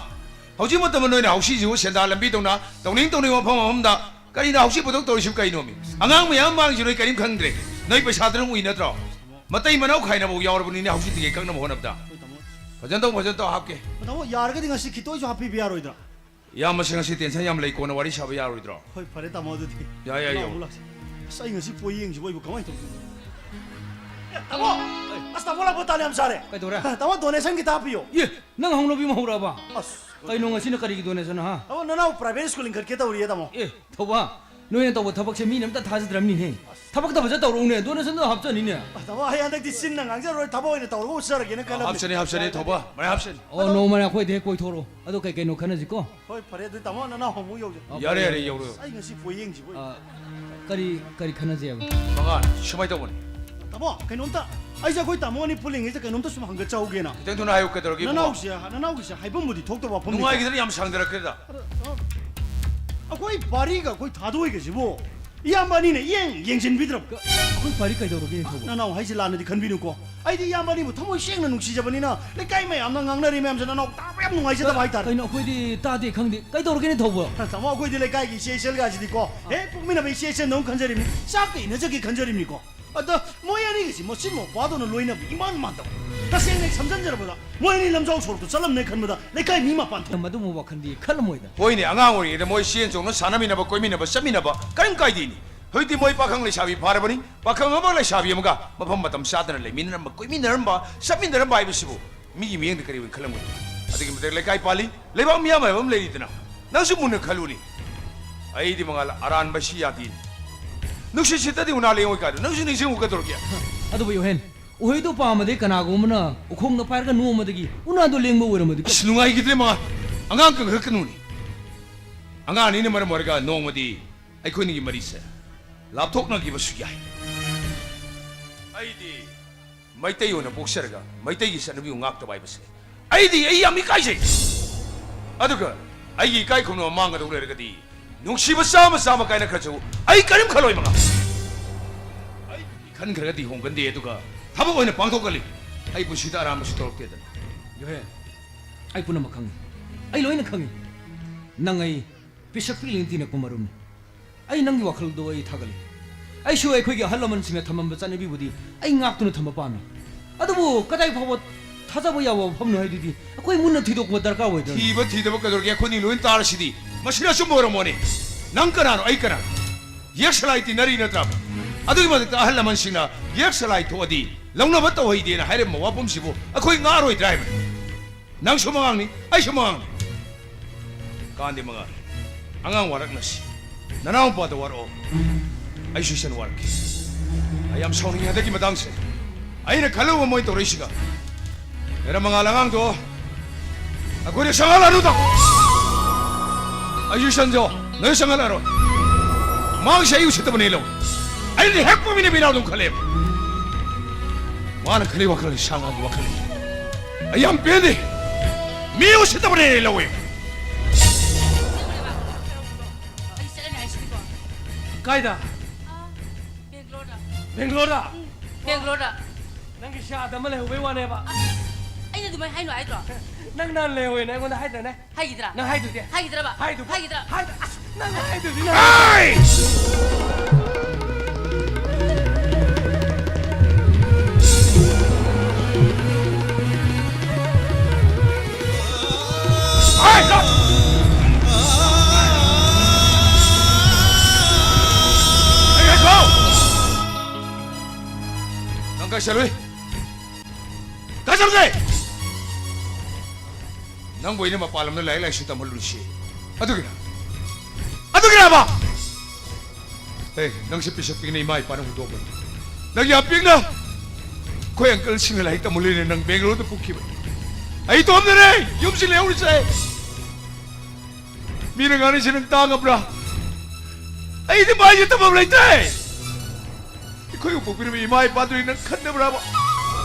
ꯍꯧꯖꯤꯛ ꯃꯇꯝꯗ ꯅꯣꯏꯅ ꯍꯧꯁꯤꯁꯤꯕꯨ ꯁꯦꯟꯗꯥ ꯂꯝꯕꯤ ꯇꯧꯅ, ꯇꯧꯅꯤꯡ ꯇꯧꯅꯤꯡꯕ ꯃꯐꯝ ꯑꯃꯗ ꯀꯔꯤꯅꯣ ꯍꯧꯁꯤ ꯄꯨꯊꯣꯛ ꯇꯧꯔꯤꯁꯤꯕꯨ ꯀꯩꯅꯣꯃꯤ? ꯑꯉꯥꯡ ꯃꯌꯥꯝ ꯃꯥꯡꯉꯤꯁꯤ ꯅꯣꯏ ꯀꯔꯤꯝ ꯈꯪꯗ꯭ꯔꯦ꯫ ꯅꯣꯏ ꯄꯩꯁꯥꯗꯨꯅ ꯎꯏ ꯅꯠꯇ꯭ꯔꯣ? ꯃꯇꯩ ꯃꯅꯥꯎ ꯈꯥꯏꯅꯕ ꯌꯥꯎꯔꯕꯅꯤꯅꯦ ꯍꯧꯁꯤ ꯇꯤꯀꯦꯠ ꯀꯛꯅꯕ ꯍꯣꯠꯅꯕꯗ꯫ ꯐꯖꯅ ꯇꯧ, ꯐꯖꯅ ꯇꯧ, ꯍꯥꯞꯀꯦ꯫ ꯇꯥꯃꯣ, ꯌꯥꯔꯒꯗꯤ ꯉꯁꯤ ꯈꯤꯇꯣꯏꯁꯨ ꯍꯥꯞꯄꯤꯕ ꯌꯥꯔꯣꯏꯗ꯭ꯔꯥ? ꯏꯌꯥꯝꯕꯁꯦ ꯉꯁꯤ ꯇꯦꯟꯁꯟ ꯌꯥꯝ ꯂꯩ, ꯀꯣꯟꯅ ꯋꯥꯔꯤ ꯁꯥꯕ ꯌꯥꯔꯣꯏꯗ꯭ꯔꯣ? ꯍꯣꯏ, ꯐꯔꯦ ꯇꯥꯃꯣ, ꯑꯗꯨꯗꯤ꯫ ꯌꯥꯏ, ꯌꯥꯏ, ꯂꯥꯛꯑꯣ, ꯌꯥꯏ꯫ ꯂꯥꯛꯑꯣ꯫ ꯑꯁ, ꯑꯩ ꯉꯁꯤ ꯄꯣꯌꯦꯡꯁꯤꯕꯨ ꯑꯩꯕꯨ ꯀꯃꯥꯏꯅ ꯇꯧꯗꯣꯏꯅꯣ? ꯑꯦ, ꯇꯥꯃꯣ! ꯑꯁ, ꯇꯥꯃꯣ ꯂꯥꯛꯄ ꯇꯥꯟ ꯌꯥꯝ ꯆꯥꯔꯦ꯫ ꯀꯩꯗꯧꯔꯦ? ꯇꯥꯃꯣ, donation ꯈꯤꯇ ꯍꯥꯞꯄꯤꯌꯣ꯫ ꯑꯦ, ꯅꯪ ꯍꯧꯅꯕꯤ ꯑꯃ ꯍꯧꯔꯛꯑꯕ? ꯑꯁ꯫ ꯀꯩꯅꯣ ꯉꯁꯤꯅ ꯀꯔꯤꯒꯤ donation, ꯍꯥ? ꯇꯥꯃꯣ, ꯅꯅꯥꯎ private school ꯂꯤꯡꯈꯠꯀꯦ ꯇꯧꯔꯤꯌꯦ, ꯇꯥꯃꯣ꯫ ꯑꯦ, ꯊꯧꯕ, ꯅꯣꯏꯅ ꯇꯧꯕ ꯊꯕꯛꯁꯦ ꯃꯤꯅ ꯑꯝꯇ ꯊꯥꯖꯗ꯭ꯔꯕꯅꯤꯍꯦ꯫ ꯊꯕꯛꯇ ꯐꯖ ꯇꯧꯔꯛꯎꯅꯦ, donation ꯗꯣ ꯍꯥꯞꯆꯅꯤꯅꯦ꯫ ꯑꯁ, ꯇꯥꯃꯣ, ꯑꯩ ꯍꯟꯗꯛꯇꯤ ꯆꯤꯟꯅ ꯉꯥꯡꯖꯔꯣꯏ, ꯊꯕꯛ ꯑꯣꯏꯅ ꯇꯧꯔꯒ ꯎꯠꯆꯔꯒꯦꯅ ꯈꯜꯂꯝꯃꯤ꯫ ꯍꯥꯞꯆꯅꯤ, ꯍꯥꯞꯆꯅꯤ, ꯊꯧꯕ, ꯃꯌꯥꯝ ꯍꯥꯞꯆꯅꯤ꯫ ꯑꯣ, ꯅꯣꯡꯃꯅꯦ ꯑꯩꯈꯣꯏꯗ ꯍꯦꯛ ꯀꯣꯏꯊꯣꯔꯛꯑꯣ, ꯑꯗꯣ ꯀꯩ ꯀꯩꯅꯣ ꯈꯟꯅꯁꯤꯀꯣ꯫ ꯍꯣꯏ, ꯐꯔꯦ, ꯑꯗꯨꯗꯤ ꯇꯥꯃꯣ, ꯅꯅꯥꯎ ꯑꯃꯨꯛ ꯌꯧꯖ-, ꯑ, ꯌꯥꯔꯦ, ꯐꯔꯦ, ꯌꯥꯔꯦ, ꯐꯔꯦ꯫ ꯌꯧꯔꯣ, ꯌꯧꯔꯣ꯫ ꯑꯩ ꯉꯁꯤ ꯄꯣꯌꯦꯡꯁꯤꯕꯨ꯫ ꯑ, ꯀꯔꯤ, ꯀꯔꯤ ꯈꯟꯅꯁꯦꯕ? ꯃꯉꯥ, ꯁꯨꯃꯥꯏꯅ ꯇꯧꯕꯅꯤ꯫ ꯇꯥꯃꯣ, ꯀꯩꯅꯣꯝꯇ, ꯑꯩꯁꯦ ꯑꯩꯈꯣꯏ ꯇꯥꯃꯣ ꯑꯅꯤ ꯄꯨꯜꯂꯤꯉꯩꯁꯦ ꯀꯩꯅꯣꯝꯇ ꯁꯨꯝ ꯍꯪꯒꯠꯆꯍꯧꯒꯦꯅ꯫ ꯈꯤꯇꯪ ꯊꯨꯅ ꯍꯥꯏꯌꯨ, ꯀꯩꯗꯧꯔꯒꯦ, ꯏꯕꯨꯡꯉꯣ? ꯅꯅꯥꯎꯁꯦ, ꯅꯅꯥꯎꯒꯤꯁꯦ ꯍꯥꯏꯐꯝꯕꯨꯗꯤ ꯊꯣꯛꯇꯕ ꯋꯥꯐꯝꯅꯤ꯫ ꯅꯨꯡꯉꯥꯏꯈꯤꯗꯅ ꯌꯥꯝ ꯁꯥꯡꯊꯔꯛꯈ꯭ꯔꯦꯗ꯫ ꯑꯗꯣ, ꯑ, ꯑꯩꯈꯣꯏ ꯄꯥꯔꯤꯒ ꯑꯩꯈꯣꯏ ꯊꯥꯗꯣꯏꯒꯁꯤꯕꯨ ꯏꯌꯥꯝꯕ ꯑꯅꯤꯅ ꯏꯌꯦꯡ ꯌꯦꯡꯁꯤꯟꯕꯤꯗ꯭ꯔꯕ? ꯑꯩꯈꯣꯏ ꯄꯥꯔꯤ ꯀꯩꯗꯧꯔꯒꯦ, ꯊꯧꯕ? ꯅꯅꯥꯎ ꯍꯥꯏꯁꯤ ꯂꯥꯟꯅꯗꯤ ꯈꯟꯕꯤꯅꯨꯀꯣ꯫ ꯑꯩꯗꯤ ꯏꯌꯥꯝꯕ ꯑꯅꯤꯕꯨ ꯊꯃꯣꯏ ꯁꯦꯡꯅ ꯅꯨꯡꯁꯤꯖꯕꯅꯤꯅ ꯂꯩꯀꯥꯏ ꯃꯌꯥꯝꯅ ꯉꯥꯡꯅꯔꯤ ꯃꯌꯥꯝꯁꯦ ꯅꯅꯥꯎ ꯇꯥꯕ ꯌꯥꯝ ꯅꯨꯡꯉꯥꯏꯖꯗꯕ ꯍꯥꯏꯇꯥꯔꯦ꯫ ꯀꯩꯅꯣ ꯑꯩꯈꯣꯏꯗꯤ ꯇꯥꯗꯦ ꯈꯪꯗꯦ꯫ ꯀꯩꯗꯧꯔꯒꯦꯅꯦ, ꯊꯧꯕ? ꯇꯥꯃꯣ, ꯑꯩꯈꯣꯏꯗꯤ ꯂꯩꯀꯥꯏꯒꯤ ꯏꯆꯦ ꯏꯆꯜꯒꯁꯤꯗꯤꯀꯣ ꯍꯦꯛ ꯄꯣꯛꯃꯤꯟꯅꯕ ꯏꯆꯦ ꯏꯆꯟꯗꯧꯅ ꯈꯟꯖꯔꯤꯕꯅꯤ꯫ ꯆꯥꯛꯇ ꯏꯟꯅꯖꯒꯦ ꯈꯟꯖꯔꯤꯕꯅꯤꯀꯣ꯫ ꯑꯗ ꯃꯣꯏ ꯑꯅꯤꯒꯤꯁꯤ ꯃꯆꯤꯟ ꯃꯧꯄꯥꯗꯧꯅ ꯂꯣꯏꯅꯕ ꯏꯃꯥꯟ ꯃꯥꯟꯗꯕ꯫ ꯇꯁꯦꯡꯅ ꯑꯩ ꯁꯝꯖꯟꯖꯔꯕꯗ ꯃꯣꯏ ꯑꯅꯤ ꯂꯝꯖꯥꯎ ꯁꯣꯔꯣꯛꯇ ꯆꯠꯂꯝꯅꯦ ꯈꯟꯕꯗ ꯂꯩꯀꯥꯏ ꯃꯤ ꯃꯄꯥꯟ ꯊꯣꯛ- ꯃꯗꯨꯃ ꯋꯥꯈꯜꯗꯤ ꯈꯜꯂꯝꯃꯣꯏꯗ꯫ ꯍꯣꯏꯅꯦ, ꯑꯉꯥꯡ ꯑꯣꯏꯔꯤꯉꯩꯗ ꯃꯣꯏ ꯆꯦꯟ ꯆꯣꯡꯅ ꯁꯥꯟꯅꯃꯤꯟꯅꯕ, ꯀꯣꯏꯃꯤꯟꯅꯕ, ꯆꯠꯃꯤꯟꯅꯕ ꯀꯔꯤꯝ ꯀꯥꯏꯗꯦꯅꯤ꯫ ꯍꯧꯖꯤꯛꯇꯤ ꯃꯣꯏ ꯄꯥꯈꯪ ꯂꯩꯁꯥꯕꯤ ꯐꯥꯔꯕꯅꯤ꯫ ꯄꯥꯈꯪ ꯑꯃꯒ ꯂꯩꯁꯥꯕꯤ ꯑꯃꯒ ꯃꯐꯝ ꯃꯇꯝ ꯆꯥꯗꯅ ꯂꯩꯃꯤꯟꯅꯔꯝꯕ, ꯀꯣꯏꯃꯤꯟꯅꯔꯝꯕ, ꯆꯠꯃꯤꯟꯅꯔꯝꯕ ꯍꯥꯏꯕꯁꯤꯕꯨ ꯃꯤꯒꯤ ꯃꯤꯠꯌꯦꯡꯗ ꯀꯔꯤ ꯑꯣꯏꯅ ꯈꯜꯂꯝꯒꯅꯤ? ꯑꯗꯨꯒꯤ ꯃꯊꯛ ꯂꯩꯀꯥꯏ ꯄꯥꯜꯂꯤ, ꯂꯩꯕꯥꯛ ꯃꯤꯌꯥꯝ ꯍꯥꯏꯕ ꯑꯃ ꯂꯩꯔꯤꯗꯅ꯫ ꯅꯪꯁꯨ ꯃꯨꯟꯅ ꯈꯜꯂꯨꯅꯤ꯫ ꯑꯩꯗꯤ ꯃꯉꯥꯜ ꯑꯔꯥꯟꯕ ꯁꯤ ꯌꯥꯗꯦ꯫ ꯅꯨꯡꯁꯤꯠ ꯁꯤꯠꯇꯗꯤ ꯎꯅꯥ ꯂꯦꯡꯉꯣꯏ ꯀꯥꯏꯗꯣ ꯅꯪꯁꯨ ꯅꯤꯡꯁꯤꯡꯉꯨꯒꯗꯧꯔꯒꯦ? ꯑꯗꯨꯕꯨ ꯌꯣꯍꯦꯟ, ꯎꯍꯩꯗꯣ ꯄꯥꯝꯃꯗꯤ ꯀꯅꯥꯒꯨꯝꯕꯅ ꯎꯈꯣꯡꯗ ꯄꯥꯏꯔꯒ ꯅꯣꯝꯃꯗꯒꯤ ꯎꯅꯥꯗꯣ ꯂꯦꯡꯕ ꯑꯣꯏꯔꯝꯃꯗꯤ? ꯑꯁ, ꯅꯨꯡꯉꯥꯏꯈꯤꯗ꯭ꯔꯦ ꯃꯉꯥꯜ꯫ ꯑꯉꯥꯡ ꯀꯟꯈꯠꯀꯅꯨꯅꯦ꯫ ꯑꯉꯥꯡ ꯑꯅꯤꯅ ꯃꯔꯝ ꯑꯣꯏꯔꯒ ꯅꯣꯡꯃꯗꯤ ꯑꯩꯈꯣꯏꯅꯤꯒꯤ ꯃꯔꯤꯁꯦ ꯂꯥꯞꯊꯣꯛꯅꯈꯤꯕꯁꯨ ꯌꯥꯏ꯫ ꯑꯩꯗꯤ ꯃꯩꯇꯩ ꯑꯣꯏꯅ ꯄꯣꯛꯆꯔꯒ ꯃꯩꯇꯩꯒꯤ ꯆꯠꯅꯕꯤꯕꯨ ꯉꯥꯛꯇꯕ ꯍꯥꯏꯕꯁꯦ ꯑꯩꯗꯤ ꯑꯩ ꯌꯥꯝ ꯏꯀꯥꯏꯖꯩ꯫ ꯑꯗꯨꯒ ꯑꯩꯒꯤ ꯏꯀꯥꯏ ꯈꯨꯝꯅꯕ ꯃꯥꯡꯒꯗꯧ ꯂꯩꯔꯒꯗꯤ ꯅꯨꯡꯁꯤꯕ ꯆꯥꯝꯃ ꯆꯥꯝꯃ ꯀꯥꯏꯅꯈ꯭ꯔꯁꯨ ꯑꯩ ꯀꯔꯤꯝ ꯈꯜꯂꯣꯏ ꯃꯉꯥꯜ꯫ ꯑꯩ ꯈꯟꯈ꯭ꯔꯒꯗꯤ ꯍꯣꯡꯒꯟꯗꯦ, ꯑꯗꯨꯒ ꯊꯕꯛ ꯑꯣꯏꯅ ꯄꯥꯡꯊꯣꯛꯀꯜꯂꯤ꯫ ꯑꯩ ꯄꯨꯟꯁꯤꯗ ꯑꯔꯥꯟꯕꯁꯨ ꯇꯧꯔꯛꯇꯦꯗꯅ꯫ ꯌꯣꯍꯦꯟ, ꯑꯩ ꯄꯨꯝꯅꯃꯛ ꯈꯪꯏ꯫ ꯑꯩ ꯂꯣꯏꯅ ꯈꯪꯏ꯫ ꯅꯪ ꯑꯩ ꯄꯤꯁꯛ ꯄꯤꯛꯂꯤꯉꯩ ꯇꯤꯟꯅꯔꯛꯄ ꯃꯔꯨꯞꯅꯤ꯫ ꯑꯩ ꯅꯪꯒꯤ ꯋꯥꯈꯜꯗꯣ ꯑꯩ ꯊꯥꯒꯠꯂꯤ꯫ ꯑꯩꯁꯨ ꯑꯩꯈꯣꯏꯒꯤ ꯑꯍꯜ ꯂꯃꯟꯁꯤꯡꯅ ꯊꯝꯃꯝꯕ ꯆꯠꯅꯕꯤꯕꯨꯗꯤ ꯑꯩ ꯉꯥꯛꯇꯨꯅ ꯊꯝꯕ ꯄꯥꯝꯃꯤ꯫ ꯑꯗꯨꯕꯨ ꯀꯗꯥꯏ ꯐꯥꯎꯕ ꯊꯥꯖꯕ ꯌꯥꯕ ꯋꯥꯐꯝꯅꯣ ꯍꯥꯏꯗꯨꯗꯤ ꯑꯩꯈꯣꯏ ꯃꯨꯟꯅ ꯊꯤꯗꯣꯛꯄ ꯗꯔꯀꯥꯔ ꯑꯣꯏꯗ꯭ꯔꯅꯤ? ꯊꯤꯕ ꯊꯤꯗꯕ ꯀꯩꯗꯧꯔꯒꯦ? ꯑꯩꯈꯣꯏꯅꯤ ꯂꯣꯏ ꯇꯥꯔꯁꯤꯗꯤ꯫ ꯃꯁꯤꯅ ꯑꯆꯨꯝꯕ ꯑꯣꯏꯔꯝꯃꯣꯅꯦ꯫ ꯅꯪ ꯀꯅꯥꯅꯣ, ꯑꯩ ꯀꯅꯥꯅꯣ? ꯌꯦꯛ ꯁꯂꯥꯏ ꯇꯤꯟꯅꯔꯤ ꯅꯠꯇ꯭ꯔꯕ? ꯑꯗꯨꯒꯤ ꯃꯊꯛꯇ ꯑꯍꯜ ꯂꯃꯟꯁꯤꯡꯅ ꯌꯦꯛ ꯁꯂꯥꯏ ꯊꯣꯛꯑꯗꯤ ꯂꯧꯅꯕ ꯇꯧꯍꯩꯗꯦꯅ ꯍꯥꯏꯔꯝꯕ ꯋꯥꯐꯝꯁꯤꯕꯨ ꯑꯩꯈꯣꯏ ꯉꯥꯛꯑꯔꯣꯏꯗ꯭ꯔꯥ ꯍꯥꯏꯕꯅꯤ꯫ ꯅꯪꯁꯨ ꯃꯉꯥꯡꯅꯤ, ꯑꯩꯁꯨ ꯃꯉꯥꯡꯅꯤ꯫ ꯀꯥꯟꯗꯦ ꯃꯉꯥꯜ, ꯑꯉꯥꯡ ꯋꯥꯔꯛꯅꯁꯤ꯫ ꯅꯅꯥꯎꯄꯥꯗ ꯋꯥꯔꯛꯑꯣ, ꯑꯩꯁꯨ ꯏꯆꯟ ꯋꯥꯔꯛꯀꯦ꯫ ꯑꯩ ꯌꯥꯝ ꯁꯥꯎꯅꯤꯡꯉꯤ ꯍꯟꯗꯛꯀꯤ ꯃꯇꯥꯡꯁꯦ꯫ ꯑꯩꯅ ꯈꯜꯂꯨꯕ ꯃꯣꯏ ꯇꯧꯔꯛꯏꯁꯤꯒ꯫ ꯍꯦꯔꯥ ꯃꯉꯥꯜ ꯑꯉꯥꯡꯗꯣ ꯑꯩꯈꯣꯏꯗ ꯆꯪꯍꯜꯂꯅꯨ ꯇꯥꯃꯣ꯫ ꯑꯩꯁꯨ ꯏꯆꯟꯗꯣ ꯅꯣꯏ ꯆꯪꯍꯜꯂꯔꯣꯏ꯫ ꯃꯥꯒꯤꯁꯦ ꯑꯩ ꯎꯁꯤꯠꯇꯕꯅꯦ ꯂꯧ꯫ ꯑꯩꯗꯤ ꯍꯦꯛ ꯄꯣꯛꯃꯤꯟꯅꯕ ꯏꯅꯥꯎꯗꯧ ꯈꯜꯂꯦꯕ꯫ ꯃꯥꯅ ꯈꯜꯂꯤ ꯋꯥꯈꯜ ꯁꯥ ꯉꯥꯒꯤ ꯋꯥꯈꯜꯅꯤ꯫ ꯑꯩ ꯌꯥꯝ ꯄꯦꯟꯗꯦ꯫ ꯃꯤ ꯎꯁꯤꯠꯇꯕꯅꯦ ꯂꯧꯋꯦ꯫ ꯑꯩ ꯆꯠꯂꯅꯤ ꯍꯥꯏꯁꯤꯅꯤꯀꯣ꯫ ꯀꯥꯏꯗ? ꯑꯥ, ꯕꯦꯡꯒ꯭ꯂꯣꯔꯗ꯫ ꯕꯦꯡꯒ꯭ꯂꯣꯔꯗ? ꯎꯝ, ꯕꯦꯡꯒ꯭ꯂꯣꯔꯗ꯫ ꯅꯪꯒꯤ ꯁꯤ ꯑꯥꯗ ꯑꯃ ꯂꯩꯍꯧꯕꯩ ꯋꯥꯅꯦꯕ? ꯑꯁ, ꯑꯩꯅ ꯑꯗꯨꯃꯥꯏꯅ ꯍꯥꯏꯅꯣ ꯍꯥꯏꯗ꯭ꯔꯣ? ꯅꯪ ꯅꯍꯥꯟ ꯂꯩꯍꯧꯋꯦꯅ ꯑꯩꯉꯣꯟꯗ ꯍꯥꯏꯗ꯭ꯔꯅꯦ? ꯍꯥꯏꯈꯤꯗ꯭ꯔꯥ? ꯅꯪ ꯍꯥꯏꯗꯨꯗꯤ? ꯍꯥꯏꯈꯤꯗ꯭ꯔꯕ? ꯍꯥꯏꯗꯨꯕꯨ? ꯍꯥꯏꯈꯤꯗ꯭ꯔꯥ? ꯍꯥꯏꯗ-, ꯑꯁ, ꯅꯪ ꯍꯥꯏꯗꯨꯗꯤ ꯅꯪ ꯍꯥꯏ! ꯍꯥꯏ, ꯂꯥꯎ! ꯍꯥꯏ, ꯍꯥꯏ, ꯂꯥꯎ! ꯅꯪ ꯀꯥꯏ ꯆꯠꯂꯨꯏ? ꯀꯥꯏ ꯆꯠꯂꯨꯒꯦ? ꯅꯪꯕꯨ ꯑꯩꯅ ꯃꯄꯥꯟ ꯂꯝꯗ ꯂꯥꯏꯔꯤꯛ ꯂꯥꯏꯁꯨ ꯇꯝꯍꯜꯂꯨꯔꯤꯁꯤ ꯑꯗꯨꯒꯤꯔ? ꯑꯗꯨꯒꯤꯔꯕ? ꯑꯦ, ꯅꯪꯁꯦ ꯄꯤꯁꯛ ꯄꯤꯛꯅ ꯏꯃꯥ ꯏꯄꯥꯅ ꯍꯨꯟꯗꯣꯛꯑꯝꯕꯅꯤ꯫ ꯅꯪ ꯌꯥꯝ ꯄꯤꯛꯅ ꯑꯩꯈꯣꯏ ꯑꯪꯀꯜꯁꯤꯡꯅ ꯂꯥꯏꯔꯤꯛ ꯇꯝꯍꯜꯂꯨꯏꯅꯦ, ꯅꯪ ꯕꯦꯡꯒꯂꯣꯔꯗ ꯄꯨꯈꯤꯕꯅꯤ꯫ ꯑꯩ ꯏꯇꯣꯝꯗꯅꯦ ꯌꯨꯝꯁꯤ ꯂꯩꯍꯧꯔꯤꯁꯦ꯫ ꯃꯤꯅ ꯉꯥꯡꯅꯔꯤꯁꯦ ꯅꯪ ꯇꯥ ꯉꯝꯕ꯭ꯔꯥ? ꯑꯩꯗꯤ ꯃꯥꯏꯁꯦ ꯇꯝꯐꯝ ꯂꯩꯇ꯭ꯔꯦ꯫ ꯑꯩꯈꯣꯏꯕꯨ ꯄꯣꯛꯄꯤꯔꯤꯕ ꯏꯃꯥ ꯏꯄꯥꯗꯨꯗꯤ ꯅꯪ ꯈꯟꯗꯕ꯭ꯔꯥꯕ?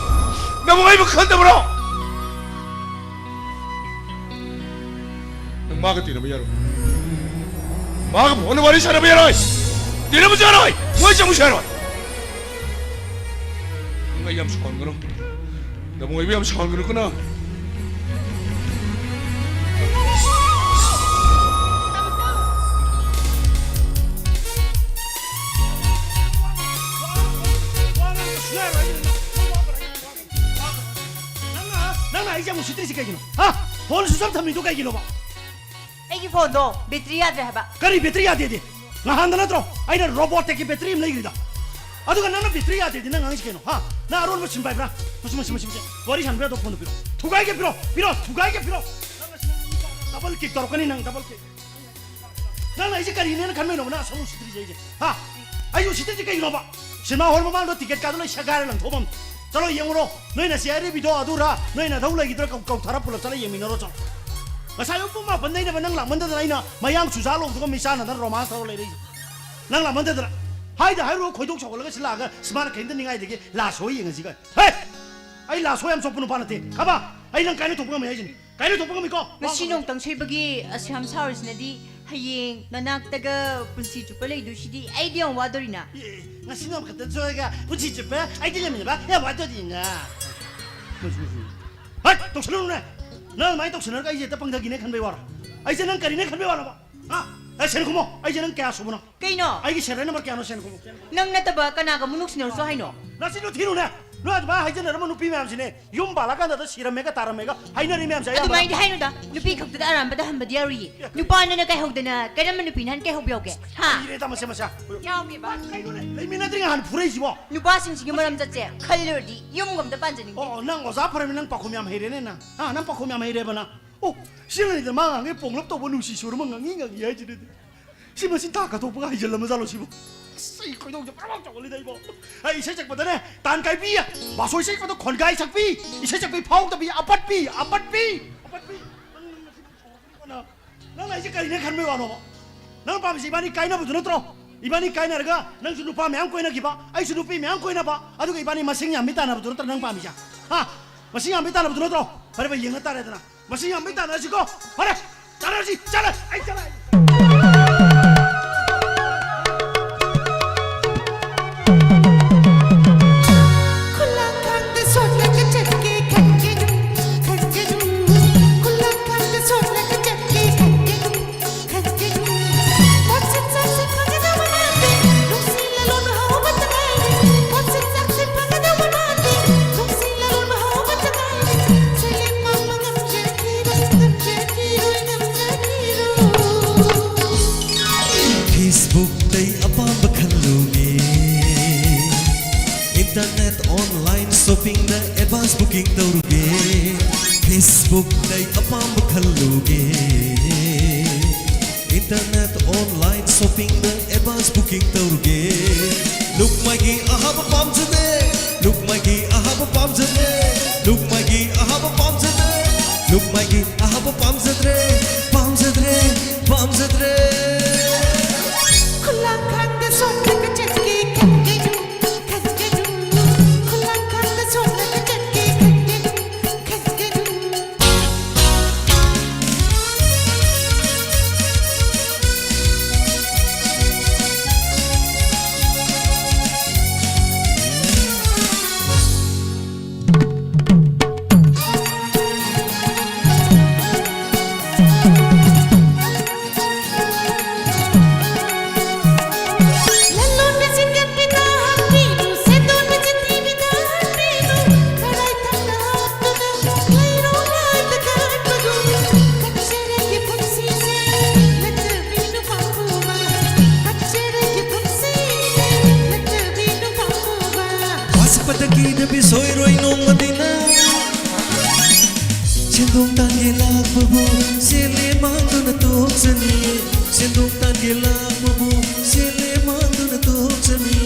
ꯅꯪ ꯑꯩꯕꯨ ꯈꯟꯗꯕ꯭ꯔꯣ? ꯅꯪ ꯃꯥꯒ ꯇꯤꯟꯅꯕ ꯌꯥꯔꯣꯏ꯫ ꯃꯥꯒ ꯐꯣꯟꯗ ꯋꯥꯔꯤ ꯁꯥꯟꯅꯕ ꯌꯥꯔꯣꯏ꯫ ꯇꯤꯟꯅꯕꯁꯨ ꯌꯥꯔꯣꯏ꯫ ꯃꯣꯏ ꯆꯪꯕꯁꯨ ꯌꯥꯔꯣꯏ꯫ ꯑꯩ ꯌꯥꯝ ꯁꯥꯎꯍꯟꯒꯅꯨ꯫ ꯗꯥꯕꯨꯡ ꯑꯣꯏꯕ ꯌꯥꯝ ꯁꯥꯎꯍꯟꯒꯅꯨ ꯀꯅꯥ꯫ ꯅꯪꯅ ꯅꯪꯅ ꯑꯩꯁꯦ ꯑꯃꯨꯛ ꯁꯤꯠꯇ꯭ꯔꯤꯁꯤ ꯀꯩꯒꯤꯅꯣ? ꯍꯥ? ꯐꯣꯟ ꯁ꯭ꯋꯤꯆ ꯑꯣꯐ ꯊꯝꯃꯤꯗꯣ ꯀꯩꯒꯤꯅꯣꯕ? ꯑꯩꯒꯤ ꯐꯣꯟꯗꯣ ꯕꯦꯇ꯭ꯔꯤ ꯌꯥꯗ꯭ꯔꯦ ꯍꯥꯏꯕ꯫ ꯀꯔꯤ ꯕꯦꯇ꯭ꯔꯤ ꯌꯥꯗꯦꯗꯤ? ꯉꯍꯥꯟꯗ ꯅꯠꯇ꯭ꯔꯣ ꯑꯩꯅ ꯔꯣꯕꯣꯠꯇꯦꯛꯀꯤ ꯕꯦꯇ꯭ꯔꯤ ꯑꯃ ꯂꯩꯈ꯭ꯔꯤꯗ? ꯑꯗꯨꯒ ꯅꯪꯅ ꯕꯦꯇ꯭ꯔꯤ ꯌꯥꯗꯦꯗꯤ ꯅꯪ ꯉꯥꯡꯉꯤꯁꯤ ꯀꯩꯅꯣ? ꯍꯥ? ꯅꯪ ꯑꯔꯣꯟꯕ ꯁꯤꯟ ꯄꯥꯏꯕ꯭ꯔꯥ? ꯃꯁꯤ, ꯃꯁꯤ, ꯃꯁꯤ, ꯃꯁꯤ꯫ ꯋꯥꯔꯤ ꯁꯥꯟꯅꯕ ꯌꯥꯗꯕ ꯐꯣꯟꯗꯣ ꯄꯤꯔꯣ꯫ ꯊꯨꯒꯥꯏꯒꯦ ꯄꯤꯔꯣ, ꯄꯤꯔꯣ, ꯊꯨꯒꯥꯏꯒꯦ ꯄꯤꯔꯣ꯫ ꯅꯪ ꯑꯁꯤ ꯅꯪ ꯗꯕꯜ ꯀꯤꯛ ꯇꯧꯔꯛꯀꯅꯤ ꯅꯪ, ꯗꯕꯜ ꯀꯤꯛ꯫ ꯅꯪꯅ ꯑꯩꯁꯦ ꯀꯔꯤꯅꯦꯅ ꯈꯟꯕꯩꯅꯣꯕ ꯅꯪ ꯑꯁꯣꯝ ꯎꯁꯤꯠꯇ꯭ꯔꯤꯁꯦ ꯑꯩꯁꯦ? ꯍꯥ? ꯑꯩ ꯎꯁꯤꯠꯇ꯭ꯔꯤꯁꯦ ꯀꯩꯒꯤꯅꯣꯕ? ꯁꯤꯅꯦꯃꯥ ꯍꯣꯜ ꯃꯃꯥꯡꯗ ꯇꯤꯀꯦꯠ ꯀꯥꯗꯣ ꯂꯣꯏ ꯁꯦꯒꯥꯏꯔ ꯂꯪꯊꯣꯛꯑꯝ꯫ ꯆꯠꯂꯣ ꯌꯦꯡꯉꯨꯔꯣ꯫ ꯅꯣꯏ ꯅꯁꯤ ꯑꯔꯤꯕꯤꯗꯣ ꯑꯗꯨꯔ ꯅꯣꯏ ꯅꯊꯧ ꯂꯩꯈꯤꯗ꯭ꯔꯥ ꯀꯧ-, ꯀꯧꯊꯔ ꯄꯨꯂꯞ ꯆꯠꯂ ꯌꯦꯡꯃꯤꯟꯅꯔꯣ ꯆꯠꯂꯣ꯫ ꯉꯁꯥꯏ ꯑꯌꯨꯛ ꯄꯨꯡ ꯃꯥꯄꯟꯗꯩꯅꯦꯕ ꯅꯪ ꯂꯥꯛꯃꯟꯗꯗꯅ ꯑꯩꯅ ꯃꯌꯥꯡ ꯆꯨꯖꯥꯛ ꯂꯧꯗꯨꯒ ꯃꯤ ꯆꯥꯟꯅꯗꯅ ꯔꯣꯃꯥꯟꯁ ꯇꯧꯔ ꯂꯩꯔꯛꯏꯁꯦ꯫ ꯅꯪ ꯂꯥꯛꯃꯟꯗꯗꯅ꯫ ꯍꯥꯏꯗ ꯍꯥꯏꯔꯨꯔ ꯈꯣꯏꯗꯧ ꯁꯥꯎꯒꯠꯂꯒ ꯁꯤ ꯂꯥꯛꯑꯒ ꯁꯨꯃꯥꯏꯅ ꯀꯔꯤꯝꯇ ꯅꯤꯡꯉꯥꯏꯗꯒꯤ ꯂꯥꯁ ꯍꯣꯏ ꯌꯦꯡꯉꯁꯤꯒ꯫ ꯍꯦ! ꯑꯩ ꯂꯥꯁ ꯍꯣꯏ ꯌꯥꯝ ꯆꯣꯞꯄ ꯅꯨꯄꯥ ꯅꯠꯇꯦ꯫ ꯈꯪꯉꯕ? ꯑꯩ ꯅꯪ ꯀꯥꯏꯅ ꯊꯣꯛꯄ ꯉꯝꯃꯦ ꯍꯥꯏꯁꯤꯅꯤ꯫ ꯀꯥꯏꯅ ꯊꯣꯛꯄ ꯉꯝꯃꯤꯀꯣ? ꯉꯁꯤ ꯅꯣꯡꯇꯪ ꯁꯣꯏꯕꯒꯤ ꯑꯁꯨꯛ ꯌꯥꯝ ꯁꯥꯎꯔꯤꯁꯤꯅꯗꯤ ꯍꯌꯦꯡ ꯅꯅꯥꯛꯇꯒ ꯄꯨꯟꯁꯤ ꯆꯨꯞꯄ ꯂꯩꯗꯣꯏꯁꯤꯗꯤ ꯑꯩꯗꯤ ꯌꯥꯝ ꯋꯥꯗꯣꯔꯤꯅ꯫ ꯑꯦ, ꯉꯁꯤ ꯅꯣꯡ ꯈꯛꯇ ꯁꯣꯏꯔꯒ ꯄꯨꯟꯁꯤ ꯆꯨꯞꯄ ꯑꯩꯗꯤ ꯂꯩꯃꯤꯟꯅꯕ ꯌꯥꯝ ꯋꯥꯗꯣꯔꯤꯅ꯫ ꯍꯠ! ꯇꯧꯁꯜꯂꯨꯅꯨꯅꯦ꯫ ꯅꯪ ꯑꯗꯨꯃꯥꯏꯅ ꯇꯧꯁꯟꯅꯔꯒ ꯑꯩꯁꯦ ꯍꯦꯛꯇ ꯄꯪꯊꯒꯤꯅꯦ ꯈꯟꯕꯩ ꯋꯥꯔꯣ? ꯑꯩꯁꯦ ꯅꯪ ꯀꯔꯤꯅꯦ ꯈꯟꯕꯩ ꯋꯥꯔꯣꯕ? ꯍꯥ? ꯑꯦ, ꯁꯦꯟ ꯈꯨꯝꯃꯣ꯫ ꯑꯩꯁꯦ ꯅꯪ ꯀꯌꯥ ꯁꯨꯕꯅꯣ? ꯀꯩꯅꯣ? ꯑꯩꯒꯤ ꯁꯦꯔꯤꯌꯦꯜ ꯅꯝꯕꯔ ꯀꯌꯥꯅꯣ, ꯁꯦꯟ ꯈꯨꯝꯃꯣ꯫ ꯅꯪ ꯅꯠꯇꯕ ꯀꯅꯥꯒ ꯑꯃꯨꯛ ꯅꯨꯡꯁꯤꯅꯔꯨꯁꯣ ꯍꯥꯏꯅꯣ? ꯅꯆꯤꯟꯗꯣ ꯊꯤꯅꯨꯅꯦ꯫ ꯅꯣꯏ ꯑꯗꯨꯃꯥꯏꯅ ꯍꯥꯏꯖꯤꯟꯅꯔꯝꯕ ꯅꯨꯄꯤ ꯃꯌꯥꯝꯁꯤꯅꯦ꯫ ꯌꯨꯝ ꯄꯥꯜꯂꯀꯥꯟꯗ ꯁꯤꯔꯝꯃꯦꯒ ꯇꯥꯔꯝꯃꯦꯒ ꯍꯥꯏꯅꯔꯤ ꯃꯌꯥꯝꯁꯦ ꯑꯌꯥꯝꯕꯅ꯫ ꯑꯗꯨꯃꯥꯏꯅꯗꯤ ꯍꯥꯏꯅꯨꯗ꯫ ꯅꯨꯄꯤ ꯈꯛꯇꯗ ꯑꯔꯥꯟꯕꯗ ꯍꯟꯕꯗꯤ ꯌꯥꯔꯨꯏꯌꯦ꯫ ꯑꯦ꯫ ꯅꯨꯄꯥꯅꯅ ꯀꯩꯍꯧꯗꯅ ꯀꯔꯝꯕ ꯅꯨꯄꯤꯅ ꯍꯟ ꯀꯩꯍꯧꯕ ꯌꯥꯎꯒꯦ? ꯍꯥ? ꯏꯔꯦ ꯇꯥꯃꯁꯦ ꯃꯁꯥ꯫ ꯌꯥꯎꯒꯦꯕ꯫ ꯀꯩꯅꯣꯅꯦ? ꯂꯩꯃꯤꯟꯅꯗ꯭ꯔꯤ ꯉꯍꯥꯟ ꯐꯨꯔꯛꯏꯁꯤꯕꯣ? ꯅꯨꯄꯥꯁꯤꯡꯁꯤꯒꯤ ꯃꯔꯝ ꯆꯠꯁꯦ ꯈꯜꯂꯨꯔꯗꯤ ꯌꯨꯝꯒꯨꯝꯗ ꯄꯥꯟꯖꯅꯤꯡꯗꯦ꯫ ꯑꯣ, ꯅꯪ ꯑꯣꯖꯥ ꯐꯔꯃꯤ, ꯅꯪ ꯄꯥꯎꯈꯨꯝ ꯌꯥꯝ ꯍꯩꯔꯦꯅꯦ ꯅꯪ꯫ ꯍꯥ, ꯅꯪ ꯄꯥꯎꯈꯨꯝ ꯌꯥꯝ ꯍꯩꯔꯦꯕ ꯅꯪ꯫ ꯑꯣ, ꯁꯤ ꯂꯩꯗ ꯃꯥ ꯉꯥꯡꯉꯦ ꯄꯣꯡꯂꯞ ꯇꯧꯕ ꯅꯨꯡꯁꯤ ꯁꯨꯔ ꯑꯃ ꯉꯥꯡꯉꯤ ꯉꯥꯡꯉꯤ ꯍꯥꯏꯁꯤꯅꯗꯤ꯫ ꯁꯤ ꯃꯁꯤ ꯊꯥꯛ ꯀꯠꯊꯣꯛꯄꯒ ꯍꯩꯖꯤꯜꯂꯝꯃꯖꯥꯠꯂꯣ ꯁꯤꯕꯨ? ꯑꯁ, ꯑꯩ ꯈꯣꯏꯗꯧꯁꯦ ꯄ꯭ꯔꯣꯛ ꯄ꯭ꯔꯣꯛ ꯆꯥꯎꯒꯠꯂꯤꯗ ꯑꯩꯕꯣ꯫ ꯑꯩ ꯏꯁꯩ ꯁꯛꯄꯗꯅꯦ, ꯇꯥꯟ ꯀꯥꯏꯕꯤ, ꯕꯥꯁꯣꯏ ꯁꯛꯄꯗ ꯈꯣꯟꯒꯥꯏ ꯁꯛꯄꯤ, ꯏꯁꯩ ꯁꯛꯄꯤ ꯐꯥꯎꯗꯕꯤ, ꯑꯄꯠꯄꯤ, ꯑꯄꯠꯄꯤ, ꯑꯄꯠꯄꯤ꯫ ꯅꯪ, ꯅꯪ, ꯅꯪ, ꯅꯪ, ꯅꯪ ꯑꯩꯁꯦ ꯀꯔꯤꯅꯦ ꯈꯟꯕꯩ ꯋꯥꯅꯣꯕ? ꯅꯪ ꯄꯥꯝꯃꯤꯁꯦ ꯏꯕꯥꯅꯤ ꯀꯥꯏꯅꯕꯗꯨ ꯅꯠꯇ꯭ꯔꯣ? ꯏꯕꯥꯅꯤ ꯀꯥꯏꯅꯔꯒ ꯅꯪꯁꯨ ꯅꯨꯄꯥ ꯃꯌꯥꯝ ꯀꯣꯏꯅꯈꯤꯕ, ꯑꯩꯁꯨ ꯅꯨꯄꯤ ꯃꯌꯥꯝ ꯀꯣꯏꯅꯕ, ꯑꯗꯨꯒ ꯏꯕꯥꯅꯤ ꯃꯁꯤꯡ ꯌꯥꯝꯕꯤ ꯇꯥꯟꯅꯕꯗꯨ ꯅꯠꯇ꯭ꯔꯣ ꯅꯪ ꯄꯥꯝꯃꯤꯁꯦ? ꯍꯥ? ꯃꯁꯤꯡ ꯌꯥꯝꯕꯤ ꯇꯥꯟꯅꯕꯗꯨ ꯅꯠꯇ꯭ꯔꯣ? ꯐꯔꯦ ꯐꯔꯦ, ꯌꯦꯡꯅ ꯇꯥꯔꯦꯗꯅ꯫ ꯃꯁꯤꯡ ꯌꯥꯝꯕꯤ ꯇꯥꯟꯅꯔꯁꯤꯀꯣ꯫ ꯐꯔꯦ, ꯇꯥꯟꯅꯔꯁꯤ, ꯆꯠꯂꯦ, ꯑꯩ ꯆꯠꯂꯦ꯫ ꯕꯨꯀꯤꯡ ꯇꯧꯔꯨꯒꯦ, Facebook ꯗ ꯑꯩ ꯑꯄꯥꯝꯕ ꯈꯜꯂꯨꯒꯦ, internet online shopping ꯗ advance booking ꯇꯧꯔꯨꯒꯦ꯫ ꯂꯨꯛꯃꯥꯏꯒꯤ ꯑꯍꯥꯕ ꯄꯥꯝꯖꯗꯦ, ꯂꯨꯛꯃꯥꯏꯒꯤ ꯑꯍꯥꯕ ꯄꯥꯝꯖꯗꯦ, ꯂꯨꯛꯃꯥꯏꯒꯤ ꯑꯍꯥꯕ ꯄꯥꯝꯖꯗꯦ, ꯂꯨꯛꯃꯥꯏꯒꯤ ꯑꯍꯥꯕ ꯄꯥꯝꯖꯗ꯭ꯔꯦ, ꯄꯥꯝꯖꯗ꯭ꯔꯦ, ꯄꯥꯝꯖꯗ꯭ꯔꯦ꯫ ꯈꯨꯂꯥꯡꯈꯥꯡꯗ ꯁꯣꯛꯂꯒ ꯆꯠꯀꯦ ꯈꯟꯒꯅꯨ, ꯈꯟꯒꯅꯨ꯫ ꯈꯨꯂꯥꯡꯈꯥꯡꯗ ꯁꯣꯛꯂꯒ ꯆꯠꯀꯦ ꯈꯟꯒꯅꯨ, ꯈꯟꯒꯅꯨ꯫ ꯋꯥꯁꯛꯄꯗ ꯀꯤꯗꯕꯤ ꯁꯣꯏꯔꯣꯏ ꯅꯣꯡꯃꯗꯤ ꯅꯪ꯫ ꯁꯦꯟꯗꯣꯡ ꯇꯥꯟꯒꯦ ꯂꯥꯛꯄꯕꯨ ꯁꯦꯜꯂꯦ ꯃꯥꯡꯗꯨꯅ ꯇꯣꯛꯆꯅꯤ꯫ ꯁꯦꯟꯗꯣꯡ ꯇꯥꯟꯒꯦ ꯂꯥꯛꯄꯕꯨ ꯁꯦꯜꯂꯦ ꯃꯥꯡꯗꯨꯅ ꯇꯣꯛꯆꯅꯤ꯫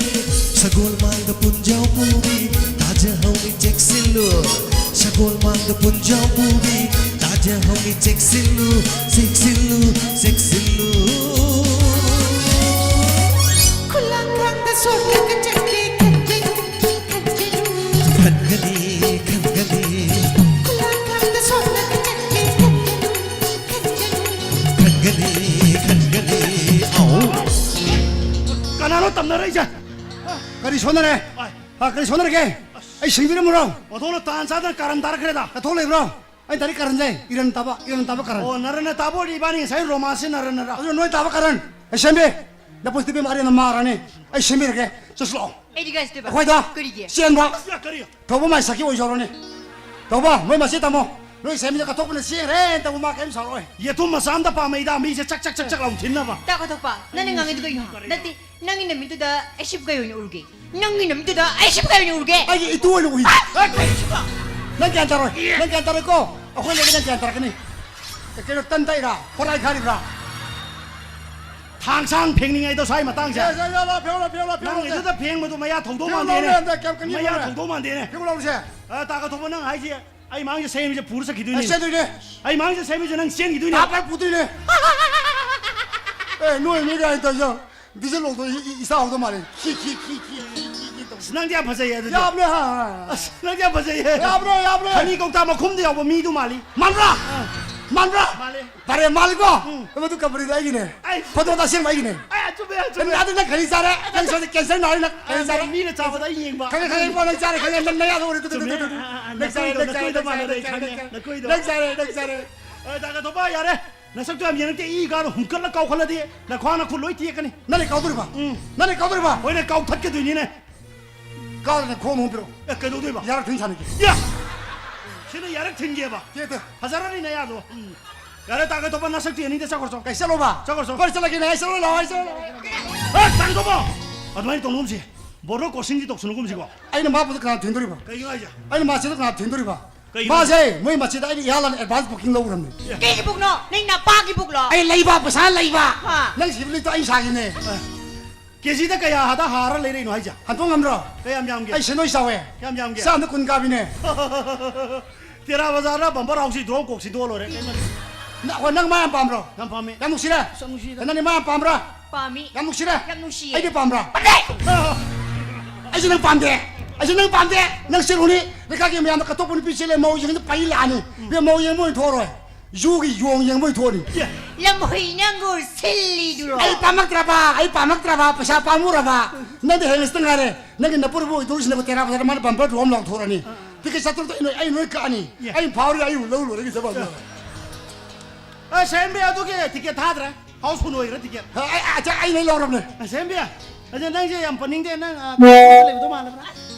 ꯁꯒꯣꯜ ꯃꯥꯡꯗ ꯄꯨꯟꯖꯥꯎ ꯄꯨꯕꯤ ꯇꯥꯖꯍꯧꯅꯤ ꯆꯦꯛꯁꯤꯜꯂꯨ꯫ ꯁꯒꯣꯜ ꯃꯥꯡꯗ ꯄꯨꯟꯖꯥꯎ ꯄꯨꯕꯤ ꯇꯥꯖꯍꯧꯅꯤ ꯆꯦꯛꯁꯤꯜꯂꯨ, ꯆꯦꯛꯁꯤꯜꯂꯨ, ꯆꯦꯛꯁꯤꯜꯂꯨ꯫ ꯈꯨꯂꯥꯡꯈꯥꯡꯗ ꯁꯣꯛꯂꯒ ꯆꯠꯀꯦ ꯈꯟꯒꯅꯨ, ꯈꯟꯒꯅꯤ, ꯈꯟꯒꯅꯤ꯫ ꯈꯟꯒꯅꯤ, ꯈꯟꯒꯅꯤ꯫ ꯑꯧ꯫ ꯀꯅꯥꯅꯣ ꯇꯝꯅꯔꯛꯏꯁꯦ? ꯀꯔꯤ ꯁꯣꯟꯅꯔꯦ? ꯑꯥꯏ꯫ ꯍꯥ, ꯀꯔꯤ ꯁꯣꯟꯅꯔꯒꯦ? ꯑꯩ ꯁꯦꯡꯕꯤꯔꯝꯃꯨꯔꯣ? ꯑꯣꯟꯊꯣꯛꯅ ꯇꯥꯟ ꯆꯥꯗꯅ ꯀꯥꯔꯟ ꯇꯥꯔꯛꯈ꯭ꯔꯦꯗ꯫ ꯀꯊꯣꯛ ꯂꯩꯕ꯭ꯔꯣ? ꯑꯩ ꯇꯥꯔꯤ ꯀꯥꯔꯟꯁꯦ, ꯏꯔꯟ ꯇꯥꯕ, ꯏꯔꯟ ꯇꯥꯕ ꯀꯥꯔꯟ꯫ ꯑꯣ, ꯅꯔꯟꯅ ꯇꯥꯕ ꯑꯣꯏꯔꯗꯤ ꯏꯕꯥꯅꯤ ꯉꯁꯥꯏ ꯔꯣꯃꯥꯟꯁꯁꯦ ꯅꯔꯟꯅꯔ? ꯑꯗꯨꯅ ꯅꯣꯏ ꯇꯥꯕ ꯀꯥꯔꯟ꯫ ꯑꯩ ꯁꯦꯝꯕꯤ꯫ ꯅꯄꯨꯟꯁꯤꯗꯤ ꯏꯕꯦꯝꯃ ꯑꯔꯦꯝꯅ ꯃꯥꯔꯅꯤ꯫ ꯑꯩ ꯁꯦꯝꯕꯤꯔꯒꯦ꯫ ꯆꯠꯁꯤꯂꯥꯛꯑꯣ꯫ ꯑꯩꯗꯤ ꯀꯥꯏ ꯆꯠꯇꯣꯏꯕ? ꯑꯩꯈꯣꯏꯗ ꯀꯔꯤꯒꯤ? ꯆꯦꯟꯕ꯫ ꯌꯥ, ꯀꯔꯤ? ꯊꯧꯕ ꯃꯥꯏ ꯁꯛꯀꯤ ꯑꯣꯏꯖꯍꯧꯔꯅꯤ꯫ ꯊꯧꯕ, ꯅꯣꯏ ꯃꯁꯤ ꯇꯝꯃꯣ꯫ ꯅꯣꯏ ꯁꯦꯝꯕꯤꯗ ꯀꯠꯊꯣꯛꯄꯅ ꯆꯦꯟꯈ꯭ꯔꯦ ꯇꯧꯕ ꯃꯥ ꯀꯔꯤꯝ ꯁꯥꯎꯔꯛꯑꯣꯏ꯫ ꯌꯦꯇꯨꯝ ꯃꯆꯥ ꯑꯝꯇ ꯄꯥꯝꯃꯩꯗ ꯃꯤꯁꯦ ꯆꯛ ꯆꯛ ꯆꯛ ꯆꯛ ꯂꯥꯎ ꯊꯤꯟꯅꯕ꯫ ꯇꯥ ꯀꯊꯣꯛꯄ, ꯅꯪꯅ ꯉꯥꯡꯉꯤꯗꯨ ꯀꯩꯅꯣ? ꯅꯠꯇꯦ, ꯅꯪꯒꯤ ꯅꯃꯤꯠꯇꯨꯗ ꯑꯩ ꯁꯤꯕꯨ ꯀꯩ ꯑꯣꯏꯅ ꯎꯔꯒꯦ? ꯅꯪꯒꯤ ꯅꯃꯤꯠꯇꯨꯗ ꯑꯩ ꯁꯤꯕꯨ ꯀꯩ ꯑꯣꯏꯅ ꯎꯔꯒꯦ? ꯑꯩꯒꯤ ꯏꯇꯨ ꯑꯣꯏꯅ ꯎꯏ꯫ ꯑ, ꯀꯩ ꯁꯤꯕ? ꯅꯪ ꯒ꯭ꯌꯥꯟ ꯇꯥꯔꯣꯏ꯫ ꯅꯪ ꯒ꯭ꯌꯥꯟ ꯇꯥꯔꯣꯏꯀꯣ꯫ ꯑꯩꯈꯣꯏ ꯂꯩꯔꯒ ꯅꯪ ꯒ꯭ꯌꯥꯟ ꯇꯥꯔꯛꯀꯅꯤ꯫ ꯀꯩꯅꯣ, ꯇꯟ ꯇꯛꯏꯔꯥ? ꯍꯣꯔꯥꯏ ꯈꯥꯔꯤꯕ꯭ꯔꯥ? ꯊꯥꯡꯁꯥꯡ ꯐꯦꯡꯅꯤꯡꯉꯥꯏꯗꯣ ꯁ꯭ꯋꯥꯏ ꯃꯇꯥꯡꯁꯦ꯫ ꯑꯦ, ꯑꯦ, ꯑꯦ, ꯐꯦꯡꯉꯨ ꯂꯥꯎ, ꯐꯦꯡꯉꯨ ꯂꯥꯎ, ꯐꯦꯡꯉꯨ ꯂꯥꯎ, ꯐꯦꯡꯉꯨ ꯂꯥꯎ꯫ ꯉꯥꯏꯗꯨꯗ ꯐꯦꯡꯕꯗꯣ ꯃꯌꯥ ꯊꯧꯗꯧ ꯐꯦꯡꯉꯨ ꯂꯥꯎ, ꯃꯥꯟꯗꯦꯅꯦ꯫ ꯑꯝꯇ ꯀꯩꯝ ꯈꯟꯒꯅꯨ꯫ ꯃꯌꯥ ꯊꯧꯗꯧ ꯃꯥꯟꯗꯦꯅꯦ꯫ ꯐꯦꯡꯉꯨ ꯂꯥꯎꯁꯦ꯫ ꯑ, ꯇꯥ ꯀꯊꯣꯛꯄ, ꯅꯪ ꯍꯥꯏꯁꯦ ꯑꯩ ꯃꯥꯡꯁꯦ ꯁꯦꯝꯃꯤꯁꯦ ꯄꯨꯔ ꯆꯠꯈꯤꯗꯣꯏꯅꯦ꯫ ꯑꯩ ꯆꯦꯟꯗꯣꯏꯅꯦ꯫ ꯑꯩ ꯃꯥꯡꯁꯦ ꯁꯦꯝꯃꯤꯁꯦ ꯅꯪ ꯆꯦꯟꯈꯤꯗꯣꯏꯅꯦ꯫ ꯇꯥ ꯄꯥꯏ ꯄꯨꯗꯣꯏꯅꯦ꯫ ꯑꯦ, ꯅꯣꯏ ꯃꯤ ꯀꯥꯏ ꯇꯧꯖ꯫ ꯗꯤꯖꯜ ꯂꯧꯊꯣꯛ ꯏ-, ꯏ-, ꯏꯁꯥ ꯍꯧꯗꯧ ꯃꯥꯜꯂꯦ꯫ ꯈꯤ, ꯈꯤ, ꯈꯤ, ꯈꯤ, ꯈꯤ, ꯈꯤ ꯇꯧ꯫ ꯑꯁ, ꯅꯪꯗꯤ ꯌꯥꯝ ꯐꯖꯩꯌꯦ ꯑꯗꯨꯗꯤ꯫ ꯌꯥꯕꯅꯦ, ꯍꯥ, ꯍꯥ꯫ ꯑꯁ, ꯅꯪꯗꯤ ꯌꯥꯝ ꯐꯖꯩꯌꯦ꯫ ꯌꯥꯕ꯭ꯔꯣ, ꯌꯥꯕ꯭ꯔꯣ? ꯈꯅꯤ ꯀꯧꯇꯥ ꯃꯈꯨꯝꯗ ꯌꯥꯎꯕ ꯃꯤꯗꯨ ꯃꯥꯜꯂꯤ꯫ ꯃꯥꯟꯕ꯭ꯔꯥ? ꯑꯥ꯫ ꯃꯥꯟꯕ꯭ꯔꯥ? ꯃꯥꯜꯂꯦ꯫ ꯐꯔꯦ, ꯃꯥꯜꯂꯤꯀꯣ? ꯎꯝ꯫ ꯃꯗꯨ ꯀꯝꯄꯅꯤꯗꯣ ꯑꯩꯒꯤꯅꯦ꯫ ꯑꯩ ꯐꯣꯇꯣꯗ ꯑꯁꯦꯡꯕ ꯑꯩꯒꯤꯅꯦ꯫ ꯑꯩ ꯑꯆꯨꯝꯕ, ꯑꯆꯨꯝꯕ꯫ ꯅꯪ ꯑꯗꯨ ꯅꯪ ꯈꯅꯤ ꯆꯥꯔꯦ꯫ ꯅꯪ ꯁꯣꯝꯗ ꯀꯦꯟꯁꯔ ꯅꯥꯔꯦ ꯅꯪ꯫ ꯈꯅꯤ ꯑꯥ, ꯆꯥꯔꯦ꯫ ꯃꯤꯅ ꯆꯥꯕꯗ ꯑꯩ ꯌꯦꯡꯕ꯫ ꯈꯪꯉꯦ, ꯈꯪꯉꯦ, ꯏꯕꯣ, ꯅꯪ ꯆꯥꯔꯦ, ꯈꯪꯉꯦ, ꯅꯪ ꯅꯌꯥꯗꯣ ꯎꯔꯦ꯫ ꯇꯨ, ꯇꯨ, ꯇꯨ, ꯆꯨꯝꯃꯦ꯫ ꯇꯨ, ꯇꯨ꯫ ꯑꯥ, ꯑꯥ, ꯑꯥ, ꯅꯪ ꯆꯥꯔꯦ, ꯅꯀꯣꯏꯗꯣ, ꯅꯪ ꯆꯥꯔꯦ, ꯅꯀꯣꯏꯗꯣ ꯅꯪ ꯆꯥꯔꯦ, ꯃꯥꯟꯅꯗ꯭ꯔꯦ, ꯑꯩ ꯅꯪ ꯈꯪꯉꯦ꯫ ꯆꯥꯔꯦ, ꯅꯪ ꯆꯥꯔꯦ꯫ ꯅꯀꯣꯏꯗꯣ꯫ ꯑ, ꯇꯥ ꯀꯊꯣꯛꯄ, ꯌꯥꯔꯦ꯫ ꯅꯁꯛꯇꯣ ꯌꯥꯝ ꯌꯦꯡꯅꯤꯡꯗꯦ꯫ ꯏ ꯀꯥꯔꯣ ꯍꯨꯝꯀꯠꯂ ꯀꯥꯎꯈꯠꯂꯗꯤ ꯅꯈ꯭ꯋꯥ ꯅꯈꯨꯠ ꯂꯣꯏ ꯇꯦꯛꯀꯅꯤ꯫ ꯅꯪꯅ ꯀꯥꯎꯗꯣꯔꯤꯕ? ꯎꯝ꯫ ꯅꯪꯅ ꯀꯥꯎꯗꯣꯔꯤꯕ? ꯍꯣꯏꯅꯦ, ꯀꯥꯎꯊꯠꯀꯗꯣꯏꯅꯤꯅꯦ꯫ ꯀꯥꯎꯗꯅ ꯈꯣꯡ ꯑꯃꯨꯛ ꯄꯤꯔꯛꯑꯣ꯫ ꯑꯦ, ꯀꯩꯗꯧꯗꯣꯏꯕ? ꯌꯥꯔꯛ ꯊꯤꯟ ꯁꯥꯟꯅꯒꯦ꯫ ꯌꯥ! ꯁꯤꯅ ꯌꯥꯔꯛ ꯊꯤꯟꯒꯦꯕ? ꯇꯦꯛꯇꯦ꯫ ꯐꯖꯔꯅꯤ ꯅꯌꯥꯗꯣ꯫ ꯎꯝ꯫ ꯌꯥꯔꯦ, ꯇꯥ ꯀꯊꯣꯛꯄ, ꯅꯁꯛꯇꯨ ꯌꯦꯡꯅꯤꯡꯗꯦ, ꯆꯠꯈ꯭ꯔꯣ, ꯆꯣ꯫ ꯀꯩ ꯆꯠꯂꯣꯕ? ꯆꯠꯈ꯭ꯔꯣ, ꯆꯣ꯫ ꯀꯣꯏ ꯆꯠꯂꯒꯦꯅꯦ, ꯑꯩ ꯆꯠꯂꯣ ꯂꯥꯛꯑꯣ, ꯑꯩ ꯆꯠꯂꯣ ꯂꯥꯛꯑꯣ꯫ ꯑꯦ, ꯇꯥ ꯀꯊꯣꯛꯄ! ꯑꯗꯨꯃꯥꯏꯅ ꯇꯧꯅꯨꯒꯨꯝꯁꯤ꯫ ꯕꯣꯔꯗꯔ ꯀ꯭ꯔꯣꯁꯤꯡꯗꯤ ꯇꯧꯁꯅꯨꯒꯨꯝꯁꯤꯀꯣ꯫ ꯑꯩꯅ ꯃꯥ ꯄꯨꯗ ꯀꯅꯥ ꯊꯤꯟꯗꯣꯔꯤꯕ? ꯀꯩꯒꯤꯅꯣ ꯍꯥꯏꯁꯦ? ꯑꯩꯅ ꯃꯥ ꯆꯦꯗ ꯀꯅꯥ ꯊꯤꯟꯗꯣꯔꯤꯕ? ꯀꯩꯒꯤꯅꯣ? ꯃꯥꯁꯦ ꯃꯣꯏ ꯃꯆꯦꯗ ꯑꯩꯅ ꯏꯍꯥꯟ ꯍꯥꯟꯅ advance booking ꯂꯧꯔꯝꯅꯦ꯫ ꯀꯩꯒꯤ bookꯅꯣ? ꯅꯪ ꯅꯄꯥꯒꯤ bookꯂꯣ? ꯑꯩ ꯂꯩꯕ, ꯄꯩꯁꯥ ꯂꯩꯕ꯫ ꯍꯥ꯫ ꯅꯪ ꯁꯤꯕ ꯂꯤꯛꯇꯣ ꯑꯩ ꯁꯥꯒꯤꯅꯦ꯫ ꯀꯦꯖꯤꯗ ꯀꯌꯥ ꯍꯥꯗ ꯍꯥꯔ ꯂꯩꯔꯛꯏꯅꯣ ꯍꯥꯏꯁꯦ? ꯍꯟꯗꯣꯛ ꯉꯝꯗ꯭ꯔꯣ? ꯀꯌꯥꯝ ꯌꯥꯝꯒꯦ? ꯑꯩ ꯁꯦꯟꯗꯣꯏ ꯆꯥꯎꯋꯦ꯫ ꯀꯌꯥꯝ ꯌꯥꯝꯒꯦ? ꯆꯥꯝꯗ ꯀꯨꯟ ꯀꯥꯕꯤꯅꯦ꯫ ꯇꯦꯔꯥ ꯕꯖꯥꯔꯗ bumper house ꯁꯤꯗ꯭ꯔꯣ, ꯀꯣꯛ ꯁꯤꯗꯣꯛꯑ ꯂꯣꯏꯔꯦ꯫ ꯀꯩꯝ ꯈꯟꯗꯦ꯫ ꯅ-, ꯑꯣ, ꯅꯪ ꯃꯥ ꯌꯥꯝ ꯄꯥꯝꯕ꯭ꯔꯣ? ꯌꯥꯝ ꯄꯥꯝꯃꯤ꯫ ꯌꯥꯝ ꯅꯨꯡꯁꯤꯔꯦ? ꯑꯁ, ꯌꯥꯝ ꯅꯨꯡꯁꯤꯗ꯫ ꯅꯪꯗꯤ ꯃꯥ ꯌꯥꯝ ꯄꯥꯝꯕ꯭ꯔꯥ? ꯄꯥꯝꯃꯤ꯫ ꯌꯥꯝ ꯅꯨꯡꯁꯤꯔꯦ? ꯌꯥꯝ ꯅꯨꯡꯁꯤꯌꯦ꯫ ꯑꯩꯗꯤ ꯄꯥꯝꯕ꯭ꯔꯥ? ꯄꯥꯝꯗꯦ! ꯑꯩꯁꯨ ꯅꯪ ꯄꯥꯝꯗꯦ꯫ ꯑꯩꯁꯨ ꯅꯪ ꯄꯥꯝꯗꯦ꯫ ꯅꯪ ꯆꯦꯜꯂꯨꯅꯤ꯫ ꯂꯩꯀꯥꯏꯒꯤ ꯃꯌꯥꯝꯅ ꯀꯠꯊꯣꯛꯄ ꯅꯨꯄꯤ ꯆꯦꯜꯂꯦ, ꯃꯧ ꯌꯦꯡꯉꯗꯤ ꯄꯩ ꯂꯥꯛꯑꯅꯤ꯫ ꯎꯝ꯫ ꯏꯕꯦꯝ, ꯃꯧ ꯌꯦꯡꯕ ꯑꯣꯏꯅ ꯊꯣꯛꯑꯔꯣꯏ꯫ ꯖꯨꯒꯤ ꯌꯣꯡ ꯌꯦꯡꯕ ꯑꯣꯏꯅ ꯊꯣꯛꯑꯅꯤ꯫ ꯌꯦ꯫ ꯂꯝꯍꯨꯏ ꯅꯪꯕꯨ ꯁꯤꯜꯂꯤꯗꯨꯔꯣ? ꯑꯩ ꯄꯥꯝꯃꯛꯇ꯭ꯔꯕ, ꯑꯩ ꯄꯥꯝꯃꯛꯇ꯭ꯔꯕ, ꯄꯩꯁꯥ ꯄꯥꯝꯃꯨꯔꯕ꯫ ꯅꯪꯗꯤ ꯍꯌꯦꯡꯁꯤꯇ ꯉꯥꯏꯔꯦ꯫ ꯅꯪꯒꯤ ꯅꯄꯨꯔꯕꯨ ꯑꯣꯏꯗꯧꯔꯤꯁꯤꯅꯕꯨ ꯇꯦꯔꯥ ꯕꯖꯥꯔꯗ ꯃꯥꯅ bumper ꯊꯣꯛꯑꯝ ꯂꯥꯎꯊꯣꯔꯛꯑꯅꯤ꯫ ꯑꯥ꯫ Ticket ꯆꯥꯇ꯭ꯔꯨꯛꯇꯣ ꯑꯩ ꯅꯣꯏ, ꯑꯩ ꯅꯣꯏ ꯀꯛꯑꯅꯤ꯫ ꯌꯦ꯫ ꯑꯩ ꯐꯥꯎꯔꯒ ꯑꯩ ꯂꯧ ꯂꯣꯏꯔꯒ ꯆꯠꯄ꯫ ꯑꯦ, ꯁꯦꯝꯕꯤ, ꯑꯗꯨꯒꯤ ticket ꯊꯥꯗ꯭ꯔꯦ꯫ Houseful ꯑꯣꯏꯈ꯭ꯔꯦ ticket꯫ ꯑ, ꯑꯩ, ꯑ, ꯑꯩ ꯂꯣꯏ ꯂꯧꯔꯕꯅꯦ꯫ ꯑ, ꯁꯦꯝꯕꯤ, ꯑꯗꯨ ꯅꯪꯁꯦ ꯌꯥꯝ ꯄꯟꯅꯤꯡꯗꯦ, ꯅꯪ, ꯑ, ꯂꯩꯕꯗꯣ ꯃꯥꯜꯂꯕ꯭ꯔꯥ?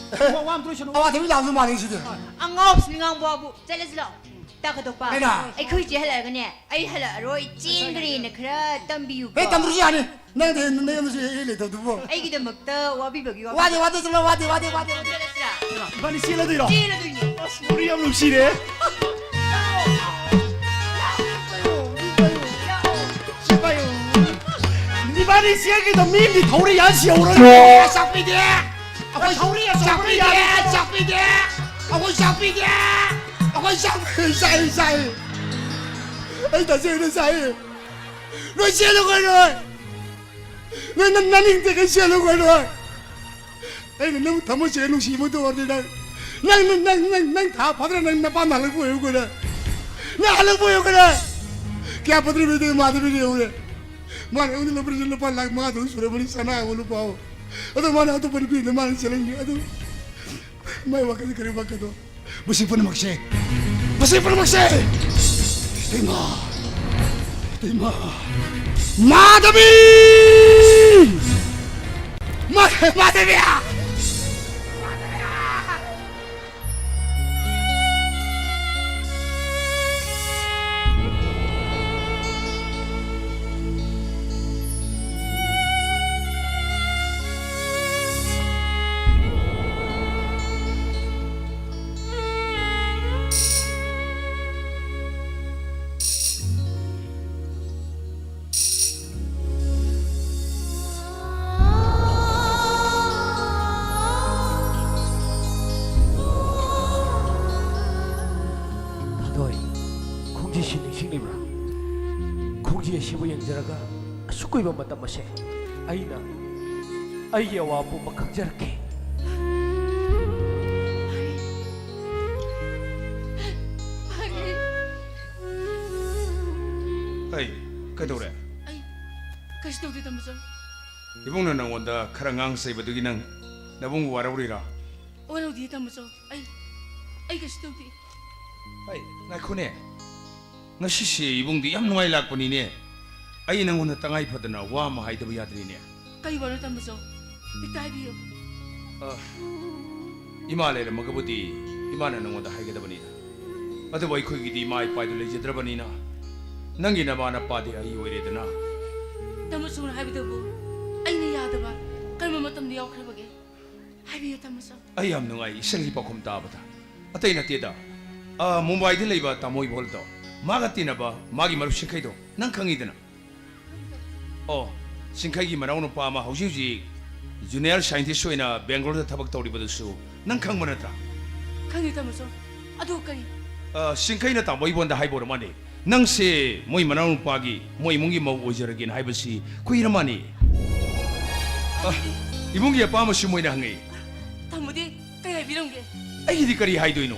ꯋꯥ, ꯋꯥ ꯑꯝꯇ ꯂꯣꯏꯁꯅꯨ꯫ ꯑꯋꯥꯊꯕꯤ ꯂꯥꯎꯁꯨ ꯃꯥꯜꯂꯦ ꯁꯤꯗꯤ꯫ ꯑꯉꯥꯎꯕꯁꯤ ꯉꯥꯡꯕ ꯋꯥꯕꯨ꯫ ꯆꯠꯂꯁꯤ ꯂꯥꯛꯑꯣ꯫ ꯇꯥ ꯀꯊꯣꯛꯄ꯫ ꯀꯩꯅꯣ? ꯑꯩꯈꯣꯏ ꯆꯦ ꯍꯜꯂꯛꯑꯒꯅꯦ, ꯑꯩ ꯍꯜꯂꯛꯑꯔꯣꯏ, ꯆꯦꯟꯈ꯭ꯔꯦꯅ ꯈꯔ ꯇꯝꯕꯤꯌꯨꯀꯣ꯫ ꯍꯦ, ꯇꯝꯗ꯭ꯔꯁꯨ ꯌꯥꯅꯤ꯫ ꯅꯪꯗꯤ ꯅꯌꯨꯝꯗꯁꯨ ꯍꯦꯛ ꯂꯩꯇꯕꯗꯨꯕꯨ꯫ ꯑꯩꯒꯤꯗꯃꯛꯇ ꯋꯥꯕꯤꯕꯒꯤ ꯋꯥꯕꯤ꯫ ꯋꯥꯗꯦ, ꯋꯥꯗꯦ, ꯆꯠꯂꯣ, ꯋꯥꯗꯦ, ꯋꯥꯗꯦ, ꯋꯥꯗꯦ꯫ ꯆꯠꯂꯁꯤꯔꯥ? ꯏꯕꯥꯅꯤ ꯆꯦꯜꯂꯗꯣꯏꯔꯣ? ꯆꯦꯜꯂꯗꯣꯏꯅꯦ꯫ ꯎꯔꯤ ꯌꯥꯝ ꯅꯨꯡꯁꯤꯔꯦ꯫ ꯁꯤ ꯄꯥꯏꯌꯨ꯫ ꯏꯕꯥꯅꯤ ꯆꯦꯟꯒꯤꯗ ꯃꯤ ꯑꯃꯗꯤ ꯊꯧꯔꯤ ꯌꯥꯟ ꯁꯤꯍꯧꯔꯒ ꯆꯥꯛꯄꯤꯗꯦ꯫ ꯑꯩꯈꯣꯏ ꯊꯧꯔꯤ ꯑꯆꯧꯕꯅ ꯆꯥꯛꯄꯤꯗꯦ꯫ ꯌꯥꯜꯂꯤ꯫ ꯆꯥꯛꯄꯤꯗꯦ꯫ ꯑꯩꯈꯣꯏ ꯆꯥꯛꯄꯤꯗꯦ꯫ ꯑꯩꯈꯣꯏ ꯆꯥꯛ-, ꯆꯥꯏ, ꯆꯥꯏ꯫ ꯑꯩ ꯇꯁꯦꯡꯅ ꯆꯥꯏ꯫ ꯅꯣꯏ ꯆꯦꯜꯂꯨ ꯀꯩꯅꯣ꯫ ꯅꯣꯏ ꯅ-, ꯅꯅꯤꯡꯗꯦ ꯀꯩ ꯆꯦꯜꯂꯨ ꯀꯩꯅꯣ꯫ ꯑꯩꯅ ꯅꯪ ꯊꯃꯣꯏꯁꯦ ꯅꯨꯡꯁꯤꯕꯗꯣ ꯑꯣꯏꯔꯗꯤ ꯅꯪ, ꯅꯪ, ꯅꯪ, ꯅꯪ, ꯅꯪ, ꯅꯪ ꯊꯥ ꯐꯥꯗ꯭ꯔꯥ ꯅꯪ ꯅꯄꯥꯝꯗ ꯍꯜꯂꯛꯄ ꯑꯣꯏꯌꯨ ꯀꯩꯅꯣ꯫ ꯅꯪ ꯍꯜꯂꯛꯄ ꯑꯣꯏꯌꯨ ꯀꯩꯅꯣ꯫ ꯀꯌꯥ ꯐꯗ꯭ꯔꯤꯕꯩꯗꯤ ꯃꯥꯗꯕꯤꯗꯤ ꯌꯧꯔꯦ꯫ ꯃꯥꯅ ꯑꯩꯉꯣꯟꯗ ꯂꯨꯄꯥ ꯂꯤꯁꯤꯡ ꯂꯨꯄꯥ ꯂꯥꯈ ꯃꯉꯥ ꯇꯔꯨꯛ ꯁꯨꯔꯕꯅꯤ ꯁꯅꯥ ꯑꯃ ꯂꯨꯄꯥ ꯑꯃ꯫ ꯑꯗꯣ ꯃꯥꯅ ꯑꯇꯣꯞꯄ ꯅꯨꯄꯤꯗ ꯃꯥꯅ ꯆꯦꯜꯍꯟꯈꯤ꯫ ꯑꯗꯨ ꯃꯥꯏ ꯋꯥꯈꯜꯗ ꯀꯔꯤ ꯋꯥꯈꯜꯗꯣ? ꯃꯁꯤ ꯄꯨꯝꯅꯃꯛꯁꯦ, ꯃꯁꯤ ꯄꯨꯝꯅꯃꯛꯁꯦ ꯏꯇꯩꯃ, ꯏꯇꯩꯃ, ꯃꯥꯙꯕꯤ! ꯃꯥ-, ꯃꯥꯙꯕꯤ! ꯊꯥꯗꯣꯏ, ꯈꯣꯡꯖꯤꯁꯤ ꯅꯤꯡꯁꯤꯡꯂꯤꯕ꯭ꯔꯥ? ꯈꯣꯡꯖꯤ ꯑꯁꯤꯕꯨ ꯌꯦꯡꯖꯔꯒ ꯑꯁꯨꯛ ꯀꯨꯏꯕ ꯃꯇꯝ ꯑꯁꯦ ꯑꯩꯅ ꯑꯩꯒꯤ ꯑꯋꯥ ꯄꯨꯝꯕ ꯈꯪꯖꯔꯛꯈꯤ꯫ ꯑꯩ ꯀꯩꯗꯧꯔꯦ? ꯑꯩ ꯀꯩꯁꯨ ꯇꯧꯗꯦ, ꯇꯥꯃꯣꯆꯧ꯫ ꯏꯕꯨꯡꯅ ꯅꯪꯉꯣꯟꯗ ꯈꯔ ꯉꯥꯡ ꯆꯩꯕꯗꯨꯒꯤ ꯅꯪ ꯅꯕꯨꯡ ꯋꯥꯔꯧꯔꯤꯔꯥ? ꯋꯥꯔꯧꯗꯤꯌꯦ, ꯇꯥꯃꯣꯆꯧ꯫ ꯑꯩ, ꯑꯩ ꯀꯩꯁꯨ ꯇꯧꯗꯦ꯫ ꯑꯩ, ꯉꯥꯏꯈꯣꯅꯦ꯫ ꯉꯁꯤꯁꯦ ꯏꯕꯨꯡꯗꯤ ꯌꯥꯝ ꯅꯨꯡꯉꯥꯏ ꯂꯥꯛꯄꯅꯤꯅꯦ꯫ ꯑꯩ ꯅꯪꯉꯣꯟꯗ ꯇꯉꯥꯏ ꯐꯗꯅ ꯋꯥ ꯑꯃ ꯍꯥꯏꯗꯕ ꯌꯥꯗ꯭ꯔꯤꯅꯦ꯫ ꯀꯔꯤ ꯋꯥꯅꯣ, ꯇꯥꯃꯣꯆꯧ? ꯍꯦꯛꯇ ꯍꯥꯏꯕꯤꯌꯨ꯫ ꯑ, ꯏꯃꯥ ꯂꯩꯔꯝꯃꯒꯕꯨꯗꯤ ꯏꯃꯥꯅ ꯅꯪꯉꯣꯟꯗ ꯍꯥꯏꯒꯗꯕꯅꯤꯗ꯫ ꯑꯗꯨꯕꯨ ꯑꯩꯈꯣꯏꯒꯤꯗꯤ ꯏꯃꯥ ꯏꯄꯥꯗꯨ ꯂꯩꯖꯗ꯭ꯔꯕꯅꯤꯅ ꯅꯪꯒꯤ ꯅꯃꯥ ꯅꯄꯥꯗꯤ ꯑꯩ ꯑꯣꯏꯔꯦꯗꯅ꯫ ꯇꯥꯃꯣꯆꯧꯅ ꯍꯥꯏꯕꯗꯨꯕꯨ ꯑꯩꯅ ꯌꯥꯗꯕ ꯀꯔꯝꯕ ꯃꯇꯝꯗ ꯌꯥꯎꯈ꯭ꯔꯕꯒꯦ? ꯍꯥꯏꯕꯤꯌꯨ, ꯇꯥꯃꯣꯆꯧ꯫ ꯑꯩ ꯌꯥꯝ ꯅꯨꯡꯉꯥꯏ ꯏꯆꯟꯒꯤ ꯄꯥꯎꯈꯨꯝ ꯇꯥꯕꯗ꯫ ꯑꯇꯩ ꯅꯠꯇꯦꯗ, ꯑ, ꯃꯨꯝꯕꯥꯏꯗ ꯂꯩꯕ ꯇꯥꯃꯣ ꯏꯕꯣꯜꯗꯣ, ꯃꯥꯒ ꯇꯤꯟꯅꯕ ꯃꯥꯒꯤ ꯃꯔꯨꯞ ꯁꯤꯡꯈꯩꯗꯣ ꯅꯪ ꯈꯪꯉꯤꯗꯅ꯫ ꯑꯣ, ꯁꯤꯡꯈꯩꯒꯤ ꯃꯅꯥꯎ ꯅꯨꯄꯥ ꯑꯃ ꯍꯧꯖꯤꯛ ꯍꯧꯖꯤꯛ ꯖꯨꯅꯤꯌꯔ ꯁꯥꯏꯟꯇꯤꯁ ꯑꯣꯏꯅ ꯕꯦꯡꯒ꯭ꯂꯣꯔꯗ ꯊꯕꯛ ꯇꯧꯔꯤꯕꯗꯨꯁꯨ ꯅꯪ ꯈꯪꯕ ꯅꯠꯇ꯭ꯔꯥ? ꯈꯪꯉꯤ, ꯇꯥꯃꯣꯆꯧ꯫ ꯑꯗꯨ ꯀꯔꯤ? ꯑ, ꯁꯤꯡꯈꯩꯅ ꯇꯥꯃꯣ ꯏꯕꯣꯟꯗ ꯍꯥꯏꯕ ꯑꯣꯏꯔ ꯃꯥꯅꯦ, ꯅꯪꯁꯦ ꯃꯣꯏ ꯃꯅꯥꯎ ꯅꯨꯄꯥꯒꯤ, ꯃꯣꯏ ꯏꯃꯨꯡꯒꯤ ꯃꯧ ꯑꯣꯏꯖꯔꯒꯦꯅ ꯍꯥꯏꯕꯁꯤ ꯀꯨꯏꯔ ꯃꯥꯅꯦ꯫ ꯑ, ꯏꯃꯨꯡꯒꯤ ꯑꯄꯥꯝꯕꯁꯨ ꯃꯣꯏꯅ ꯍꯪꯉꯤ꯫ ꯇꯥꯃꯣꯗꯤ ꯀꯩ ꯍꯥꯏꯕꯤꯔꯝꯒꯦ? ꯑꯩꯒꯤꯗꯤ ꯀꯔꯤ ꯍꯥꯏꯗꯣꯏꯅꯣ?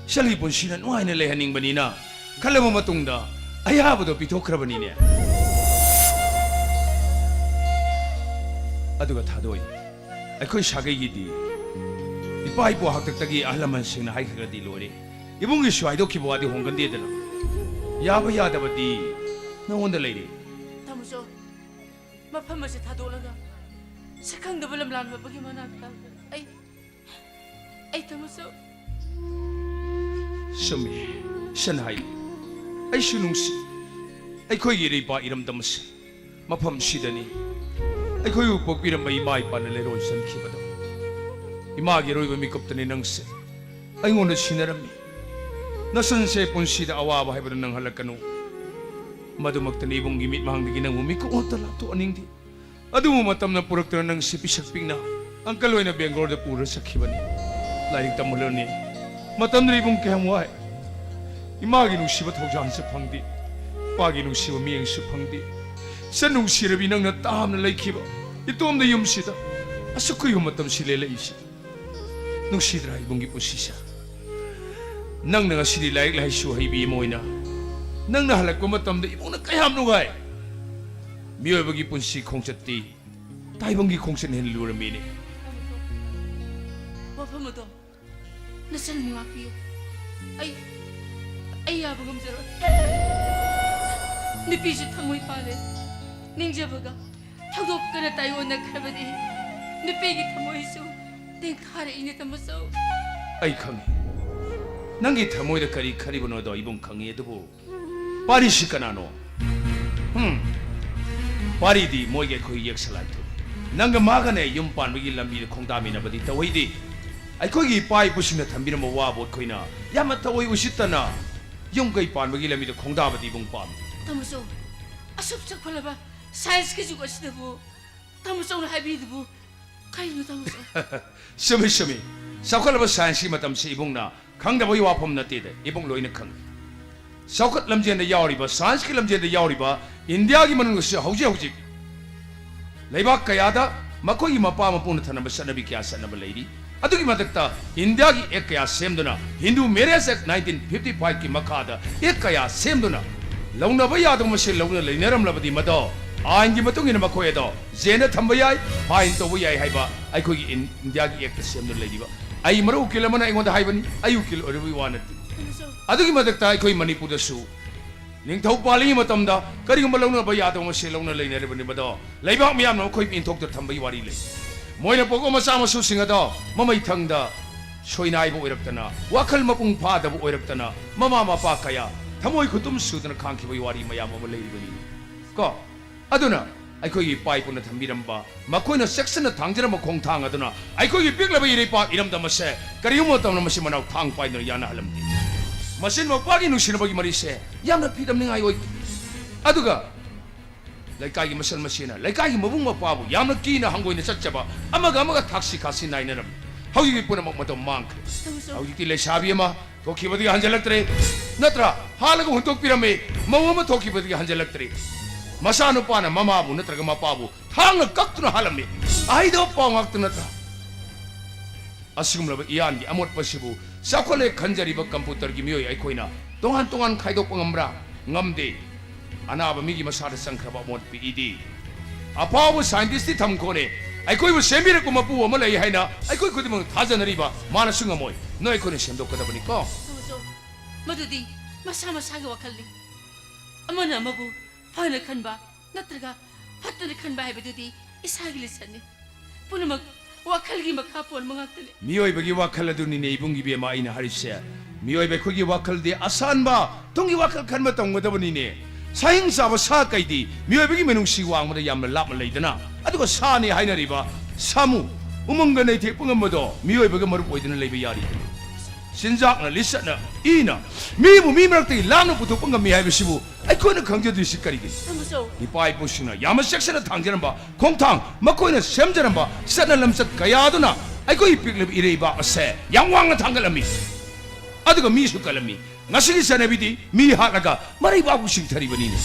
ꯏꯆꯜꯒꯤ ꯄꯨꯟꯁꯤꯅ ꯅꯨꯡꯉꯥꯏꯅ ꯂꯩꯍꯟꯅꯤꯡꯕꯅꯤꯅ ꯈꯜꯂꯕ ꯃꯇꯨꯡꯗ ꯑꯌꯥꯕꯗꯣ ꯄꯤꯊꯣꯛꯈ꯭ꯔꯕꯅꯤꯅꯦ꯫ ꯑꯗꯨꯒ ꯊꯥꯗꯣꯏ, ꯑꯩꯈꯣꯏ ꯁꯥꯒꯩꯒꯤꯗꯤ ꯏꯄꯥ ꯏꯄꯨ ꯍꯥꯛꯇꯛꯇꯒꯤ ꯑꯍꯜ ꯂꯃꯟꯁꯤꯡꯅ ꯍꯥꯏꯈ꯭ꯔꯒꯗꯤ ꯂꯣꯏꯔꯦ꯫ ꯏꯕꯨꯡꯒꯤꯁꯨ ꯍꯥꯏꯗꯣꯛꯈꯤꯕ ꯋꯥꯗꯤ ꯍꯣꯡꯒꯟꯗꯦꯗꯅ꯫ ꯌꯥꯕ ꯌꯥꯗꯕꯗꯤ ꯅꯉꯣꯟꯗ ꯂꯩꯔꯦ꯫ ꯇꯥꯃꯣꯆꯧ, ꯃꯐꯝ ꯑꯁꯤ ꯊꯥꯗꯣꯛꯂꯒ ꯁꯛꯈꯪꯗꯕ ꯂꯝꯂꯥꯟꯕꯒꯤ ꯃꯅꯥꯛꯇ ꯑꯩ, ꯑꯩ ꯇꯥꯃꯣꯆꯧ꯫ ꯆꯨꯝꯃꯤ, ꯏꯆꯟ ꯍꯥꯏ꯫ ꯑꯩꯁꯨ ꯅꯨꯡꯁꯤ꯫ ꯑꯩꯈꯣꯏꯒꯤ ꯏꯔꯩꯄꯥꯛ ꯏꯔꯝꯗꯝ ꯑꯁꯤ ꯃꯐꯝꯁꯤꯗꯅꯤ ꯑꯩꯈꯣꯏꯕꯨ ꯄꯣꯛꯄꯤꯔꯝꯕ ꯏꯃꯥ ꯏꯄꯥꯅ ꯂꯩꯔꯣꯟ ꯆꯟꯈꯤꯕꯗꯣ꯫ ꯏꯃꯥꯒꯤ ꯑꯔꯣꯏꯕ ꯃꯤꯀꯨꯞꯇꯅꯤ ꯅꯪꯁꯦ ꯑꯩꯉꯣꯟꯗ ꯁꯤꯟꯅꯔꯝꯃꯤ꯫ ꯅꯆꯟꯁꯦ ꯄꯨꯟꯁꯤꯗ ꯑꯋꯥꯕ ꯍꯥꯏꯕꯗꯨ ꯅꯪꯍꯜꯂꯛꯀꯅꯨ꯫ ꯃꯗꯨꯃꯛꯇꯅꯤ ꯏꯕꯨꯡꯒꯤ ꯃꯤꯠꯃꯥꯡꯗꯒꯤ ꯅꯪꯕꯨ ꯃꯤꯀꯨꯞ ꯑꯃꯠꯇ ꯂꯥꯞꯊꯣꯛꯍꯟꯅꯤꯡꯗꯦ꯫ ꯑꯗꯨꯕꯨ ꯃꯇꯝꯅ ꯄꯨꯔꯛꯇꯨꯅ ꯅꯪꯁꯤ ꯄꯤꯁꯛ ꯄꯤꯛꯅ ꯑꯪꯀꯜ ꯑꯣꯏꯅ ꯕꯦꯡꯒ꯭ꯂꯣꯔꯗ ꯄꯨꯔ ꯆꯠꯈꯤꯕꯅꯤ꯫ ꯂꯥꯏꯔꯤꯛ ꯇꯝꯍꯜꯂꯅꯤ꯫ ꯃꯇꯝꯗꯨꯗ ꯏꯕꯨꯡ ꯀꯌꯥꯝ ꯋꯥꯏ꯫ ꯏꯃꯥꯒꯤ ꯅꯨꯡꯁꯤꯕ ꯊꯧꯖꯥꯜꯁꯨ ꯐꯪꯗꯦ꯫ ꯏꯄꯥꯒꯤ ꯅꯨꯡꯁꯤꯕ ꯃꯤꯠꯌꯦꯡꯁꯨ ꯐꯪꯗꯦ꯫ ꯏꯆꯟ ꯅꯨꯡꯁꯤꯔꯕꯤ ꯅꯪꯅ ꯇꯥꯝꯅ ꯂꯩꯈꯤꯕ ꯏꯇꯣꯝꯗ ꯌꯨꯝꯁꯤꯗ ꯑꯁꯨꯛ ꯀꯨꯏꯕ ꯃꯇꯝꯁꯤ ꯂꯦꯜꯂꯛꯏꯁꯤ꯫ ꯅꯨꯡꯁꯤꯗ꯭ꯔꯥ ꯏꯕꯨꯡꯒꯤ ꯄꯨꯟꯁꯤꯁꯦ? ꯅꯪꯅ ꯉꯁꯤꯗꯤ ꯂꯥꯏꯔꯤꯛ ꯂꯥꯏꯁꯨ ꯍꯩꯕꯤ ꯑꯃ ꯑꯣꯏꯅ ꯅꯪꯅ ꯍꯜꯂꯛꯄ ꯃꯇꯝꯗ ꯏꯕꯨꯡꯅ ꯀꯌꯥꯝ ꯅꯨꯡꯉꯥꯏ꯫ ꯃꯤꯑꯣꯏꯕꯒꯤ ꯄꯨꯟꯁꯤ ꯈꯣꯡꯆꯠꯇꯤ ꯇꯥꯏꯕꯪꯒꯤ ꯈꯣꯡꯆꯠꯅ ꯍꯦꯟꯅ ꯂꯨꯔꯝꯃꯤꯅꯦ꯫ ꯋꯥꯐꯝ ꯑꯗꯣ ꯅꯆꯟꯕꯨ ꯉꯥꯛꯄꯤꯌꯨ꯫ ꯑꯩ, ꯑꯩ ꯌꯥꯕ ꯉꯝꯖꯔꯣꯏ꯫ ꯅꯨꯄꯤꯁꯨ ꯊꯃꯣꯏ ꯄꯥꯜꯂꯦ꯫ ꯅꯤꯡꯖꯕꯒ ꯊꯧꯗꯣꯛꯀꯅ ꯇꯥꯏꯑꯣꯟꯅꯈ꯭ꯔꯕꯗꯤ ꯅꯨꯄꯤꯒꯤ ꯊꯃꯣꯏꯁꯨ ꯇꯦꯡꯊꯥꯔꯛꯏꯅꯦ, ꯇꯥꯃꯣꯆꯧ꯫ ꯑꯩ ꯈꯪꯉꯤ꯫ ꯅꯪꯒꯤ ꯊꯃꯣꯏꯗ ꯀꯔꯤ ꯈꯜꯂꯤꯕꯅꯣꯗꯣ ꯏꯕꯨꯡ ꯈꯪꯉꯤ꯫ ꯑꯗꯨꯕꯨ ꯄꯥꯔꯤꯁꯤ ꯀꯅꯥꯅꯣ? ꯍꯨꯝ꯫ ꯄꯥꯔꯤꯗꯤ ꯃꯣꯏꯒꯤ ꯑꯩꯈꯣꯏ ꯌꯦꯛꯁꯂꯥꯏꯗꯨ꯫ ꯅꯪꯒ ꯃꯥꯒꯅꯦ ꯌꯨꯝ ꯄꯥꯟꯕꯒꯤ ꯂꯝꯕꯤꯗ ꯈꯣꯡꯗꯥꯃꯤꯟꯅꯕꯗꯤ ꯇꯧꯍꯩꯗꯦ꯫ ꯑꯩꯈꯣꯏꯒꯤ ꯏꯄꯥ ꯏꯄꯨꯁꯤꯡꯅ ꯊꯝꯕꯤꯔꯝꯕ ꯋꯥꯕꯨ ꯑꯩꯈꯣꯏꯅ ꯌꯥꯝꯅ ꯊꯑꯣꯏ ꯎꯁꯤꯠꯇꯅ ꯌꯨꯝ ꯀꯩ ꯄꯥꯟꯕꯒꯤ ꯂꯝꯕꯤꯗ ꯈꯣꯡꯗꯥꯕꯗꯤ ꯏꯕꯨꯡ ꯄꯥꯝꯃꯤ꯫ ꯇꯥꯃꯣꯆꯧ, ꯑꯁꯨꯛ ꯆꯥꯎꯈꯠꯂꯕ ꯁꯥꯏꯟꯁꯀꯤ ꯖꯨꯒ ꯑꯁꯤꯗꯕꯨ ꯇꯥꯃꯣꯆꯧꯅ ꯍꯥꯏꯕꯤꯗꯨꯕꯨ ꯀꯩꯅꯣ, ꯇꯥꯃꯣꯆꯧ? ꯆꯨꯝꯃꯤ, ꯆꯨꯝꯃꯤ꯫ ꯆꯥꯎꯈꯠꯂꯕ ꯁꯥꯏꯟꯁꯀꯤ ꯃꯇꯝꯁꯤ ꯏꯕꯨꯡꯅ ꯈꯪꯗꯕꯒꯤ ꯋꯥꯐꯝ ꯅꯠꯇꯦꯗ, ꯏꯕꯨꯡ ꯂꯣꯏꯅ ꯈꯪꯏ꯫ ꯆꯥꯎꯈꯠ ꯂꯝꯖꯦꯟꯗ ꯌꯥꯎꯔꯤꯕ, ꯁꯥꯏꯟꯁꯀꯤ ꯂꯝꯖꯦꯟꯗ ꯌꯥꯎꯔꯤꯕ ꯏꯟꯗꯤꯌꯥꯒꯤ ꯃꯅꯨꯡꯗꯁꯨ ꯍꯧꯖꯤꯛ ꯍꯧꯖꯤꯛ ꯂꯩꯕꯥꯛ ꯀꯌꯥꯗ ꯃꯈꯣꯏꯒꯤ ꯃꯄꯥ ꯃꯄꯨꯅ ꯊꯅꯝꯕ ꯆꯠꯅꯕꯤ ꯀꯌꯥ ꯆꯠꯅꯕ ꯂꯩꯔꯤ꯫ ꯑꯗꯨꯒꯤ ꯃꯊꯛꯇ ꯏꯟꯗꯤꯌꯥꯒꯤ ꯑꯦꯛ ꯀꯌꯥ ꯁꯦꯝꯗꯨꯅ, ꯍꯤꯟꯗꯨ ꯃꯦꯔꯦꯖ ꯑꯦꯛ ꯅꯥꯏꯟꯇꯤꯟ ꯐꯤꯐꯇꯤ ꯐꯥꯏꯚꯀꯤ ꯃꯈꯥꯗ ꯑꯦꯛ ꯀꯌꯥ ꯁꯦꯝꯗꯨꯅ, ꯂꯧꯅꯕ ꯌꯥꯗꯕ ꯃꯁꯦꯜ ꯂꯧꯅ ꯂꯩꯅꯔꯝꯂꯕꯗꯤ ꯃꯗꯣ ꯑꯥꯏꯟꯒꯤ ꯃꯇꯨꯡ ꯏꯟꯅ ꯃꯈꯣꯏ ꯑꯗꯣ ꯖꯦꯟꯗ ꯊꯝꯕ ꯌꯥꯏ, ꯐꯥꯏꯟ ꯇꯧꯕ ꯌꯥꯏ ꯍꯥꯏꯕ ꯑꯩꯈꯣꯏꯒꯤ ꯏꯟ-, ꯏꯟꯗꯤꯌꯥꯒꯤ ꯑꯦꯛꯇ ꯁꯦꯝꯗꯨꯅ ꯂꯩꯔꯤꯕ꯫ ꯑꯩ ꯃꯔꯨꯞ ꯎꯀꯤꯜ ꯑꯃꯅ ꯑꯩꯉꯣꯟꯗ ꯍꯥꯏꯕꯅꯤ, ꯑꯩ ꯎꯀꯤꯜ ꯑꯣꯏꯔꯨꯕꯒꯤ ꯋꯥ ꯅꯠꯇꯦ꯫ ꯑꯗꯨꯒꯤ ꯃꯊꯛꯇ ꯑꯩꯈꯣꯏ ꯃꯅꯤꯄꯨꯔꯗꯁꯨ ꯅꯤꯡꯊꯧ ꯄꯥꯜꯂꯤꯉꯩ ꯃꯇꯝꯗ ꯀꯔꯤꯒꯨꯝꯕ ꯂꯧꯅꯕ ꯌꯥꯗꯕ ꯃꯁꯦꯜ ꯂꯧꯅ ꯂꯩꯅꯔꯤꯕꯅꯤꯕꯗꯣ ꯂꯩꯕꯥꯛ ꯃꯤꯌꯥꯝꯅ ꯃꯈꯣꯏ ꯏꯟꯊꯣꯛꯇ ꯊꯝꯕꯒꯤ ꯋꯥꯔꯤ ꯂꯩ꯫ ꯃꯣꯏꯅ ꯄꯣꯛꯄ ꯃꯆꯥ ꯃꯁꯨꯁꯤꯡ ꯑꯗꯣ ꯃꯃꯩꯊꯪꯗ ꯁꯣꯏꯅꯥꯏꯕ ꯑꯣꯏꯔꯛꯇꯅ, ꯋꯥꯈꯜ ꯃꯄꯨꯡ ꯐꯥꯗꯕ ꯑꯣꯏꯔꯛꯇꯅ, ꯃꯃꯥ ꯃꯄꯥ ꯀꯌꯥ ꯊꯃꯣꯏ ꯈꯨꯇꯨꯝ ꯁꯨꯗꯅ ꯈꯥꯡꯈꯤꯕꯒꯤ ꯋꯥꯔꯤ ꯃꯌꯥꯝ ꯑꯃ ꯂꯩꯔꯤꯕꯅꯤ ꯀꯣ꯫ ꯑꯗꯨꯅ ꯑꯩꯈꯣꯏꯒꯤ ꯏꯄꯥ ꯏꯄꯨꯅ ꯊꯝꯕꯤꯔꯝꯕ, ꯃꯈꯣꯏꯅ ꯆꯦꯛꯁꯤꯟꯅ ꯊꯥꯡꯖꯔꯝꯕ ꯈꯣꯡꯊꯥꯡ ꯑꯗꯨꯅ ꯑꯩꯈꯣꯏꯒꯤ ꯄꯤꯛꯂꯕ ꯏꯔꯩꯄꯥꯛ ꯏꯔꯝꯗꯝ ꯑꯁꯦ ꯀꯔꯤꯒꯨꯝꯕ ꯃꯇꯝꯗ ꯃꯁꯤ ꯃꯅꯥꯎ ꯊꯥꯡ ꯄꯥꯏꯗꯨꯅ ꯌꯥꯅꯍꯜꯂꯝꯗꯦ꯫ ꯃꯆꯤꯟ ꯃꯧꯄ꯭ꯋꯥꯒꯤ ꯅꯨꯡꯁꯤꯅꯕꯒꯤ ꯃꯔꯤꯁꯦ ꯌꯥꯝꯅ ꯐꯤꯗꯝꯅꯤꯡꯉꯥꯏ ꯑꯣꯏꯈꯤ꯫ ꯑꯗꯨꯒ ꯂꯩꯀꯥꯏꯒꯤ ꯃꯁꯜ ꯃꯁꯦꯅ ꯂꯩꯀꯥꯏꯒꯤ ꯃꯕꯨꯡ ꯃꯧꯄ꯭ꯋꯥꯕꯨ ꯌꯥꯝꯅ ꯀꯤꯅ ꯍꯪꯒꯣꯏꯅ ꯆꯠꯆꯕ, ꯑꯃꯒ ꯑꯃꯒ ꯊꯥꯛꯁꯤ ꯈꯥꯁꯤ ꯅꯥꯏꯅꯔꯝꯃꯤ꯫ ꯍꯧꯖꯤꯛꯇꯤ ꯄꯨꯝꯅꯃꯛ ꯃꯇꯝ ꯃꯥꯡꯈ꯭ꯔꯦ꯫ ꯇꯧꯖꯧ꯫ ꯍꯧꯖꯤꯛꯇꯤ ꯂꯩꯁꯥꯕꯤ ꯑꯃ ꯊꯣꯛꯈꯤꯕꯗꯒꯤ ꯍꯟꯖꯤꯜꯂꯛꯇ꯭ꯔꯦ, ꯅꯠꯇ꯭ꯔꯥ? ꯍꯥꯠꯂꯒ ꯍꯨꯟꯗꯣꯛꯄꯤꯔꯝꯃꯤ꯫ ꯃꯧ ꯑꯃ ꯊꯣꯛꯈꯤꯕꯗꯒꯤ ꯍꯟꯖꯤꯜꯂꯛꯇ꯭ꯔꯦ꯫ ꯃꯆꯥꯅꯨꯄꯥꯅ ꯃꯃꯥꯕꯨ ꯅꯠꯇ꯭ꯔꯒ ꯃꯄꯥꯕꯨ ꯊꯥꯡꯅ ꯀꯛꯇꯨꯅ ꯍꯥꯠꯂꯝꯃꯤ꯫ ꯑꯍꯩꯗꯕ ꯄꯥꯎ ꯉꯥꯛꯇ ꯅꯠꯇ꯭ꯔꯥ? ꯑꯁꯤꯒꯨꯝꯂꯕ ꯏꯌꯥꯟꯒꯤ ꯑꯃꯣꯠꯄꯁꯤꯕꯨ ꯆꯥꯎꯈꯠꯂꯦ ꯈꯟꯖꯔꯤꯕ ꯀꯝꯄ꯭ꯌꯨꯇꯔꯒꯤ ꯃꯤꯑꯣꯏ ꯑꯩꯈꯣꯏꯅ ꯇꯣꯉꯥꯟ ꯇꯣꯉꯥꯟ ꯈꯥꯏꯗꯣꯛꯄ ꯉꯝꯕ꯭ꯔꯥ? ꯉꯝꯗꯦ꯫ ꯑꯅꯥꯕ ꯃꯤꯒꯤ ꯃꯁꯥꯗ ꯆꯪꯈ꯭ꯔꯕ ꯑꯃꯣꯠꯄ ꯏꯗꯤ꯫ ꯑꯐꯥꯎꯕ ꯁꯥꯏꯟꯇꯤꯁꯇꯤ ꯊꯝꯈꯣꯅꯦ, ꯑꯩꯈꯣꯏꯕꯨ ꯁꯦꯝꯕꯤꯔꯛꯄ ꯃꯄꯨ ꯑꯃ ꯂꯩ ꯍꯥꯏꯅ ꯑꯩꯈꯣꯏ ꯈꯨꯗꯤꯡꯃꯛ ꯊꯥꯖꯅꯔꯤꯕ ꯃꯥꯅꯁꯨ ꯉꯝꯃꯣꯏ꯫ ꯅꯣꯏ ꯑꯩꯈꯣꯏꯅ ꯁꯦꯝꯗꯣꯛꯀꯗꯕꯅꯤꯀꯣ꯫ ꯇꯧꯖꯧ꯫ ꯃꯗꯨꯗꯤ ꯃꯁꯥ ꯃꯁꯥꯒꯤ ꯋꯥꯈꯜꯅꯤ꯫ ꯑꯃꯅ ꯑꯃꯕꯨ ꯐꯅ ꯈꯟꯕ ꯅꯠꯇ꯭ꯔꯒ ꯐꯠꯇꯅ ꯈꯟꯕ ꯍꯥꯏꯕꯗꯨꯗꯤ ꯏꯁꯥꯒꯤ ꯂꯤꯆꯠꯅꯤ꯫ ꯄꯨꯝꯅꯃꯛ ꯋꯥꯈꯜꯒꯤ ꯃꯈꯥ ꯄꯣꯟꯕ ꯉꯥꯛꯇꯅꯤ꯫ ꯃꯤꯑꯣꯏꯕꯒꯤ ꯋꯥꯈꯜ ꯑꯗꯨꯅꯤꯅꯦ ꯏꯕꯨꯡ ꯏꯕꯦꯝꯃ ꯑꯩꯅ ꯍꯥꯏꯔꯤꯁꯦ꯫ ꯃꯤꯑꯣꯏꯕ ꯑꯩꯈꯣꯏꯒꯤ ꯋꯥꯈꯜꯗꯤ ꯑꯁꯥꯟꯕ ꯇꯨꯡꯒꯤ ꯋꯥꯈꯜ ꯈꯟꯕ ꯇꯝꯒꯗꯕꯅꯤꯅꯦ꯫ ꯁꯥꯍꯤꯡ ꯆꯥꯕ ꯁꯥ ꯀꯩꯗꯤ ꯃꯤꯑꯣꯏꯕꯒꯤ ꯃꯤꯅꯨꯡꯁꯤ ꯋꯥꯡꯃꯗ ꯌꯥꯝꯅ ꯂꯥꯞꯅ ꯂꯩꯗꯅ꯫ ꯑꯗꯨꯒ ꯁꯥꯅꯤ ꯍꯥꯏꯅꯔꯤꯕ ꯁꯥꯃꯨ, ꯎꯃꯪꯒ ꯅꯩꯊꯦꯛꯄ ꯉꯝꯕꯗꯣ ꯃꯤꯑꯣꯏꯕꯒ ꯃꯔꯨꯞ ꯑꯣꯏꯗꯨꯅ ꯂꯩꯕ ꯌꯥꯔꯤ꯫ ꯆꯤꯟꯖꯥꯛꯅ, ꯂꯤꯆꯠꯅ, ꯏꯅ ꯃꯤꯕꯨ ꯃꯤ ꯃꯔꯛꯇꯒꯤ ꯂꯥꯞꯅ ꯄꯨꯊꯣꯛꯄ ꯉꯝꯃꯤ ꯍꯥꯏꯕꯁꯤꯕꯨ ꯑꯩꯈꯣꯏꯅ ꯈꯪꯖꯗ꯭ꯔꯤꯁꯤ ꯀꯔꯤꯒꯤꯅꯣ? ꯊꯝꯕꯁꯨ꯫ ꯏꯄꯥ ꯏꯄꯨꯁꯤꯡꯅ ꯌꯥꯝꯅ ꯆꯦꯛꯁꯤꯟꯅ ꯊꯥꯡꯖꯔꯝꯕ ꯈꯣꯡꯊꯥꯡ, ꯃꯈꯣꯏꯅ ꯁꯦꯝꯖꯔꯝꯕ ꯆꯠꯅ ꯂꯝꯆꯠ ꯀꯌꯥꯗꯨꯅ ꯑꯩꯈꯣꯏꯒꯤ ꯄꯤꯛꯂꯤꯕ ꯏꯔꯩꯕꯥꯛ ꯑꯁꯦ ꯌꯥꯝ ꯋꯥꯡꯅ ꯊꯥꯡꯒꯠꯂꯝꯃꯤ, ꯑꯗꯨꯒ ꯃꯤꯁꯨ ꯀꯜꯂꯝꯃꯤ꯫ ꯉꯁꯤꯒꯤ ꯆꯠꯅꯕꯤꯗꯤ ꯃꯤ ꯍꯥꯠꯂꯒ ꯃꯔꯩꯕꯥꯛꯄꯨ ꯆꯤꯡꯊꯔꯤꯕꯅꯤꯅꯦ꯫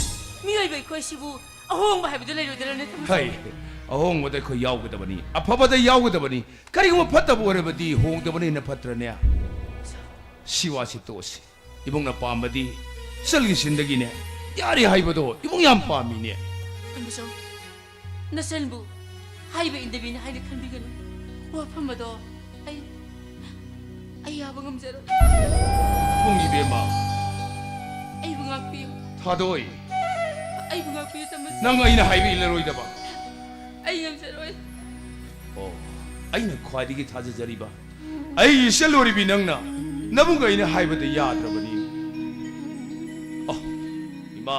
ꯃꯤꯑꯣꯏꯕ ꯑꯩꯈꯣꯏꯁꯤꯕꯨ ꯑꯍꯣꯡꯕ ꯍꯥꯏꯕꯗꯨ ꯂꯩꯔꯣꯏꯗ꯭ꯔꯅꯦ, ꯊꯝꯕꯁꯨ? ꯍꯩ, ꯑꯍꯣꯡꯕꯗ ꯑꯩꯈꯣꯏ ꯌꯥꯎꯒꯗꯕꯅꯤ, ꯑꯐꯕꯗ ꯌꯥꯎꯒꯗꯕꯅꯤ꯫ ꯀꯔꯤꯒꯨꯝꯕ ꯐꯠꯇꯕ ꯑꯣꯏꯔꯕꯗꯤ ꯍꯣꯡꯗꯕꯅ ꯍꯦꯟꯅ ꯐꯠꯇ꯭ꯔꯅꯦ? ꯁꯤ ꯋꯥꯁꯤ ꯇꯣꯛꯑꯁꯤ꯫ ꯏꯕꯨꯡꯅ ꯄꯥꯝꯕꯗꯤ ꯏꯆꯜꯒꯤ ꯁꯤꯟꯗꯒꯤꯅꯦ꯫ ꯌꯥꯔꯦ ꯍꯥꯏꯕꯗꯣ ꯏꯕꯨꯡ ꯌꯥꯝ ꯄꯥꯝꯃꯤꯅꯦ꯫ ꯊꯝꯕꯁꯨ, ꯅꯆꯟꯕꯨ ꯍꯥꯏꯕ ꯏꯟꯗꯕꯤꯅꯤ ꯍꯥꯏꯅ ꯈꯟꯕꯤꯒꯅꯨ꯫ ꯋꯥꯐꯝ ꯑꯗꯣ ꯑꯩ, ꯑꯩ ꯌꯥꯕ ꯉꯝꯖꯔꯣꯏ꯫ ꯏꯕꯨꯡ ꯏꯕꯦꯝꯃ꯫ ꯑꯩꯕꯨ ꯉꯥꯛꯄꯤꯌꯨ꯫ ꯊꯥꯗꯣꯏ꯫ ꯑꯩꯕꯨ ꯉꯥꯛꯄꯤꯌꯨ, ꯊꯝꯕꯁꯨ꯫ ꯅꯪ ꯑꯩꯅ ꯍꯥꯏꯕ ꯏꯜꯂꯔꯣꯏꯗꯕ꯫ ꯑꯩ ꯉꯝꯖꯔꯣꯏ꯫ ꯑꯣ, ꯑꯩꯅ ꯈ꯭ꯋꯥꯏꯗꯒꯤ ꯊꯥꯖꯖꯔꯤꯕ ꯑꯩꯒꯤ ꯏꯆꯜ ꯑꯣꯏꯔꯤꯕꯤ ꯅꯪꯅ ꯅꯕꯨꯡ ꯑꯩꯅ ꯍꯥꯏꯕꯗ ꯌꯥꯗ꯭ꯔꯕꯅꯤ꯫ ꯑꯣ, ꯏꯃꯥ,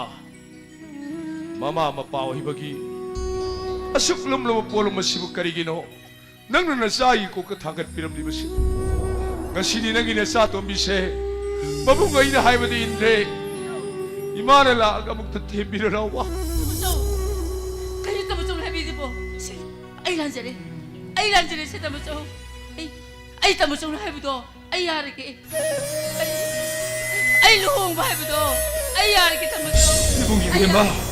ꯃꯃꯥ ꯃꯄꯥ ꯑꯣꯏꯕꯒꯤ ꯑꯁꯨꯛ ꯂꯨꯝꯂꯕ ꯄꯣꯠꯂꯨꯝ ꯑꯁꯤꯕꯨ ꯀꯔꯤꯒꯤꯅꯣ ꯅꯪꯅ ꯅꯆꯥꯒꯤ ꯀꯣꯛꯇ ꯊꯥꯡꯒꯠꯄꯤꯔꯝꯂꯤꯕꯁꯤ? ꯉꯁꯤꯗꯤ ꯅꯪꯒꯤ ꯅꯆꯥ ꯇꯣꯝꯕꯤꯁꯦ ꯃꯕꯨꯡ ꯑꯩꯅ ꯍꯥꯏꯕꯗ ꯏꯟꯗ꯭ꯔꯦ꯫ ꯏꯃꯥꯅ ꯂꯥꯛꯑꯒ ꯑꯃꯨꯛꯇ ꯊꯦꯝꯕꯤꯔꯣ ꯂꯥꯎꯕ꯫ ꯇꯥꯃꯣꯆꯧ, ꯀꯔꯤ ꯇꯥꯃꯣꯆꯧꯅ ꯍꯥꯏꯕꯤꯔꯤꯕꯣ? ꯁꯤ, ꯑꯩ ꯂꯥꯟꯖꯔꯦ, ꯑꯩ ꯂꯥꯟꯖꯔꯦ ꯁꯦ ꯇꯥꯃꯣꯆꯧ꯫ ꯑꯩ, ꯑꯩ ꯇꯥꯃꯣꯆꯧꯅ ꯍꯥꯏꯕꯗꯣ ꯑꯩ ꯌꯥꯔꯒꯦ꯫ ꯑꯩ, ꯑꯩ ꯂꯨꯍꯣꯡꯕ ꯍꯥꯏꯕꯗꯣ ꯑꯩ ꯌꯥꯔꯒꯦ ꯇꯥꯃꯣꯆꯧ꯫ ꯏꯕꯨꯡ ꯑꯩ ꯏꯕꯦꯝꯃ꯫ ꯌꯥꯔꯒꯦ꯫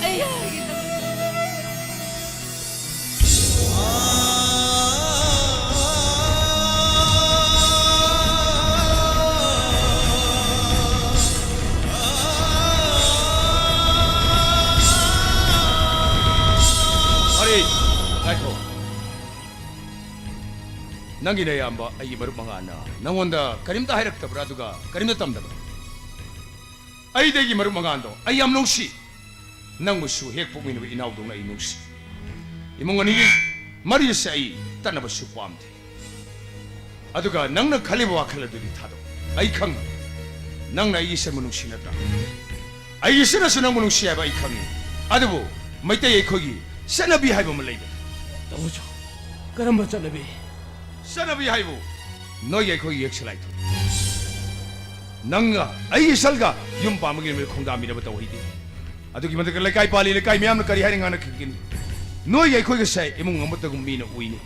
ꯑꯩ ꯌꯥꯔꯒꯦ ꯇꯥꯃꯣꯆꯧ꯫ ꯑꯔꯦ, ꯉꯥꯏꯈꯣ꯫ ꯅꯪꯒꯤ ꯅꯌꯥꯝꯕ ꯑꯩꯒꯤ ꯃꯔꯨꯞ ꯃꯉꯥꯅ ꯅꯪꯉꯣꯟꯗ ꯀꯔꯤꯝꯇ ꯍꯥꯏꯔꯛꯇꯕ꯭ꯔꯥ? ꯑꯗꯨꯒ ꯀꯔꯤꯝꯇ ꯇꯝꯗꯕ꯭ꯔꯥ? ꯑꯩꯗꯤ ꯑꯩꯒꯤ ꯃꯔꯨꯞ ꯃꯉꯥꯟꯗꯣ ꯑꯩ ꯌꯥꯝ ꯅꯨꯡꯁꯤ꯫ ꯅꯪꯕꯨꯁꯨ ꯍꯦꯛ ꯄꯣꯛꯃꯤꯟꯅꯕ ꯏꯅꯥꯎꯗꯧꯅ ꯑꯩ ꯅꯨꯡꯁꯤ꯫ ꯏꯃꯨꯡ ꯑꯅꯤꯒꯤ ꯃꯔꯤ ꯑꯁꯦ ꯑꯩ ꯇꯠꯅꯕꯁꯨ ꯄꯥꯝꯗꯦ꯫ ꯑꯗꯨꯒ ꯅꯪꯅ ꯈꯜꯂꯤꯕ ꯋꯥꯈꯜ ꯑꯗꯨꯗꯤ ꯊꯥꯗꯣꯛ꯫ ꯑꯩ ꯈꯪꯉꯤ꯫ ꯅꯪꯅ ꯑꯩꯒꯤ ꯏꯆꯟꯕꯨ ꯅꯨꯡꯁꯤ ꯅꯠꯇ꯭ꯔꯥ? ꯑꯩꯒꯤ ꯏꯆꯟꯅꯁꯨ ꯅꯪꯕꯨ ꯅꯨꯡꯁꯤ ꯍꯥꯏꯕ ꯑꯩ ꯈꯪꯉꯤ꯫ ꯑꯗꯨꯕꯨ ꯃꯩꯇꯩ ꯑꯩꯈꯣꯏꯒꯤ ꯆꯠꯅꯕꯤ ꯍꯥꯏꯕ ꯑꯃ ꯂꯩꯕꯅꯤ꯫ ꯇꯥꯃꯣ ꯆꯧ, ꯀꯔꯝꯕ ꯆꯠꯅꯕꯤ? ꯆꯠꯅꯕꯤ ꯍꯥꯏꯕꯨ ꯅꯣꯏꯒ ꯑꯩꯈꯣꯏꯒꯤ ꯌꯦꯛꯁꯂꯥꯏ ꯊꯣꯛꯏ꯫ ꯅꯪꯒ ꯑꯩꯒꯤ ꯏꯆꯜꯒ ꯌꯨꯝ ꯄꯥꯟꯕꯒꯤ ꯅꯨꯃꯤꯠ ꯈꯣꯡꯗꯥꯃꯤꯟꯅꯕ ꯇꯧꯍꯩꯗꯦ꯫ ꯑꯗꯨꯒꯤ ꯃꯊꯛꯇ ꯂꯩꯀꯥꯏ ꯄꯥꯜꯂꯤ, ꯂꯩꯀꯥꯏ ꯃꯤꯌꯥꯝꯅ ꯀꯔꯤ ꯍꯥꯏꯅ ꯉꯥꯡꯅꯈꯤꯒꯅꯤ? ꯅꯣꯏꯒ ꯑꯩꯈꯣꯏꯒꯁꯦ ꯏꯃꯨꯡ ꯑꯃꯠꯇꯒꯨꯝ ꯃꯤꯅ ꯎꯏꯅꯤ꯫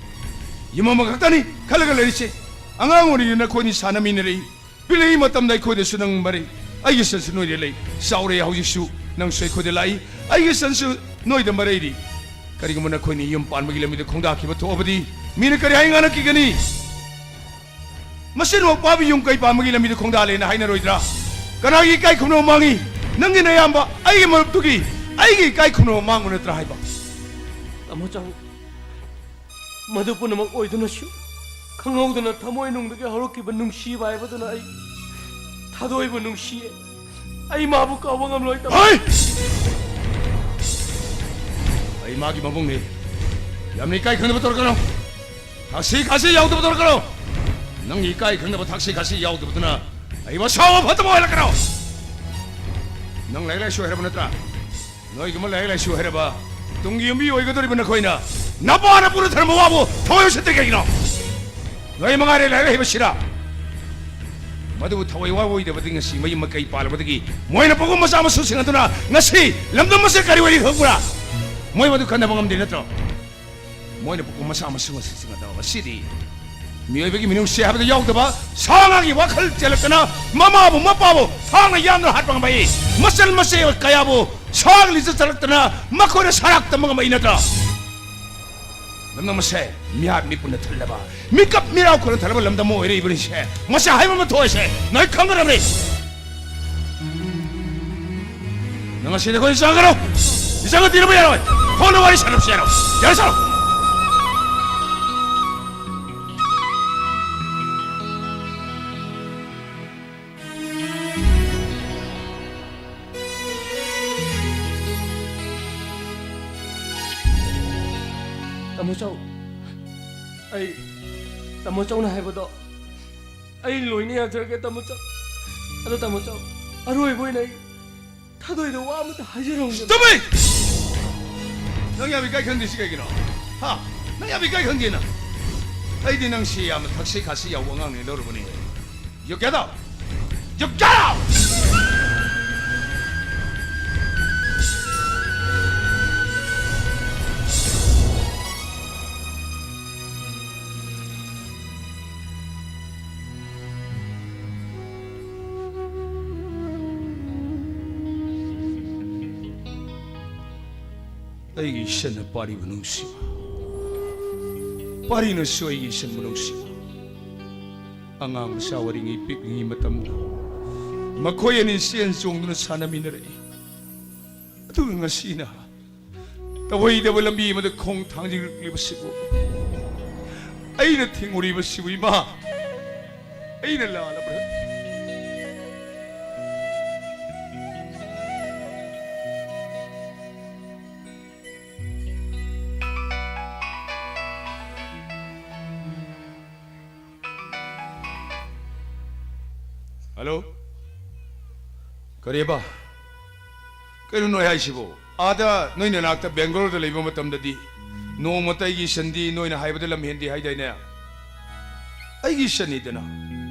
ꯌꯨꯝ ꯑꯃꯈꯛꯇꯅꯤ ꯈꯜꯂꯒ ꯂꯩꯔꯤꯁꯦ꯫ ꯑꯉꯥꯡ ꯑꯣꯏꯔꯤꯉꯩꯗ ꯅꯈꯣꯏꯅꯤ ꯁꯥꯟꯅꯃꯤꯟꯅꯔꯛꯏ, ꯄꯤꯛꯂꯤꯉꯩ ꯃꯇꯝꯗ ꯑꯩꯈꯣꯏꯗꯁꯨ ꯅꯪ ꯃꯔꯩ, ꯑꯩꯒꯤ ꯏꯆꯟꯁꯨ ꯅꯣꯏꯗ ꯂꯩ, ꯆꯥꯎꯔꯦ ꯍꯧꯖꯤꯛꯁꯨ ꯅꯪꯁꯨ ꯑꯩꯈꯣꯏꯗ ꯂꯥꯛꯏ, ꯑꯩꯒꯤ ꯏꯆꯟꯁꯨ ꯅꯣꯏꯗ ꯃꯔꯩꯔꯤ꯫ ꯀꯔꯤꯒꯨꯝꯕ ꯅꯈꯣꯏꯅꯤ ꯌꯨꯝ ꯄꯥꯟꯕꯒꯤ ꯂꯝꯕꯤꯗ ꯈꯣꯡꯗꯥꯈꯤꯕ ꯊꯣꯛꯑꯕꯗꯤ ꯃꯤꯅ ꯀꯔꯤ ꯍꯥꯏ ꯉꯥꯡꯅꯈꯤꯒꯅꯤ? ꯃꯆꯤꯟꯃꯛ ꯄꯥꯕ ꯌꯨꯝ ꯀꯩ ꯄꯥꯟꯕꯒꯤ ꯂꯝꯕꯤꯗ ꯈꯣꯡꯗꯥꯂꯦꯅ ꯍꯥꯏꯅꯔꯣꯏꯗ꯭ꯔꯥ? ꯀꯅꯥꯒꯤ ꯏꯀꯥꯏ ꯈꯨꯝꯅꯕ ꯃꯥꯡꯉꯤ? ꯅꯪꯒꯤ ꯅꯌꯥꯝꯕ, ꯑꯩꯒꯤ ꯃꯔꯨꯞꯇꯨꯒꯤ ꯑꯩꯒꯤ ꯏꯀꯥꯏ ꯈꯨꯝꯅꯕ ꯃꯥꯡꯕ ꯅꯠꯇ꯭ꯔꯥ ꯍꯥꯏꯕ? ꯇꯥꯃꯣ ꯆꯧ, ꯃꯗꯨ ꯄꯨꯝꯅꯃꯛ ꯑꯣꯏꯗꯨꯅꯁꯨ ꯈꯪꯍꯧꯗꯅ ꯊꯃꯣꯏꯅꯨꯡꯗꯒꯤ ꯍꯧꯔꯛꯈꯤꯕ ꯅꯨꯡꯁꯤꯕ ꯍꯥꯏꯕꯗꯨꯅ ꯑꯩ ꯊꯥꯗꯣꯏꯕꯨ ꯅꯨꯡꯁꯤꯌꯦ꯫ ꯑꯩ ꯃꯥꯕꯨ ꯀꯥꯎꯕ ꯉꯝꯂꯣꯏ, ꯇꯥꯃꯣ꯫ ꯍꯩ! ꯑꯩ ꯃꯥꯒꯤ ꯃꯕꯨꯡꯅꯤ꯫ ꯌꯥꯝꯅ ꯏꯀꯥꯏ ꯈꯪꯗꯕ ꯇꯧꯔꯛꯀꯅꯨ꯫ ꯊꯛꯁꯤ ꯈꯥꯁꯤ ꯌꯥꯎꯗꯕ ꯇꯧꯔꯛꯀꯅꯨ꯫ ꯅꯪꯒꯤ ꯏꯀꯥꯏ ꯈꯪꯗꯕ ꯊꯛꯁꯤ ꯈꯥꯁꯤ ꯌꯥꯎꯗꯕꯗꯨꯅ ꯑꯩꯕꯨ ꯑꯁꯥꯎꯕ ꯐꯠꯇꯕ ꯑꯣꯏꯍꯜꯂꯛꯀꯅꯨ꯫ ꯅꯪ ꯂꯥꯏꯔꯤꯛ ꯂꯥꯏꯁꯨ ꯍꯩꯔꯕ ꯅꯠꯇ꯭ꯔꯥ? ꯅꯣꯏꯒꯨꯝꯕ ꯂꯥꯏꯔꯤꯛ ꯂꯥꯏꯁꯨ ꯍꯩꯔꯕ, ꯇꯨꯡꯒꯤ ꯌꯨꯝꯕꯤ ꯑꯣꯏꯒꯗꯧꯔꯤꯕ ꯅꯈꯣꯏꯅ ꯅꯄꯥ ꯅꯄꯨꯅ ꯊꯝꯕ ꯋꯥꯕꯨ ꯊꯑꯣꯏ ꯎꯁꯤꯠꯇ꯭ꯔꯤ ꯀꯩꯒꯤꯅꯣ? ꯅꯣꯏ ꯃꯉꯥꯏꯔꯦ ꯂꯥꯏꯔꯤꯛ ꯍꯩꯕ ꯁꯤꯔꯥ꯫ ꯃꯗꯨꯕꯨ ꯊꯑꯣꯏ ꯋꯥ ꯑꯣꯏꯗꯕꯗꯒꯤ ꯉꯁꯤ ꯃꯌꯨꯝ ꯃꯀꯩ ꯄꯥꯜꯂꯕꯗꯒꯤ ꯃꯣꯏꯅ ꯄꯣꯛꯄ ꯃꯆꯥ ꯃꯁꯨꯁꯤꯡ ꯑꯗꯨꯅ ꯉꯁꯤ ꯂꯝꯗꯝ ꯑꯁꯤ ꯀꯔꯤ ꯑꯣꯏꯔꯤ ꯈꯪꯕ꯭ꯔꯥ? ꯃꯣꯏ ꯃꯗꯨ ꯈꯟꯅꯕ ꯉꯝꯗꯦ ꯅꯠꯇ꯭ꯔꯣ? ꯃꯣꯏꯅ ꯄꯣꯛꯄ ꯃꯆꯥ ꯃꯁꯨ ꯃꯁꯤꯁꯤꯡ ꯑꯗꯣ ꯉꯁꯤꯗꯤ ꯃꯤꯑꯣꯏꯕꯒꯤ ꯃꯤꯅꯨꯡꯁꯤ ꯍꯥꯏꯕꯗ ꯌꯥꯎꯗꯕ, ꯁꯥ ꯉꯥꯒꯤ ꯋꯥꯈꯜ ꯆꯦꯜꯂꯛꯇꯅ ꯃꯃꯥꯕꯨ ꯃꯄꯥꯕꯨ ꯊꯥꯡꯅ ꯌꯥꯟꯗꯨꯅ ꯍꯥꯠꯄ ꯉꯝꯃꯛꯏ꯫ ꯃꯆꯜ ꯃꯆꯦ ꯀꯌꯥꯕꯨ ꯁꯥꯒ ꯂꯤꯆꯠ ꯆꯠꯂꯛꯇꯅ ꯃꯈꯣꯏꯅ ꯁꯔꯥꯛ ꯇꯝꯕ ꯉꯝꯃꯛꯏ ꯅꯠꯇ꯭ꯔꯥ? ꯂꯝꯗꯝ ꯑꯁꯦ ꯃꯤꯍꯥꯠ ꯃꯤꯄꯨꯟꯅ ꯊꯜꯂꯕ, ꯃꯤꯀꯞ ꯃꯤꯔꯥꯎ ꯈꯣꯟꯅ ꯊꯜꯂꯕ ꯂꯝꯗꯝ ꯑꯃ ꯑꯣꯏꯔꯛꯏꯕꯅꯤꯁꯦ꯫ ꯃꯁꯤ ꯍꯥꯏꯕ ꯑꯃ ꯊꯣꯛꯏꯁꯦ ꯅꯣꯏ ꯈꯪꯒꯗꯕꯅꯤ꯫ ꯅꯪ ꯉꯁꯤꯗꯤ ꯑꯩꯈꯣꯏ ꯆꯪꯒꯅꯨ꯫ ꯏꯆꯪꯒ ꯊꯤꯔꯕ ꯌꯥꯔꯣꯏ꯫ ꯐꯣꯟꯗ ꯋꯥꯔꯤ ꯁꯥꯟꯅꯕꯁꯨ ꯌꯥꯔꯣꯏ꯫ ꯌꯥꯔꯦ, ꯆꯠꯂꯣ꯫ ꯇꯥꯃꯣ ꯆꯧ, ꯑꯩ, ꯇꯥꯃꯣ ꯆꯧꯅ ꯍꯥꯏꯕꯗꯣ ꯑꯩ ꯂꯣꯏꯅ ꯌꯥꯖꯔꯒꯦ, ꯇꯥꯃꯣ ꯆꯧ꯫ ꯑꯗꯣ ꯇꯥꯃꯣ ꯆꯧ, ꯑꯔꯣꯏꯕ ꯑꯣꯏꯅ ꯑꯩ ꯊꯥꯗꯣꯏꯗ ꯋꯥ ꯑꯃꯇ ꯍꯥꯏꯖꯔꯝꯒꯦ꯫ Stop it! ꯅꯪ ꯌꯥꯝ ꯏꯀꯥꯏ ꯈꯪꯗ꯭ꯔꯤꯁꯤ ꯀꯩꯒꯤꯅꯣ? ꯍꯥ? ꯅꯪ ꯌꯥꯝ ꯏꯀꯥꯏ ꯈꯪꯗꯦꯅ? ꯑꯩꯗꯤ ꯅꯪꯁꯤ ꯌꯥꯝꯅ ꯊꯛꯁꯤ ꯈꯥꯁꯤ ꯌꯥꯎꯕ ꯑꯉꯥꯡꯅꯦ ꯂꯧꯔꯨꯕꯅꯤ꯫ You get out! You get out! ꯑꯩꯒꯤ ꯏꯆꯟꯅ ꯄꯥꯔꯤꯕꯨ ꯅꯨꯡꯁꯤꯕ, ꯄꯥꯔꯤꯅꯁꯨ ꯑꯩꯒꯤ ꯏꯆꯟꯕꯨ ꯅꯨꯡꯁꯤꯕ꯫ ꯑꯉꯥꯡ ꯃꯆꯥ ꯑꯣꯏꯔꯤꯉꯩ ꯄꯤꯛꯂꯤꯉꯩ ꯃꯇꯝꯗ ꯃꯈꯣꯏ ꯑꯅꯤ ꯆꯦꯟ ꯆꯣꯡꯗꯨꯅ ꯁꯥꯟꯅꯃꯤꯟꯅꯔꯛꯏ꯫ ꯑꯗꯨꯒ ꯉꯁꯤꯅ ꯇꯧꯍꯩꯗꯕ ꯂꯝꯕꯤ ꯑꯃꯗ ꯈꯣꯡ ꯊꯥꯡꯖꯤꯜꯂꯛꯂꯤꯕꯁꯤꯕꯨ, ꯑꯩꯅ ꯊꯤꯡꯉꯨꯔꯤꯕꯁꯤꯕꯨ, ꯏꯃꯥ, ꯑꯩꯅ ꯂꯥꯜꯂꯕ꯭ꯔꯥ? ꯍꯜꯂꯣ? ꯀꯔꯤꯕ? ꯀꯩꯅꯣ ꯅꯣꯏ ꯍꯥꯏꯁꯤꯕꯣ? ꯑꯥꯗ ꯅꯣꯏ ꯅꯅꯥꯛꯇ ꯕꯦꯡꯒꯂꯣꯔꯗ ꯂꯩꯕ ꯃꯇꯝꯗꯗꯤ ꯅꯣꯡꯃꯇ ꯑꯩꯒꯤ ꯏꯆꯟꯗꯤ ꯅꯣꯏꯅ ꯍꯥꯏꯕꯗ ꯂꯝ ꯍꯦꯟꯗꯦ ꯍꯥꯏꯗꯥꯏꯅꯦ? ꯑꯩꯒꯤ ꯏꯆꯟꯅꯤꯗꯅ꯫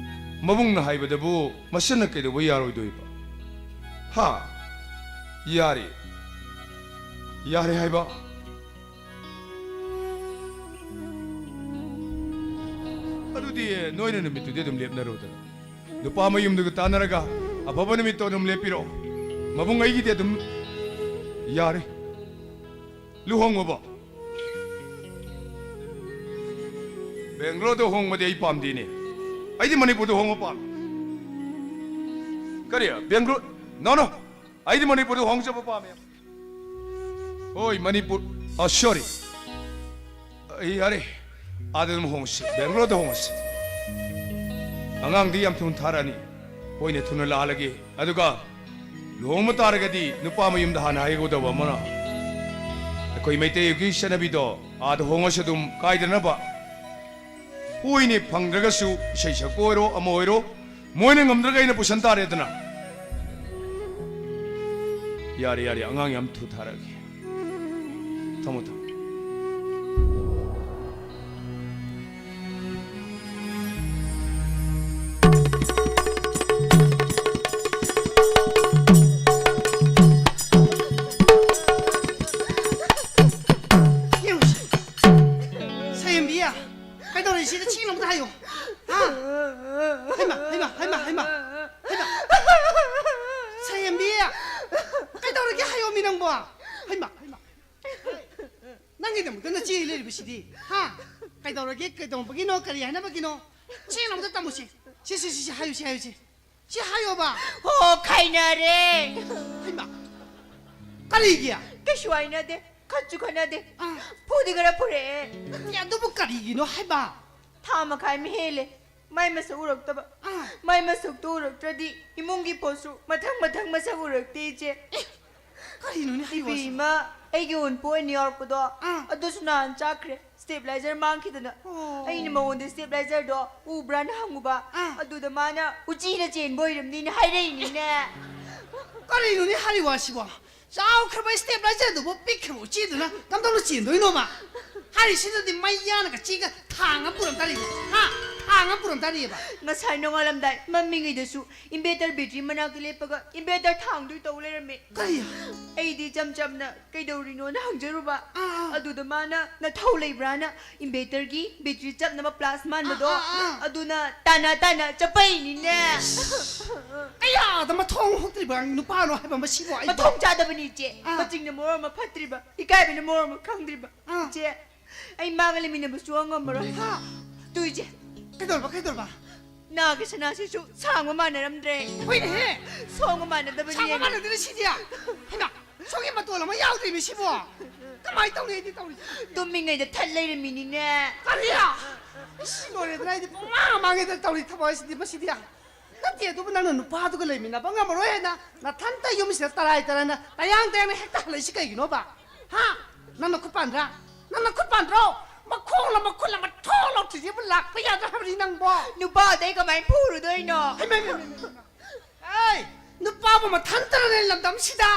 ꯃꯕꯨꯡꯅ ꯍꯥꯏꯕꯗꯕꯨ ꯃꯆꯟꯅ ꯀꯩꯗꯧꯕ ꯌꯥꯔꯣꯏꯗꯣꯏꯕ? ꯍꯥ? ꯌꯥꯔꯦ꯫ ꯌꯥꯔꯦ ꯍꯥꯏꯕ? ꯑꯗꯨꯗꯤ ꯅꯣꯏꯅ ꯅꯨꯃꯤꯠꯇꯨꯗꯤ ꯑꯗꯨꯝ ꯂꯦꯞꯅꯔꯣꯗꯅ꯫ ꯅꯨꯄꯥ ꯃꯌꯨꯝꯗꯨꯒ ꯇꯥꯟꯅꯔꯒ ꯑꯐꯕ ꯅꯨꯃꯤꯠꯇꯣ ꯑꯗꯨꯝ ꯂꯦꯞꯄꯤꯔꯣ꯫ ꯃꯕꯨꯡ ꯑꯩꯒꯤꯗꯤ ꯑꯗꯨꯝ ꯌꯥꯔꯦ꯫ ꯂꯨꯍꯣꯡꯉꯕꯣ? ꯕꯦꯡꯒ꯭ꯂꯣꯔꯗ ꯍꯣꯡꯕꯗꯤ ꯑꯩ ꯄꯥꯝꯗꯦꯅꯦ꯫ ꯑꯩꯗꯤ ꯃꯅꯤꯄꯨꯔꯗ ꯍꯣꯡꯕ ꯄꯥꯝꯃꯤ꯫ ꯀꯔꯤ? ꯕꯦꯡꯒ꯭ꯂꯣꯔ? No, no. ꯑꯩꯗꯤ ꯃꯅꯤꯄꯨꯔꯗ ꯍꯣꯡꯖꯕ ꯄꯥꯝꯃꯦ꯫ ꯍꯣꯏ, ꯃꯅꯤꯄꯨꯔ꯫ ꯑ, sorry꯫ ꯑꯩ ꯌꯥꯔꯦ꯫ ꯑꯥꯗ ꯑꯗꯨꯝ ꯍꯣꯡꯉꯁꯤ꯫ ꯕꯦꯡꯒ꯭ꯂꯣꯔꯗ ꯍꯣꯡꯉꯁꯤ꯫ ꯑꯉꯥꯡꯗꯤ ꯌꯥꯝ ꯊꯨꯅ ꯊꯥꯔꯛꯑꯅꯤ꯫ ꯍꯣꯏꯅꯦ, ꯊꯨꯅ ꯂꯥꯛꯍꯜꯂꯒꯦ꯫ ꯑꯗꯨꯒ ꯂꯨꯍꯣꯡꯕ ꯇꯥꯔꯒꯗꯤ ꯅꯨꯄꯥ ꯃꯌꯨꯝꯗ ꯍꯥꯟꯅ ꯍꯥꯏꯒꯗꯕ ꯑꯃꯅ, ꯑꯩꯈꯣꯏ ꯃꯩꯇꯩꯒꯤ ꯆꯠꯅꯕꯤꯗꯣ ꯑꯥꯗ ꯍꯣꯡꯉꯁꯨ ꯑꯗꯨꯝ ꯀꯥꯏꯗꯅꯕ꯫ ꯍꯣꯏꯅꯦ, ꯐꯪꯗ꯭ꯔꯒꯁꯨ ꯏꯁꯩ ꯁꯛꯄ ꯑꯣꯏꯔꯣ, ꯑꯃ ꯑꯣꯏꯔꯣ, ꯃꯣꯏꯅ ꯉꯝꯗ꯭ꯔꯒ ꯑꯩꯅ ꯄꯨꯁꯟ ꯇꯥꯔꯦꯗꯅ꯫ ꯌꯥꯔꯦ, ꯌꯥꯔꯦ, ꯑꯉꯥꯡ ꯌꯥꯝ ꯊꯨ ꯊꯥꯔꯛꯑꯒꯦ꯫ ꯊꯝꯃꯣ, ꯊꯝꯃꯣ꯫ ꯌꯦꯡꯉꯨꯁꯦ꯫ ꯁꯌꯦꯝꯕꯤ, ꯀꯩꯗꯧꯔꯦ? ꯁꯤꯗ ꯆꯦꯡ ꯑꯝꯇ ꯍꯥꯏꯌꯣ꯫ ꯍꯥ? ꯍꯩꯃꯥ, ꯍꯩꯃꯥ, ꯍꯩꯃꯥ, ꯍꯩꯃꯥ, ꯍꯩꯃꯥ꯫ ꯁꯌꯦꯝꯕꯤ, ꯀꯩꯗꯧꯔꯒꯦ ꯍꯥꯏꯌꯣꯃꯤ ꯅꯪꯕꯣ? ꯍꯩꯃꯥ, ꯍꯩꯃꯥ꯫ ꯅꯪꯒꯤꯗꯃꯛꯇ ꯅꯆꯦ ꯂꯩꯔꯤꯕꯁꯤꯗꯤ, ꯍꯥ? ꯀꯩꯗꯧꯔꯒꯦ? ꯀꯩꯗꯧꯕꯒꯤꯅꯣ? ꯀꯔꯤ ꯍꯥꯏꯅꯕꯒꯤꯅꯣ? ꯆꯦꯡ ꯑꯝꯇ ꯇꯝꯃꯨꯁꯦ꯫ ꯁꯤ, ꯁꯤ, ꯁꯤ, ꯁꯤ, ꯍꯥꯏꯌꯨꯁꯦ, ꯍꯥꯏꯌꯨꯁꯦ꯫ ꯁꯤ ꯍꯥꯏꯌꯣꯕ꯫ ꯍꯣ, ꯈꯥꯏꯅꯔꯦ꯫ ꯍꯩꯃꯥ! ꯀꯔꯤꯒꯤ? ꯀꯩꯁꯨ ꯍꯥꯏꯅꯗꯦ, ꯈꯠꯁꯨ ꯈꯠꯅꯗꯦ꯫ ꯑꯥ꯫ ꯐꯨꯗꯤ ꯈꯔ ꯐꯨꯔꯛꯑꯦ꯫ ꯅꯠꯇꯦ, ꯑꯗꯨꯕꯨ ꯀꯔꯤꯒꯤꯅꯣ ꯍꯥꯏꯕ? ꯊꯥ ꯃꯈꯥꯏ ꯑꯃ ꯍꯦꯜꯂꯦ ꯃꯥꯏ ꯃꯁꯛ ꯎꯔꯛꯇꯕ꯫ ꯑꯥ꯫ ꯃꯥꯏ ꯃꯁꯛꯇꯣ ꯎꯔꯛꯇ꯭ꯔꯗꯤ ꯏꯃꯨꯡꯒꯤ ꯄꯣꯠꯁꯨ ꯃꯊꯪ ꯃꯊꯪ ꯃꯁꯛ ꯎꯔꯛꯇꯦ, ꯏꯆꯦ꯫ ꯑꯦ, ꯀꯔꯤꯅꯣꯅꯦ ꯍꯥꯏꯔꯤꯕ? ꯏꯕꯦꯝꯃ, ꯑꯩꯒꯤ ꯑꯣꯟꯄꯣ ꯑꯣꯏꯅ ꯌꯥꯎꯔꯛꯄꯗꯣ, ꯑꯥ꯫ ꯑꯗꯨꯁꯨ ꯅꯍꯥꯟ ꯆꯥꯛꯈ꯭ꯔꯦ꯫ ꯁ꯭ꯇꯦꯕꯤꯂꯥꯏꯖꯔ ꯃꯥꯡꯈꯤꯗꯅ꯫ ꯑꯣ꯫ ꯑꯩꯅ ꯃꯉꯣꯟꯗ ꯁ꯭ꯇꯦꯕꯤꯂꯥꯏꯖꯔꯗꯣ ꯎꯕ꯭ꯔꯥꯅ ꯍꯪꯉꯨꯕ꯫ ꯑꯥ꯫ ꯑꯗꯨꯗ ꯃꯥꯅ ꯎꯆꯤꯅ ꯆꯦꯟꯕ ꯑꯣꯏꯔꯝꯅꯤꯅ ꯍꯥꯏꯔꯛꯏꯅꯤꯅꯦ꯫ ꯀꯔꯤꯅꯣꯅꯦ ꯍꯥꯏꯔꯤ ꯋꯥꯁꯤꯕꯣ? ꯆꯥꯎꯈ꯭ꯔꯕ ꯁ꯭ꯇꯦꯕꯤꯂꯥꯏꯖꯔꯗꯨꯕꯨ ꯄꯤꯛꯈ꯭ꯔꯕ ꯎꯆꯤꯗꯨꯅ ꯀꯝꯗꯧꯅ ꯆꯦꯟꯗꯣꯏꯅꯣꯕ? ꯍꯥꯏꯔꯤꯁꯤꯗꯗꯤ ꯃꯩ ꯌꯥꯅꯒ ꯆꯦꯒ ꯊꯥꯡ ꯑꯃ ꯄꯨꯔꯝ ꯇꯥꯔꯤꯅꯦ꯫ ꯍꯥ? ꯊꯥꯡ ꯑꯃ ꯄꯨꯔꯝ ꯇꯥꯔꯤꯑꯕ꯫ ꯉꯁꯥꯏ ꯅꯣꯡꯉꯥꯜꯂꯝꯗꯥꯏ ꯃꯝꯃꯤꯉꯩꯗꯁꯨ ꯏꯟꯚꯦꯇꯔ ꯕꯦꯇ꯭ꯔꯤ ꯃꯅꯥꯛꯇ ꯂꯦꯞꯄꯒ ꯏꯟꯚꯦꯇꯔ ꯊꯥꯡꯗꯨꯏ ꯇꯧ ꯂꯩꯔꯝꯃꯦ꯫ ꯀꯔꯤ? ꯑꯩꯗꯤ ꯏꯆꯝ ꯆꯝꯅ ꯀꯩꯗꯧꯔꯤꯅꯣꯅ ꯍꯪꯖꯔꯨꯕ꯫ ꯑꯥ, ꯑꯥ꯫ ꯑꯗꯨꯗ ꯃꯥꯅ ꯅꯊꯧ ꯂꯩꯕ꯭ꯔꯥꯅ ꯏꯟꯚꯦꯇꯔꯒꯤ ꯕꯦꯇ꯭ꯔꯤ ꯆꯞꯅꯕ ꯄ꯭ꯂꯥꯁ ꯃꯥꯟꯕꯗꯣ, ꯑꯥ, ꯑꯥ, ꯑꯥ꯫ ꯑꯗꯨꯅ ꯇꯥꯅ ꯇꯥꯅ ꯆꯞꯄꯛꯏꯅꯤꯅꯦ꯫ ꯀꯌꯥꯗ ꯃꯊꯣꯡ ꯍꯨꯛꯇ꯭ꯔꯤꯕ ꯅꯨꯄꯥꯅꯣ ꯍꯥꯏꯕ ꯃꯁꯤꯕꯨ ꯑꯩꯕꯨ? ꯃꯊꯣꯡ ꯆꯥꯗꯕꯅꯤ, ꯏꯆꯦ꯫ ꯑꯥ꯫ ꯃꯆꯤꯡꯅ ꯃꯔꯣꯟ ꯑꯃ ꯐꯠꯇ꯭ꯔꯤꯕ, ꯏꯀꯥꯏꯕꯅ ꯃꯔꯣꯟ ꯑꯃ ꯈꯪꯗ꯭ꯔꯤꯕ꯫ ꯑꯥ꯫ ꯏꯆꯦ, ꯑꯩ ꯃꯥꯒ ꯂꯩꯃꯤꯟꯅꯕ ꯁꯨꯡꯉꯝ ꯉꯝꯃꯔꯣꯏ꯫ ꯍꯥ? ꯇꯨ, ꯏꯆꯦ꯫ ꯀꯩꯗꯧꯔꯕ, ꯀꯩꯗꯧꯔꯕ? ꯅꯥꯒꯤ ꯁꯅꯥꯁꯤꯁꯨ ꯁꯥꯡꯕ ꯃꯥꯟꯅꯔꯝꯗ꯭ꯔꯦ꯫ ꯍꯣꯏꯅꯦꯍꯦ꯫ ꯁꯣꯡꯕ ꯃꯥꯟꯅꯗꯕꯅꯤ꯫ ꯁꯥꯡꯕ ꯃꯥꯟꯅꯗ꯭ꯔꯦ ꯁꯤꯗꯤ꯫ ꯍꯩꯃꯥ, ꯁꯣꯝꯒꯤ ꯃꯇꯣꯜ ꯑꯃ ꯌꯥꯎꯗ꯭ꯔꯤꯅꯦ ꯁꯤꯕꯣ꯫ ꯀꯃꯥꯏꯅ ꯇꯧꯅꯤ ꯑꯩꯗꯤ ꯇꯧꯔꯤꯁꯦ? ꯇꯨꯝꯃꯤꯉꯩꯗ ꯊꯠ ꯂꯩꯔꯝꯃꯤꯅꯤꯅꯦ꯫ ꯀꯔꯤ? ꯏꯁ, ꯂꯣꯏꯔꯦꯗꯅ, ꯑꯩꯗꯤ ꯄꯨꯡꯃꯥꯡ ꯃꯥꯡꯉꯦꯗ ꯇꯧꯔꯤ ꯊꯕꯛ ꯑꯁꯤꯗꯤ ꯃꯁꯤꯗꯤ꯫ ꯅꯠꯇꯦ, ꯑꯗꯨꯕꯨ ꯅꯪꯅ ꯅꯨꯄꯥꯗꯨꯒ ꯂꯩꯃꯤꯟꯅꯕ ꯉꯝꯃꯔꯣꯏ ꯍꯥꯏꯅ ꯅꯊꯟꯇ ꯌꯨꯝꯁꯤꯗ ꯇꯔꯥꯏ ꯇꯔꯥꯏꯅ ꯇꯌꯥꯡ ꯇꯌꯥꯡꯅ ꯍꯦꯛꯇ ꯍꯜꯂꯛꯏꯁꯤ ꯀꯩꯒꯤꯅꯣꯕ? ꯍꯥ? ꯅꯪ ꯅꯈꯨꯠ ꯄꯥꯟꯗ꯭ꯔꯥ? ꯅꯪ ꯅꯈꯨꯠ ꯄꯥꯟꯗ꯭ꯔꯣ? ꯃꯈꯣꯡꯂ ꯃꯈꯨꯠꯂ ꯃꯊꯣꯡ ꯂꯧꯊꯤꯁꯤꯕꯨ ꯂꯥꯛꯄ ꯌꯥꯗ꯭ꯔꯥ ꯍꯥꯏꯕꯅꯤ ꯅꯪꯕꯣ? ꯅꯨꯄꯥꯗꯩ ꯀꯃꯥꯏꯅ ꯐꯨꯔꯨꯗꯣꯏꯅꯣ? ꯍꯩꯃꯥ, ꯍꯩꯃꯥ, ꯍꯩꯃꯥ, ꯍꯩꯃꯥ꯫ ꯑꯩ ꯅꯨꯄꯥꯕꯨ ꯃꯊꯟꯇꯅꯅꯦ ꯂꯝꯗꯝꯁꯤꯗ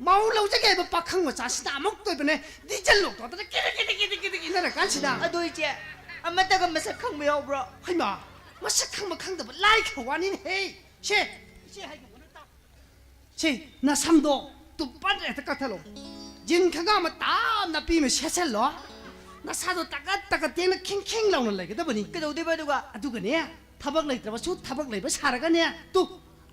ꯃꯧ ꯂꯧꯖꯒꯦ ꯍꯥꯏꯕ ꯄꯥꯈꯪ ꯃꯆꯥꯁꯤꯅ ꯑꯃꯨꯛꯇꯣꯏꯕꯅꯦ ꯗꯤꯖꯜ ꯂꯣꯛꯇꯣꯛꯇꯅ ꯀꯤꯔꯤ ꯀꯤꯔꯤ ꯀꯤꯔꯤ ꯀꯤꯔꯤ ꯏꯟꯅꯔ ꯀꯥꯟꯁꯤꯗ꯫ ꯑꯗꯣ ꯏꯆꯦ, ꯑꯃꯠꯇꯒ ꯃꯁꯛ ꯈꯪꯕ ꯌꯥꯎꯕ꯭ꯔꯣ? ꯍꯩꯃꯥ, ꯃꯁꯛ ꯈꯪꯕ ꯈꯪꯗꯕ ꯂꯥꯏꯈ꯭ꯔ ꯋꯥꯅꯤꯅꯦꯍꯦ꯫ ꯁꯦ, ꯏꯆꯦ ꯍꯥꯏꯒꯨꯝꯕꯅ ꯇꯥꯎ꯫ ꯁꯦ, ꯅꯁꯝꯗꯣ ꯇꯨꯝꯄꯥꯟꯗ ꯍꯦꯛꯇ ꯀꯛꯊꯠꯂꯣ꯫ ꯖꯤꯟ ꯈꯪꯒꯥ ꯃꯇꯥ ꯅꯥꯄꯤ ꯑꯃ ꯁꯦꯠꯆꯜꯂꯣ꯫ ꯅꯁꯥꯗꯣ ꯇꯀꯠ ꯇꯀꯠ ꯇꯦꯡꯅ ꯈꯤꯡ ꯈꯤꯡ ꯂꯥꯎꯅ ꯂꯩꯒꯗꯕꯅꯤ꯫ ꯀꯩꯗꯧꯗꯣꯏꯕ ꯑꯗꯨꯒ? ꯑꯗꯨꯒꯅꯦ, ꯊꯕꯛ ꯂꯩꯇ꯭ꯔꯕꯁꯨ ꯊꯕꯛ ꯂꯩꯕ ꯁꯥꯔꯒꯅꯦ, ꯇꯨ,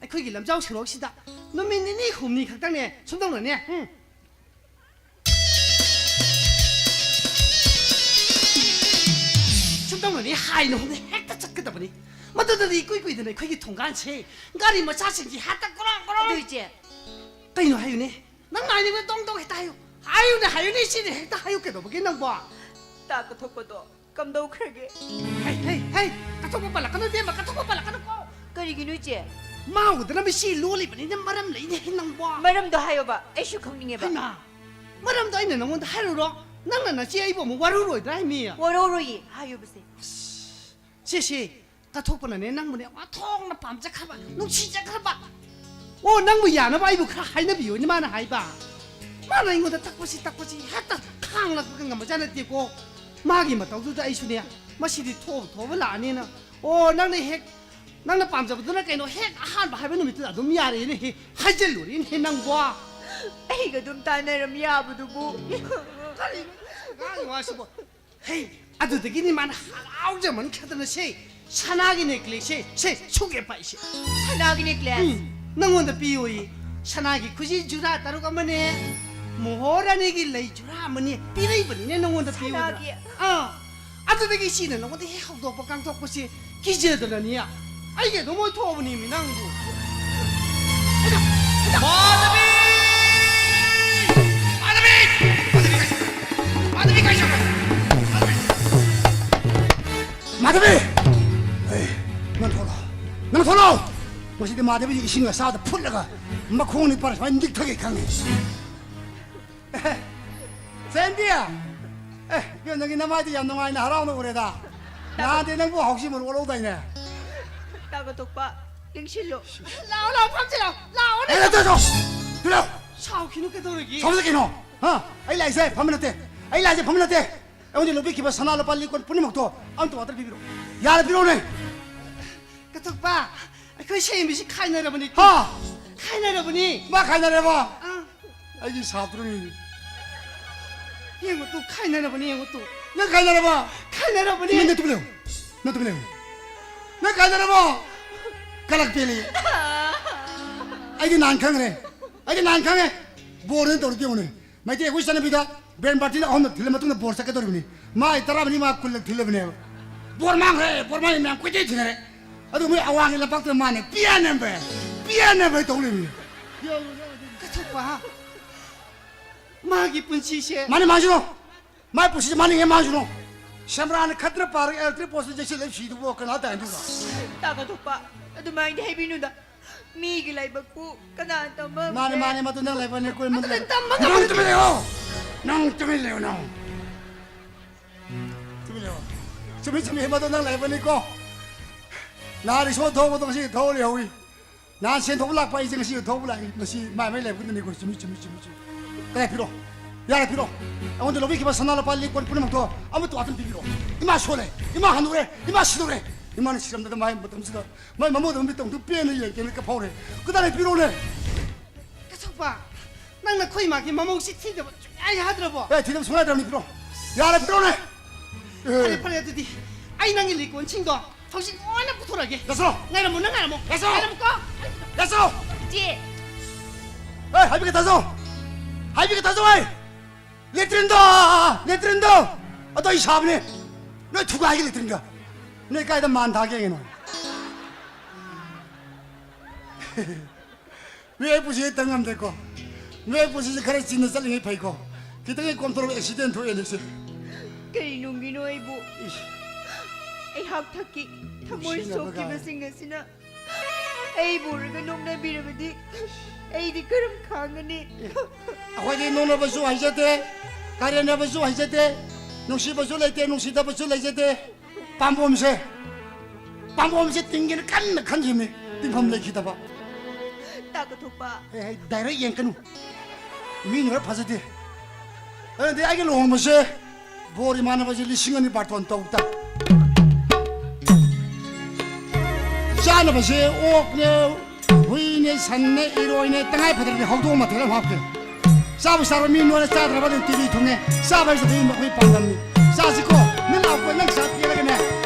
ꯑꯩꯈꯣꯏꯒꯤ ꯂꯝꯖꯥꯎ ꯁꯣꯔꯣꯛꯁꯤꯗ ꯅꯨꯃꯤꯠ ꯅꯤꯅꯤ ꯍꯨꯝꯅꯤ ꯈꯛꯇꯪꯅꯦ, ꯁꯨꯝꯗꯧꯅꯅꯦ, ꯎꯝ꯫ ꯁꯨꯝꯗꯧꯅꯅꯦ ꯍꯥꯏꯅ ꯍꯨꯝꯅ ꯍꯦꯛꯇ ꯆꯠꯀꯗꯕꯅꯤ꯫ ꯃꯗꯨꯗꯗꯤ ꯏꯀꯨꯏ ꯀꯨꯏꯗꯅ ꯑꯩꯈꯣꯏꯒꯤ ꯊꯣꯡꯒꯥꯟꯁꯦ ꯒꯥꯔꯤ ꯃꯆꯥꯁꯤꯡꯁꯤ ꯍꯦꯛꯇ ꯀ꯭ꯔꯣꯡ ꯀ꯭ꯔꯣꯡ꯫ ꯑꯗꯨ ꯏꯆꯦ꯫ ꯀꯩꯅꯣ ꯍꯥꯏꯌꯨꯅꯦ? ꯅꯪ ꯍꯥꯏꯅꯤꯡꯕ ꯗꯣꯡ ꯗꯣꯡ ꯍꯦꯛꯇ ꯍꯥꯏꯌꯨ꯫ ꯍꯥꯏꯌꯨꯅꯦ, ꯍꯥꯏꯌꯨꯅꯦ, ꯏꯆꯦꯅꯦ ꯍꯦꯛꯇ ꯍꯥꯏꯌꯨ꯫ ꯀꯩꯗꯧꯕꯒꯤ ꯅꯪꯕꯣ? ꯇꯥ ꯀꯊꯣꯛꯄꯗꯣ ꯀꯝꯗꯧꯈ꯭ꯔꯒꯦ? ꯍꯩ, ꯍꯩ, ꯍꯩ, ꯀꯠꯊꯣꯛꯄ ꯄꯜꯂꯛꯀꯅꯨ, ꯏꯕꯦꯝꯃ, ꯀꯠꯊꯣꯛꯄ ꯄꯜꯂꯛꯀꯅꯨꯀꯣ꯫ ꯀꯔꯤꯒꯤꯅꯣ ꯏꯆꯦ? ꯃꯥ ꯎꯗꯅꯕ ꯏꯆꯦ ꯂꯣꯜꯂꯤꯕꯅꯤꯅ ꯃꯔꯝ ꯂꯩꯅꯦ ꯅꯪꯕꯣ꯫ ꯃꯔꯝꯗꯣ ꯍꯥꯏꯌꯣꯕ, ꯑꯩꯁꯨ ꯈꯪꯅꯤꯡꯉꯦꯕ꯫ ꯍꯩꯃꯥ, ꯃꯔꯝꯗꯣ ꯑꯩꯅ ꯅꯪꯉꯣꯟꯗ ꯍꯥꯏꯔꯨꯔꯣ? ꯅꯪꯅ ꯅꯆꯦ ꯑꯩꯕꯨ ꯑꯃꯨꯛ ꯋꯥꯔꯧꯔꯣꯏꯗ꯭ꯔꯥ ꯍꯥꯏꯃꯤ? ꯋꯥꯔꯧꯔꯣꯏꯌꯦ, ꯍꯥꯏꯌꯣꯕꯁꯦ꯫ ꯁꯦ, ꯁꯦ, ꯀꯠꯊꯣꯛꯄꯅꯅꯦ ꯅꯪꯕꯨꯅꯦ ꯋꯥꯊꯣꯛꯅ ꯄꯥꯝꯖꯈ꯭ꯔꯕ, ꯅꯨꯡꯁꯤꯖꯈ꯭ꯔꯕ꯫ ꯑꯣ, ꯅꯪꯕꯨ ꯌꯥꯅꯕ ꯑꯩꯕꯨ ꯈꯔ ꯍꯥꯏꯅꯕꯤꯌꯨꯅꯦ ꯃꯥꯅ ꯍꯥꯏꯕ꯫ ꯃꯥꯅ ꯑꯩꯉꯣꯟꯗ ꯇꯛꯄꯁꯤ, ꯇꯛꯄꯁꯤ ꯍꯦꯛꯇ ꯈꯥꯡꯂꯛꯄꯒ ꯉꯝꯕꯖꯥꯠ ꯅꯠꯇꯦꯀꯣ꯫ ꯃꯥꯒꯤ ꯃꯇꯧꯗꯨꯗ ꯑꯩꯁꯨꯅꯦ, ꯃꯁꯤꯗꯤ ꯊꯣꯛꯑꯕ ꯊꯣꯛꯑꯕ ꯂꯥꯛꯑꯅꯤꯅ, ꯑꯣ, ꯅꯪꯅ ꯍꯦꯛ, ꯅꯪꯅ ꯄꯥꯝꯖꯕꯗꯨꯅ ꯀꯩꯅꯣ, ꯍꯦꯛ ꯑꯍꯥꯟꯕ ꯍꯥꯏꯕ ꯅꯨꯃꯤꯠꯇꯨꯗ ꯑꯗꯨꯝ ꯌꯥꯔꯦꯅꯦ ꯍꯦ, ꯍꯥꯏꯖꯤꯜꯂꯨꯔꯦꯅꯦ ꯍꯦ ꯅꯪꯕꯣ꯫ ꯑꯩꯒ ꯑꯗꯨꯝ ꯇꯥꯟꯅꯔꯝ ꯌꯥꯕꯗꯨꯕꯨ꯫ ꯀꯔꯤꯅꯣ ꯉꯥꯡꯉꯤ ꯋꯥꯁꯤꯕꯣ? ꯍꯦ, ꯑꯗꯨꯗꯒꯤꯅꯤ ꯃꯥꯅ ꯍꯔꯥꯎꯖꯃꯟꯈꯤꯗꯅ ꯁꯦ, ꯁꯅꯥꯒꯤ ꯅꯦꯀ꯭ꯂꯦꯁꯁꯦ, ꯁꯦ, ꯁꯨꯛ ꯍꯦꯛ ꯄꯥꯛꯏꯁꯦ꯫ ꯁꯅꯥꯒꯤ ꯅꯦꯀ꯭ꯂꯦꯁ꯫ ꯎꯝ, ꯅꯪꯉꯣꯟꯗ ꯄꯤꯌꯣꯌꯦ꯫ ꯁꯅꯥꯒꯤ ꯈꯨꯖꯤ ꯖꯨꯔꯥ ꯇꯔꯨꯛ ꯑꯃꯅꯦ, ꯃꯣꯍꯣꯔ ꯑꯅꯤꯒꯤ ꯂꯩ ꯖꯨꯔꯥ ꯑꯃꯅꯦ ꯄꯤꯔꯛꯏꯕꯅꯤꯅꯦ ꯅꯪꯉꯣꯟꯗ ꯄꯤꯌꯣꯅ꯫ ꯁꯅꯥꯒꯤ꯫ ꯑꯥ, ꯑꯗꯨꯗꯒꯤ ꯏꯆꯦꯅ ꯅꯪꯉꯣꯟꯗ ꯍꯦꯛ ꯍꯧꯗꯣꯛꯄ ꯀꯥꯡꯊꯣꯛꯄꯁꯦ ꯀꯤꯖꯗꯅꯅꯦ, ꯑꯩꯒꯤ ꯑꯗꯨꯝ ꯑꯣꯏꯊꯣꯛꯑꯕꯅꯦꯃꯤ ꯅꯪꯕꯨ꯫ ꯃꯥꯙꯕꯤ! ꯃꯥꯙꯕꯤ! ꯃꯥꯙꯕꯤ ꯀꯥꯏ ꯆꯠꯈ꯭ꯔꯦ? ꯃꯥꯙꯕꯤ! ꯃꯥꯙꯕꯤ! ꯑꯦ, ꯅꯪ ꯊꯣꯛꯂꯛꯑꯣ꯫ ꯅꯪ ꯊꯣꯛꯂꯛꯑꯣ! ꯉꯁꯤꯗꯤ ꯃꯥꯙꯕꯤꯁꯤ ꯏꯁꯤꯡ ꯑꯁꯥꯕꯗ ꯐꯨꯠꯂꯒ ꯃꯈꯣꯡ ꯅꯤꯄꯥꯟ ꯁꯨꯃꯥꯏꯅ ꯅꯤꯛꯊꯒꯦ ꯈꯪꯉꯤ꯫ ꯆꯦꯟꯕꯤ! ꯑꯦ, ꯏꯕꯦꯝ, ꯅꯪꯒꯤ ꯅꯃꯥꯏꯗꯤ ꯌꯥꯝ ꯅꯨꯡꯉꯥꯏꯅ ꯍꯔꯥꯎꯅ ꯎꯔꯦꯗ꯫ ꯅꯍꯥꯟꯗꯤ ꯅꯪꯕꯨ ꯍꯥꯎꯁꯤ ꯃꯔꯨ ꯑꯣꯜꯍꯧꯗꯥꯏꯅꯦ? ꯇꯥ ꯀꯊꯣꯛꯄ, ꯂꯦꯡꯁꯤꯜꯂꯣ꯫ ꯂꯥꯛꯑꯣ, ꯂꯥꯛꯑꯣ, ꯐꯝꯁꯤ ꯂꯥꯛꯑꯣ, ꯂꯥꯛꯑꯣꯅꯦ꯫ ꯑꯦ, ꯅꯠꯇꯦ, ꯅꯠꯇꯦ, ꯅꯠꯇꯦ꯫ ꯀꯩꯅꯣ, ꯀꯩꯗꯧꯔꯒꯦ? ꯁꯣꯝꯗ ꯀꯩꯅꯣ? ꯍꯥ? ꯑꯩ ꯂꯥꯛꯏꯁꯦ ꯐꯝꯕ ꯅꯠꯇꯦ꯫ ꯑꯩ ꯂꯥꯛꯏꯁꯦ ꯐꯝꯕ ꯅꯠꯇꯦ꯫ ꯑꯩꯉꯣꯟꯗ ꯂꯧꯕꯤꯈꯤꯕ ꯁꯅꯥ ꯂꯨꯄꯥ ꯂꯤꯛ ꯀꯣꯟ ꯄꯨꯝꯅꯃꯛꯇꯣ ꯑꯝꯇ ꯋꯥꯇꯔ ꯄꯤꯕꯤꯔꯛꯑꯣ꯫ ꯌꯥꯔꯦ, ꯄꯤꯔꯛꯑꯣꯅꯦ꯫ ꯀꯊꯣꯛꯄ, ꯑꯩꯈꯣꯏ ꯁꯦꯝꯕꯤꯁꯤ ꯈꯥꯏꯅꯔꯕꯅꯤ꯫ ꯍꯥ? ꯈꯥꯏꯅꯔꯕꯅꯤ꯫ ꯃꯥ ꯈꯥꯏꯅꯔꯦꯕ? ꯑꯥ꯫ ꯑꯩꯒꯤ ꯁꯥꯇ꯭ꯔꯅꯤ꯫ ꯌꯦꯡꯉꯨ ꯇꯨ, ꯈꯥꯏꯅꯔꯕꯅꯤ, ꯌꯦꯡꯉꯨ ꯇꯨ꯫ ꯅꯪ ꯈꯥꯏꯅꯔꯕ? ꯈꯥꯏꯅꯔꯕꯅꯤ꯫ ꯅꯪ ꯅꯇꯨꯝ ꯂꯩꯌꯨ꯫ ꯅꯇꯨꯝ ꯂꯩꯌꯨ꯫ ꯅꯪ ꯈꯥꯏꯅꯔꯕꯣ? ꯀꯂꯛ ꯄꯦꯜꯂꯤ꯫ ꯑꯩꯗꯤ ꯅꯍꯥꯟ ꯈꯪꯈ꯭ꯔꯦ꯫ ꯑꯩꯗꯤ ꯅꯍꯥꯟ ꯈꯪꯉꯦ꯫ ꯕꯣꯔꯅ ꯇꯧꯔꯤꯗꯤ ꯌꯦꯡꯉꯨꯅꯦ꯫ ꯃꯩꯇꯩ ꯑꯩꯈꯣꯏ ꯆꯠꯅꯕꯤꯗ ꯕꯦꯟ ꯕꯥꯔꯇꯤꯟ ꯑꯍꯨꯝꯂꯛ ꯊꯤꯜꯂ ꯃꯇꯨꯡꯗ ꯕꯣꯔ ꯆꯠꯀꯗꯧꯔꯤꯕꯅꯤ꯫ ꯃꯥ ꯑꯩ ꯇꯔꯥꯃꯔꯤ ꯃꯥ ꯀꯨꯟꯂꯛ ꯊꯤꯜꯂꯕꯅꯦꯕ꯫ ꯕꯣꯔ ꯃꯥꯡꯈ꯭ꯔꯦ, ꯕꯣꯔ ꯃꯥꯡꯉꯦ ꯃꯌꯥꯝ ꯀꯣꯏꯊꯤ ꯊꯤꯅꯔꯦ꯫ ꯑꯗꯨ ꯃꯣꯏ ꯑꯋꯥꯡꯒꯤ ꯂꯝꯄꯥꯛꯇ ꯃꯥꯅ ꯄꯤꯌꯥꯅꯦꯝꯕ, ꯄꯤꯌꯥꯅꯦꯝꯕ ꯇꯧ ꯂꯩꯕꯅꯤ꯫ ꯀꯊꯣꯛꯄ, ꯃꯥꯒꯤ ꯄꯨꯟꯁꯤꯁꯦ꯫ ꯃꯥꯅ ꯃꯥꯡꯁꯤꯅꯣ꯫ ꯃꯥꯏ ꯄꯨꯟꯁꯤꯁꯦ ꯃꯥꯅ ꯍꯦꯟꯅ ꯃꯥꯡꯁꯤꯅꯣ꯫ ꯁꯦꯝꯕ꯭ꯔꯥꯅ ꯈꯠꯇꯅ ꯄꯥꯔꯒ electric post ꯌꯩꯁꯤꯜꯂꯒ ꯁꯤꯗꯨꯕꯨ ꯀꯅꯥ ꯇꯥꯏꯅꯗꯣꯏꯅꯣ? ꯇꯥ ꯀꯊꯣꯛꯄ, ꯑꯗꯨꯃꯥꯏꯅ ꯍꯥꯏꯕꯤꯅꯨꯗ꯫ ꯃꯤꯒꯤ ꯂꯥꯏꯕꯛꯄꯨ ꯀꯅꯥ ꯇꯝꯕ ꯃꯥꯅꯦ, ꯉꯝꯒꯦ? ꯃꯥꯅꯦ, ꯃꯗꯨ ꯅꯪ ꯂꯥꯏꯕꯛꯅꯦ, ꯀꯣꯏ ꯃꯗꯨ ꯑꯗꯨꯗ ꯇꯝꯕ ꯅꯪ ꯉꯝꯕ ꯇꯨꯃꯤꯟ ꯂꯩꯌꯣ꯫ ꯅꯪ ꯇꯨꯃꯤꯟ ꯂꯩꯌꯣ, ꯅꯪ꯫ ꯇꯨꯃꯤꯟ ꯂꯩꯌꯣ꯫ ꯆꯨꯝꯃꯤ, ꯆꯨꯝꯃꯤ, ꯃꯗꯨ ꯅꯪ ꯂꯥꯏꯕꯛꯅꯤꯀꯣ꯫ ꯅꯍꯥꯟ ꯏꯁꯣꯔ ꯊꯧꯕꯗꯣ ꯉꯁꯤ ꯊꯧ ꯂꯩꯍꯧꯏ꯫ ꯅꯍꯥꯟ ꯁꯦꯟ ꯊꯧꯕ ꯂꯥꯛꯄ ꯑꯩꯁꯦ ꯉꯁꯤ ꯊꯧꯕ ꯂꯥꯛꯏ꯫ ꯃꯁꯤ ꯃꯥꯏ ꯃꯥꯏ ꯂꯥꯏꯕꯛꯅꯅꯤꯀꯣ꯫ ꯆꯨꯝꯃꯤ, ꯆꯨꯝꯃꯤ, ꯆꯨꯝꯃꯤ, ꯆꯨꯝꯃꯤ꯫ ꯀꯗꯥꯏ ꯄꯤꯔꯣ? ꯌꯥꯔꯦ, ꯄꯤꯔꯣ꯫ ꯑꯩꯉꯣꯟꯗ ꯂꯧꯕꯤꯈꯤꯕ ꯁꯅꯥ ꯂꯨꯄꯥ ꯂꯤꯛ ꯀꯣꯟ ꯄꯨꯝꯅꯃꯛꯇꯣ ꯑꯃꯠꯇ ꯋꯥꯇꯝ ꯄꯤꯕꯤꯔꯣ꯫ ꯏꯃꯥ ꯁꯣꯜꯂꯦ꯫ ꯏꯃꯥ ꯍꯟꯅꯨꯔꯦ꯫ ꯏꯃꯥ ꯁꯤꯗꯧꯔꯦ꯫ ꯏꯃꯥꯅ ꯁꯤꯔꯝꯗꯗ ꯃꯥꯏ ꯃꯇꯝꯁꯤꯗ ꯃꯥꯏ ꯃꯃꯧꯗ ꯃꯤꯠꯇꯣꯝꯗꯨ ꯄꯦꯟꯅ ꯌꯦꯡꯒꯦꯅ ꯀꯞꯐꯧꯔꯦ꯫ ꯀꯗꯥꯏ ꯄꯤꯔꯣꯅꯦ? ꯀꯆꯧꯕ, ꯅꯪꯅ ꯑꯩꯈꯣꯏ ꯏꯃꯥꯒꯤ ꯃꯃꯧꯁꯤ ꯊꯤꯗꯕ ꯁꯨꯡꯌꯥ ꯌꯥꯗ꯭ꯔꯕꯣ? ꯑꯦ, ꯊꯤꯗꯕ ꯁꯨꯡꯌꯥ ꯌꯥꯗ꯭ꯔꯕꯅꯤ, ꯄꯤꯔꯣ꯫ ꯌꯥꯔꯦ, ꯄꯤꯔꯣꯅꯦ꯫ ꯑꯦ꯫ ꯐꯔꯦ, ꯐꯔꯦ, ꯑꯗꯨꯗꯤ ꯑꯩ ꯅꯪꯒꯤ ꯂꯤꯛꯀꯣꯟꯁꯤꯡꯗꯣ ꯍꯧꯖꯤꯛ ꯂꯣꯏꯅ ꯄꯨꯊꯣꯔꯛꯑꯒꯦ꯫ ꯂꯥꯛꯁꯣ꯫ ꯉꯥꯏꯔꯝꯃꯣ, ꯅꯪ ꯉꯥꯏꯔꯝꯃꯣ꯫ ꯂꯥꯛꯁꯣ꯫ ꯉꯥꯏꯔꯝꯃꯨꯀꯣ꯫ ꯂꯥꯛꯁꯣ꯫ ꯏꯆꯦ꯫ ꯑꯦ, ꯍꯥꯏꯕꯤꯒꯦ ꯇꯥꯖꯧ꯫ ꯍꯥꯏꯕꯤꯒꯦ ꯇꯥꯖꯧ, ꯑꯩ꯫ ꯂꯦꯇ꯭ꯔꯤꯟꯗꯣ, ꯂꯦꯇ꯭ꯔꯤꯟꯗꯣ꯫ ꯑꯗꯣ ꯑꯩ ꯁꯥꯕꯅꯦ꯫ ꯅꯣꯏ ꯊꯨꯒꯥꯏꯒꯦ ꯂꯦꯇ꯭ꯔꯤꯟꯒ꯫ ꯅꯣꯏ ꯀꯥꯏꯗ ꯃꯥꯟ ꯊꯥꯒꯦ ꯌꯦꯡꯉꯤꯅꯣ? ꯃꯤ ꯑꯩ ꯄꯨꯟꯁꯤ ꯇꯝ ꯉꯝꯗꯦꯀꯣ꯫ ꯃꯤ ꯑꯩ ꯄꯨꯟꯁꯤꯁꯦ ꯈꯔ ꯆꯤꯟꯅ ꯆꯠꯂꯤꯉꯩ ꯐꯩꯀꯣ꯫ ꯈꯤꯇꯪ ꯍꯦꯛ ꯀꯣꯝꯊꯣꯔꯛꯄ accident ꯊꯣꯛꯑꯦꯅꯦ ꯁꯦ꯫ ꯀꯔꯤ ꯅꯨꯡꯒꯤꯅꯣ ꯑꯩꯕꯨ? ꯏꯁ꯫ ꯑꯩꯍꯥꯛ ꯊꯛꯀꯤ ꯊꯃꯣꯏ ꯅꯨꯡꯁꯤꯅꯕ ꯁꯣꯛꯈꯤꯕꯁꯤꯡ ꯀꯥꯏ꯫ ꯑꯁꯤꯅ ꯑꯩꯕꯨ ꯎꯔꯒ ꯅꯣꯛꯅꯕꯤꯔꯕꯗꯤ ꯑꯩꯗꯤ ꯀꯔꯝ ꯈꯥꯡꯒꯅꯤ? ꯑꯩꯈꯣꯏꯗꯤ ꯅꯣꯛꯅꯕꯁꯨ ꯍꯩꯖꯗꯦ, ꯀꯔꯦꯝꯅꯕꯁꯨ ꯍꯩꯖꯗꯦ, ꯅꯨꯡꯁꯤꯕꯁꯨ ꯂꯩꯇꯦ, ꯅꯨꯡꯁꯤꯗꯕꯁꯨ ꯂꯩꯖꯗꯦ꯫ ꯄꯥꯝꯕꯣꯝꯁꯦ, ꯄꯥꯝꯕꯣꯝꯁꯦ ꯇꯤꯡꯒꯦꯅ ꯀꯟꯅ ꯈꯟꯈꯤꯕꯅꯤ, ꯇꯤꯡꯐꯝ ꯂꯩꯈꯤꯗꯕ꯫ ꯇꯥ ꯀꯊꯣꯛꯄ꯫ ꯑꯦ, ꯑꯦ, direct ꯌꯦꯡꯀꯅꯨ꯫ ꯃꯤ ꯅꯣꯏꯔ ꯐꯖꯗꯦ꯫ ꯑꯗꯨꯅꯗꯤ ꯑꯩꯒꯤ ꯂꯨꯍꯣꯡꯕꯁꯦ ꯕꯣꯔ ꯏꯃꯥꯟꯅꯕꯁꯦ ꯂꯤꯁꯤꯡ ꯑꯅꯤ ꯕꯥꯔꯇꯣꯟ ꯇꯧ ꯇꯥ꯫ ꯆꯥꯅꯕꯁꯦ ꯑꯣꯛꯅꯦ, ꯍꯨꯏꯅꯦ, ꯁꯟꯅꯦ, ꯏꯔꯣꯏꯅꯦ, ꯇꯉꯥꯏ ꯐꯗ꯭ꯔꯗꯤ ꯍꯧꯗꯣꯡ ꯃꯊꯦꯜ ꯑꯃ ꯍꯥꯞꯀꯦ꯫ ꯆꯥꯕ ꯆꯥꯔꯣ, ꯃꯤ ꯅꯣꯏꯅ ꯆꯥꯗ꯭ꯔꯕ ꯑꯗꯨꯝ ꯇꯤꯚꯤ ꯊꯨꯡꯉꯦ꯫ ꯆꯥꯕ ꯍꯥꯏꯁꯦ ꯑꯩꯈꯣꯏ, ꯑꯩꯈꯣꯏ ꯄꯥꯡꯒꯜꯅꯤ꯫ ꯆꯥꯁꯤꯀꯣ, ꯅꯪ ꯂꯥꯛꯄ ꯅꯪ ꯆꯥ ꯄꯤꯔꯒꯅꯦ,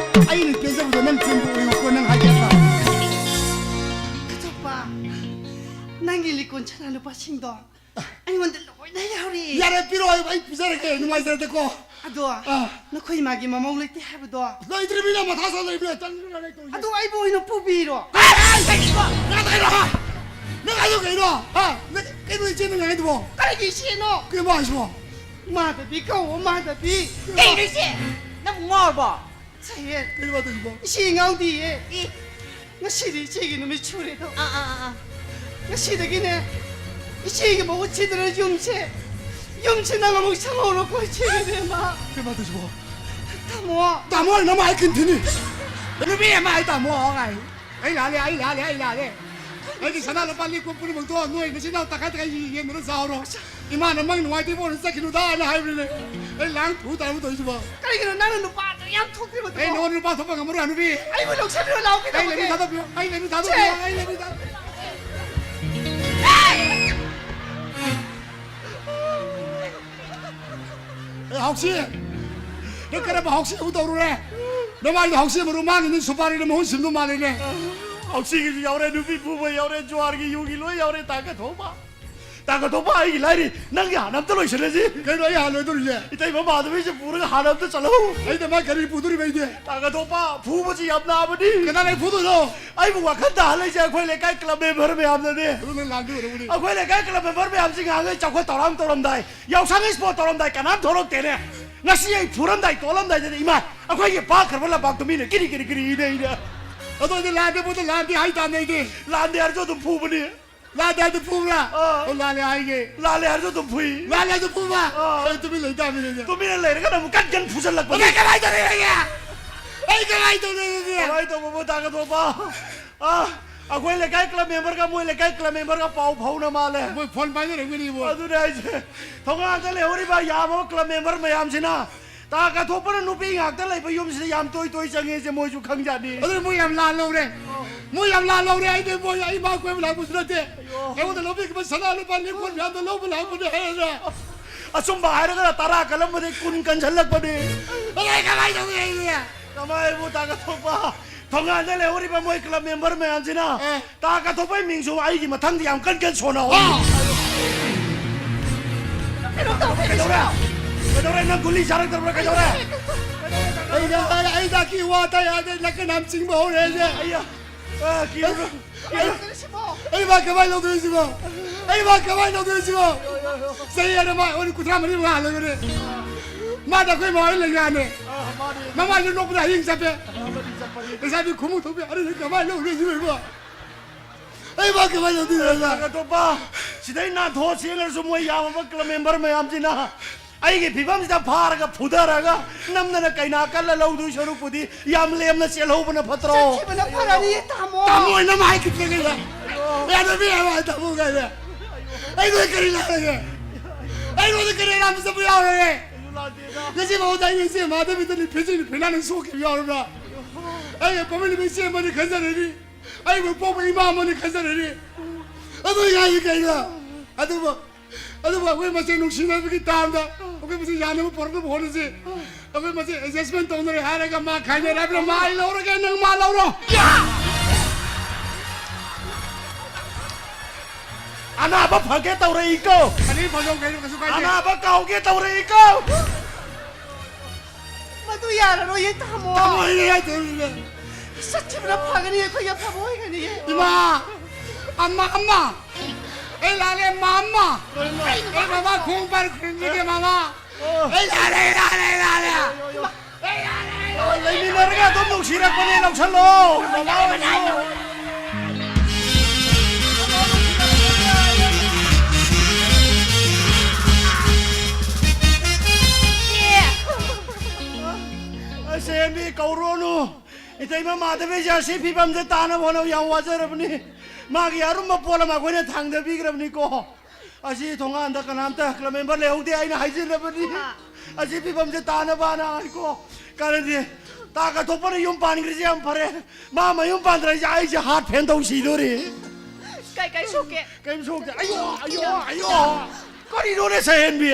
ꯑꯩꯅ ꯄꯦꯟꯖꯕꯗꯣ ꯅꯪ ꯄꯦꯟꯕ ꯑꯣꯏꯌꯨꯀꯣ, ꯅꯪ ꯍꯥꯏꯒꯦ ꯍꯥꯏꯕ꯫ ꯏꯆꯥꯄꯥ, ꯅꯪꯒꯤ ꯂꯤꯛꯀꯣꯟ ꯁꯅꯥ ꯂꯨꯄꯥꯁꯤꯡꯗꯣ ꯑꯩꯉꯣꯟꯗ ꯂꯣꯏꯅ ꯌꯥꯎꯔꯤ꯫ ꯌꯥꯔꯦ, ꯄꯤꯔꯛꯑꯣ, ꯑꯩ, ꯑꯩ ꯄꯤꯖꯔꯒꯦ, ꯅꯨꯡꯉꯥꯏꯖꯔꯦꯗꯀꯣ꯫ ꯑꯗꯣ ꯑꯥ꯫ ꯅꯈꯣꯏ ꯏꯃꯥꯒꯤ ꯃꯃꯧ ꯂꯩꯇꯦ ꯍꯥꯏꯕꯗꯣ? ꯂꯩꯇ꯭ꯔꯤꯕꯅꯤꯅ ꯃꯊꯥ ꯁꯥ ꯂꯩꯕꯅꯦ, ꯇꯟꯗꯅ ꯂꯩꯇꯧꯔꯤꯁꯦ꯫ ꯑꯗꯣ ꯑꯩꯕꯨ ꯑꯣꯏꯅ ꯄꯨꯕꯤꯔꯣ꯫ ꯑꯦ, ꯑꯦ, ꯑꯦ, ꯀꯩꯅꯣ? ꯅꯪ ꯀꯩꯅꯣ? ꯅꯪ ꯍꯥꯏꯗꯣ ꯀꯩꯅꯣ? ꯍꯥ? ꯅꯪ ꯀꯩꯅꯣ ꯏꯆꯦ ꯅꯪ ꯍꯥꯏꯗꯨꯕꯣ? ꯀꯔꯤꯒꯤ ꯏꯆꯦꯅꯣ? ꯀꯩꯅꯣ ꯍꯥꯏꯁꯤꯕꯣ? ꯃꯥꯙꯕꯤ ꯀꯧꯋꯣ, ꯃꯥꯙꯕꯤ꯫ ꯀꯩꯅꯣ ꯏꯆꯦ? ꯅꯪ ꯉꯥꯎꯔꯕꯣ? ꯁꯍꯦꯠ, ꯀꯩꯅꯣ ꯃꯥ ꯇꯧꯔꯤꯁꯤꯕꯣ? ꯏꯆꯦ ꯉꯥꯎꯗꯤꯌꯦ꯫ ꯏ꯫ ꯉꯁꯤꯗꯤ ꯏꯆꯦꯒꯤ ꯅꯨꯃꯤꯠ ꯁꯨꯔꯦꯗꯣ꯫ ꯑꯥ, ꯑꯥ, ꯑꯥ, ꯑꯥ꯫ ꯉꯁꯤꯗꯒꯤꯅꯦ ꯏꯆꯦꯒꯤ ꯃꯍꯨꯠ ꯁꯤꯗꯅ ꯌꯨꯝꯁꯦ, ꯌꯨꯝꯁꯦ ꯅꯪ ꯑꯃꯨꯛ ꯁꯪꯍꯧꯔꯣꯀꯣ, ꯏꯆꯦ ꯏꯕꯦꯝꯃ꯫ ꯀꯩꯅꯣ ꯃꯥ ꯇꯧꯔꯤꯁꯤꯕꯣ? ꯇꯥꯃꯣ꯫ ꯇꯥꯃꯣ ꯍꯥꯏꯅ ꯃꯥ ꯍꯥꯏ ꯀꯤꯟꯊꯤꯅꯤ꯫ ꯅꯨꯄꯤ ꯑꯃ ꯍꯥꯏ ꯇꯥꯃꯣ ꯍꯥꯏ꯫ ꯑꯩ ꯂꯥꯜꯂꯦ, ꯑꯩ ꯂꯥꯜꯂꯦ, ꯑꯩ ꯂꯥꯜꯂꯦ꯫ ꯑꯩꯒꯤ ꯁꯅꯥ ꯂꯨꯄꯥ ꯂꯤꯛ ꯀꯣꯟ ꯄꯨꯝꯅꯃꯛꯇꯣ ꯅꯣꯏ ꯅꯆꯤꯟ ꯅꯅꯥꯎ ꯇꯪꯈꯥꯏ ꯇꯪꯈꯥꯏ ꯌꯦꯟꯗꯨꯅ ꯆꯥꯎꯔꯣ꯫ ꯏꯃꯥꯅ ꯃꯪ ꯅꯨꯡꯉꯥꯏꯇꯦ ꯏꯕꯣꯅ ꯆꯠꯈꯤꯅꯨꯗ ꯍꯥꯏꯅ ꯍꯥꯏꯕꯅꯤꯅꯦ꯫ ꯑꯩ ꯂꯥꯡ ꯊꯨ ꯇꯥꯔꯕ ꯇꯧꯔꯤꯁꯤꯕꯣ꯫ ꯀꯔꯤꯒꯤꯅꯣ ꯅꯪꯅ ꯅꯨꯄꯥꯗꯣ ꯌꯥꯝ ꯊꯣꯛꯇ꯭ꯔꯤꯕꯗꯣ? ꯑꯩ ꯅꯉꯣꯟꯗ ꯅꯨꯄꯥ ꯊꯣꯛꯄ ꯉꯝꯃꯔꯣꯏ, ꯍꯅꯨꯕꯤ꯫ ꯑꯩꯕꯨ ꯂꯧꯁꯤꯟꯕꯤꯔꯣ, ꯂꯥꯎ ꯑꯩ ꯂꯩꯃꯤ ꯀꯩꯗꯧꯔꯒꯦ? ꯊꯥꯗꯣꯛꯄꯤꯌꯨ, ꯑꯩ ꯂꯩꯃꯤ ꯊꯥꯗꯣꯛꯄꯤꯌꯨ, ꯆꯦ! ꯑꯩ ꯂꯩꯃꯤ ꯊꯥꯗꯣꯛꯄꯤꯌꯨ꯫ ꯑꯦ, ꯍꯥꯎꯁꯤ! ꯅꯪ ꯀꯔꯝꯕ ꯍꯥꯎꯁꯤ ꯑꯃꯨꯛ ꯇꯧꯔꯨꯔꯦ? ꯅꯃꯥꯏꯗꯣ ꯍꯥꯎꯁꯤ ꯃꯔꯨ ꯃꯥꯡꯉꯤꯅꯤ, ꯁꯨꯄꯥꯔꯤꯅ ꯃꯍꯨꯠ ꯁꯤꯟꯗꯧ ꯃꯥꯜꯂꯤꯅꯦ꯫ ꯍꯥꯎꯁꯤꯒꯤꯁꯨ ꯌꯥꯎꯔꯦ, ꯅꯨꯄꯤ ꯐꯨꯕ ꯌꯥꯎꯔꯦ, ꯖꯨꯋꯥꯔꯒꯤ ꯌꯨꯒꯤ ꯂꯣꯏ ꯌꯥꯎꯔꯦ, ꯇꯥ ꯀꯊꯣꯛꯄ꯫ ꯇꯥ ꯀꯊꯣꯛꯄ, ꯑꯩꯒꯤ ꯂꯥꯏꯔꯤ, ꯅꯪꯒꯤ ꯍꯥꯟꯅ ꯑꯝꯇ ꯂꯣꯏꯁꯤꯜꯂꯁꯤ꯫ ꯀꯩꯅꯣ ꯑꯩ ꯍꯥꯟꯅ ꯂꯣꯏꯗꯣꯔꯤꯁꯦ? ꯏꯇꯩꯃ ꯃꯥꯙꯕꯤꯁꯦ ꯄꯨꯔꯒ ꯍꯥꯟꯅ ꯑꯝꯇ ꯆꯠꯂꯧ꯫ ꯑꯩꯅ ꯃꯥ ꯀꯔꯤ ꯄꯨꯗꯣꯔꯤꯕ ꯑꯩꯗꯤ? ꯇꯥ ꯀꯊꯣꯛꯄ, ꯐꯨꯕꯁꯤ ꯌꯥꯝ ꯅꯥꯕꯅꯤ꯫ ꯀꯅꯥꯅ ꯑꯩ ꯐꯨꯗꯣꯏꯅꯣ? ꯑꯩꯕꯨ ꯋꯥꯈꯜ ꯇꯥꯍꯜꯂꯤꯁꯦ ꯑꯩꯈꯣꯏ ꯂꯩꯀꯥꯏ ꯀ꯭ꯂꯕ ꯃꯦꯝꯕꯔ ꯃꯌꯥꯝꯅꯅꯦ꯫ ꯑꯗꯨ ꯅꯪ ꯂꯥꯟꯗꯣꯏ ꯑꯣꯏꯔꯝꯒꯅꯤ꯫ ꯑꯩꯈꯣꯏ ꯂꯩꯀꯥꯏ ꯀ꯭ꯂꯕ ꯃꯦꯝꯕꯔ ꯃꯌꯥꯝꯁꯤ ꯉꯍꯥꯟꯈꯩ ꯆꯥꯎꯈꯠ ꯊꯧꯔꯥꯡ ꯇꯧꯔꯝꯗꯥꯏ, ꯌꯥꯎꯁꯪ ꯏꯁꯄꯣꯔꯠ ꯇꯧꯔꯝꯗꯥꯏ ꯀꯅꯥꯝ ꯊꯣꯛꯂꯛꯇꯦꯅꯦ꯫ ꯉꯁꯤ ꯑꯩ ꯐꯨꯔꯝꯗꯥꯏ ꯇꯣꯛꯂꯝꯗꯥꯏꯗꯗꯤ ꯏꯃꯥ, ꯑꯩꯈꯣꯏꯒꯤ ꯄꯥꯛꯈ꯭ꯔꯕ ꯂꯝꯄꯥꯛꯇꯨ ꯃꯤꯅ ꯀꯤꯔꯤ ꯀꯤꯔꯤ ꯀꯤꯔꯤ ꯏꯅꯩꯅꯦ꯫ ꯑꯗꯣ ꯑꯩꯗꯤ ꯂꯥꯟꯗꯦ ꯄꯣꯠꯇꯣ ꯂꯥꯟꯗꯦ ꯍꯥꯏ ꯇꯥꯕꯅꯦ ꯑꯩꯗꯤ꯫ ꯂꯥꯟꯗꯦ ꯍꯥꯏꯔꯁꯨ ꯑꯗꯨꯝ ꯐꯨꯕꯅꯤ꯫ ꯂꯥꯟꯗꯦ ꯍꯥꯏꯗꯨ ꯐꯨꯕ꯭ꯔꯥ? ꯑꯥ꯫ ꯑꯣ, ꯂꯥꯜꯂꯦ ꯍꯥꯏꯒꯦ꯫ ꯂꯥꯜꯂꯦ ꯍꯥꯏꯔꯁꯨ ꯑꯗꯨꯝ ꯐꯨꯏ꯫ ꯂꯥꯜꯂꯦ ꯍꯥꯏꯗꯨ ꯐꯨꯕ꯭ꯔꯥ? ꯑꯥ꯫ ꯑꯩ ꯇꯨꯃꯤꯟ ꯂꯩ ꯇꯥꯕꯅꯤꯅꯦ꯫ ꯇꯨꯃꯤꯟꯅ ꯂꯩꯔꯒꯅ ꯑꯃꯨꯛ ꯀꯟ ꯀꯟ ꯐꯨꯖꯜꯂꯛꯄꯅꯤ꯫ ꯑꯗꯩ ꯀꯃꯥꯏ ꯇꯧꯅꯤ ꯑꯩꯗꯤ? ꯑꯩ ꯀꯃꯥꯏ ꯇꯧꯅꯤ ꯑꯗꯨꯗꯤ? ꯀꯃꯥꯏ ꯇꯧꯕꯕꯨ ꯇꯥꯒꯗꯧꯕ? ꯑꯥ꯫ ꯑꯩꯈꯣꯏ ꯂꯩꯀꯥꯏ ꯀ꯭ꯂꯕ ꯃꯦꯝꯕꯔꯒ ꯃꯣꯏ ꯂꯩꯀꯥꯏ ꯀ꯭ꯂꯕ ꯃꯦꯝꯕꯔꯒ ꯄꯥꯎ ꯐꯥꯎꯅ ꯃꯥꯜꯂꯦ꯫ ꯃꯣꯏ ꯐꯣꯟ ꯄꯥꯏꯅꯔꯝꯒꯅꯤꯕꯣ꯫ ꯑꯗꯨꯅꯦ ꯍꯥꯏꯁꯦ꯫ ꯊꯣꯡꯒꯥꯟꯗ ꯂꯩꯍꯧꯔꯤꯕ ꯌꯥꯝꯃꯕ ꯀ꯭ꯂꯕ ꯃꯦꯝꯕꯔ ꯃꯌꯥꯝꯁꯤꯅ ꯇꯥ ꯀꯥꯊꯣꯛꯄꯅ ꯅꯨꯄꯤ ꯉꯥꯛꯇ ꯂꯩꯕ ꯌꯨꯝꯁꯤꯗ ꯌꯥꯝ ꯇꯣꯏ ꯇꯣꯏ ꯆꯪꯉꯦꯁꯦ ꯃꯣꯏꯁꯨ ꯈꯪꯖꯥꯠꯅꯤ꯫ ꯑꯗꯨꯅ ꯃꯣꯏ ꯌꯥꯝ ꯂꯥꯟ ꯂꯧꯔꯦ꯫ ꯃꯣꯏ ꯌꯥꯝ ꯂꯥꯟ ꯂꯧꯔꯦ꯫ ꯑꯩꯗꯤ ꯃꯣꯏ ꯑꯩ ꯃꯥ ꯀꯣꯏꯕ ꯂꯥꯛꯄꯁꯨ ꯅꯠꯇꯦ꯫ ꯑꯩꯉꯣꯟꯗ ꯂꯧꯕꯤꯈꯤꯕ ꯁꯅꯥ ꯂꯨꯄꯥ ꯂꯤꯛ ꯀꯣꯟ ꯃꯌꯥꯝꯗꯣ ꯂꯧꯕ ꯂꯥꯛꯄꯅꯦ ꯍꯥꯏꯔꯒ꯫ ꯑꯆꯨꯝꯕ ꯍꯥꯏꯔꯒꯅ ꯇꯔꯥ ꯀꯜꯂꯝꯕꯗꯒꯤ ꯀꯨꯟ ꯀꯟꯁꯤꯜꯂꯛꯄꯅꯦ꯫ ꯑꯗꯩ ꯀꯃꯥꯏꯅ ꯇꯧꯅꯤ ꯑꯩꯗꯤ? ꯀꯃꯥꯏꯕꯨ ꯇꯥ ꯀꯥꯊꯣꯛꯄ? ꯊꯣꯡꯒꯥꯟꯗ ꯂꯩꯍꯧꯔꯤꯕ ꯃꯣꯏ ꯀ꯭ꯂꯕ ꯃꯦꯝꯕꯔ ꯃꯌꯥꯝꯁꯤꯅ ꯑꯦ꯫ ꯇꯥ ꯀꯥꯊꯣꯛꯄꯩ ꯃꯤꯡꯁꯨ ꯑꯩꯒꯤ ꯃꯊꯪꯗ ꯌꯥꯝ ꯀꯟ ꯀꯟ ꯁꯣꯟꯅꯍꯧ꯫ ꯑꯥ꯫ ꯀꯩꯅꯣ ꯇꯧ, ꯀꯩꯅꯣ ꯀꯩꯗꯧꯔꯦ? ꯇꯧ꯫ ꯀꯩꯗꯧꯔꯦ? ꯅꯪ ꯒꯨꯂꯤ ꯆꯥꯔꯛꯇꯕ꯭ꯔꯥ? ꯀꯩꯗꯧꯔꯦ? ꯑꯩꯗ, ꯑꯩꯗ ꯀꯤ ꯋꯥ ꯇꯥꯏ ꯌꯥꯗꯦ, ꯅꯥꯀꯟ ꯌꯥꯝ ꯆꯤꯡꯕ ꯍꯧꯔꯦ ꯑꯩꯁꯦ꯫ ꯑꯩꯌꯥ, ꯑ, ꯀꯤꯔꯨꯔꯣ, ꯀꯤꯔꯨꯔꯣ꯫ ꯑꯩ ꯃꯥ ꯀꯃꯥꯏꯅ ꯂꯧꯗꯣꯏꯅꯣ ꯁꯤꯕꯣ? ꯑꯩ ꯃꯥ ꯀꯃꯥꯏꯅ ꯂꯧꯗꯣꯏꯅꯣ ꯁꯤꯕꯣ? ꯆꯍꯤ ꯑꯃ ꯑꯩꯈꯣꯏ ꯀꯨꯟꯊ꯭ꯔꯥ ꯃꯔꯤ ꯃꯉꯥ ꯍꯜꯂꯒꯅꯦ꯫ ꯃꯥꯗ ꯑꯩꯈꯣꯏ ꯃꯃꯥ ꯍꯣꯏ ꯂꯩ ꯌꯥꯅꯤ꯫ ꯑ, ꯃꯥꯅꯤ꯫ ꯃꯃꯥꯏꯁꯨ ꯅꯣꯛꯄꯗ ꯑꯍꯤꯡ ꯆꯠꯄꯦ꯫ ꯑ, ꯃꯔꯤ ꯆꯠꯄꯅꯤ꯫ ꯂꯩꯁꯥꯕꯤ ꯈꯨꯃꯨꯛ ꯊꯣꯛꯄꯤ꯫ ꯑꯗꯨꯗꯤ ꯀꯃꯥꯏꯅ ꯂꯧꯗꯣꯏꯅꯣ ꯁꯤꯕꯣ? ꯑꯩ ꯃꯥ ꯀꯃꯥꯏꯅ ꯂꯧꯗꯣꯏꯅꯣ ꯍꯥꯏꯕ? ꯑꯇꯣꯞꯄ ꯁꯤꯗꯩ ꯅꯥꯟꯊꯣꯛ ꯆꯦꯟꯈ꯭ꯔꯁꯨ ꯃꯣꯏ ꯌꯥꯝꯃꯕ ꯀ꯭ꯂꯕ ꯃꯦꯝꯕꯔ ꯃꯌꯥꯝꯁꯤꯅ ꯑꯩꯒꯤ ꯐꯤꯕꯝꯁꯤꯗ ꯐꯥꯔꯒ ꯐꯨꯊꯔꯒ ꯅꯝꯗꯅ ꯀꯩꯅꯥ ꯀꯜꯂ ꯂꯧꯗꯣꯏ ꯁꯔꯨꯛꯄꯨꯗꯤ ꯌꯥꯝ ꯂꯦꯝꯅ ꯆꯦꯜꯍꯧꯕꯅ ꯐꯠꯇ꯭ꯔꯣ? ꯆꯠꯈꯤꯕꯅ ꯐꯔꯅꯤ, ꯇꯥꯃꯣ꯫ ꯇꯥꯃꯣ ꯍꯣꯏꯅ ꯃꯥ ꯍꯥꯏꯈꯤꯕꯗ ꯀꯩꯗ? ꯌꯥꯗꯕꯤ ꯍꯥꯏꯕ ꯇꯥꯃꯣ ꯀꯥꯏꯗ? ꯑꯩ ꯅꯣꯏ ꯀꯔꯤ ꯂꯥꯜꯂꯒꯦ? ꯑꯩꯉꯣꯟꯗ ꯀꯔꯤ ꯑꯔꯥꯟꯕ ꯆꯠꯄ ꯌꯥꯎꯔꯒꯦ? ꯉꯁꯤ ꯐꯥꯎꯗ ꯑꯩ ꯏꯆꯦ ꯃꯥꯙꯕꯤꯗ ꯐꯤꯖꯤꯟ ꯐꯤꯅꯥꯅ ꯁꯣꯛꯈꯤꯕ ꯌꯥꯎꯔꯕ꯭ꯔꯥ? ꯑꯩꯒꯤ ꯄꯣꯛꯃꯤꯟꯅꯕ ꯏꯆꯦ ꯑꯃꯅꯤ ꯈꯟꯖꯔꯅꯤ꯫ ꯑꯩꯕꯨ ꯄꯣꯛꯄ ꯏꯃꯥ ꯑꯃꯅꯤ ꯈꯟꯖꯔꯅꯤ꯫ ꯑꯗꯨ ꯌꯥꯏ ꯀꯩꯅꯣ? ꯑꯗꯨꯕꯨ, ꯑꯗꯨꯕꯨ ꯑꯩꯈꯣꯏ ꯃꯁꯦꯟ ꯅꯨꯡꯁꯤꯅꯕꯒꯤ ꯇꯥꯝꯗ ꯑꯩꯈꯣꯏ ꯃꯁꯦꯟ ꯌꯥꯅꯕ ꯄꯨꯔꯛꯅꯕ ꯍꯣꯠꯅꯁꯤ꯫ ꯑꯩꯈꯣꯏ ꯃꯁꯦꯟ adjustment ꯇꯧꯅꯔꯦ ꯍꯥꯏꯔꯒ ꯃꯥ ꯈꯥꯏꯅꯔꯦ ꯍꯥꯏꯕꯅ ꯃꯥ ꯑꯩ ꯂꯧꯔꯒꯦ, ꯅꯪ ꯃꯥ ꯂꯧꯔꯣ꯫ ꯑꯅꯥꯕ ꯐꯒꯦ ꯇꯧꯔꯛꯏꯀꯣ꯫ ꯑꯅꯤ ꯐꯖꯧ ꯀꯩꯅꯣ, ꯀꯩꯁꯨ ꯀꯥꯏꯗꯦ꯫ ꯑꯅꯥꯕ ꯀꯥꯎꯒꯦ ꯇꯧꯔꯛꯏꯀꯣ꯫ ꯃꯗꯨ ꯌꯥꯔꯔꯣꯏꯌꯦ, ꯇꯥꯃꯣ꯫ ꯇꯥꯃꯣ, ꯑꯩꯅ ꯌꯥꯗꯧꯔꯤꯕ꯫ ꯆꯠꯈꯤꯕꯅ ꯐꯒꯅꯤ, ꯑꯩꯈꯣꯏꯒꯤ ꯑꯐꯕ ꯑꯣꯏꯒꯅꯤꯌꯦ꯫ ꯏꯃꯥ! ꯑꯝꯃ, ꯑꯝꯃ! ꯑꯩ ꯂꯥꯜꯂꯦ, ꯃꯥ, ꯑꯝꯃ! ꯑꯩ ꯃꯃꯥ ꯈꯣꯡ ꯄꯥꯏꯔ ꯈꯨꯔꯨꯝꯖꯒꯦ, ꯃꯃꯥ! ꯑꯩ ꯂꯥꯜꯂꯦ, ꯑꯩ ꯂꯥꯜꯂꯦ, ꯑꯩ ꯂꯥꯜꯂꯦ! ꯂꯩꯃꯤꯟꯅꯔꯒ ꯑꯗꯨꯝ ꯅꯨꯡꯁꯤꯔꯛꯄꯅꯦ, ꯂꯧꯁꯜꯂꯣ! ꯃꯃꯥ ꯑꯣꯏꯔꯁꯨ꯫ ꯑꯁꯦ, ꯃꯤ ꯀꯧꯔꯣꯅꯨ꯫ ꯏꯇꯩꯃ ꯃꯥꯙꯕꯤꯁꯦ ꯑꯁꯤ ꯐꯤꯕꯝꯁꯦ ꯇꯥꯅꯕ ꯍꯣꯠꯅꯕ ꯌꯥꯝ ꯋꯥꯖꯔꯕꯅꯤ꯫ ꯃꯥꯒꯤ ꯑꯔꯨꯝꯕ ꯄꯣꯠ ꯑꯃ ꯑꯩꯈꯣꯏꯅ ꯊꯥꯡꯗꯕꯤꯈ꯭ꯔꯕꯅꯤꯀꯣ꯫ ꯑꯁꯤ ꯊꯣꯡꯒꯥꯟꯗ ꯀꯅꯥꯝꯇ ꯀ꯭ꯂꯕ ꯃꯦꯝꯕꯔ ꯂꯩꯍꯧꯗꯦ, ꯑꯩꯅ ꯍꯥꯏꯖꯤꯜꯂꯕꯅꯤ꯫ ꯑꯥ꯫ ꯑꯁꯤ ꯐꯤꯕꯝꯁꯦ ꯇꯥꯅꯕꯅ ꯍꯥꯏꯀꯣ꯫ ꯀꯥꯟꯅꯗꯦ꯫ ꯇꯥ ꯀꯠꯊꯣꯛꯄꯅ ꯌꯨꯝ ꯄꯥꯟꯈ꯭ꯔꯤꯁꯦ ꯌꯥꯝ ꯐꯔꯦ꯫ ꯃꯥ ꯃꯌꯨꯝ ꯄꯥꯟꯗ꯭ꯔꯤꯁꯦ ꯑꯩꯁꯦ ꯍꯥꯔꯠ ꯐꯦꯟ ꯇꯧ ꯁꯤꯗꯣꯔꯤ꯫ ꯀꯩ ꯀꯩ ꯁꯣꯛꯀꯦ? ꯀꯩꯝ ꯁꯣꯛꯇꯦ꯫ ꯑꯌꯣ, ꯑꯌꯣ, ꯑꯌꯣ꯫ ꯀꯔꯤꯅꯣꯅꯦ ꯁꯍꯦꯟꯕꯤ?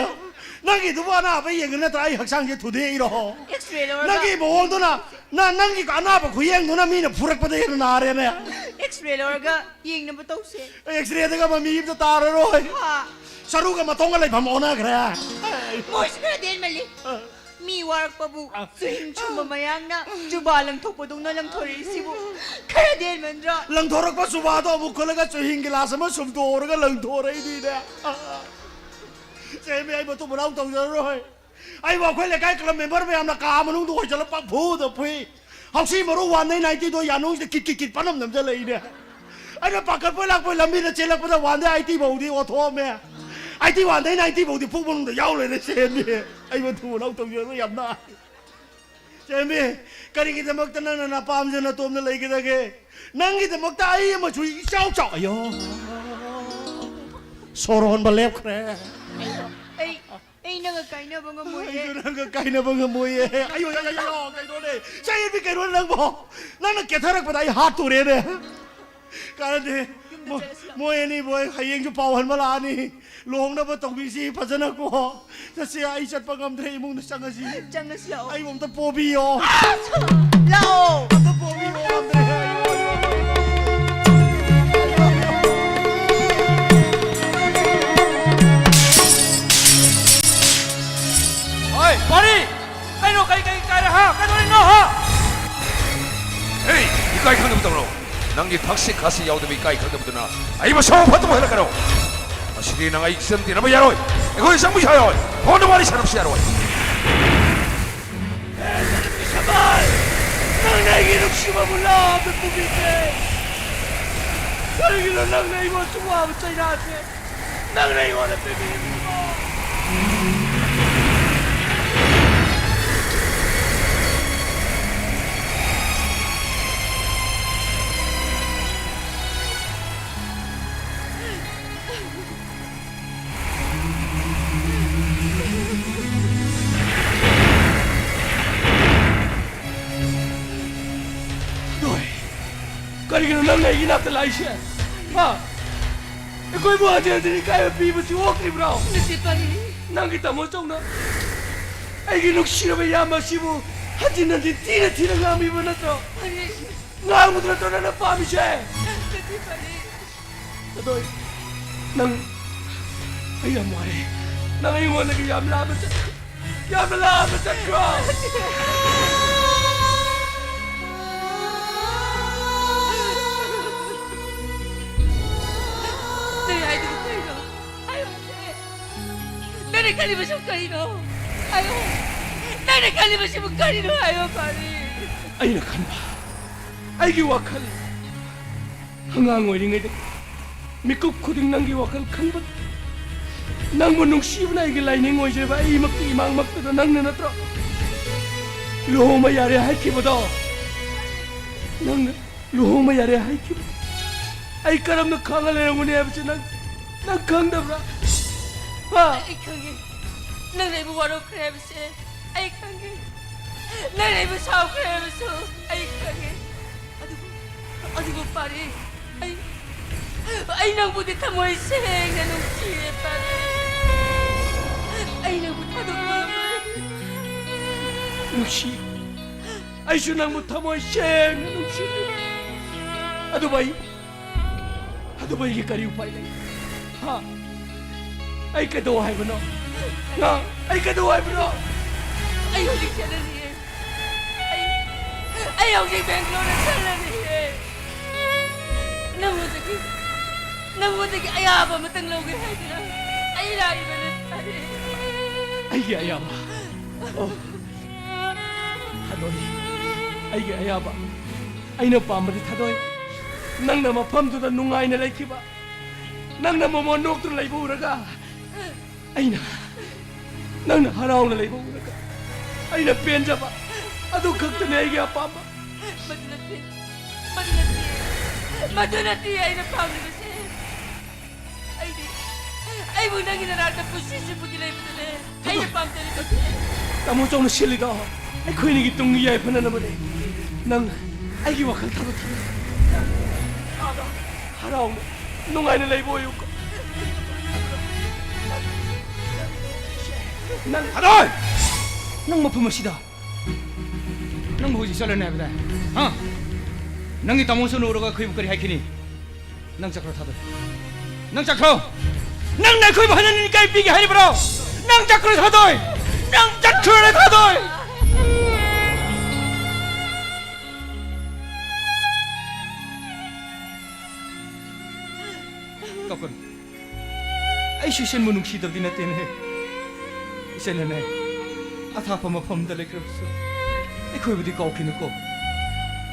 ꯅꯪꯒꯤꯗꯨꯕꯨ ꯑꯅꯥꯕ ꯌꯦꯡꯉ ꯅꯠꯇ꯭ꯔꯥ ꯑꯩ ꯍꯛꯆꯥꯡꯁꯦ ꯊꯨꯗꯦꯛꯏꯔꯣ? X-ray ꯂꯧꯔꯒ꯫ ꯅꯪꯒꯤ ꯃꯑꯣꯡꯗꯨꯅ, ꯅ-, ꯅꯪꯒꯤ ꯑꯅꯥꯕ ꯈꯨꯌꯦꯡꯗꯨꯅ ꯃꯤꯅ ꯐꯨꯔꯛꯄꯗ ꯍꯦꯟꯅ ꯅꯥꯔꯦꯅꯦ꯫ X-ray ꯂꯧꯔꯒ ꯌꯦꯡꯅꯕ ꯇꯧꯁꯦ꯫ X-rayꯗꯒ ꯃꯃꯤ ꯑꯝꯇ ꯇꯥꯔꯔꯣꯏ꯫ ꯍꯥ꯫ ꯁꯔꯨꯒ ꯃꯇꯣꯡꯒ ꯂꯩꯐꯝ ꯑꯣꯟꯅꯈ꯭ꯔꯦ꯫ ꯃꯣꯏꯁꯨ ꯈꯔ ꯇꯦꯟꯃꯜꯂꯤ꯫ ꯑ꯫ ꯃꯤ ꯋꯥꯔꯛꯄꯕꯨ ꯑ꯫ ꯆꯨꯍꯤꯡ ꯁꯨꯝꯕ ꯃꯌꯥꯝꯅ ꯖꯨꯕꯥ ꯂꯪꯊꯣꯛꯄꯗꯧꯅ ꯂꯪꯊꯣꯔꯛꯏꯁꯤꯕꯨ ꯈꯔ ꯇꯦꯟꯃꯟꯗ꯭ꯔꯣ? ꯂꯪꯊꯣꯔꯛꯄ ꯖꯨꯕꯥꯗꯣ ꯑꯃꯨꯛ ꯈꯨꯜꯂꯒ ꯆꯨꯍꯤꯡ ꯒꯤꯂꯥꯁ ꯑꯃ ꯁꯨꯝꯗꯣꯛꯑꯒ ꯂꯪꯊꯣꯔꯛꯏꯅꯤꯅꯦ꯫ ꯑ꯫ ꯆꯦꯃꯤ, ꯑꯩ ꯃꯇꯨꯡ ꯃꯅꯥꯎ ꯇꯧꯖꯔꯔꯣꯏ꯫ ꯑꯩꯕꯨ ꯑꯩꯈꯣꯏ ꯂꯩꯀꯥꯏ ꯀ꯭ꯂꯕ ꯃꯦꯝꯕꯔ ꯃꯌꯥꯝꯅ ꯀꯥ ꯃꯅꯨꯡꯗ ꯍꯣꯏꯖꯜꯂ ꯄꯪꯐꯨꯗ ꯐꯨꯏ꯫ ꯍꯥꯎꯁꯤ ꯃꯔꯨ one day ninetyꯗꯣ ꯌꯥꯅꯨꯡꯁꯤꯗ ꯀꯤꯠ ꯀꯤꯠ ꯀꯤꯠ ꯄꯅꯝ ꯅꯝꯖꯜꯂꯛꯏꯅꯦ꯫ ꯑꯩꯅ ꯄꯥꯈꯠꯄꯣꯏ ꯂꯥꯛꯄꯣꯏ ꯂꯝꯕꯤꯗ ꯆꯦꯜꯂꯛꯄꯗ one day eighty ꯐꯥꯎꯗꯤ ꯑꯣꯊꯣꯛꯑꯝꯃꯦ꯫ Eighty one day ninety ꯐꯥꯎꯗꯤ ꯄꯨꯛ ꯃꯅꯨꯡꯗ ꯌꯥꯎ ꯂꯩꯔꯦ ꯆꯦꯟꯕꯤ꯫ ꯑꯩ ꯃꯇꯨ ꯃꯅꯥꯎ ꯇꯧꯖꯔꯣꯏ ꯌꯥꯝ ꯅꯥꯏ꯫ ꯆꯦꯟꯕꯤ, ꯀꯔꯤꯒꯤꯗꯃꯛꯇ ꯅꯪꯅ ꯅꯄꯥꯝꯁꯦ ꯅꯇꯣꯝꯗ ꯂꯩꯒꯗꯒꯦ? ꯅꯪꯒꯤꯗꯃꯛꯇ ꯑꯩ ꯑꯃꯁꯨ ꯏꯆꯥꯎ ꯆꯥꯎ-, ꯑꯌꯣ꯫ ꯁꯣꯔ ꯍꯣꯟꯕ ꯂꯦꯞꯈ꯭ꯔꯦ꯫ ꯑꯩ, ꯑꯩ ꯅꯪꯒ ꯀꯥꯏꯅꯕ ꯉꯝꯃꯣꯏꯌꯦ꯫ ꯑꯩꯁꯨ ꯅꯪꯒ ꯀꯥꯏꯅꯕ ꯉꯝꯃꯣꯏꯌꯦ꯫ ꯑꯌꯣ, ꯑꯌꯣ, ꯑꯌꯣ, ꯑꯌꯣ, ꯀꯩꯅꯣꯅꯦ? ꯆꯌꯦꯠꯄꯤ ꯀꯩꯅꯣꯅꯦ ꯅꯪꯕꯣ? ꯅꯪꯅ ꯀꯦꯊꯔꯛꯄꯗ ꯑꯩ ꯍꯥꯠꯇꯣꯔꯦꯅꯦ꯫ ꯀꯥꯟꯅꯗꯦ꯫ ꯌꯨꯝꯗ ꯃꯣ-, ꯆꯠꯂꯁꯤ ꯂꯥꯛꯑꯣ꯫ ꯃꯣꯏ ꯑꯅꯤꯕꯨ ꯑꯩ ꯍꯌꯦꯡꯁꯨ ꯄꯥꯎ ꯍꯟꯕ ꯂꯥꯛꯑꯅꯤ꯫ ꯂꯨꯍꯣꯡꯅꯕ ꯇꯧꯕꯤꯁꯤ ꯐꯖꯅꯀꯣ꯫ ꯆꯠꯁꯤ, ꯑꯩ ꯆꯠꯄ ꯉꯝꯗ꯭ꯔꯦ, ꯏꯃꯨꯡꯗ ꯆꯪꯉꯁꯤ꯫ ꯆꯪꯉꯁꯤ ꯂꯥꯛꯑꯣ꯫ ꯑꯩꯕꯨ ꯑꯝꯇ ꯄꯣꯕꯤꯌꯣ꯫ ꯂꯥꯛꯑꯣ꯫ ꯑꯝꯇ ꯄꯣꯕꯤꯌꯣ, ꯉꯝꯗ꯭ꯔꯦ꯫ ꯍꯣꯏ, ꯄꯥꯔꯤ! ꯀꯩꯅꯣ, ꯀꯩ, ꯀꯩ ꯀꯥꯏꯔꯦ, ꯍꯥ? ꯀꯩꯗꯧꯔꯤꯅꯣ, ꯍꯥ? ꯍꯦ, ꯏꯀꯥꯏ ꯈꯪꯗꯕ ꯇꯧꯔꯣ꯫ ꯅꯪꯒꯤ ꯊꯛꯁꯤ ꯈꯥꯁꯤ ꯌꯥꯎꯗꯕ ꯏꯀꯥꯏ ꯈꯪꯗꯕꯗꯨꯅ ꯑꯩꯕꯨ ꯁꯥꯎ ꯐꯠꯇꯕ ꯍꯜꯂꯛꯀꯅꯣ꯫ ꯉꯁꯤꯗꯤ ꯅꯪ ꯑꯩ ꯆꯪꯗꯅꯕ ꯌꯥꯔꯣꯏ꯫ ꯑꯩꯈꯣꯏ ꯆꯪꯕ ꯌꯥꯔꯣꯏ꯫ ꯐꯣꯟꯗ ꯋꯥꯔꯤ ꯁꯥꯟꯅꯕꯁꯨ ꯌꯥꯔꯣꯏ꯫ ꯍꯦ, ꯅꯪꯒꯤ ꯁꯃꯥꯏ! ꯅꯪꯅ ꯑꯩꯒꯤ ꯅꯨꯡꯁꯤꯕꯕꯨ ꯂꯥꯞꯅ ꯄꯨꯕꯤꯈ꯭ꯔꯦ꯫ ꯀꯔꯤꯒꯤꯅꯣ ꯅꯪꯅ ꯑꯩꯉꯣꯟꯗ ꯁꯨꯛ ꯋꯥꯕ ꯆꯩꯔꯥꯛꯁꯦ? ꯅꯪꯅ ꯑꯩꯉꯣꯟꯗ ꯄꯤꯕꯤꯔꯤꯕ ꯀꯩꯒꯤꯅꯣ ꯅꯪꯅ ꯑꯩꯒꯤ ꯅꯥꯛꯇ ꯂꯥꯛꯏꯁꯦ? ꯍꯥ? ꯑꯩꯈꯣꯏꯕꯨ ꯍꯟꯖꯤꯟ ꯍꯟꯖꯤꯟ ꯏꯀꯥꯏꯕ ꯄꯤꯕꯁꯤ ꯑꯣꯛꯇ꯭ꯔꯤꯕ꯭ꯔꯣ? ꯅꯠꯇꯦ, ꯄꯥꯔꯤ꯫ ꯅꯪꯒꯤ ꯇꯥꯃꯣ ꯆꯧꯅ ꯑꯩꯒꯤ ꯅꯨꯡꯁꯤꯔꯕ ꯏꯌꯥꯝꯕ ꯑꯁꯤꯕꯨ ꯍꯟꯖꯤꯟ ꯍꯟꯖꯤꯟ ꯊꯤꯅ ꯊꯤꯅ ꯉꯥꯡꯕꯤꯕ ꯅꯠꯇ꯭ꯔꯣ? ꯄꯥꯔꯤ꯫ ꯉꯥꯡꯕꯗꯨ ꯅꯠꯇ꯭ꯔꯣ ꯅꯪꯅ ꯄꯥꯝꯃꯤꯁꯦ? ꯅꯠꯇꯦ, ꯄꯥꯔꯤ꯫ ꯑꯗꯣ ꯅꯪ ꯑꯩ ꯌꯥꯝ ꯋꯥꯔꯦ꯫ ꯅꯪ ꯑꯩꯉꯣꯟꯗꯒꯤ ꯌꯥꯝ ꯂꯥꯞꯅ ꯆꯠꯈ꯭ꯔꯦ꯫ ꯌꯥꯝꯅ ꯂꯥꯞꯅ ꯆꯠꯈ꯭ꯔꯣ꯫ ꯅꯪ ꯍꯥꯏꯗꯨꯕꯨ ꯀꯔꯤꯅꯣ? ꯍꯥꯏꯌꯣꯁꯦ꯫ ꯅꯪꯅ ꯈꯜꯂꯤꯕꯁꯤꯕꯨ ꯀꯔꯤꯅꯣ? ꯍꯥꯏꯌꯣ꯫ ꯅꯪꯅ ꯈꯜꯂꯤꯕꯁꯤꯕꯨ ꯀꯔꯤꯅꯣ? ꯍꯥꯏꯌꯣ, ꯄꯥꯔꯤ꯫ ꯑꯩꯅ ꯈꯟꯕ, ꯑꯩꯒꯤ ꯋꯥꯈꯜ, ꯑꯉꯥꯡ ꯑꯣꯏꯔꯤꯉꯩꯗ ꯃꯤꯀꯨꯞ ꯈꯨꯗꯤꯡ ꯅꯪꯒꯤ ꯋꯥꯈꯜ ꯈꯟꯕ꯫ ꯅꯪꯕꯨ ꯅꯨꯡꯁꯤꯕꯅ ꯑꯩꯒꯤ ꯂꯥꯏꯅꯤꯡ ꯑꯣꯏꯖꯕ ꯑꯩꯃꯛꯀꯤ ꯏꯃꯥꯡꯃꯛꯇꯗ ꯅꯪꯅ ꯅꯠꯇ꯭ꯔꯣ ꯂꯨꯍꯣꯡꯕ ꯌꯥꯔꯦ ꯍꯥꯏꯈꯤꯕꯗꯣ? ꯅꯪꯅ ꯂꯨꯍꯣꯡꯕ ꯌꯥꯔꯦ ꯍꯥꯏꯈꯤꯕ ꯑꯩ ꯀꯔꯝꯅ ꯈꯥꯡꯉ ꯂꯩꯔꯝꯒꯅꯤ ꯍꯥꯏꯕꯁꯤ ꯅꯪ, ꯅꯪ ꯈꯪꯗꯕ꯭ꯔꯥ? ꯍꯥ? ꯑꯩ ꯈꯪꯉꯤ꯫ ꯅꯪꯅ ꯑꯩꯕꯨ ꯋꯥꯔꯧꯈ꯭ꯔꯦ ꯍꯥꯏꯕꯁꯦ ꯑꯩ ꯈꯪꯉꯤ꯫ ꯅꯪꯅ ꯑꯩꯕꯨ ꯁꯥꯎꯈ꯭ꯔꯦ ꯍꯥꯏꯕꯁꯨ ꯑꯩ ꯈꯪꯉꯤ꯫ ꯑꯗꯨꯕꯨ, ꯑꯗꯨꯕꯨ ꯄꯥꯔꯤ, ꯑꯩ, ꯑꯩ ꯅꯪꯕꯨꯗꯤ ꯊꯃꯣꯏ ꯁꯦꯡꯅ ꯅꯨꯡꯁꯤꯌꯦ, ꯄꯥꯔꯤ꯫ ꯑꯩ ꯅꯪꯕꯨ ꯊꯥꯗꯣꯛꯄ ꯉꯝꯃꯣꯏ꯫ ꯅꯨꯡꯁꯤ꯫ ꯑꯩꯁꯨ ꯅꯪꯕꯨ ꯊꯃꯣꯏ ꯁꯦꯡꯅ ꯅꯨꯡꯁꯤ꯫ ꯑꯗꯨꯕꯨ ꯑꯩ, ꯑꯗꯨꯕꯨ ꯑꯩꯒꯤ ꯀꯔꯤ ꯎꯄꯥꯏ ꯂꯩ? ꯍꯥ? ꯑꯩ ꯀꯩꯗꯧ ꯍꯥꯏꯕꯅꯣ? ꯅꯪ, ꯑꯩ ꯀꯩꯗꯧ ꯍꯥꯏꯕꯅꯣ? ꯑꯩ ꯍꯧꯖꯤꯛ ꯆꯠꯂꯅꯤꯌꯦ꯫ ꯑꯩ, ꯑꯩ ꯍꯧꯖꯤꯛ ꯕꯦꯡꯒ꯭ꯂꯣꯔꯗ ꯆꯠꯂꯅꯤꯌꯦ꯫ ꯅꯪꯉꯣꯟꯗꯒꯤ, ꯅꯪꯉꯣꯟꯗꯒꯤ ꯑꯌꯥꯕ ꯑꯃꯇꯪ ꯂꯧꯒꯦ ꯍꯥꯏꯗꯨꯅ ꯑꯩ ꯂꯥꯛꯏꯕꯅꯤ꯫ ꯑꯩꯒꯤ ꯑꯌꯥꯕ? ꯑꯣ, ꯊꯥꯗꯣꯏ, ꯑꯩꯒꯤ ꯑꯌꯥꯕ꯫ ꯑꯩꯅ ꯄꯥꯝꯕꯗꯤ ꯊꯥꯗꯣꯏ, ꯅꯪꯅ ꯃꯐꯝꯗꯨꯗ ꯅꯨꯡꯉꯥꯏꯅ ꯂꯩꯈꯤꯕ, ꯅꯪꯅ ꯃꯣꯃꯣꯟ ꯅꯣꯛꯇꯨꯅ ꯂꯩꯕ ꯎꯔꯒ ꯑꯩꯅ, ꯅꯪꯅ ꯍꯔꯥꯎꯅ ꯂꯩꯕ ꯎꯔꯒ ꯑꯩꯅ ꯄꯦꯟꯖꯕ, ꯑꯗꯨ ꯈꯛꯇꯅꯤ ꯑꯩꯒꯤ ꯑꯄꯥꯝꯕ꯫ ꯃꯗꯨ ꯅꯠꯇꯦ, ꯃꯗꯨ ꯅꯠꯇꯦ, ꯃꯗꯨ ꯅꯠꯇꯦ ꯑꯩꯅ ꯄꯥꯝꯂꯤꯕꯁꯦ꯫ ꯑꯩꯗꯤ, ꯑꯩꯕꯨ ꯅꯪꯒꯤ ꯅꯅꯥꯛꯇ ꯄꯨꯟꯁꯤ ꯆꯨꯞꯄꯒꯤ ꯂꯩꯕꯗꯨꯅꯦ ꯑꯩꯅ ꯄꯥꯝꯖꯔꯤꯕꯁꯦ꯫ ꯇꯥꯃꯣ ꯆꯧꯅ ꯁꯤꯜꯂꯤꯗꯣ ꯑꯩꯈꯣꯏ ꯑꯅꯤꯒꯤ ꯇꯨꯡꯒꯤ ꯌꯥꯏꯐꯅꯅꯕꯅꯦ꯫ ꯅꯪ ꯑꯩꯒꯤ ꯋꯥꯈꯜ ꯊꯥꯗꯣꯛꯈꯤꯅꯨ꯫ ꯍꯔꯥꯎꯅ ꯅꯨꯡꯉꯥꯏꯅ ꯂꯩꯕ ꯑꯣꯏꯌꯨꯀꯣ꯫ ꯅꯪ ꯊꯥꯗꯣꯏ! ꯅꯪ ꯃꯐꯝ ꯑꯁꯤꯗ ꯅꯪꯕꯨ ꯍꯧꯖꯤꯛ ꯆꯠꯂꯅꯤ ꯍꯥꯏꯕꯗꯥꯏ? ꯍꯥ? ꯅꯪꯒꯤ ꯇꯥꯃꯣꯁꯨ ꯎꯔꯒ ꯑꯩꯈꯣꯏꯕꯨ ꯀꯔꯤ ꯍꯥꯏꯈꯤꯅꯤ? ꯅꯪ ꯆꯠꯈ꯭ꯔꯣ, ꯊꯥꯗꯣꯏ꯫ ꯅꯪ ꯆꯠꯈ꯭ꯔꯣ! ꯅꯪꯅ ꯑꯩꯈꯣꯏꯕꯨ ꯍꯟꯅ ꯏꯀꯥꯏ ꯄꯤꯒꯦ ꯍꯥꯏꯔꯤꯕ꯭ꯔꯣ? ꯅꯪ ꯆꯠꯈ꯭ꯔꯣ, ꯊꯥꯗꯣꯏ! ꯅꯪ ꯆꯠꯈ꯭ꯔꯣ, ꯊꯥꯗꯣꯏ! ꯀꯞꯀꯅꯨ꯫ ꯑꯩꯁꯨ ꯏꯆꯟꯕꯨ ꯅꯨꯡꯁꯤꯗꯕꯗꯤ ꯅꯠꯇꯦꯅꯦ꯫ ꯏꯆꯟꯅꯅꯦ, ꯑꯊꯥꯞꯄ ꯃꯐꯝꯗ ꯂꯩꯈ꯭ꯔꯕꯁꯨ ꯑꯩꯈꯣꯏꯕꯨꯗꯤ ꯀꯥꯎꯈꯤꯅꯨꯀꯣ꯫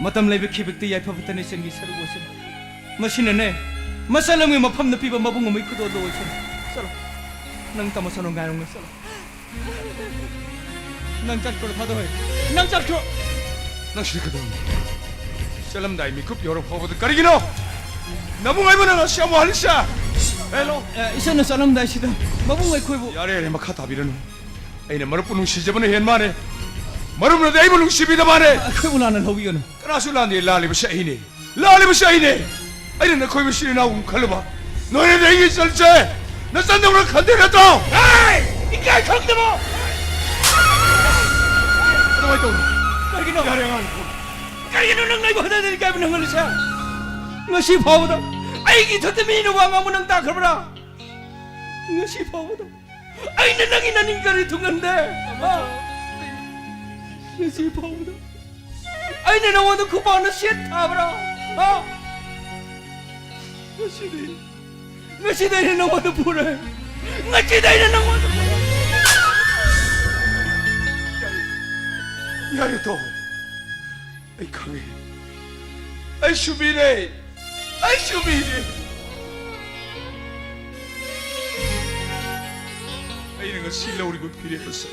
ꯃꯇꯝ ꯂꯩꯕ ꯈꯤꯕꯤꯛꯇ ꯌꯥꯏꯐꯕꯇꯅ ꯏꯆꯟꯒꯤ ꯁꯔꯨꯛ ꯑꯣꯏꯁꯅꯨ꯫ ꯃꯁꯤꯅꯅꯦ, ꯃꯆꯜ ꯑꯃꯒꯤ ꯃꯐꯝꯗ ꯄꯤꯕ ꯃꯕꯨꯡ ꯑꯃꯒꯤ ꯈꯨꯗꯣꯜꯗꯣ ꯑꯣꯏꯁꯅꯨ꯫ ꯆꯠꯂꯣ, ꯅꯪ ꯇꯥꯃꯣ ꯁꯣꯅꯣ ꯉꯥꯏꯔꯝꯒꯦ, ꯆꯠꯂꯣ꯫ ꯅꯪ ꯆꯠꯈ꯭ꯔꯣ, ꯊꯥꯗꯣꯏ꯫ ꯅꯪ ꯆꯠꯈ꯭ꯔꯣ꯫ ꯅꯪ ꯁꯤꯗ ꯀꯩꯗꯧꯔꯤꯅꯣ? ꯆꯠꯂꯝꯗꯥꯏ ꯃꯤꯀꯨꯞ ꯌꯧꯔ ꯐꯥꯎꯕꯗ ꯀꯔꯤꯒꯤꯅꯣ? ꯅꯕꯨꯡ ꯑꯩꯕꯨ ꯅꯪ ꯑꯁꯤ ꯌꯥꯝ ꯋꯥꯍꯜꯂꯤꯁꯦ? ꯍꯦꯂꯣ꯫ ꯑꯦ, ꯏꯆꯟꯅ ꯆꯠꯂꯝꯗꯥꯏꯁꯤꯗ ꯃꯕꯨꯡ ꯑꯩꯈꯣꯏꯕꯨ ꯌꯥꯔꯦ, ꯌꯥꯔꯦ, ꯃꯈꯥ ꯇꯥꯕꯤꯔꯅꯨ꯫ ꯑꯩꯅ ꯃꯔꯨꯞꯄꯨ ꯅꯨꯡꯁꯤꯖꯕꯅ ꯍꯦꯟ ꯃꯥꯅꯦ꯫ ꯃꯔꯨꯞꯅꯗꯤ ꯑꯩꯕꯨ ꯅꯨꯡꯁꯤꯕꯤꯗ ꯃꯥꯅꯦ꯫ ꯑꯩꯈꯣꯏꯕꯨ ꯂꯥꯟꯅ ꯂꯧꯕꯤꯒꯅꯨ꯫ ꯀꯅꯥꯁꯨ ꯂꯥꯟꯗꯦ, ꯂꯥꯜꯂꯤꯕꯁꯦ ꯑꯩꯅꯦ꯫ ꯂꯥꯜꯂꯤꯕꯁꯦ ꯑꯩꯅꯦ꯫ ꯑꯩꯅ ꯅꯈꯣꯏ ꯃꯁꯤꯅ ꯏꯅꯥꯎꯒꯨꯝ ꯈꯜꯂꯨꯕ꯫ ꯅꯣꯏꯅꯗꯤ ꯑꯩꯒꯤ ꯏꯆꯜꯁꯦ ꯅꯆꯟꯗꯧꯅ ꯈꯟꯗꯦ ꯅꯠꯇ꯭ꯔꯣ? ꯍꯦ! ꯏꯀꯥꯏ ꯈꯪꯗꯕ! ꯑꯗꯨꯃꯥꯏꯅ ꯇꯧꯅꯨ꯫ ꯀꯔꯤꯒꯤꯅꯣ? ꯌꯥꯔꯦ, ꯑꯉꯥꯡ꯫ ꯀꯔꯤꯒꯤꯅꯣ ꯅꯪ ꯑꯩꯕꯨ ꯍꯟꯖꯤꯟ ꯍꯟꯖꯤꯟ ꯏꯀꯥꯏꯕ ꯅꯪꯍꯜꯂꯤꯁꯦ? ꯉꯁꯤ ꯐꯥꯎꯕꯗ ꯑꯩꯒꯤ ꯏꯊꯛꯇ ꯃꯤꯅ ꯋꯥ ꯉꯥꯡꯕ ꯅꯪ ꯇꯥꯈ꯭ꯔꯕ꯭ꯔꯥ? ꯉꯁꯤ ꯐꯥꯎꯕꯗ ꯑꯩꯅ ꯅꯪꯒꯤ ꯅꯅꯤꯡ ꯀꯔꯤ ꯊꯨꯡꯍꯟꯗꯦ? ꯍꯥ? ꯉꯁꯤ ꯐꯥꯎꯕꯗ ꯑꯩꯅ ꯅꯉꯣꯟꯗ ꯈꯨꯄꯥꯛꯅ ꯁꯦꯠ ꯊꯥꯕ꯭ꯔꯥ? ꯍꯥ? ꯉꯁꯤꯗꯤ, ꯉꯁꯤꯗꯤ ꯑꯩꯅ ꯅꯉꯣꯟꯗ ꯐꯨꯔꯦ꯫ ꯉꯁꯤꯗꯤ ꯑꯩꯅ ꯅꯉꯣꯟꯗ ꯐꯨꯔꯦ꯫ ꯌꯥꯔꯦ, ꯌꯥꯔꯦ, ꯇꯣꯛꯑꯣ꯫ ꯑꯩ ꯈꯪꯉꯦ꯫ ꯑꯩꯁꯨ ꯃꯤꯅꯦ꯫ ꯑꯩꯁꯨ ꯃꯤꯅꯦ꯫ ꯑꯩꯅ ꯉꯁꯤ ꯂꯧꯔꯤꯕ ꯐꯤꯔꯦꯞ ꯑꯁꯤ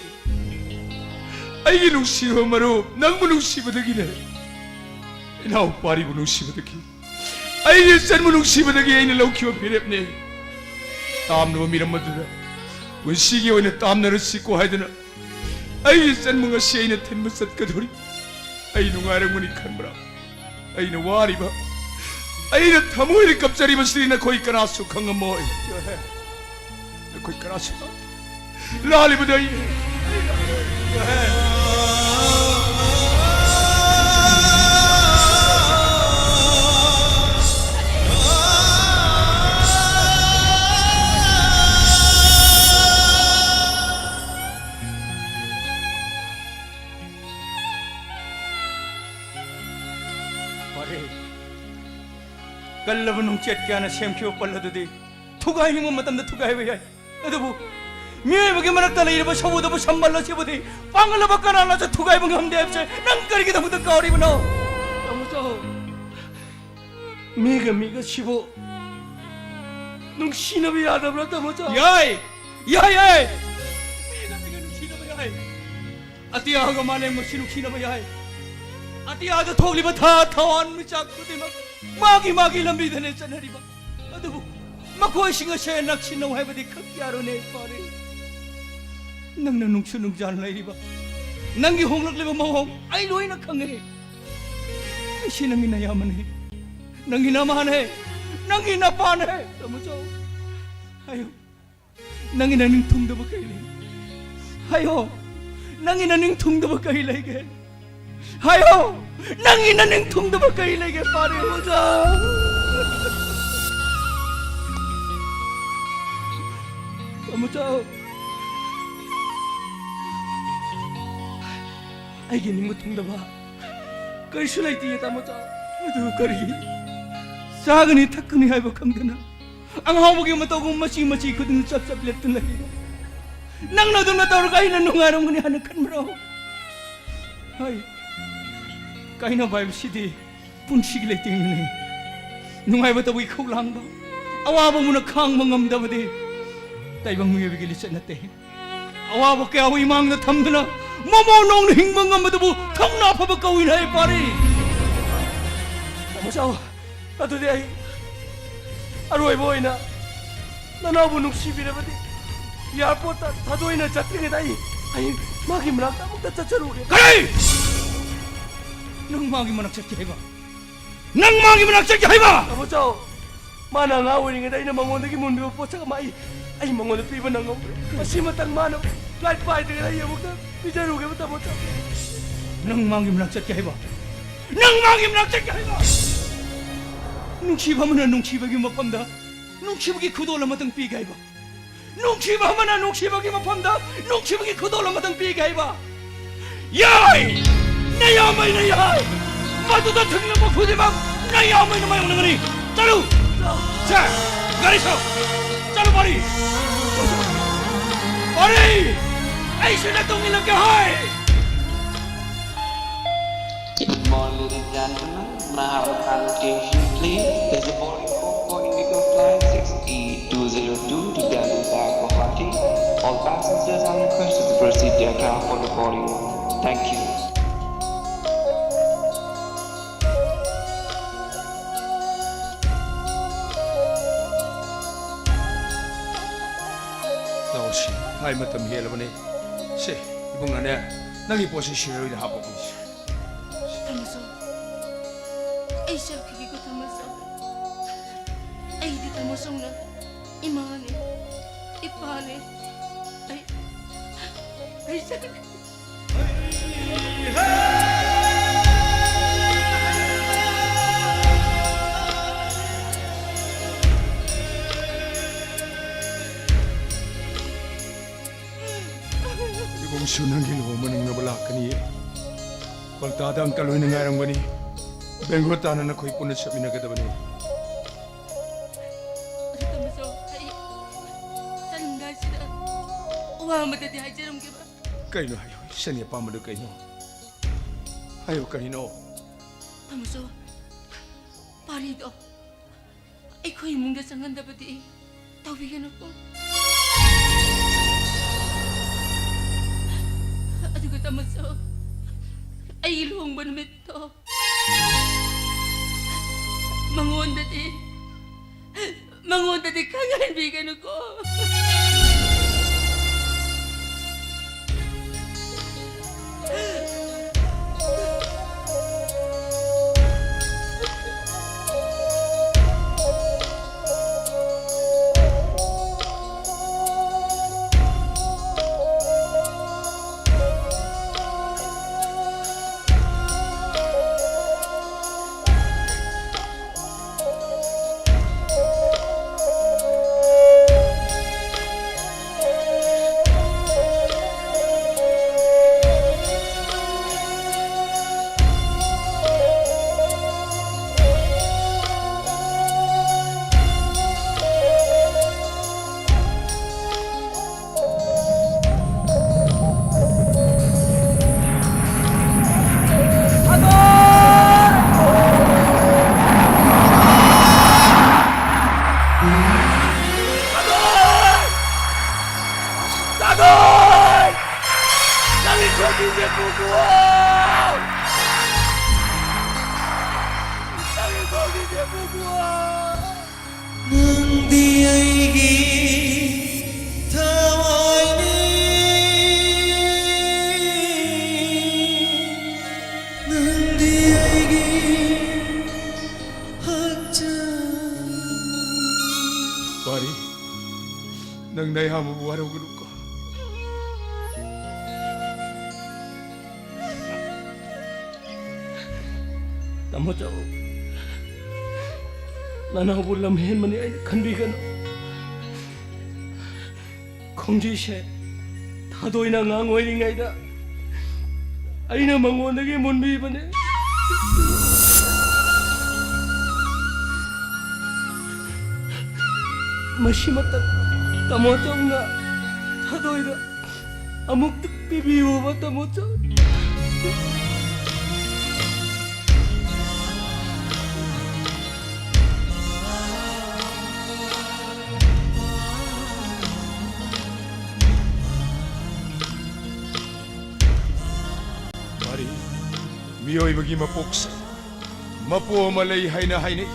ꯑꯩꯒꯤ ꯅꯨꯡꯁꯤꯕ ꯃꯔꯨꯞ, ꯅꯪꯕꯨ ꯅꯨꯡꯁꯤꯕꯗꯒꯤꯅꯦ꯫ ꯏꯅꯥꯎꯄꯥꯔꯤꯕꯨ ꯅꯨꯡꯁꯤꯕꯗꯒꯤ, ꯑꯩꯒꯤ ꯏꯆꯟꯕꯨ ꯅꯨꯡꯁꯤꯕꯗꯒꯤ ꯑꯩꯅ ꯂꯧꯈꯤꯕ ꯐꯤꯔꯦꯞꯅꯦ꯫ ꯇꯥꯝꯅꯕ ꯃꯤꯔꯝ ꯑꯗꯨꯗ ꯄꯨꯟꯁꯤꯒꯤ ꯑꯣꯏꯅ ꯇꯥꯝꯅꯔꯁꯤꯀꯣ ꯍꯥꯏꯗꯨꯅ ꯑꯩꯒꯤ ꯏꯆꯟꯕꯨ ꯉꯁꯤ ꯑꯩꯅ ꯊꯤꯟꯕ ꯆꯠꯀꯗꯧꯔꯤ꯫ ꯑꯩ ꯅꯨꯡꯉꯥꯏꯔꯝꯒꯅꯤ ꯈꯟꯕ꯭ꯔꯥ? ꯑꯩꯅ ꯋꯥꯔꯤꯕ, ꯑꯩꯅ ꯊꯃꯣꯏꯅ ꯀꯞꯆꯔꯤꯕꯁꯤꯗꯤ ꯅꯈꯣꯏ ꯀꯅꯥꯁꯨ ꯈꯪꯉꯝꯃꯣꯏ꯫ ꯅꯈꯣꯏ ꯀꯅꯥꯁꯨ ꯂꯥꯜꯂꯤꯕꯗꯤ ꯑꯩ꯫ ꯐꯔꯦ꯫ ꯀꯜꯂꯕ ꯅꯨꯡꯆꯦꯠ ꯀꯌꯥꯅ ꯁꯦꯝꯈꯤꯕ ꯄꯜ ꯑꯗꯨꯗꯤ ꯊꯨꯒꯥꯏꯅꯤꯡꯕ ꯃꯇꯝꯗ ꯊꯨꯒꯥꯏꯕ ꯌꯥꯏ꯫ ꯑꯗꯨꯕꯨ ꯃꯤꯑꯣꯏꯕꯒꯤ ꯃꯔꯛꯇ ꯂꯩꯔꯤꯕ ꯁꯃꯨꯗ꯭ꯔꯕꯨ ꯁꯝꯕꯜ ꯑꯁꯤꯕꯨꯗꯤ ꯄꯥꯡꯒꯜꯂꯕ ꯀꯅꯥꯅꯁꯨ ꯊꯨꯒꯥꯏꯕ ꯉꯝꯗꯦ ꯍꯥꯏꯕꯁꯦ ꯅꯪ ꯀꯔꯤꯒꯤꯗꯃꯛꯇ ꯀꯥꯎꯔꯤꯕꯅꯣ? ꯇꯥꯃꯣꯆꯧ, ꯃꯤꯒ ꯃꯤꯒ ꯁꯤꯕꯨ ꯅꯨꯡꯁꯤꯅꯕ ꯌꯥꯗꯕ꯭ꯔꯥ, ꯇꯥꯃꯣꯆꯧ? ꯌꯥꯏ! ꯌꯥꯏ, ꯌꯥꯏ! ꯃꯤꯒ ꯃꯤꯒ ꯅꯨꯡꯁꯤꯅꯕ ꯌꯥꯏ꯫ ꯑꯇꯤꯌꯥꯒ ꯃꯥꯂꯦꯝꯒꯁꯨ ꯅꯨꯡꯁꯤꯅꯕ ꯌꯥꯏ꯫ ꯑꯇꯤꯌꯥꯗ ꯊꯣꯛꯂꯤꯕ ꯊꯥ, ꯊꯋꯥꯟ ꯃꯤꯆꯥꯛ ꯈꯨꯗꯤꯡꯃꯛ ꯃꯥꯒꯤ ꯃꯥꯒꯤ ꯂꯝꯕꯤꯗꯅꯦ ꯆꯠꯅꯔꯤꯕ꯫ ꯑꯗꯨꯕꯨ ꯃꯈꯣꯏꯁꯤꯡ ꯑꯁꯦ ꯅꯛꯁꯤꯟꯅꯧ ꯍꯥꯏꯕꯗꯤ ꯈꯛ ꯌꯥꯔꯣꯏꯅꯦ, ꯄꯥꯔꯤ꯫ ꯅꯪꯅ ꯅꯨꯡꯁꯨ ꯅꯨꯡꯖꯥꯟ ꯂꯩꯔꯤꯕ, ꯅꯪꯒꯤ ꯍꯣꯡꯂꯛꯂꯤꯕ ꯃꯑꯣꯡ ꯑꯩ ꯂꯣꯏꯅ ꯈꯪꯉꯦ꯫ ꯑꯩꯁꯤ ꯅꯪꯒꯤ ꯅꯌꯥꯝꯕꯅꯦ, ꯅꯪꯒꯤ ꯅꯃꯥꯅꯦ, ꯅꯪꯒꯤ ꯅꯄꯥꯅꯦ꯫ ꯇꯥꯃꯣꯆꯧ, ꯍꯥꯏꯌꯨ꯫ ꯅꯪꯒꯤ ꯅꯅꯤꯡ ꯊꯨꯡꯗꯕ ꯀꯩ ꯂꯩ? ꯍꯥꯏꯌꯣ꯫ ꯅꯪꯒꯤ ꯅꯅꯤꯡ ꯊꯨꯡꯗꯕ ꯀꯩ ꯂꯩꯒꯦ? ꯍꯥꯏꯌꯣ꯫ ꯅꯪꯒꯤ ꯅꯅꯤꯡ ꯊꯨꯡꯗꯕ ꯀꯩ ꯂꯩꯒꯦ, ꯄꯥꯔꯤ? ꯇꯥꯃꯣꯆꯥ꯫ ꯇꯥꯃꯣꯆꯥ꯫ ꯑꯩꯒꯤ ꯅꯤꯡꯕ ꯊꯨꯡꯗꯕ ꯀꯔꯤꯁꯨ ꯂꯩꯇꯦ, ꯇꯥꯃꯣꯆꯥ꯫ ꯑꯗꯨ ꯀꯔꯤ? ꯆꯥꯒꯅꯤ ꯊꯛꯀꯅꯤ ꯍꯥꯏꯕ ꯈꯪꯗꯅ ꯑꯉꯥꯎꯕꯒꯤ ꯃꯇꯧꯒꯨꯝ ꯃꯆꯤ ꯃꯆꯤ ꯈꯨꯗꯤꯡ ꯆꯞ ꯆꯞ ꯂꯦꯞꯇꯨꯅ ꯂꯩꯔꯤꯕ ꯅꯪꯅ ꯑꯗꯨꯝꯅ ꯇꯧꯔꯒ ꯑꯩꯅ ꯅꯨꯡꯉꯥꯏꯔꯝꯒꯅꯤ ꯍꯥꯏꯅ ꯈꯟꯕ꯭ꯔꯣ? ꯍꯣꯏ, ꯀꯥꯏꯅꯕ ꯍꯥꯏꯕꯁꯤꯗꯤ ꯄꯨꯟꯁꯤꯒꯤ ꯂꯩꯇꯦꯡꯅꯤ꯫ ꯅꯨꯡꯉꯥꯏꯕ ꯇꯧꯕꯒꯤ ꯈꯧꯂꯥꯡꯕ, ꯑꯋꯥꯕ ꯃꯨꯟꯅ ꯈꯥꯡꯕ ꯉꯝꯗꯕꯗꯤ ꯇꯥꯏꯕꯪ ꯃꯤꯑꯣꯏꯕꯒꯤ ꯂꯤꯆꯠ ꯅꯠꯇꯦ꯫ ꯑꯋꯥꯕ ꯀꯌꯥꯕꯨ ꯏꯃꯥꯡꯗ ꯊꯝꯗꯨꯅ ꯃꯃꯧ ꯅꯧꯅ ꯍꯤꯡꯕ ꯉꯝꯕꯗꯨꯕꯨ ꯊꯧꯅꯥ ꯐꯕ ꯀꯧꯏꯅ ꯍꯥꯏ ꯄꯥꯔꯤ꯫ ꯇꯥꯃꯣꯆꯥ, ꯑꯗꯨꯗꯤ ꯑꯩ ꯑꯔꯣꯏꯕ ꯑꯣꯏꯅ ꯅꯅꯥꯎꯕꯨ ꯅꯨꯡꯁꯤꯕꯤꯔꯕꯗꯤ ꯑꯦꯌꯥꯔꯄꯣꯔꯠꯇ ꯊꯥꯗꯣꯛꯏꯅ ꯆꯠꯇ꯭ꯔꯤꯉꯩꯗ ꯑꯩ, ꯑꯩ ꯃꯥꯒꯤ ꯃꯅꯥꯛꯇ ꯑꯃꯨꯛꯇ ꯆꯠꯆꯔꯨꯒꯦ꯫ ꯀꯔꯤ? ꯅꯪ ꯃꯥꯒꯤ ꯃꯅꯥꯛ ꯆꯠꯀꯦ ꯍꯥꯏꯕ? ꯅꯪ ꯃꯥꯒꯤ ꯃꯅꯥꯛ ꯆꯠꯀꯦ ꯍꯥꯏꯕ? ꯇꯥꯃꯣ ꯆꯥꯎ, ꯃꯥꯅ ꯑꯉꯥꯡ ꯑꯣꯏꯔꯤꯉꯩꯗ ꯑꯩꯅ ꯃꯉꯣꯟꯗꯒꯤ ꯃꯨꯟꯈꯤꯕ ꯄꯣꯠꯁꯛ ꯑꯃ ꯑꯩ, ꯑꯩ ꯃꯉꯣꯟꯗ ꯄꯤꯕ ꯅꯪꯍꯧꯗ꯭ꯔꯦ꯫ ꯃꯁꯤꯃꯇꯪ ꯃꯥꯅ flight ꯄꯥꯏꯗ꯭ꯔꯤꯉꯩꯗ ꯑꯩ ꯑꯃꯨꯛꯇ ꯄꯤꯖꯔꯨꯒꯦꯕ, ꯇꯥꯃꯣ ꯆꯥꯎ꯫ ꯅꯪ ꯃꯥꯒꯤ ꯃꯅꯥꯛ ꯆꯠꯀꯦ ꯍꯥꯏꯕ? ꯅꯪ ꯃꯥꯒꯤ ꯃꯅꯥꯛ ꯆꯠꯀꯦ ꯍꯥꯏꯕ? ꯅꯨꯡꯁꯤꯕ ꯑꯃꯅ ꯅꯨꯡꯁꯤꯕꯒꯤ ꯃꯐꯝꯗ ꯅꯨꯡꯁꯤꯕꯒꯤ ꯈꯨꯗꯣꯜ ꯑꯃꯇꯪ ꯄꯤꯒꯦ ꯍꯥꯏꯕ? ꯅꯨꯡꯁꯤꯕ ꯑꯃꯅ ꯅꯨꯡꯁꯤꯕꯒꯤ ꯃꯐꯝꯗ ꯅꯨꯡꯁꯤꯕꯒꯤ ꯈꯨꯗꯣꯜ ꯑꯃꯇꯪ ꯄꯤꯒꯦ ꯍꯥꯏꯕ? ꯌꯥꯏ! ꯅꯌꯥꯝꯕꯩꯅ ꯌꯥꯏ! ꯃꯗꯨꯗ ꯊꯨꯡꯂꯕ ꯈꯨꯗꯤꯡꯃꯛ ꯅꯌꯥꯝꯕꯩꯅ ꯃꯥꯌꯣꯛꯅꯒꯅꯤ꯫ ꯆꯠꯂꯨ! ꯁꯦ, ꯒꯥꯔꯤ ꯊꯧ! ꯆꯠꯂꯨ, ꯄꯥꯔꯤ! ꯄꯥꯔꯤ! ꯑꯩꯁꯨ ꯅꯇꯨꯡ ꯏꯜꯂꯛꯀꯦ ꯍꯥꯏ! Good morning, ladies and gentlemen. May I have a kind attention, please? There's a boarding call for Indigo Flight six E two zero two to Delhi via Guwahati. All passengers are requested to proceed to their car for the boarding. Thank you. ꯂꯥꯛꯑꯣꯁꯤ, ꯃꯥꯏ ꯃꯇꯝ ꯍꯦꯜꯂꯕꯅꯤ꯫ ꯁꯦ, ꯏꯕꯨꯡꯉꯣꯅꯦ, ꯅꯪꯒꯤ ꯄꯣꯠꯁꯤ ꯁꯤꯔꯣꯏꯗ ꯍꯥꯞꯄꯛꯄꯅꯤ꯫ ꯇꯥꯃꯣꯆꯧ, ꯑꯩ ꯆꯠꯈꯤꯒꯦꯀꯣ, ꯇꯥꯃꯣꯆꯧ꯫ ꯑꯩꯗꯤ ꯇꯥꯃꯣꯆꯧꯅ ꯏꯃꯥꯅꯦ, ꯏꯄꯥꯅꯦ꯫ ꯑꯩ, ꯑꯩ ꯆꯠꯈꯤꯒꯦ꯫ ꯏꯕꯨꯡꯁꯨ ꯅꯪꯒꯤ ꯂꯨꯍꯣꯡꯕ ꯅꯪꯅꯕ ꯂꯥꯛꯀꯅꯤꯌꯦ꯫ ꯀꯣꯜꯀꯇꯥꯗ ꯑꯪꯀꯜ ꯍꯣꯏꯅ ꯉꯥꯏꯔꯝꯒꯅꯤ꯫ ꯕꯦꯡꯒ꯭ꯂꯣꯔ ꯇꯥꯟꯅ ꯅꯈꯣꯏ ꯄꯨꯟꯅ ꯆꯠꯃꯤꯟꯅꯒꯗꯕꯅꯤ꯫ ꯑꯗꯨ ꯇꯥꯃꯣꯆꯧ, ꯑꯩ ꯆꯠꯂꯝꯗꯥꯏꯁꯤꯗ ꯋꯥ ꯑꯃꯇꯗꯤ ꯍꯥꯏꯖꯔꯝꯒꯦꯕ꯫ ꯀꯩꯅꯣ ꯍꯥꯏꯌꯣ, ꯏꯆꯟꯒꯤ ꯑꯄꯥꯝꯕꯗꯨ ꯀꯩꯅꯣ? ꯍꯥꯏꯌꯣ, ꯀꯔꯤꯅꯣ? ꯇꯥꯃꯣꯆꯧ, ꯄꯥꯔꯤꯗꯣ ꯑꯩꯈꯣꯏ ꯏꯃꯨꯡꯗ ꯆꯪꯍꯟꯗꯕꯗꯤ ꯇꯧꯕꯤꯒꯅꯨꯀꯣ꯫ ꯑꯗꯨꯒ ꯇꯥꯃꯣꯆꯧ, ꯑꯩꯒꯤ ꯂꯨꯍꯣꯡꯕ ꯅꯨꯃꯤꯠꯇꯣ ꯃꯉꯣꯟꯗꯗꯤ, ꯃꯉꯣꯟꯗꯗꯤ ꯈꯪꯍꯟꯕꯤꯒꯅꯨꯀꯣ꯫ ꯅꯪꯗꯤ ꯑꯩꯒꯤ ꯊꯋꯥꯏꯅꯤ, ꯅꯪꯗꯤ ꯑꯩꯒꯤ ꯍꯛꯆꯥꯡ꯫ ꯋꯥꯔꯤ, ꯅꯪ ꯅꯌꯥꯝꯕꯕꯨ ꯋꯥꯔꯧꯒꯅꯨꯀꯣ꯫ ꯇꯥꯃꯣ ꯆꯧ, ꯅꯅꯥꯎꯕꯨ ꯂꯝ ꯍꯦꯟꯕꯅꯤ ꯑꯩꯅ ꯈꯟꯕꯤꯒꯅꯨ꯫ ꯈꯣꯡꯖꯤꯁꯦ ꯊꯥꯗꯣꯏꯅ ꯑꯉꯥꯡ ꯑꯣꯏꯔꯤꯉꯩꯗ ꯑꯩꯅ ꯃꯉꯣꯟꯗꯒꯤ ꯃꯨꯟꯕꯤꯕꯅꯦ꯫ ꯃꯁꯤꯃꯇ ꯇꯥꯃꯣ ꯆꯧꯅ ꯊꯥꯗꯣꯏꯗ ꯑꯃꯨꯛꯇ ꯄꯤꯕꯤꯌꯨꯕ, ꯇꯥꯃꯣ ꯆꯧ꯫ ꯋꯥꯔꯤ, ꯃꯤꯑꯣꯏꯕꯒꯤ ꯃꯄꯣꯛꯁꯦ ꯃꯄꯣ ꯑꯃ ꯂꯩ ꯍꯥꯏꯅ ꯍꯥꯏꯅꯩ꯫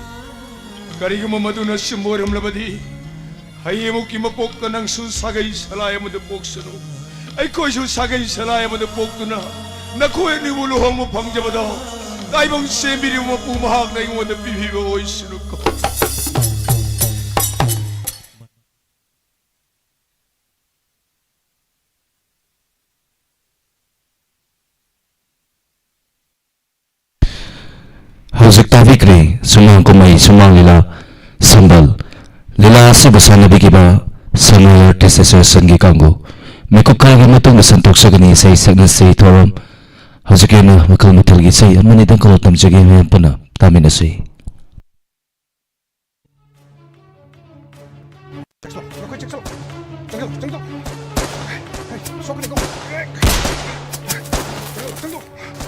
ꯀꯔꯤꯒꯨꯝꯕ ꯃꯗꯨꯅ ꯆꯨꯝꯕ ꯑꯣꯏꯔꯝꯂꯕꯗꯤ, ꯍꯌꯦꯡꯃꯨꯛꯀꯤ ꯃꯄꯣꯛꯇ ꯅꯪꯁꯨ ꯁꯥꯒꯩ ꯁꯂꯥꯏ ꯑꯃꯗ ꯄꯣꯛꯁꯅꯨ, ꯑꯩꯈꯣꯏꯁꯨ ꯁꯥꯒꯩ ꯁꯂꯥꯏ ꯑꯃꯗ ꯄꯣꯛꯇꯨꯅ ꯅꯈꯣꯏ ꯑꯅꯤꯕꯨ ꯂꯨꯍꯣꯡꯕ ꯐꯪꯖꯕꯗ ꯇꯥꯏꯕꯪ ꯁꯦꯝꯕꯤꯔꯤꯕ ꯃꯄꯨ ꯃꯍꯥꯛꯅ ꯑꯩꯉꯣꯟꯗ ꯄꯤꯕꯤꯕ ꯑꯣꯏꯁꯅꯨꯀꯣ꯫ ꯍꯧꯖꯤꯛ ꯇꯥꯕꯤꯈ꯭ꯔꯦ ꯁꯨꯃꯥꯡ ꯀꯨꯝꯍꯩ ꯁꯨꯃꯥꯡ ꯂꯤꯂꯥ ꯁꯝꯕꯜ꯫ ꯂꯤꯂꯥ ꯑꯁꯤꯕꯨ ꯁꯥꯟꯅꯕꯤꯈꯤꯕ ꯁꯉꯥꯏ Artist Associationꯒꯤ ꯀꯥꯡꯕꯨ꯫ ꯃꯤꯀꯨꯞ ꯈꯔꯒꯤ ꯃꯇꯨꯡꯗ ꯁꯟꯗꯣꯛꯆꯒꯅꯤ ꯏꯁꯩ ꯁꯛꯅꯁꯤ ꯊꯧꯔꯝ꯫ ꯍꯧꯖꯤꯛꯀꯤ ꯑꯣꯏꯅ ꯃꯈꯜ ꯃꯊꯦꯜꯒꯤ ꯏꯁꯩ ꯑꯃꯅꯤꯗꯪ ꯈꯛ ꯇꯝꯖꯒꯦ, ꯃꯌꯥꯝ ꯄꯨꯟꯅ ꯇꯥꯃꯤꯟꯅꯁꯤ꯫ ꯆꯪꯁꯤꯜꯂꯣ, ꯅꯈꯣꯏ ꯆꯪꯁꯤꯜꯂꯣ꯫ ꯆꯪꯁꯤꯜꯂꯣ, ꯆꯪꯁꯤꯜꯂꯣ꯫ ꯁꯣꯛꯀꯅꯤꯀꯣ꯫ ꯆꯪꯁꯤꯜꯂꯣ, ꯆꯪꯁꯤꯜꯂꯣ꯫